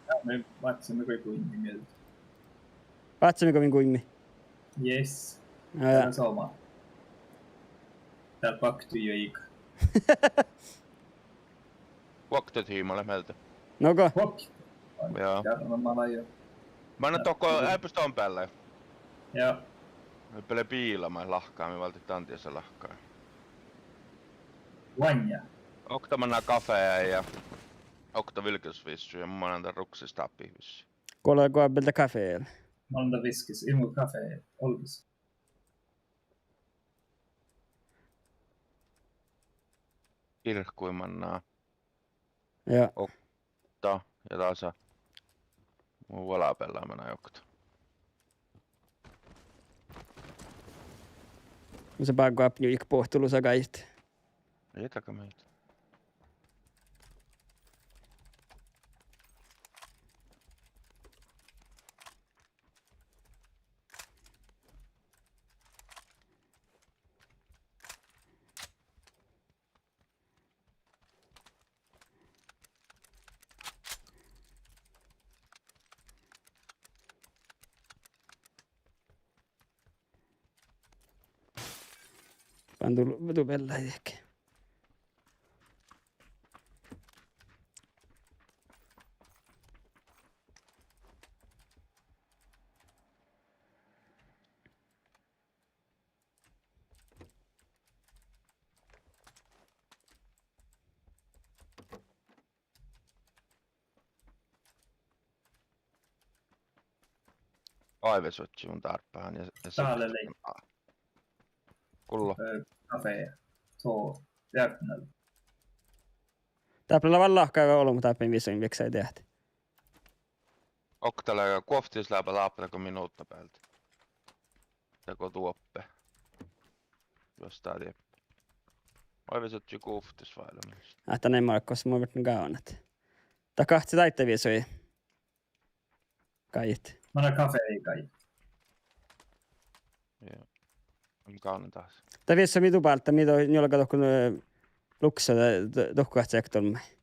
Ja, mii váccime goit guimmi mielde. Váccime goit guimmi. Yes. Ja, ja. Dál somá. Dál bakte juoigat. Okta tiima lea mielde. No go? Okta. Ja. Ja, no ma lea. Mannan dohko eambbo don beallái. Ja. Beallái biila maid lahkahii, mii válddit dan diesa lahkahii. Vuonja. Okta manná kafé ja okta vilkasvissu ja mun mannan dan ruksis dáppe vissu. Go lea go bealde kafé. Mannan dan viskis, ii mu kafé olggos. Girkui manná. Ja. Okta, ja dasa. Mun vuolabella manai okta. Mun sa bággo apnju iige bohtolusa gáit. Ii taga meid. Pán du, du beallái diehke. Oaivesodji mun dárbbahan ja, ja dál lei. Gullo. Eh, kafé. Tuo, Bjartnel. Dáppe lea vel lahka olbmot dáppe visot vieksai deahti. Okta lea guovttis leaba dáppe go minuvtta bealde. Dego duoppe. Jos dá dieppe. Oaivesodji guovttis váilemis. Ahte nai Markus, mun viežžan gávdnat. Dat gahččat áidda visot. Gáit. Manai kafé gáit. Ja. Mun gávdnan dás. Dat viessu mii dubálda, mii do-, njuolga dohko, eh, luksa, do-, do-, dohko ahte sektor maid.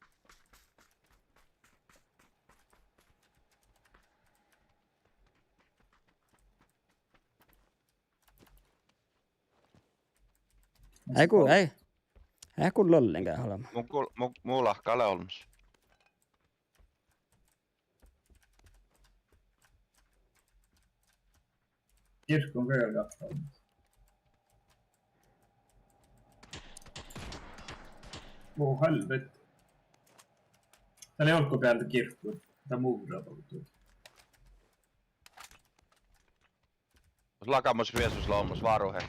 Eai gu-, eai. Eai gulla ollenga olema. Mun gul-, mun, mu lahka lea olmmoš. Girkku gal gal olmmoš. Ó, helvete. Dat lea olggobealde girkku. Dat muvra dovddu. Lagamus Jeesus lea olmmoš, váruhe.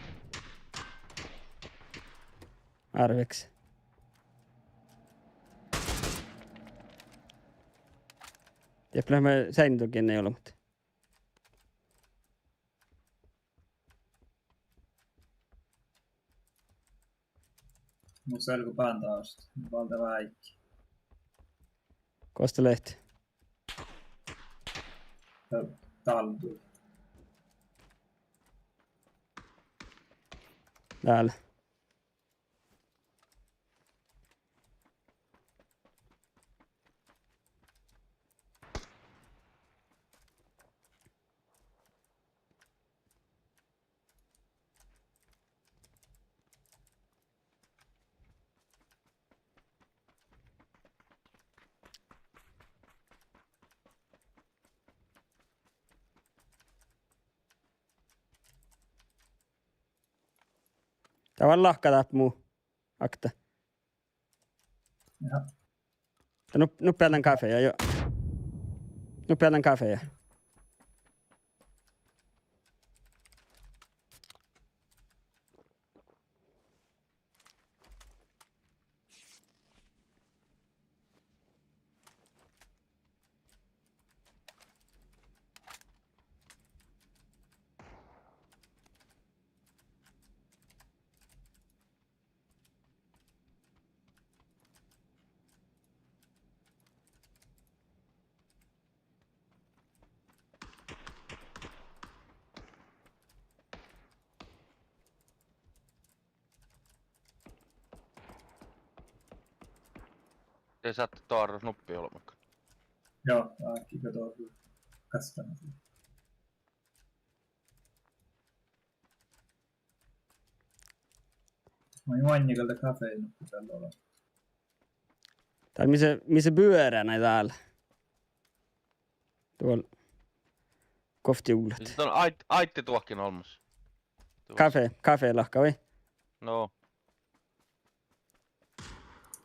Árveks. Dieppe leat seainna dohko olbmot. Mus gal go bandážat, válde váikki. Gos dat lea? Dál, dál. Dál. Dat vel lahka dáppe mu okta. Ja. Dat nu, nu bealde kaféja, jo. Nu bealde kaféja. De sáhtát doarrat nuppi olbmuin. Joo, áhkki go doarrat. Kastan. Maid manne gal dat kafé nuppi dál ollu. Dál mis lea, mis lea buoret dál. Duol. Gohpet julat. Don áid-, áidde duohken olmmoš. Kafé, kafé lahka vai? No.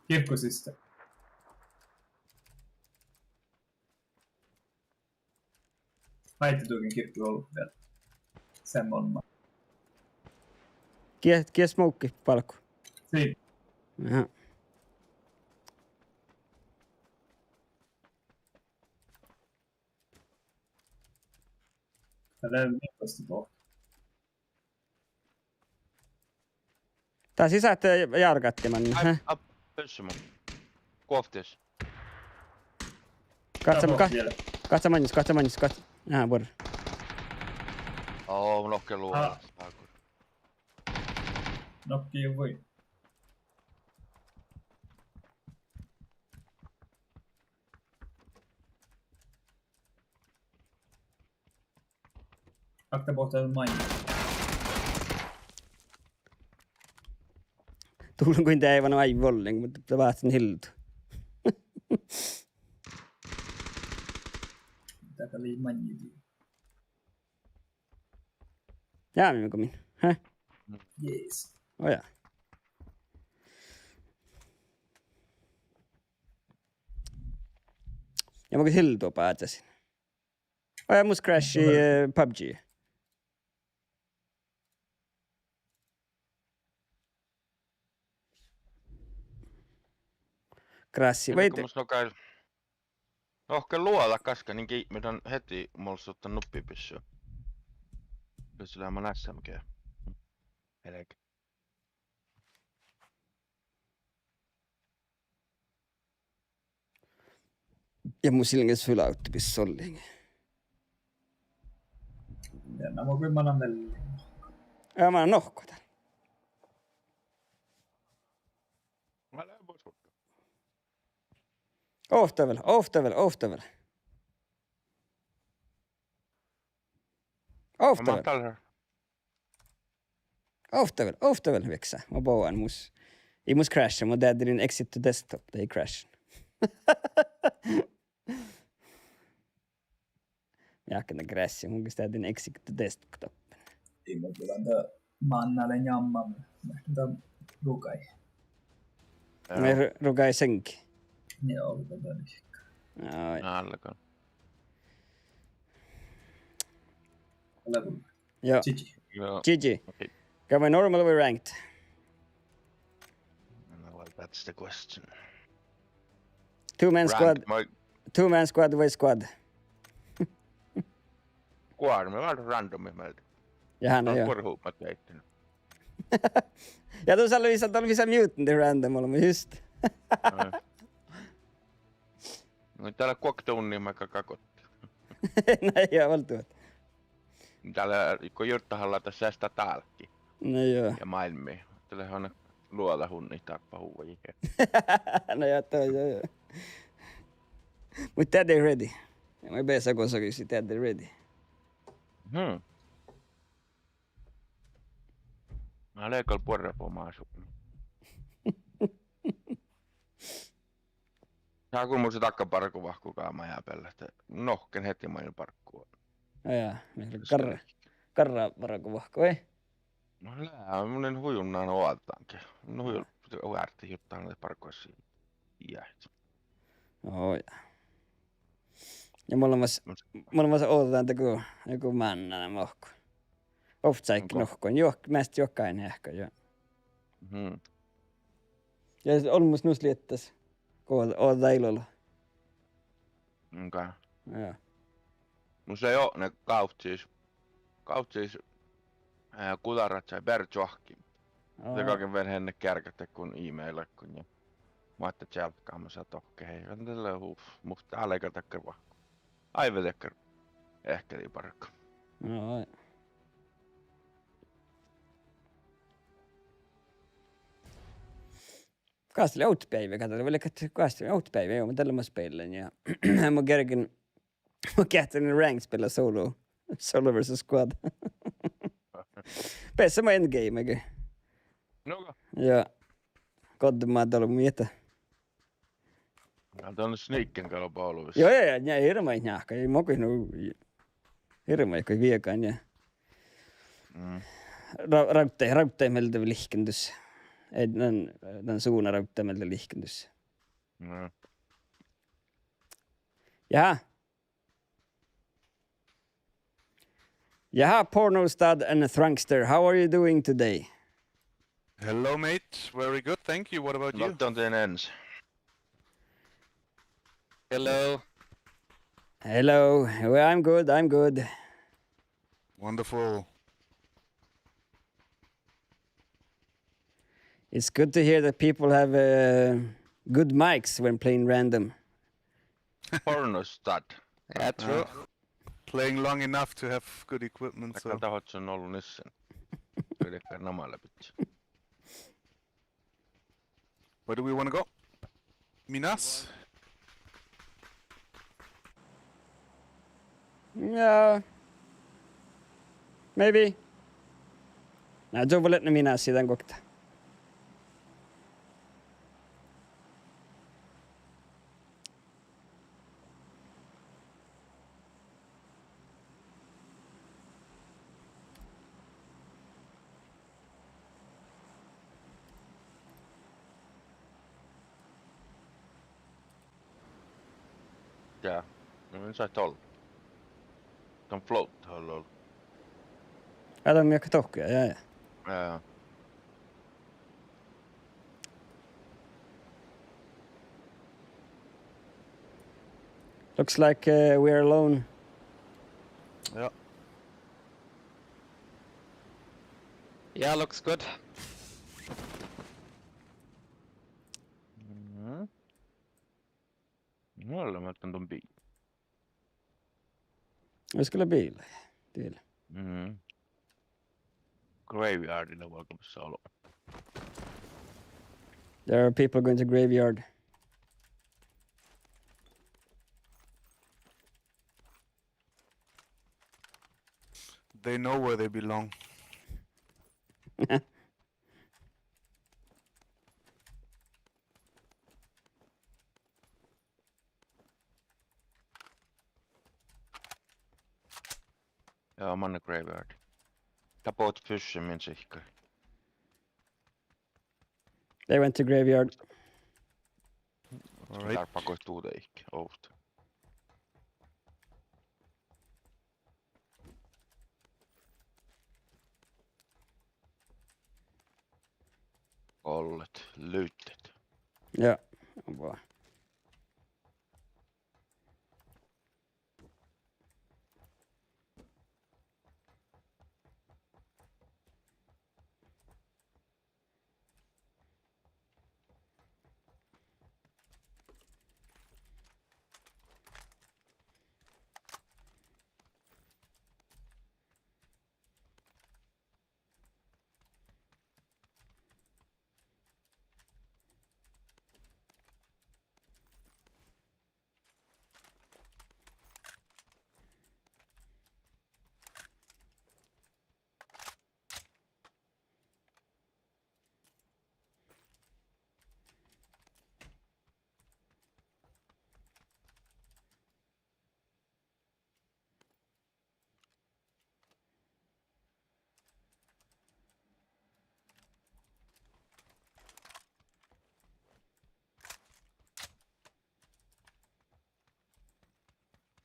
Girkku siste. Áidde duohken girkku ollu vel. Sen molmma. Gie, gie smokii balkku? Sii. Aha. Dál lea mii vuosttaš bohte. Dás ii sáhte járggadit maid, he? Ai, ai, pyssu mu. Guovttis. Gahca, gahca maŋŋis, gahca maŋŋis, gahca. Aha, buorre. Ó, nohkke luo. Nohkke juvvui. Okta bohte maŋŋil. Dulgoin deaivvan oaivve ollen, muhto de váccen hildu. Dá gal lei maŋŋil. Jámime go min, he? Yes. Ojá. Ja mun go hildu báhcásin. Ojá, mus crashii, eh, PUBG. Crashii, vai? Mus nohká, nohká luođa gaskka, nin giimet dan heti molsut dan nuppipissua. Pissui leamaš SMG. Elge. Ja mu silges fylautti pissui ollen. Ja na mun gal manan vel. Ja ma nohko dál. Ovtta vel, ovtta vel, ovtta vel. Ovtta vel. Ovtta vel, ovtta vel, vieksa. Ma bogan mus. Ii mus crasha, mun deadin exit to desktop, dat ii crasha. Mii ahte crasha, mun ges deadin exit to desktop. Ii mun bilan dat mánná le njamma, mun ahte dat rugai. Ja. Mun ru-, rugai seŋgii. Joo, dat vel. Ai. Nálgán. Joo. G G. Joo. G G. Okei. Gaon maid normal vai ranked? No, well, that's the question. Two man squad. Ranked, ma- Two man squad vai squad? Squad, mii várra randomit mielde. Jaa, no joo. Buorre huumat veittin. Ja dus lea vissa, dat lea vissa mutant random olbmot just. Aa. No, dat lea guokte unni maid gokte. Na ja, vel duot. Dat lea go jurddašallat dat seassá dálkki. Na ja. Ja máilmmi. Dat lea han luođa unni dáppe huvvojit. Na ja, dat, ja, ja. Muhto dead ready. Ja maid beasa gos gal dead ready. Mhm. Na lea gal buorre bomášut. Sá gal mus dakkár barguvahku gáma ja beallái, ahte nohken heti maid barggu. Ja, ja, mii garra, garra barguvahku, vai? No lea, mun in hui unna oađán ge. No hui, oađán jurddašan bargguvaš. Ja. Oi. Ja mun lean, mun lean oađán dakkár, dakkár mánná, na, mohko. Ovcciáigge nohkkoin, juo-, measta juohke ain eahkái, ja. Mhm. Ja olmmoš nu sliettás. Go oađá illalla. Okei. Ja. Mus lei odne gávccis, gávccis, eh, guđát beare čoahkkin. Aa. De galgen vel heanet geargat dakkár e-mail dakkár ja. Muhto čealggámus dohko, hei, dat lea huf-, muhto dál lei gal dakkár vahku. Áive dakkár eahkedit bargat. Aa. Gásti lei ovtta beaivve, gal dat lei vel, gásti ovtta beaivve, joo, mun dalle mun spellen ja mun geargan, mun geahččen ranked spela solo. Solo versus squad. Beassá mo endgame ge. Nugo. Ja. Godde ma dal miehta. Ja dan sniiken gal olbmos. Joo, ja, ja, ja, hirbmat njáhkái, ii mo goit nu, hirbmat goit viegan, ja. Mm. Ra-, rávdda, rávdda mielde lihkendus. Ii, dan, dan suna rávdda mielde lihkendus. Mm. Ja. Jaha, Porno Stud and Thrunkster, how are you doing today? Hello, mate. Very good, thank you. What about you? Not on the ends. Hello. Hello. Well, I'm good, I'm good. Wonderful. It's good to hear that people have, uh, good mics when playing random. Porno stud. Yeah, true. Ah. Playing long enough to have good equipment, so. Taká dat oččo olu nissen. Pidäkää namalabiči. Where do we wanna go? Minas? Yeah. Maybe. Na, čuovvu leatnemi Minasi dan guokte. Ja, no, mun sain tolvve. Dan float, halló. Ja, dan mii dohko, ja, ja. Ja. Looks like, uh, we're alone. Yeah. Yeah, looks good. Mhm. Mulle ma dan don bil. Ei, skal biili. Biili. Mhm. Graveyardin vuolgimassa olu. There are people going to graveyard. They know where they belong. Joo, manne graveyard. That boat fishing min sihkkar. They went to graveyard. All right. Dárppa go tuoda ikke ovtta. Ollet, lyttet. Ja, bra.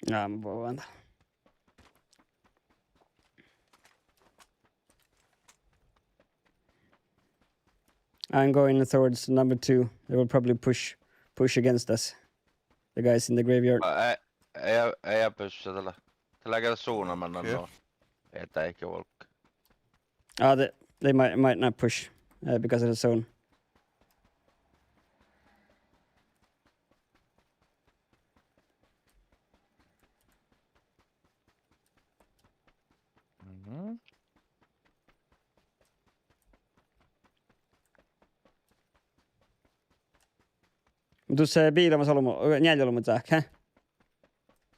Jaa, mun bogan. I'm going towards number two. They will probably push, push against us. The guys in the graveyard. Aa, ei, ei, ei, ei pysty tällä. Tällä kertaa suunnitelma. Okay. No. Ei, tai eikä vuolgge. Ah, they, they might, might not push, uh, because of the zone. Mhm. Mus lea biila mus olbmot, njeallje olbmot čáhkká, hä?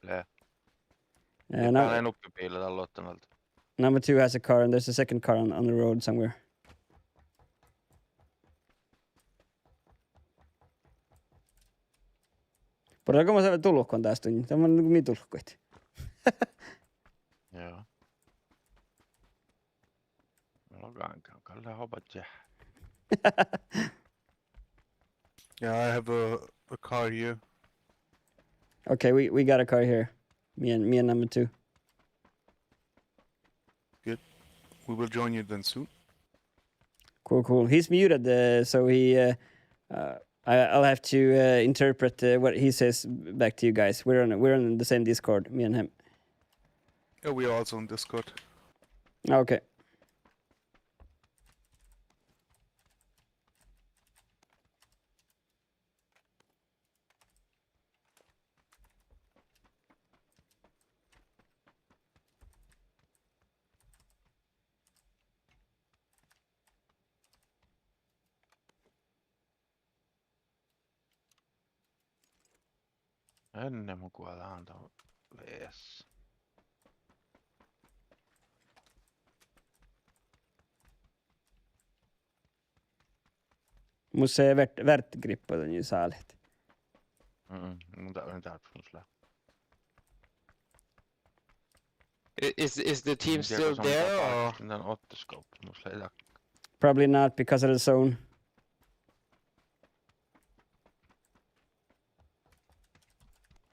Lea. Eh, no, number two has a car and there's a second car on, on the road somewhere. Borrago mus dulkon dás duin. Dat lea mii dulkkuid. Joo. Gal, gal, gal, hoba čeh. Yeah, I have a, a car here. Okay, we, we got a car here. Me and, me and number two. Good. We will join you then soon. Cool, cool. He's muted, uh, so he, uh, uh, I, I'll have to, uh, interpret, uh, what he says back to you guys. We're on, we're on the same Discord, me and him. Yeah, we are also on Discord. Okay. Enne mun guolan dan veas. Mus lea vert-, vertgrippa dan ju sálit. Mm, mun dá-, mun dárbbašin mus lea. I-, is, is the team still there, or? Dan ottoskåpa, mus lea. Probably not because of the zone.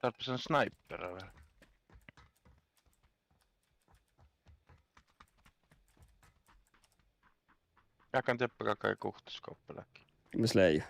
Dárbbašin snipera vel. Jáhkán dieppe galggai guhtteskåpa leage. Mus lea.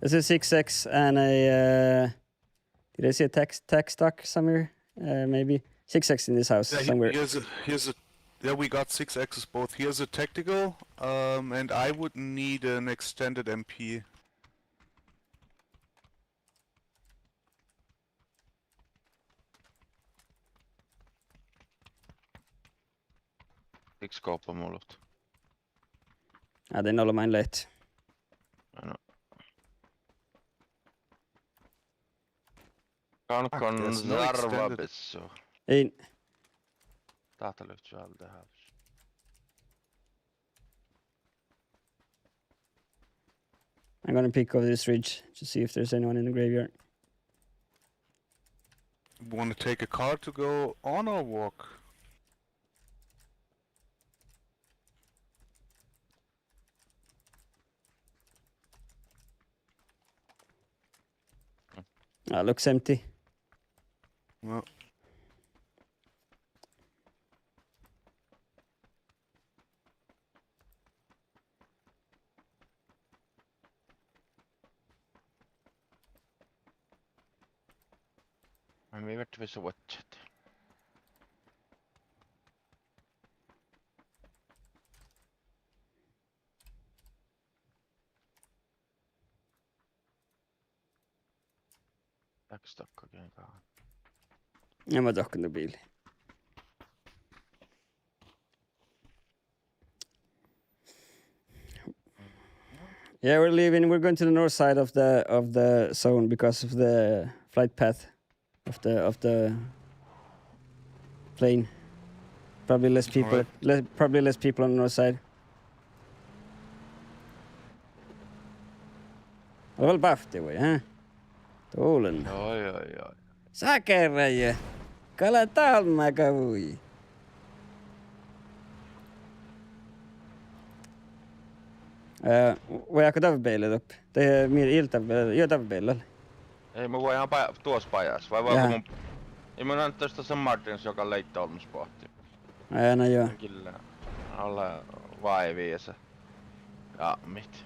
This is six X and a, uh, did I see a tac, tac stock somewhere? Uh, maybe. Six X in this house somewhere. Yeah, he, he has a, he has a, Yeah, we got six X S both. Here's a tactical, um, and I would need an extended M P. Six scope-a mu luhtte. Ja, den ollu main lehte. Áno. Kan, ah, kan there's no extended. Zarva bessu. In. Dát lea čuolde hávš. I'm gonna peek over this ridge to see if there's anyone in the graveyard. Wanna take a car to go on or walk? Ah, looks empty. No. Ai, mii viehtá vissa vuodjit. Backstock again, ka. Ja ma dohkkan du biili. Yeah, we're leaving. We're going to the north side of the, of the zone because of the flight path of the, of the plane. Probably less people, all right, le-, probably less people on the north side. Ole vel bávtti vai, hä? Tulen. Joo, joo, joo. Sakereje. Kala talma gavui. Eh, vuoi ahte davve beale doppe? Tai mii illit davve, juo, davve beale. Ei, mun vuojan ba-, duos bajás, vai, vai jaa, mun, ei mun ain tuosta San Martinista, joka leidda olmmoš bohtti. Ai, na joo. Gille. Ole vaeviisa. Ja mitt.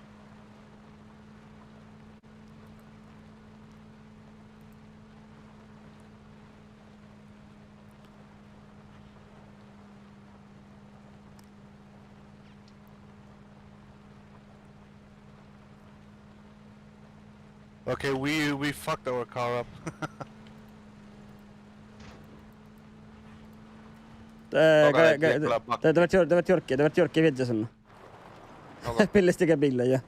Okay, we, we fucked our car up. Eh, dohko ga-, ga-, de-, de-, de vártti juor-, de vártti juorkki, de vártti juorkki viedje sunno. Dohko? Billestige biilla, ja.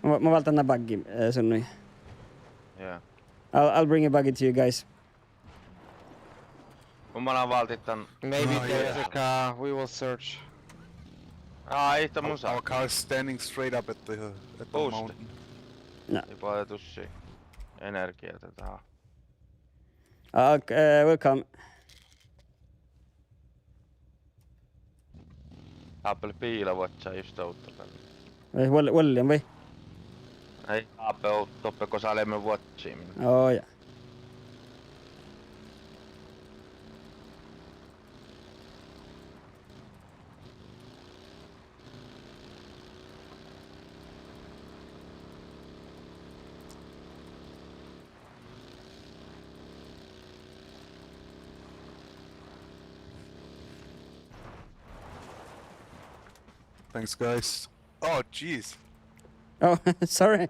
Ma, ma válddán buggy, eh, sunno. Yeah. I'll, I'll bring a buggy to you guys. Mun, mun válddán. Maybe there is a car. Oh, yeah. We will search. Aa, ei, mun sá. Our, our car is standing straight up at the, at the mountain. Boost. No. Ii boađe tussi energijata dahje. Ah, ok, eh, welcome. Dáppe lea biila vuodjá just ovtta bealde. Vai vuol-, vuollin vai? Ai, dáppe ovtta bealde, gos leat vuodjit. Oh, ja. Thanks, guys. Oh, jeez. Oh, sorry.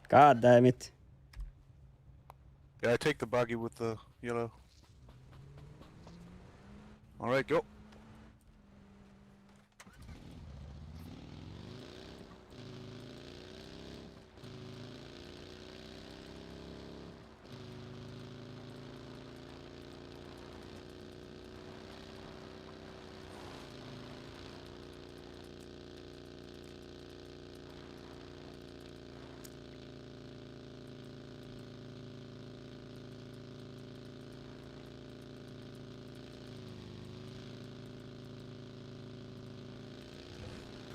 God damn it. Yeah, I take the buggy with the yellow. All right, go.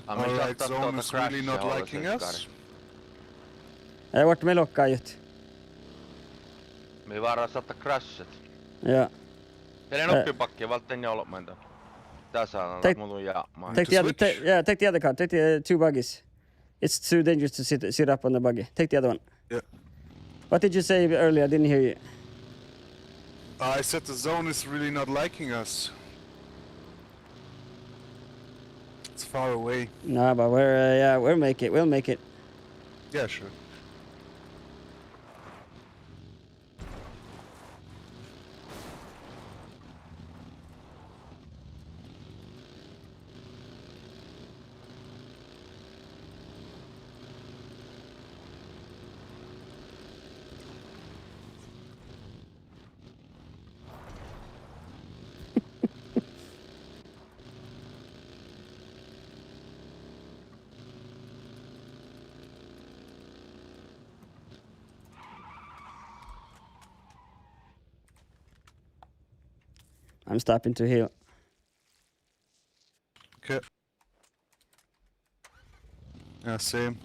All right, zone is really not liking us. Eh, vuortán mii lokkagat. Mii várra sáhttá crashat. Joo. Dee lea nuppi bakki, válddán olbmuin dan. Dasa, take, mun luin ja ma take the other, ta-, yeah, take the other car. Take the, uh, two buggies. It's too dangerous to sit, sit up on the buggy. Take the other one. Yeah. What did you say earlier? I didn't hear you. I said the zone is really not liking us. It's far away. No, but we're, uh, yeah, we'll make it. We'll make it. Yeah, sure. I'm stopping to heal. Okay. Yeah, same.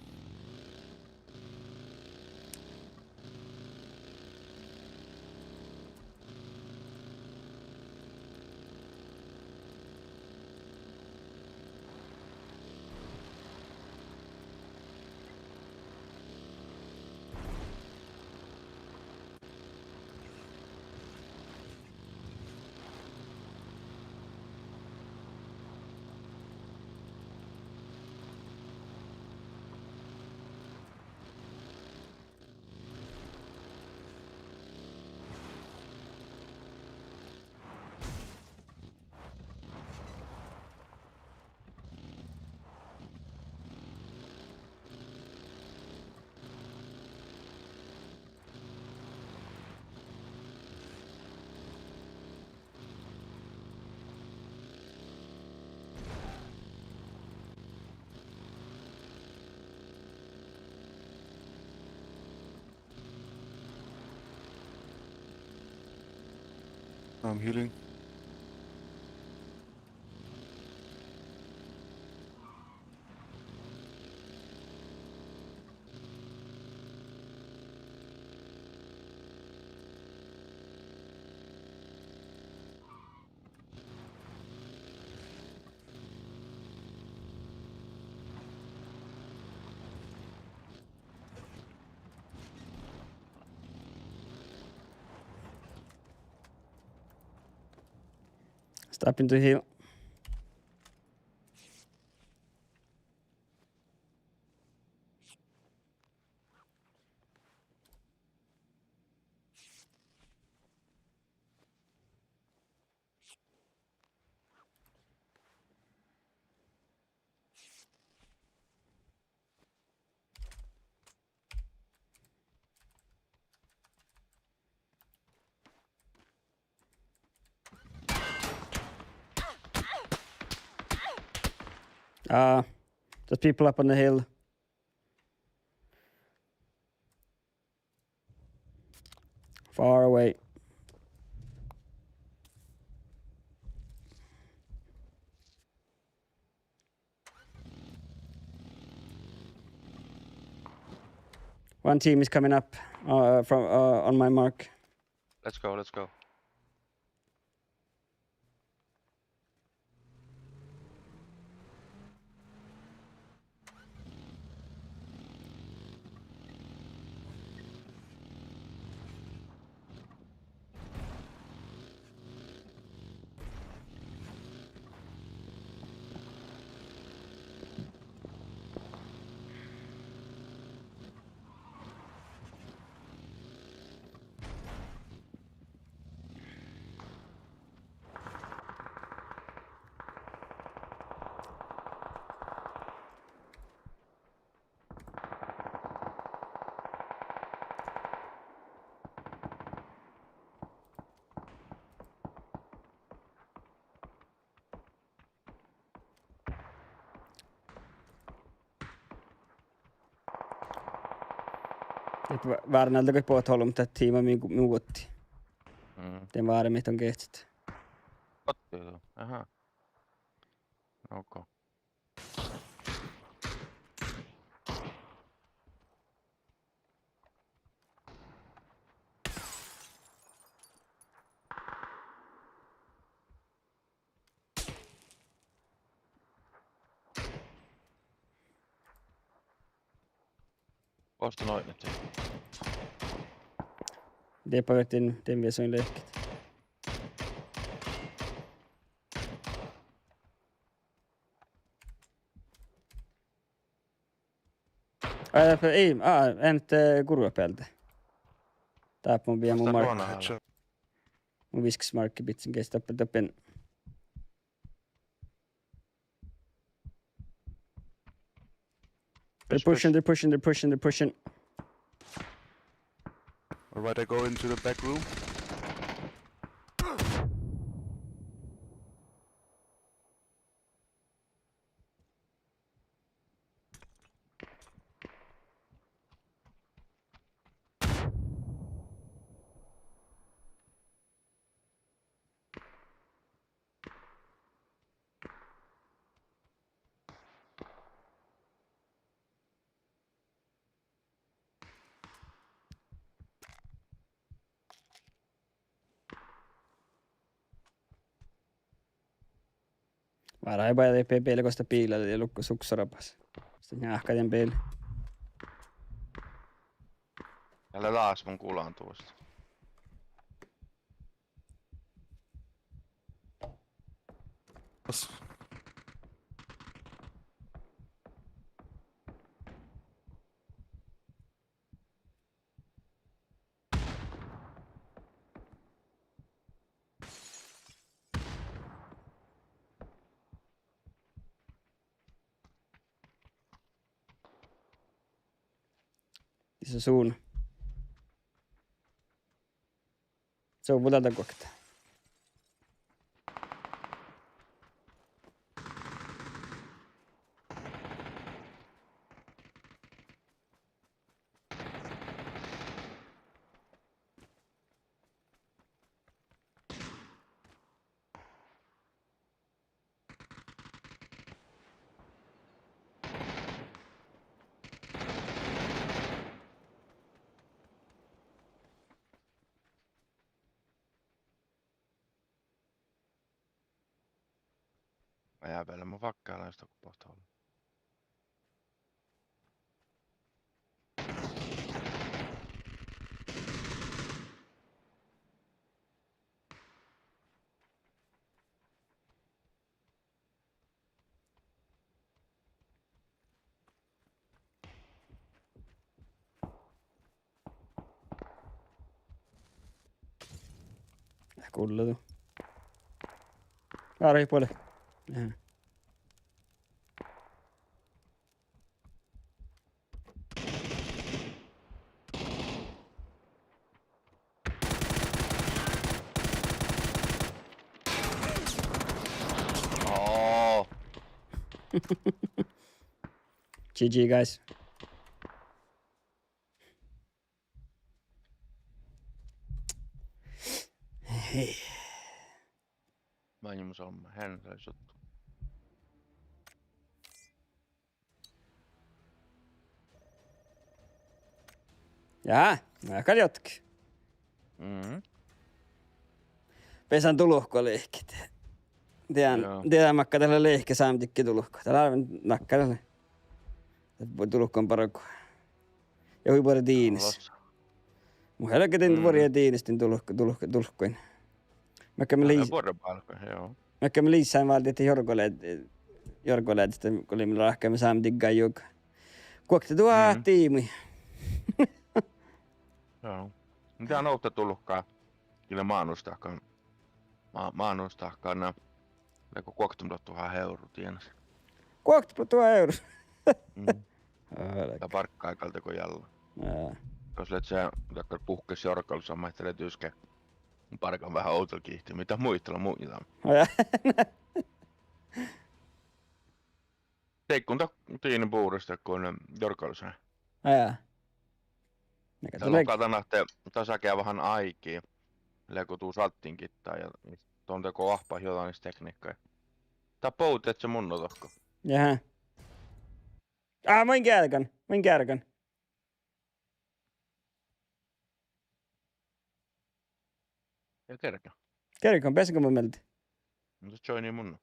I'm healing. Stopping to heal. Uh, there's people up on the hill. Far away. One team is coming up, uh, from, uh, on my mark. Let's go, let's go. Várra nalde go bohtet olbmot dat tiima mii, mii guotti. Mm. Dien várra mii don gehččet. Otte, aha. Okay. Osta noidnit. Dieppe vietin, dien viesuin lehkit. Ai, dáppe, ii, á, en, eh, gurvvabealde. Dáppe mun bijai mu markka. Mun viskkes markka bidjen geas dáppe, dáppe. They're pushing, they're pushing, they're pushing, they're pushing. All right, I go into the back room. Várra, bajai de be-, beale gos dat biila lei, lukko suksorabas. Sten njáhkádin biila. Ale lás mun gulan duosta. Disa sun. Sovvu dal guokte. Ajá, beale mun vakkálan, jos dohko bohtet olla. Gulla du. Várra buole. Aha. Oh. G G, guys. Hei. Maŋŋel mun sámme, hen sai suttu. Jaa, na gal jotke. Mhm. Beasan dulko lehket. Dieđán, dieđán makkár dat lea lehke sámedit dulko. Dat lea makkár dat lea. Dat bu-, dulko bargu. Ja hui buorre diines. Mun gal ledjen buorre diines din dulko, dulko, dulkkoin. Makkár mun lei-, buorre bargu, joo. Makkár mun lean váldit jorgolaš-, jorgolaš, go leimmet ráhkadan sámedit gájjui. Guokte duhát diimui. Joo. Mun dieđán ovtta dulkkaa. Gii lea mánustakkár. Má-, mánustakkár, na. Lea go guokteduhát euro dienas. Guokteduhát euro. Mm. Aa, dat barggai gal dego jalla. Jaa. Gos leat sii dakkár buhkes jorgalusa, maid dat lea dieđusge bargan veahá ovdal gihtet, mii dat muitala munnje dan. Jaa. Dego dat diine bures dego jorgalusa. Jaa. Dat lohká dan ahte dasa geavahan áigi, lea go du šattiin gitta ja don dego oahppat jođánit tekniikkaid. Dat bođii mun dohko. Jaa. Á, main geargan, main geargan. Ja geargan. Geargan, beasan go mun mielde? No dat čuoidii mun.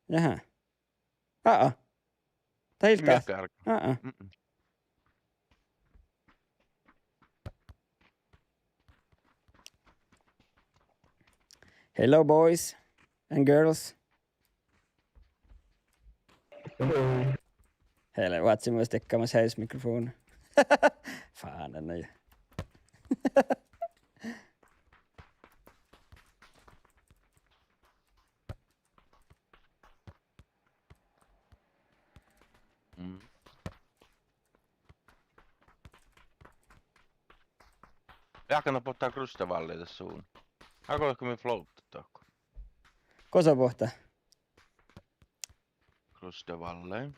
Jaa. Á-á. Dat ii leat geargan. Á-á. Mm-mm. Hello, boys and girls. Hele, watsi mu stekkamas häis mikrofon. Fanen, no. Mm. Jáhkán boahtá Krustevallii das sun. Áiggo leat go mii floatat dohko? Gosa boahtá? Krustevallii.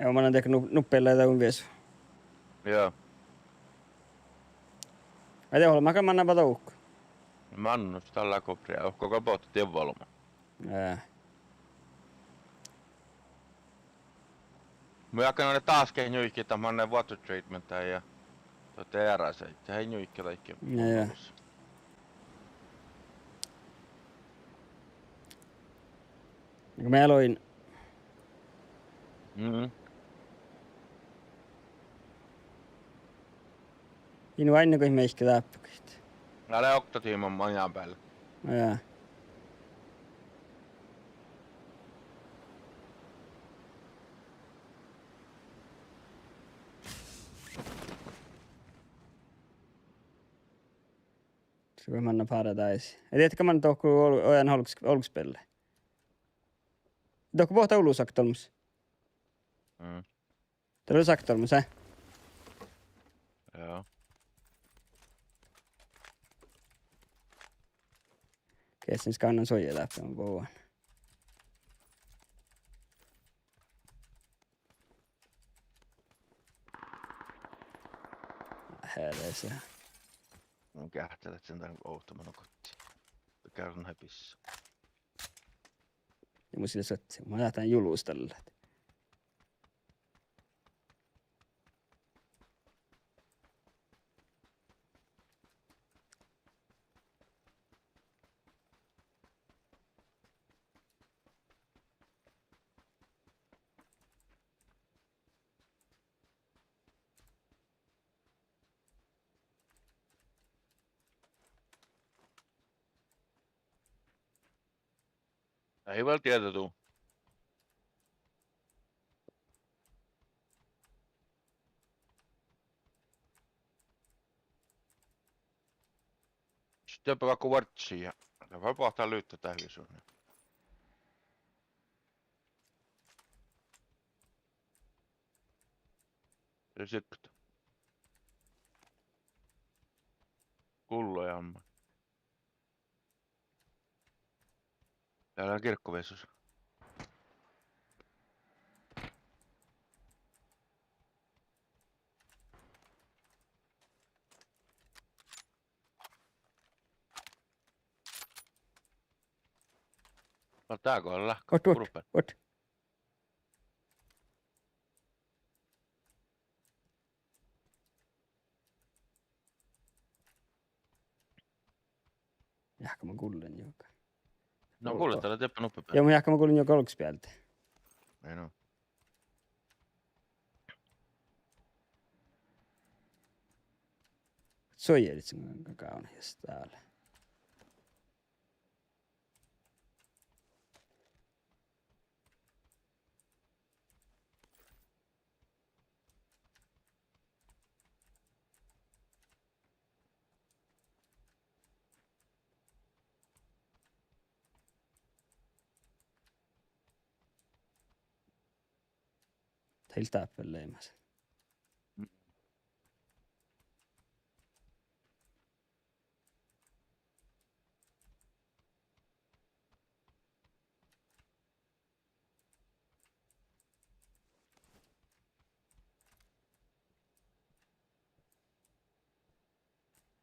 Ja mannan dego nu-, nuppe lea dan viesu. Joo. Ai de olbmá gal manná ba dohko. Mannus, dalle go pria-, dohko gal bohtet dievva olbmá. Jaa. Mun jáhkán dás ge njuiket dat manne water treatment ja dat eará said. Dat eai njuike daidda. Jaa, jaa. Go mii loin. Mm. In oainne goit meahkit dáppe goit. Dá lea okta tiima maŋŋá bealde. Jaa. Sus manná Paradise. Ii dieđe manná dohko ol-, oažžut olgos-, olggospelli. Dohko boahtá olu sakta olmmoš. Mm. Dat lea sakta olmmoš, eh? Jaa. Geahčen skannan suojji dáppe, mun bovan. Helvete. Mun geahččen ahte mun ovtta mano gotti. Gárun hepis. Ja mun sii lea suohtas, mun láhkán julustallat. Ii vel dieđe du. Čiabba vaikko vuorddjii ja, ja vel boahtá livtta dahje sun. Dieđusge. Gullo ja amma. Dál lea girkko viesus. Vel dál go lea láhkai. Oaččut, oaččut. Jáhkán mun gullen juoga. No gullet, dat lea dieppe nuppe bealde. Joo, mun jáhkán mun gullen juoga olggobealde. Ei no. Suojalit son gávdnat jus dál. Ii leat dáppe leimas.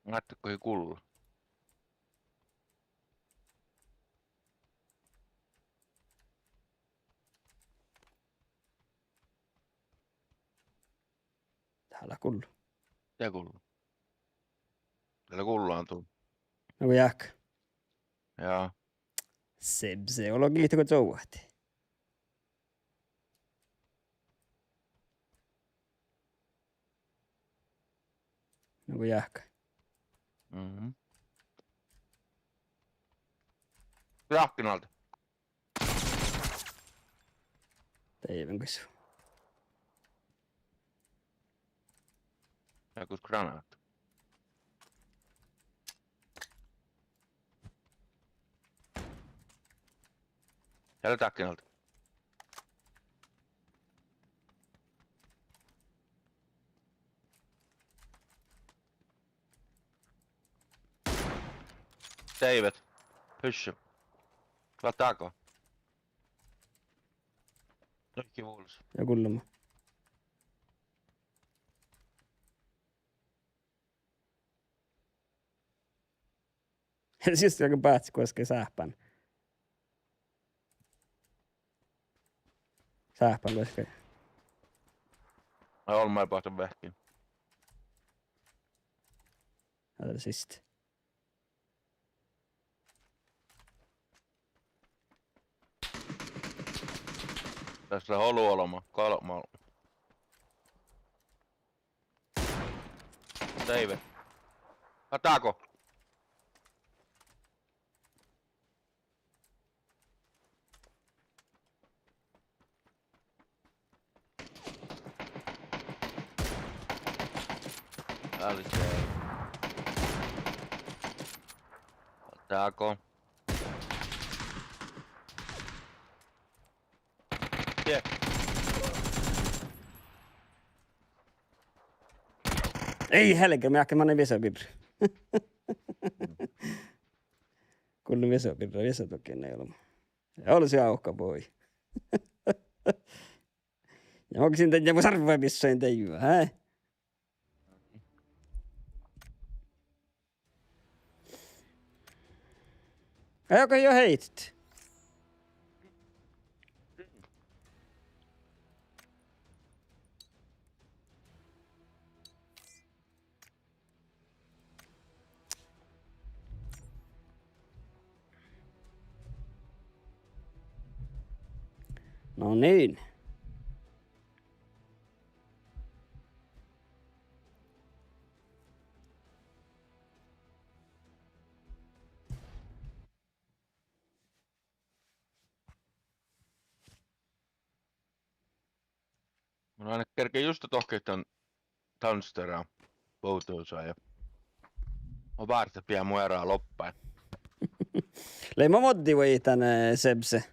Mátko ii gullo. Ala gullo. Ja gullo. Ala gullo, Anton. Nugo jáhkán. Ja. Sebse, olo giitu go čuovahit. Nugo jáhkán. Mhm. Jáhkán alde. Deiven gusu. Ja gus granát. Hele dáhkkin alde. Deivet. Pyssu. Láhtte áko. Lihkii vulos. Ja gullama. Siste go báhcci guoská sáhpán. Sáhpán guoská. Ai, olmmái boahtán veahkkin. Dá lea siste. Dás lea olu olbmot, golbma. Deive. Láhtte áko. Dá lea čeađi. Láhtte áko. Die. Ei helge, mii áhkku manne viesu birra. Gullen viesu birra, viesu dohko eai ollu. Ja olu sii áhkku bođii. Ja mun kisin dan ja mun sarvai bissain deivva, hää? Ai, okei, jo heit. No niin. Mun ain kerkejin just dohko dan dumpstera bođii ja. Mun vártán, beare mu eará lobbái. Lei mo moddi vuoi dan, eh, Sebse.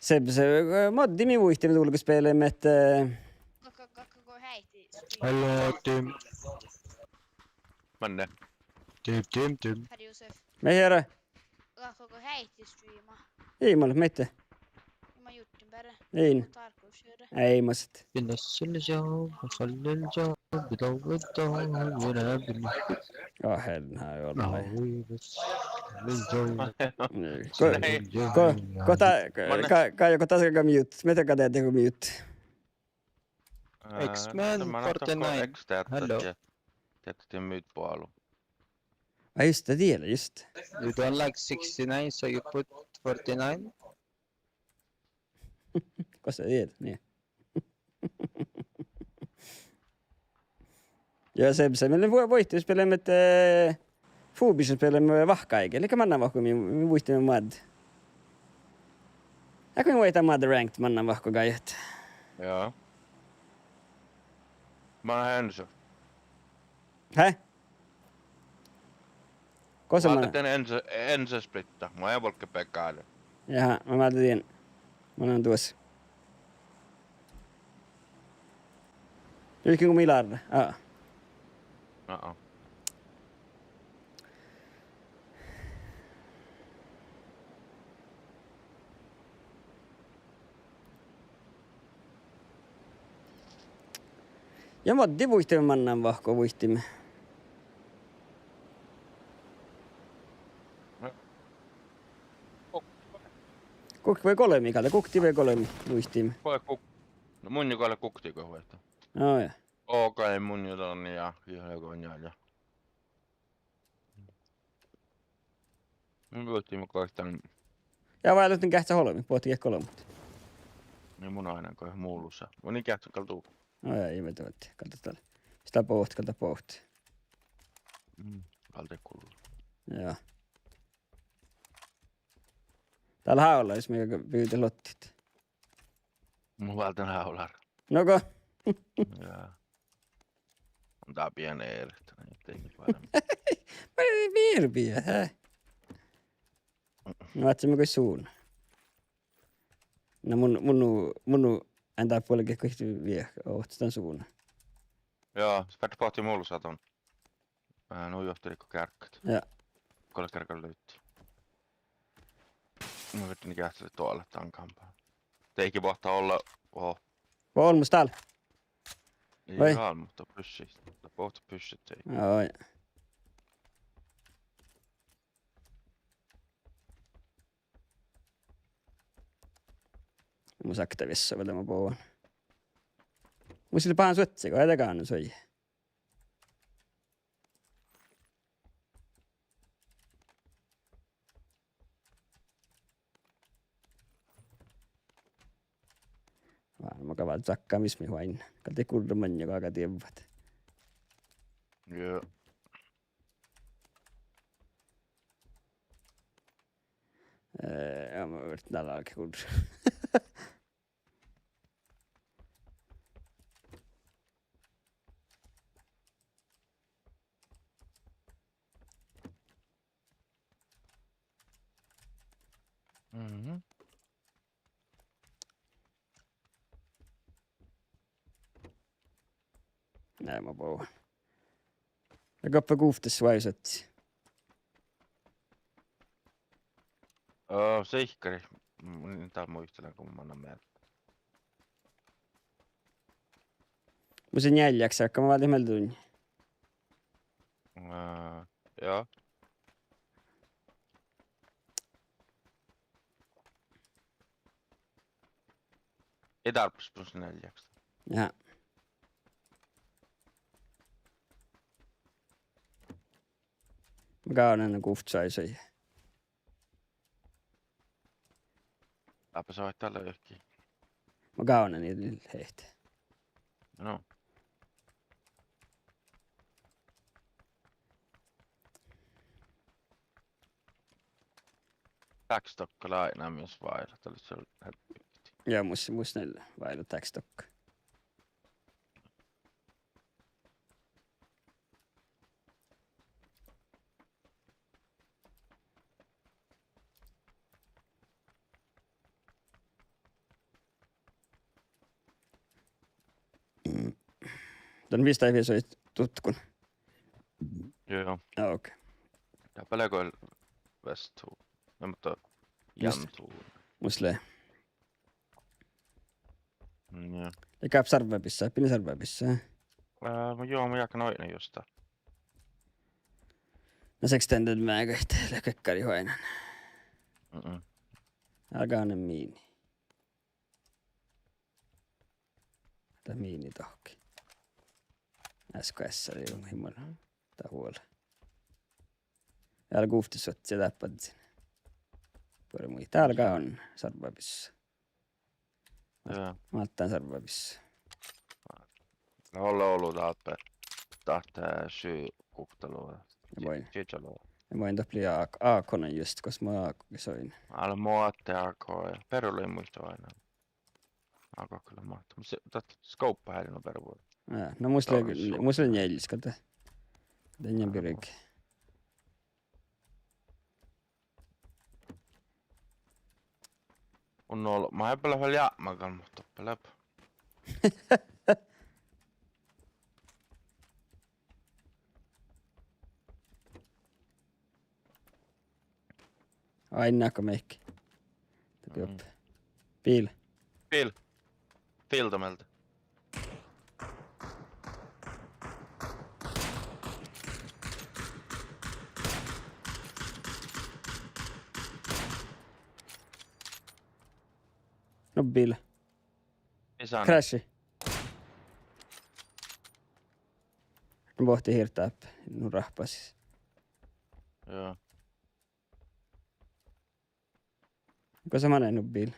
Sebse, eh, moddi mii vuittiimet dulgos beaivvi, eh. Gakko, gakko go heiti. Halló, Tim. Manne? Tim, Tim, Tim. Herre Josef. Mii eará. Gakko go heiti streama. Ii, mun, mii. Ii, mun jutten beare. Ii. Mun tarkkušere. Ei, mun sii. Pinnas sille jau, hallil jau, bidau, bidau, jere, bidau. Ó, hel-, hää, joo, no, nei. Hallil jau. Nei. Go-, nei. Go-, go-, ta-, manne? Ka-, ka-, go-, ta-, ga mute. Mii, ga dieđe go mute. Ää, X-Men, manne forty-nine. X-teattat. Hello. Ja, teattat ja mute boalu. Ai just det, det är just. You don't like sixty-nine, so you put forty-nine? Gos dat dieđát, nie. Ja Sebse, mii lea vu-, vuittiimet, spiilliimet, eh, Fubiša spiilliimet vahku áigge. Lei mannan vahku mii, mii vuittiimet moadde. Áigge mii vuittiimet moadde ranked mannan vahku, gaiet. Jaa. Manne Enzo? Hää? Gosa manne? Máldán Enzo, Enzo splitta. Mun eai vuolgge beare. Jaa, mun máldán dien. Mun lean duos. Juhke go mii lea. Aa. Aa. Ja moadde vuittiimet mannan vahku vuittiimet. Guhkki vai golbmi gal, guhkki vai golbmi vuittiimet. Go lea guh-, no mun gal guhkki go vuittiimet. Ó, jaa. Okei, mun jo dan ja, ja, ja, ja, ja. Mun vuhtii mu goittan. Ja vállot dan geahččat olbmot, bohtet geahččat olbmot. Nai mun ain go mu lusa. Mun in geahččat gal du. No ja, ii vieđe, gal dat dal. Mis dal bohtet, gal dat bohtet. Mm, gal dat gullo. Ja. Dal hálaris mii bivdit lottiid. Mun válden hálaris. No go. Ja. Mun dal bienet eret, ahte ii várra. Mun in várra bie, he. No, ahte mun goit sun. Na mun, mun, mun, mun en dal vuolgit goit vie, ovttas dan sun. Ja, sperta bohtii mu lusa don. Eh, nu johtiigo gearggat. Ja. Go lea gearggat luittii. Mun viežžan geahččat doallat dan kampán. Deike boahtá olla, oho. Olmmoš dál? Ii, vai? Gal, muhto pyssit. Bohte pyssit deike. Oi. Mun sakte vissa vel dá boađán. Mus lea bahan suohtas go eai de gávdnan suoji. Váhnat maga vel cakka mis mii oaidná. Gal de gurra maŋŋá go aga dievvat. Ja. Eh, ja, mun viežžan dál álgit gurra. Mhm. Nei, ma boađán. Ja goppe guvttas váiset? Öö, sihkkarit. Mm, dál muitalan go mannan mielde. Mus lea njeallje, ahte ma váldit mielde duinna. Ää, ja. Ii dárbbaš mus njeallje. Ja. Ma gávdnan guvttas váisui. Dáppe soaitá lea jahki. Ma gávdnan ii lea heite. No. Dákstokka lea ain mus váilat, dat lea vel helppohit. Ja mus, mus lea váilat dákstokka. Mm. Dan visot vel suoji dutkon. Joo. Ah, okei. Dáppe lea vel vesttu. Ja, muhto mus, jäämtu. Mus lea. Mm, ja. Lea gal servvabissa, pine servvabissa. Ää, mu, joo, mun jáhkán oaidnit just dat. Na, extended mag, ahte lea gakkari oaidnán. Mm-mm. Álgá ne miini. Dat miini dohkki. S K S lea jo himmel. Dat huol. Ja álgá guvttas suohtas dáppe sin. Buorre muittán, álgá on servvabissa. Joo. Máttán servvabissa. Ole olu dáppe. Dáppe su guhttalo. Ja moin. Čiežalo. Ja moin doppe lei A K, A K-na just, gos mo A K-ge soin. Ale mo ahte A K, ja. Perru lei muitte oaidnán. A K-ge lea máhttemus. Mus dat skóppa háliidno beare vuoi. Ja, no mus lea, mus lea njealljes gal dat. Dán birge. Mun ol-, ma eai bele vel jápmán gal, muhto doppe leaba. Ai, nakka mehka. Doppe. Mm. Bil. Bil. Bil dat mielde. No bil. Mis han? Crashe. Bohte hirbmat nu rahpasis. Joo. Gosa manai nu biila?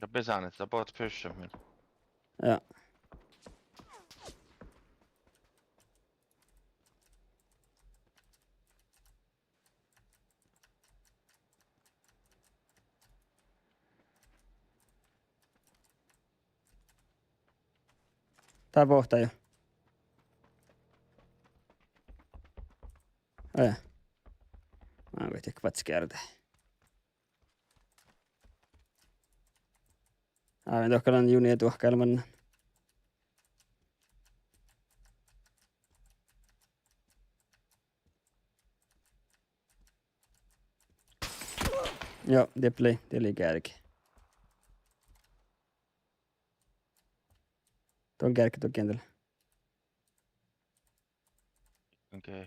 Ja besanit, dat bohte pyssyt min. Ja. Dá bohte jo. Aja. Mánát vihtti kvatskearda. Áven dohkkalan juni duohkálman. Joo, dieppe lei, de lei gearge. Don gearge, don gearge. Okei.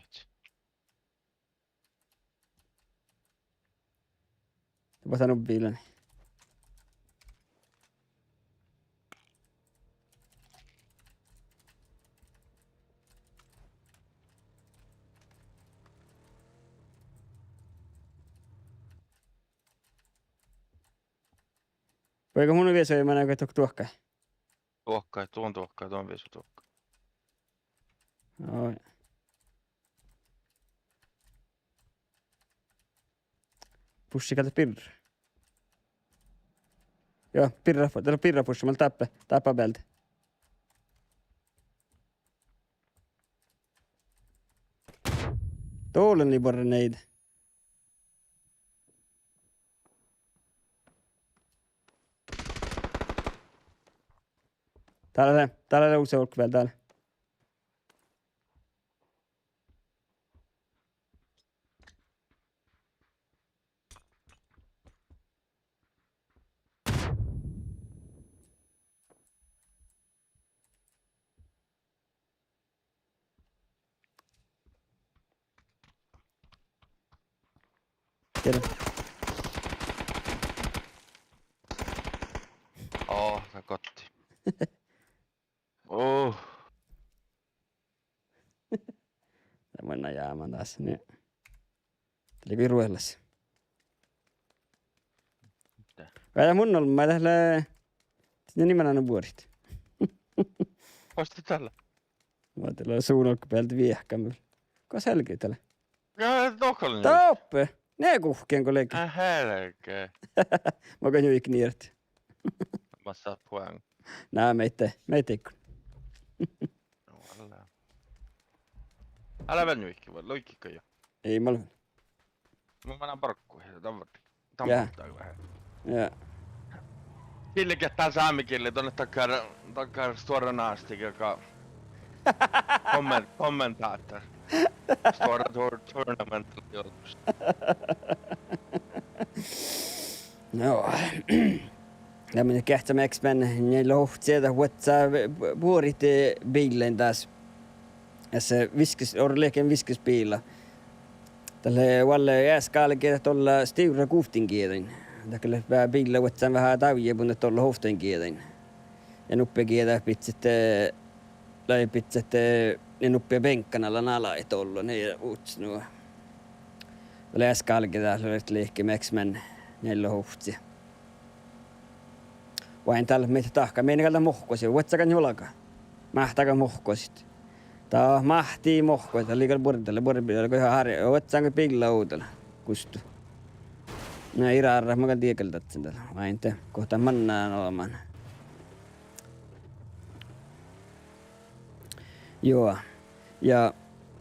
Bohte nu biilani. Vuoi go mun viesoin manai go duohkái? Duohkái, duon duohkái, duon viesoin duohkái. Oi. Pušši gal dat birra. Joo, birra, dat lea birra pušši, mun dáppe, dáppe bealde. Dolen lei borre nieida. Dál lea, dál lea usa olkku vel dál. Tiedä. Oh, dat gotti. Oh. Dat manná jámán das, nie. Dat lei goit ruohlas. Muhto. Vai mun olbmán, dat lea, ne ni manná nu buorit. Oste dalle. Muhto lea su nalkkabealde viehka mul. Gos helge dat lea? Ja, dohko lea nu. Doppe. Ne guhkkiin go lei. Ää, helge. Maga njuiken irt. Massa poäng. Na, meitte, meitte. No, ale. Ale vel njuiken, vai luikkit go jo? Ii, mun. Mun manán barggu, ja dan var-, dan. Ja. Barggu veahá. Ja. Gille geat dán sámegillii, don dakkár, dakkár stuorra nástiga go. Kommen-, kommentátor. Stuorra tur-, turnament juolggus. Joo. Ja mii geahččamet X-Men njealljelovcci, dat vuossá bu-, buorit biillain das. Eassá viskkis, orru lehken viskkis biilla. Dat lea vuollái easka álge dat dolla stivra guvttingieđain. Dat gal lea biilla vuossán veahá dávje, mun dat dolla ovttaingieđain. Ja nuppi gieđa bidjet, eh, lei bidjet, eh, ja nuppi benkkan ala nalai dolla, nie utsnu. Dat lea easka álge dat lea lehken X-Men njealljelovcci. Oaidná dál mii dahkat, mii gal dat mohkosii, vuossá gal njuolga. Máhttá gal mohkosit. Dat máhtii mohkos, dat lei gal buorre, dat lei buorre, dat lei gal hár-, vuossán gal biilla ovdal. Gusttu. Na, ii rára, mun gal dieđán gal dadján dál. Oaidná, gohta manná olbmán. Joo. Ja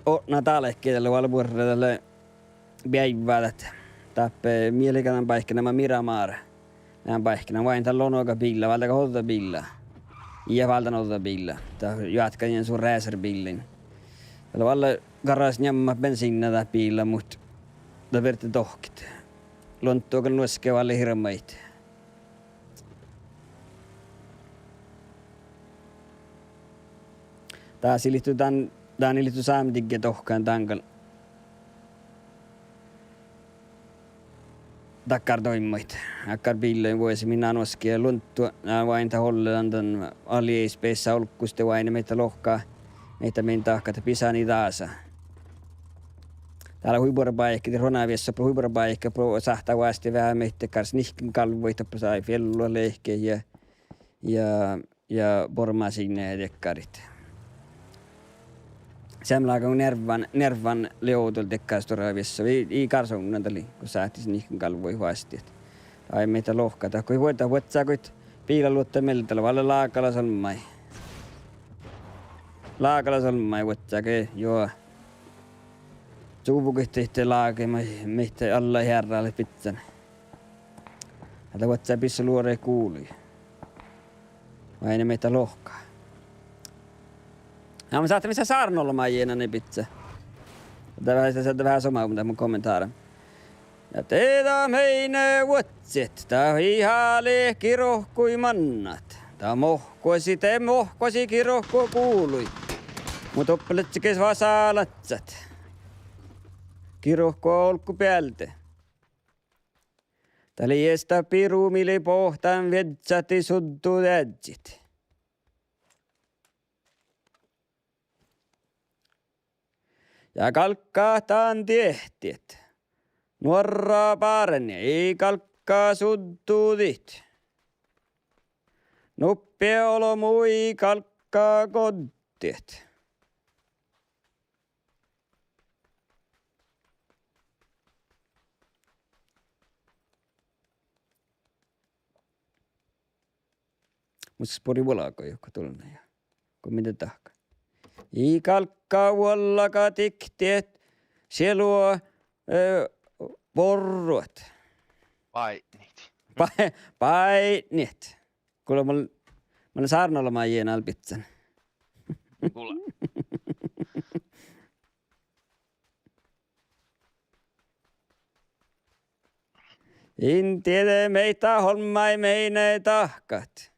otná dálki dat lea vel buorre, dat lea beaivvádat. Dáppe, mii leat dan báikena, Miramar. Dan báikena, oaidná dál lonoga biilla, válddán ođđa biilla. Ja válddán ođđa biilla. Dat juotkadin su racerbiillain. Dat lea vel garraš njammat bensiinna dat biilla, muhto dat fertii dohkket. Luonddu gal nuoske vel hirbmat. Dás ii leat dan, dan ii leat sámedigge dohkkán dan gal. dakkár doimmuid. Dakkár biillain vuosi min ná nuoskii luonddu, ná oaidnen dat ollelan dan AliExpressa olggos de oaidnen maiddái lohká, maiddái min dahkat, dat bisánii dása. Dál hui buorebáikki, de Ronaviesso hui buorebáikki, pro sáhttá vástá veahá maiddái dakkár nihkkengalvvoid doppe, sai fiellu lehket ja, ja ja bormma sinne dakkáriid. Seamma lágan nearvvan, nearvvan lea ovdal dakkár stuorra viesso. Ii, ii gársogan dat lei, go sáhttit nihkkengalvvoid vástá. Ai, maiddái lohká, dat go vuoi, vuodjá goit biilaluotta mielde, dat lea válle lágalasolmmái. Lágalasolmmái vuodjá ge, juo. Čuvvui goit dihte lágii, maiddái, maiddái alla hearrá lea biccán. Ahte vuodjá bissu luoraid gului. Vai ne miehtá lohká. Ja mun sáhtán mis sárnolbmá jienan biccá. Dat veahá, dat veahá somá mun dat mun kommentára. Ja de dat mii vuodjit, dat ii háli girkui mannat. Dat mohkosi, de mohkosi girkui gului. Muhto doppe lei ges vasa laččat. Girkui olggobealde. Dat lei esta biru mii lei boahtán viežžat dii suddu deaddjit. Ja galggat dan diehtit. Nuorra bárni, ii galgga suddu diet. Nuppi olbmui ii galgga goddit. Mus buri vuolgojuvvot dulnná ja. Go mii dahkat. Ii galgga vuollaga diktit sielu, eh, borrut. Báidnit. Bái-, báidnit. Kuule, mun, mun sárnolbmá jienan biccán. Kuule. In dieđe mii dat olmmái mii dahkat.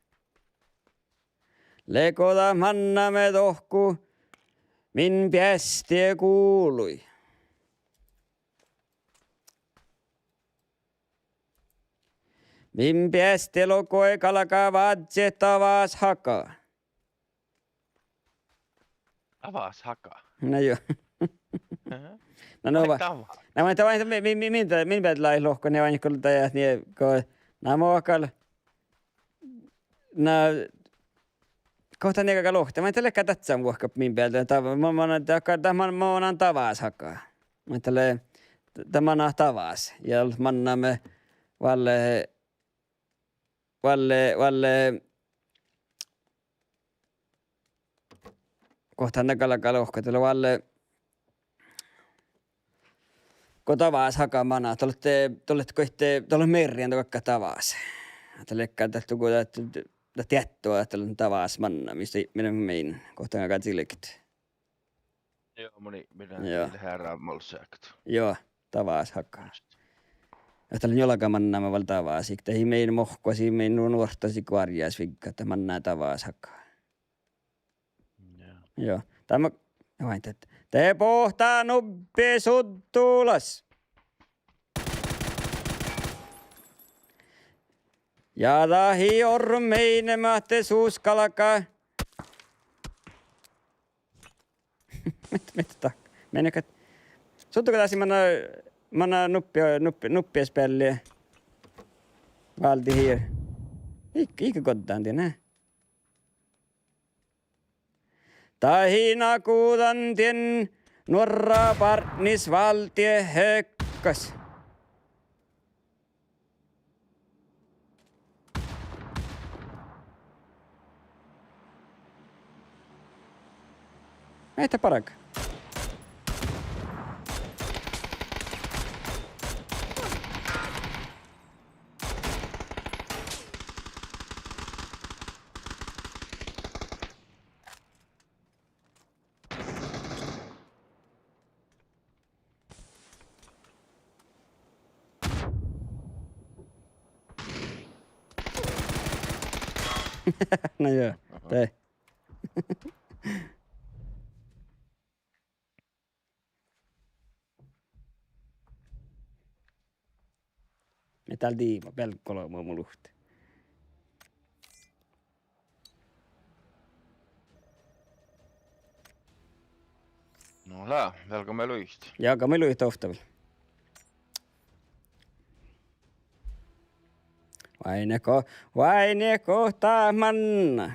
Lego dat mannamin dohko min beasti gului. Min beasti logai galgá vázze davás haga. Davás haga. Na juo. Aha. Na, no vai va-, davás. Na vai, vai, mi-, mi-, mi-, min, min bealde lohkat, nie vai go dajat, nie go, na mo gal, na, gohta nie galgá lohkat, vai dat lea dakkár vuohka min bealde, dat, ma-, ma-, dat, dat, ma-, ma-, mannan davás haga. Vai dat lea, dat manná davás. Ja mannamin válle, válle, válle, gohta dat galgá lohkat, dat lea válle, go davás haga manná, dat lea, dat lea goit, dat lea mearriduvvá davás. Dat lea dakkár, dat dugo dat, dat diehtit, dat lea davás manná, mis, min, min, gohta galgá dihtet. Juo, mun, min, juo, dihte heará mol seakkat. Juo, davás haga. Just. Ahte lea njuolga mannamin vel davás, ii, dat ii mii mohkosii, mii nu-, nuorttasii guorjjás viggat, dat manná davás haga. Juo. Juo. Dá ma-, vai dat. De boahtá nubbi suddu las. Ja dat ii orru mielde ahte sus galgá. Mii, mii dat? Mii gal. Suddu go dás manná, manná nuppi, nuppi, nuppiasbealli. Válddii hii. Ii, ii goddán dien, ne? Dainna guđán dien nuorra bártnis váldit hekkas. Mii dat bargat? Na juo. Aha. De. Dál diibá bealgga olbmo mu luhtte. No lea, vel go mii luitit. Ja go mii luitit ovtta vel. Vai ne go-, vai ne gott dat manná.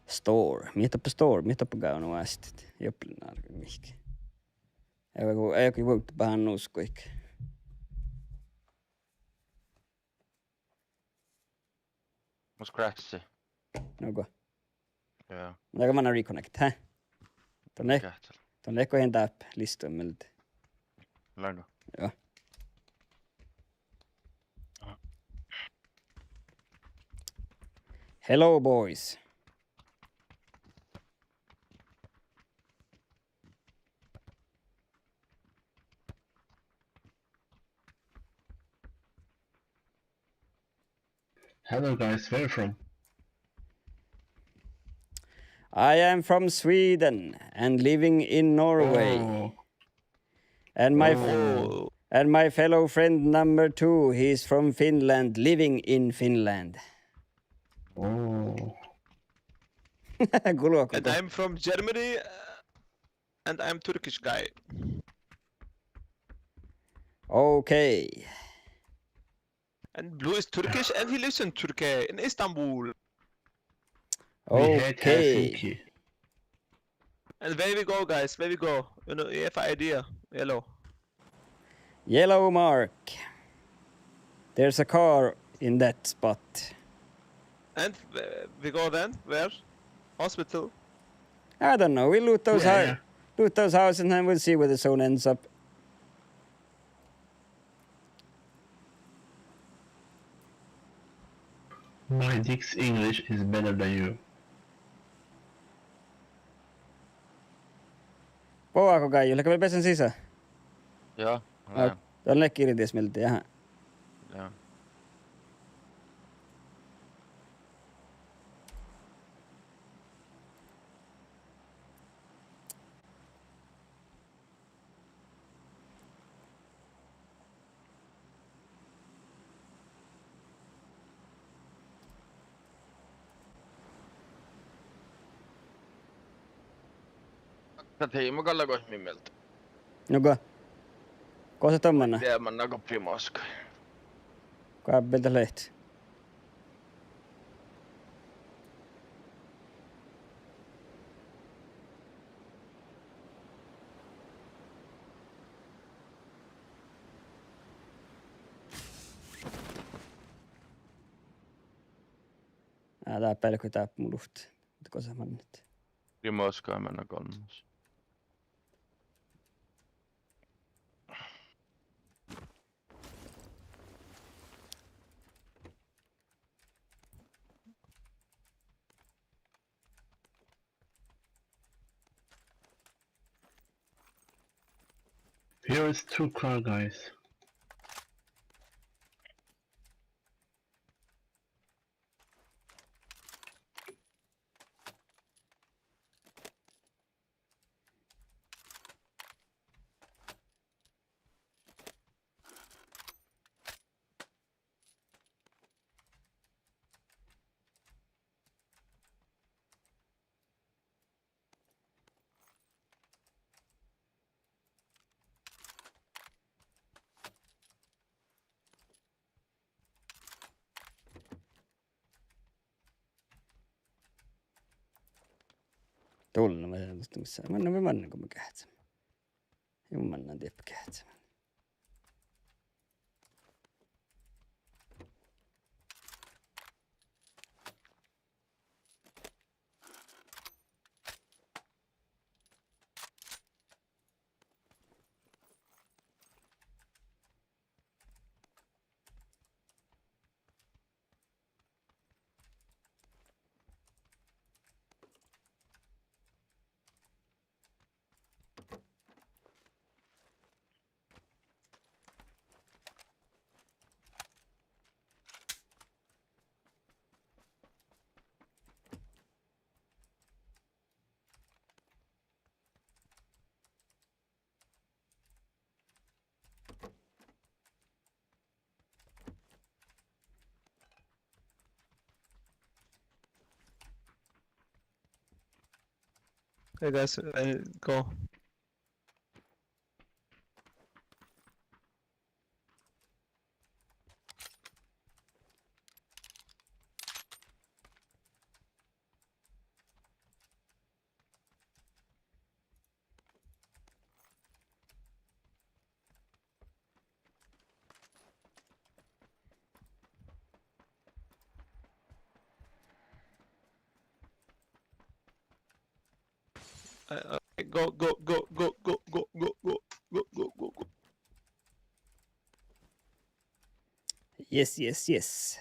Store. Mii dáppe store, mii dáppe gávdno vásttit. Juobbá, ii lean mihkkege. Ii go, ii go vuovdit beassá nuskka. Mus crashii. Nugo. Joo. Mun lean manná reconnect, hä? Don le-, don leat go ii dáppe listui mielde. Lean go? Joo. Hello, boys. Hello, guys. Where you from? I am from Sweden and living in Norway. Oh. And my f-, oh, and my fellow friend number two, he's from Finland, living in Finland. Oh. Gulot. And I'm from Germany, uh, and I'm Turkish guy. Okay. And Blue is Turkish and he lives in Turkey, in Istanbul. We hate Helsinki. Okay. And where we go, guys? Where we go? You know, you have idea? Yellow. Yellow mark. There's a car in that spot. And, uh, we go then? Where? Hospital? I don't know. We loot those hou-, yeah, loot those houses and then we'll see where the zone ends up. My dick's English is better than you. Boago Gájju, leago vel bessen sisa? Joo, no, lean. Don leat girjjis mielde, aha. Joo. Dat ii mu gal leat goit mii mielde. Nugo. Gos don manná? Die manná go Primoskai. Goabbel dat leat. Á, dá bealgat dáppe mu luhtte. Muhto gos mannat? Primoskai manná golmmas. Here is two car, guys. Dullu, ma-, ma-, mannan, mannan go mun geahččen. Juu, mannan dieppe geahččen. Hey guys, I go. Uh, uh, go, go, go. Yes, yes, yes.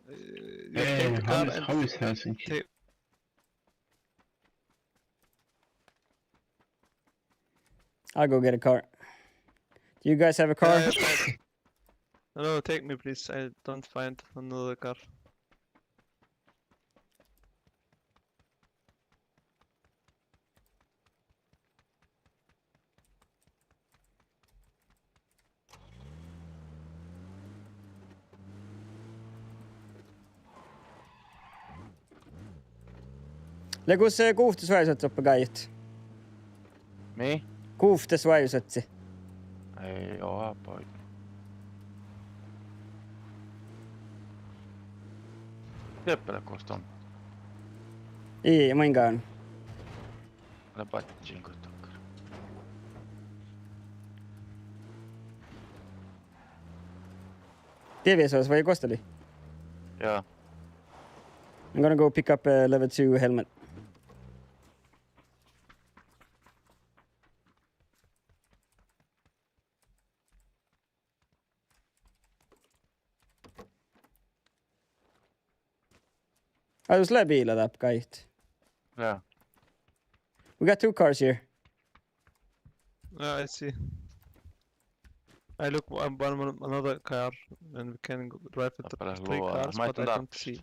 Uh, you take the car and take Hey, how is, how is Helsinki? I'll go get a car. Do you guys have a car? Uh, no, take me, please. I don't find another car. Lea gus, eh, guvttes váivusaddat doppe gáiđet? Mii? Guvttes váivusaddat. Ei, oapoigi. Dieppe leat gos don. Ii, mun gal. Lea badjin go dokkár. Dieppe leat vai gos dat lei? Yeah. I'm gonna go pick up a level two helmet. Ai, dus lea biila dáppe gáiđet. Yeah. We got two cars here. Yeah, I see. I look one, one, one, another car, and we can go drive it. Dáppe leat three luola cars, but I don't see.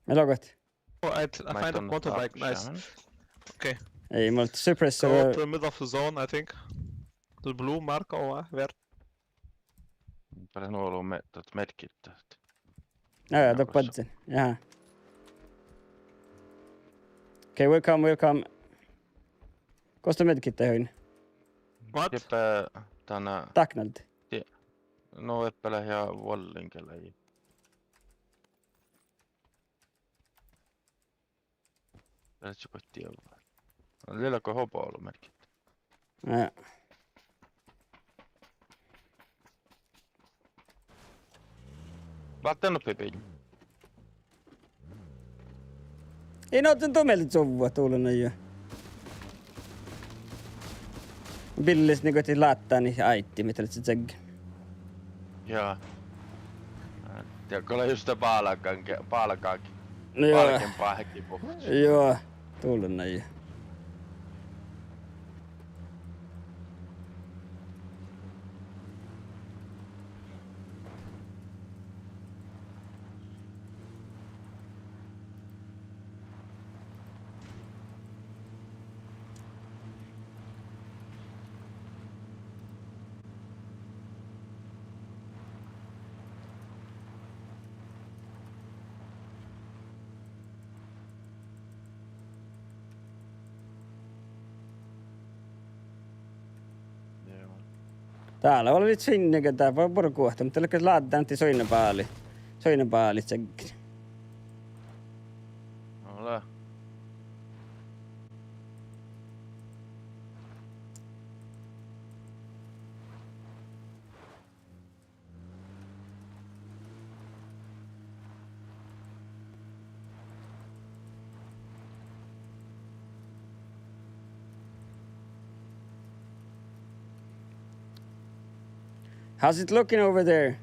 Mii logat. Oh, I, I find a motorbike. Nice. Okay. Ei, mul suppressor. Go to the middle of the zone, I think. The blue mark or where? Dáppe leat nu olu me-, dat medkit. Jaa, jaa, dat badjel. Jaa. Okay, welcome, welcome. Gos dat medkit lea? What? Dáppe, eh, dáppe. Daknald. Die-, no, eppe leat ja vuollin gal lei. Leat go dievva. Lea go hobo olu medkit. Jaa. Váttan oppe biil. Ii, no, de, de mii leat čuvvot dullan ain. Biillas, nugo, ahte láddán áiddi, mii leat čeaggán. Jaa. Ja go lea just dat bálgán ge-, bálgán ge-, no joo. Bálgán báhki buhte. Joo, dullan ain. Joo. Dál lea vel sinnigeaddá, va-, buorre guhte, muhto lea láddán ahte soine báli. Soine báli čeaggán. Ole. How's it looking over there?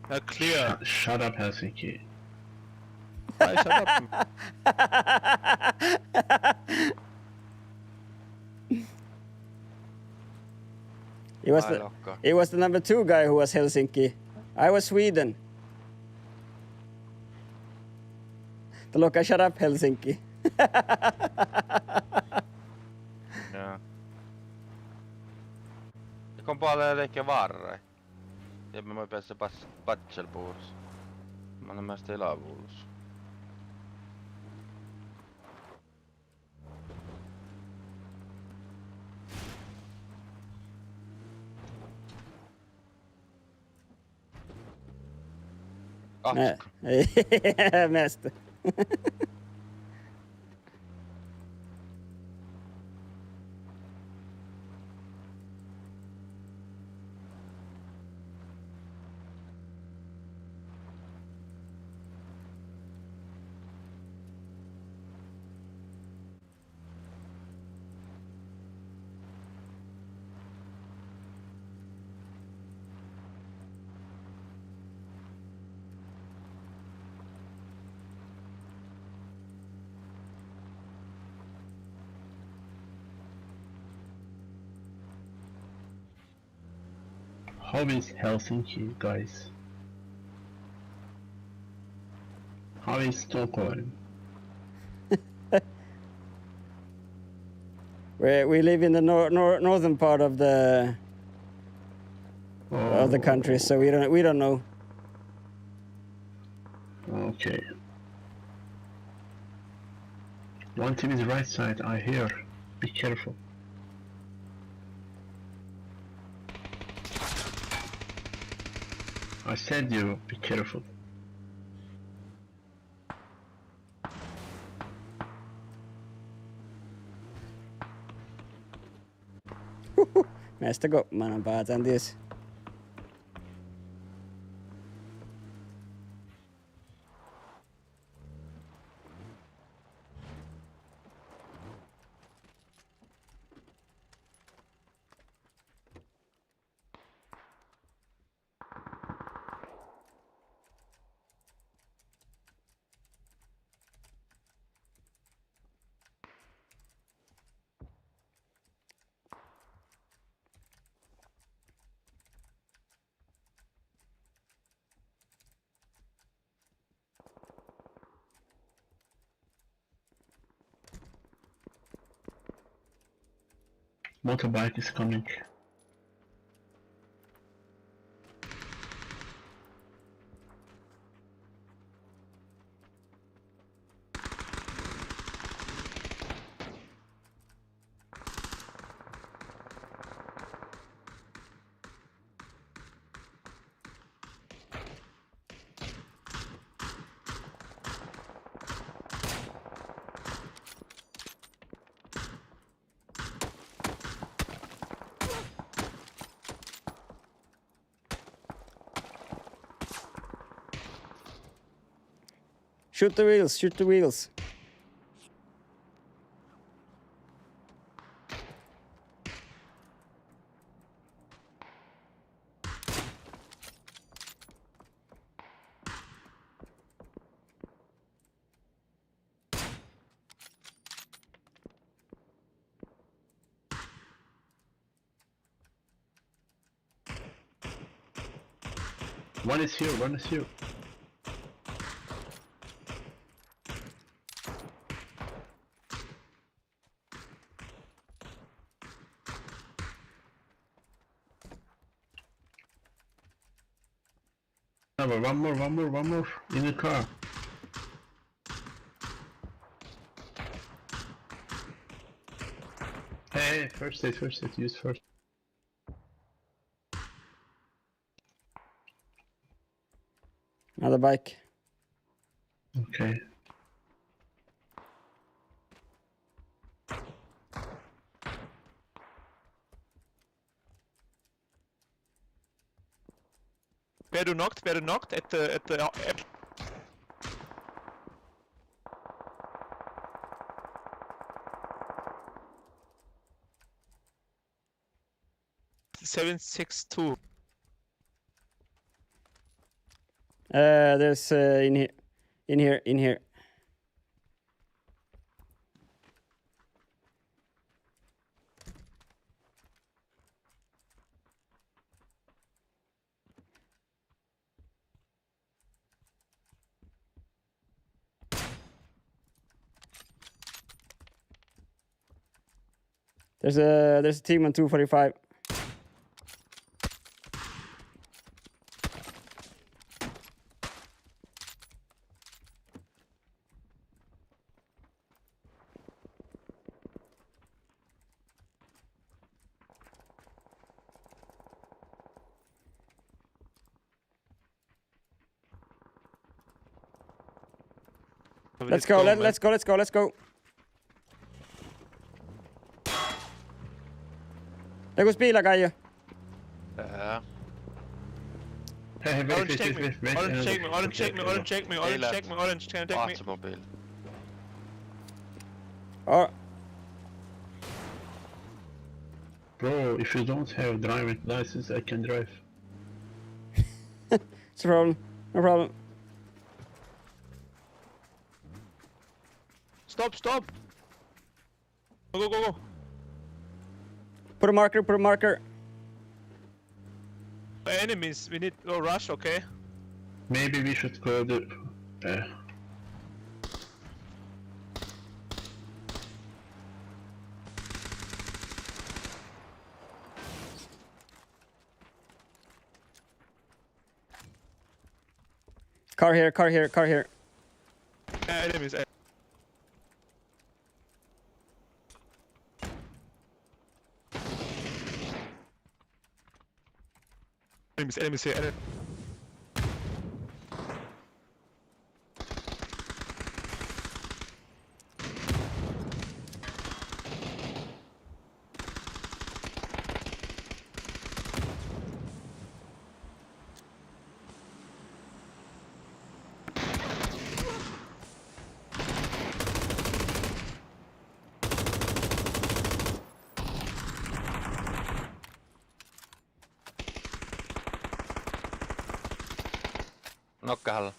Uh, clear. Shut, shut up, Helsinki. Hey, shut up. It was the, it was the number two guy who was Helsinki. I was Sweden. Taloka, shut up, Helsinki. Jaa. Ja go bale lea várra. Ja mii beassat bas-, badjel bures. Mun lean measta ila vulos. Measta. How is Helsinki, guys? How is Stockholm? We, we live in the nor-, nor-, northern part of the, of the country, so we don't, we don't know. Okay. One team is right side, I hear. Be careful. I said you be careful. Measta go, ma lean báhcán dies. Motorbike is coming. Shoot the wheels, shoot the wheels. One is here, one is here. One more, one more, one more in the car. Hey, hey, first aid, first aid, use first. Another bike. Okay. Where you knocked? Where you knocked? At the, at the, uh, at seven six two. Uh, there's, uh, in here, in here, in here. There's a, there's a team on two forty-five. Let's go, let, let's go, let's go, let's go. Leago biilagájjá. Eh. Hey, hey, wait, orange, wait, take wait, me. Wait, wait, orange, take me. Orange, take me. Orange, take me. Orange, take me. Orange, can you take me? Automobil. Oh. Bro, if you don't have driving license, I can drive. It's a problem. No problem. Stop, stop! Go, go, go, go. Put a marker, put a marker. Enemies, we need to rush, okay? Maybe we should go the, uh, Car here, car here, car here. Uh, enemies, uh, enemies, enemies here, enemies. Nokka halla.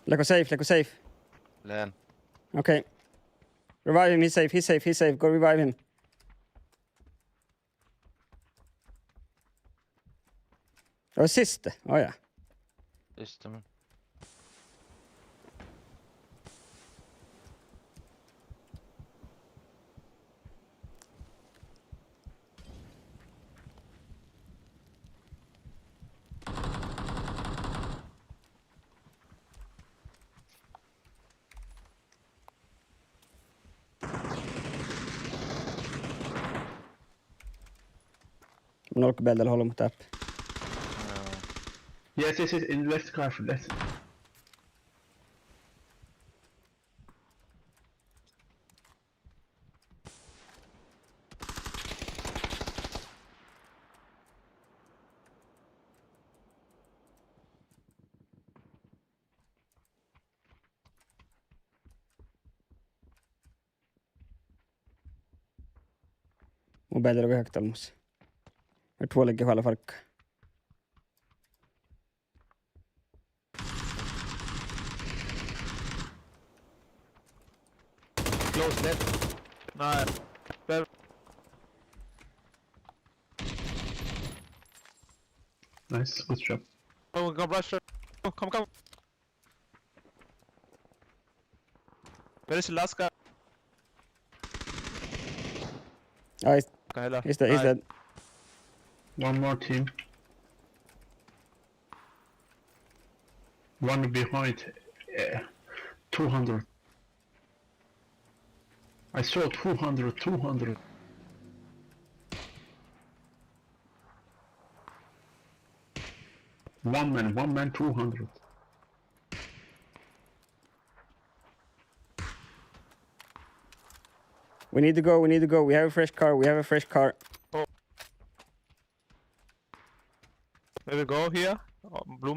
Leago safe, leago safe. Lean. Okay. Revive him, he's safe, he's safe, he's safe. Go revive him. Oh, siste. Oh, yeah. Siste. Mun olggobealde lea ollu, muhto dáppe. Yes, yes, yes, in left car, left. Mu bealde lea goit okta olmmoš. Ja tuolgge hoala fargga. Close left. Nice. Well. Nice, good job. Oh, we got rush. Oh, come, come. Where is the last guy? Oh, he's, he's dead, he's dead. One more team. One behind, uh, two hundred. I saw two hundred, two hundred. One man, one man, two hundred. We need to go, we need to go. We have a fresh car, we have a fresh car. Oh. Maybe go here? Oh, blue.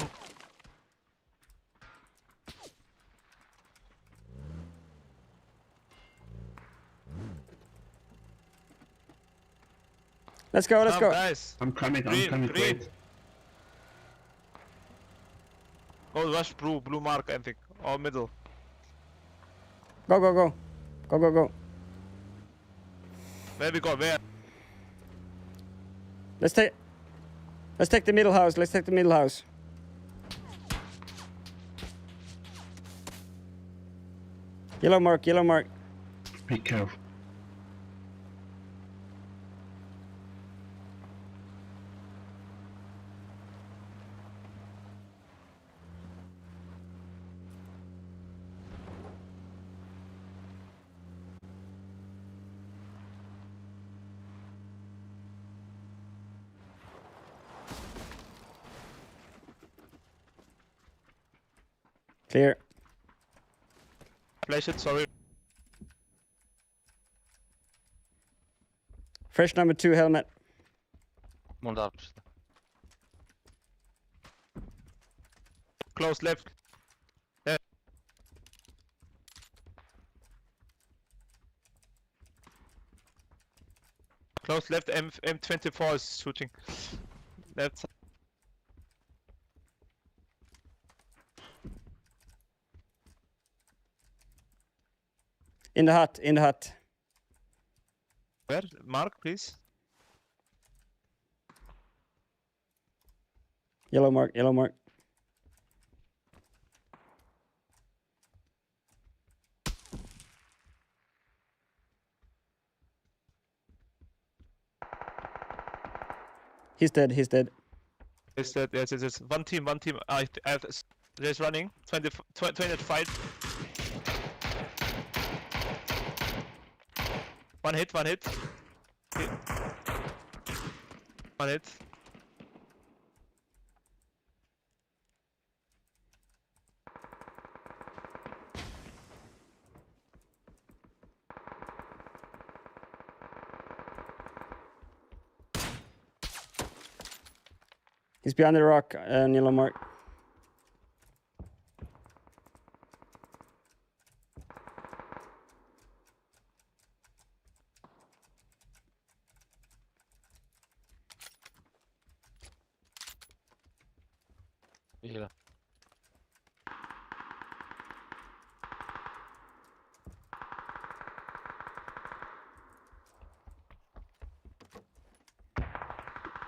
Let's go, let's go. Come, guys. I'm coming, I'm coming, wait. Green, green. Go rush blue, blue mark, I think. Or middle. Go, go, go. Go, go, go. Maybe go where? Let's take, let's take the middle house. Let's take the middle house. Yellow mark, yellow mark. Be careful. Here. Place it, sorry. Fresh number two helmet. Mun tarvitsen. Close left. Left. Close left, M, M twenty-four is shooting. Left side. In the hut, in the hut. Where? Mark, please. Yellow mark, yellow mark. He's dead, he's dead. He's dead, yes, yes, yes. One team, one team. I, I have, s-, there's running. Twenty, tw-, twenty-five. One hit, one hit. Hit. One hit. He's behind the rock, uh, yellow mark. Vihla.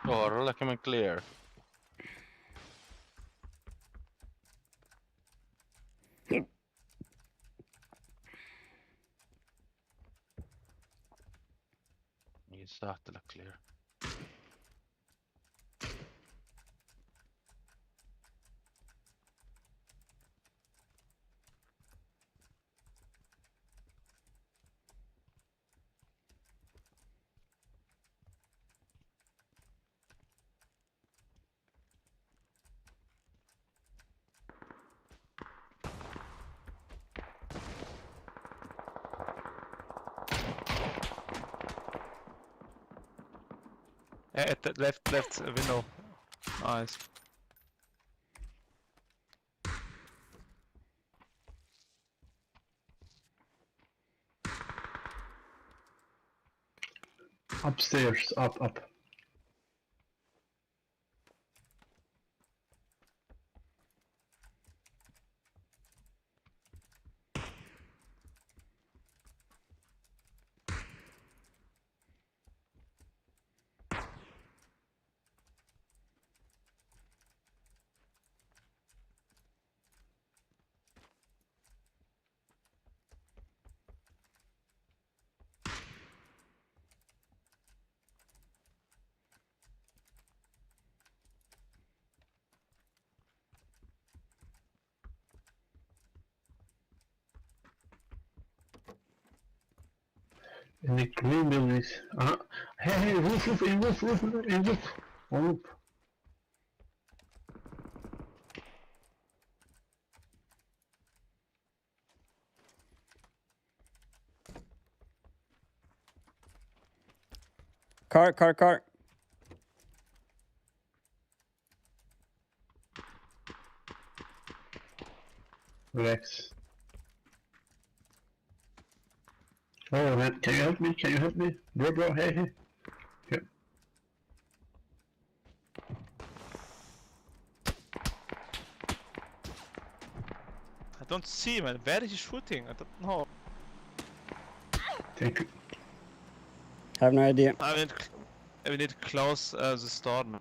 Orre, leat ke clear. Ii sáhte leat clear. Eh, at the left, left window. Nice. Upstairs, up, up. In the green buildings. Uh-huh. Hey, hey, roof, roof, in roof, roof, in roof. On roof. Car, car, car. Relax. Oh, man, can you help me? Can you help me? Bro, bro, hey, hey. Yeah. I don't see, man. Where is he shooting? I don't know. Thank you. Have no idea. I mean, cl-, we need to close, uh, the store, man.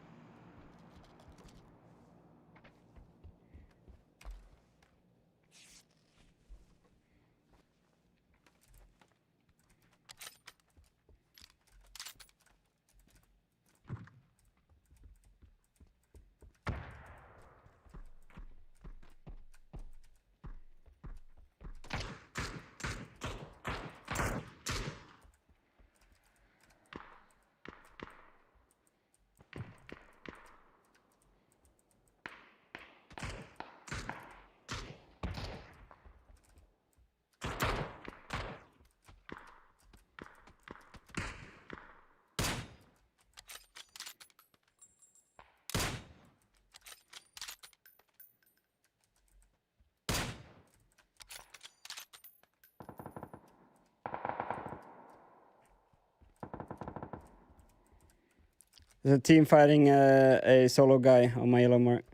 There's a team fighting, uh, a solo guy on my yellow mark.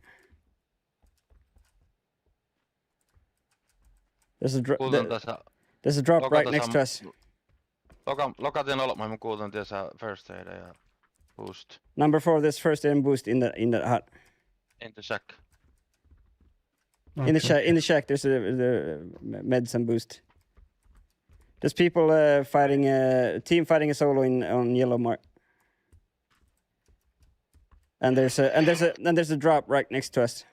There's a dro-, Kuuldan the-, dasa, there's a drop loga right dasa, next to us. Loga, loga dien olbmuid, mun kuuldan dasa first aid ja boost. Number four, there's first aid and boost in the, in the hut. In the shack. In the Okay. sha-, in the shack, there's a, the meds and boost. There's people, uh, fighting, uh, team fighting a solo in, on yellow mark. And there's a, and there's a, and there's a drop right next to us.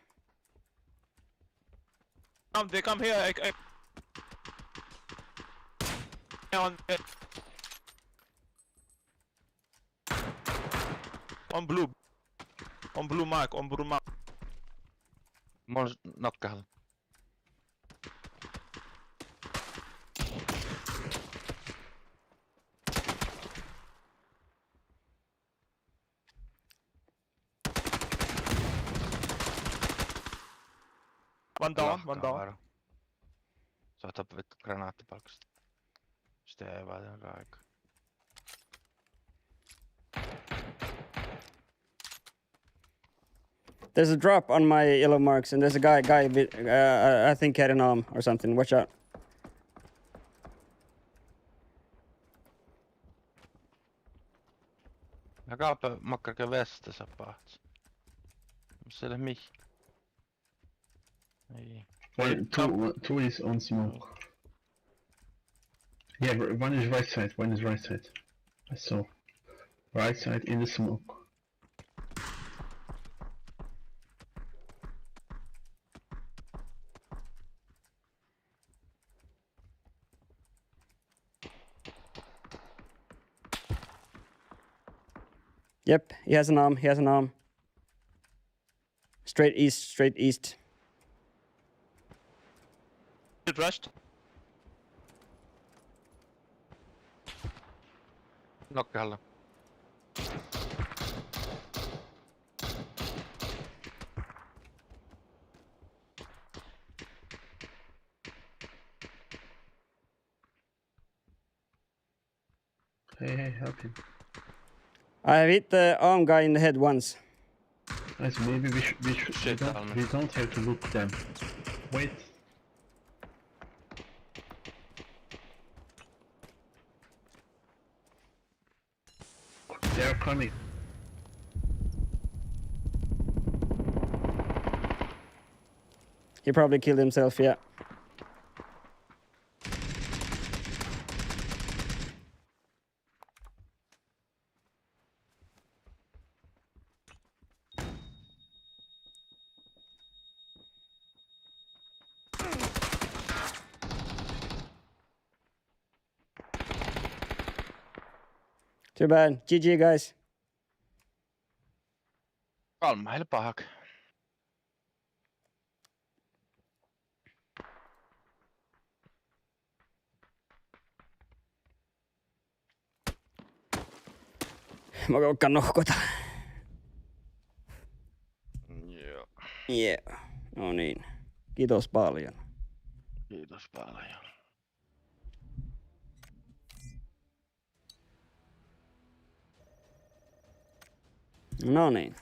Come, they come here. I, I, on, on blue. On blue mark, on blue mark. Mun s-, nokkáhal. One down, one down. Láhkai várra. Sáhttá vittu granáhta bálkast. Stieđe váldán ráiga. There's a drop on my yellow marks, and there's a guy, guy, vi-, uh, I think had an arm or something. Watch out. Ja gápe makkár ge vesta sápáhas. Mus lea mihkkege. Ei. One, two, two is on smoke. Yeah, r-, one is right side, one is right side. I saw. Right side in the smoke. Yep, he has an arm, he has an arm. Straight east, straight east. It rushed. Nokkáhal. Hey, hey, help him. I have hit the arm guy in the head once. Nice, maybe we sh-, we sh-, we don't, we don't have to look them. Shit, Alma. Wait. They are coming. He probably killed himself, yeah. Too bad. G G, guys. Almma hele pahák. Mun galggan nohkota. Joo. Joo. No niin. Kiitos paljon. Kiitos paljon. No niin.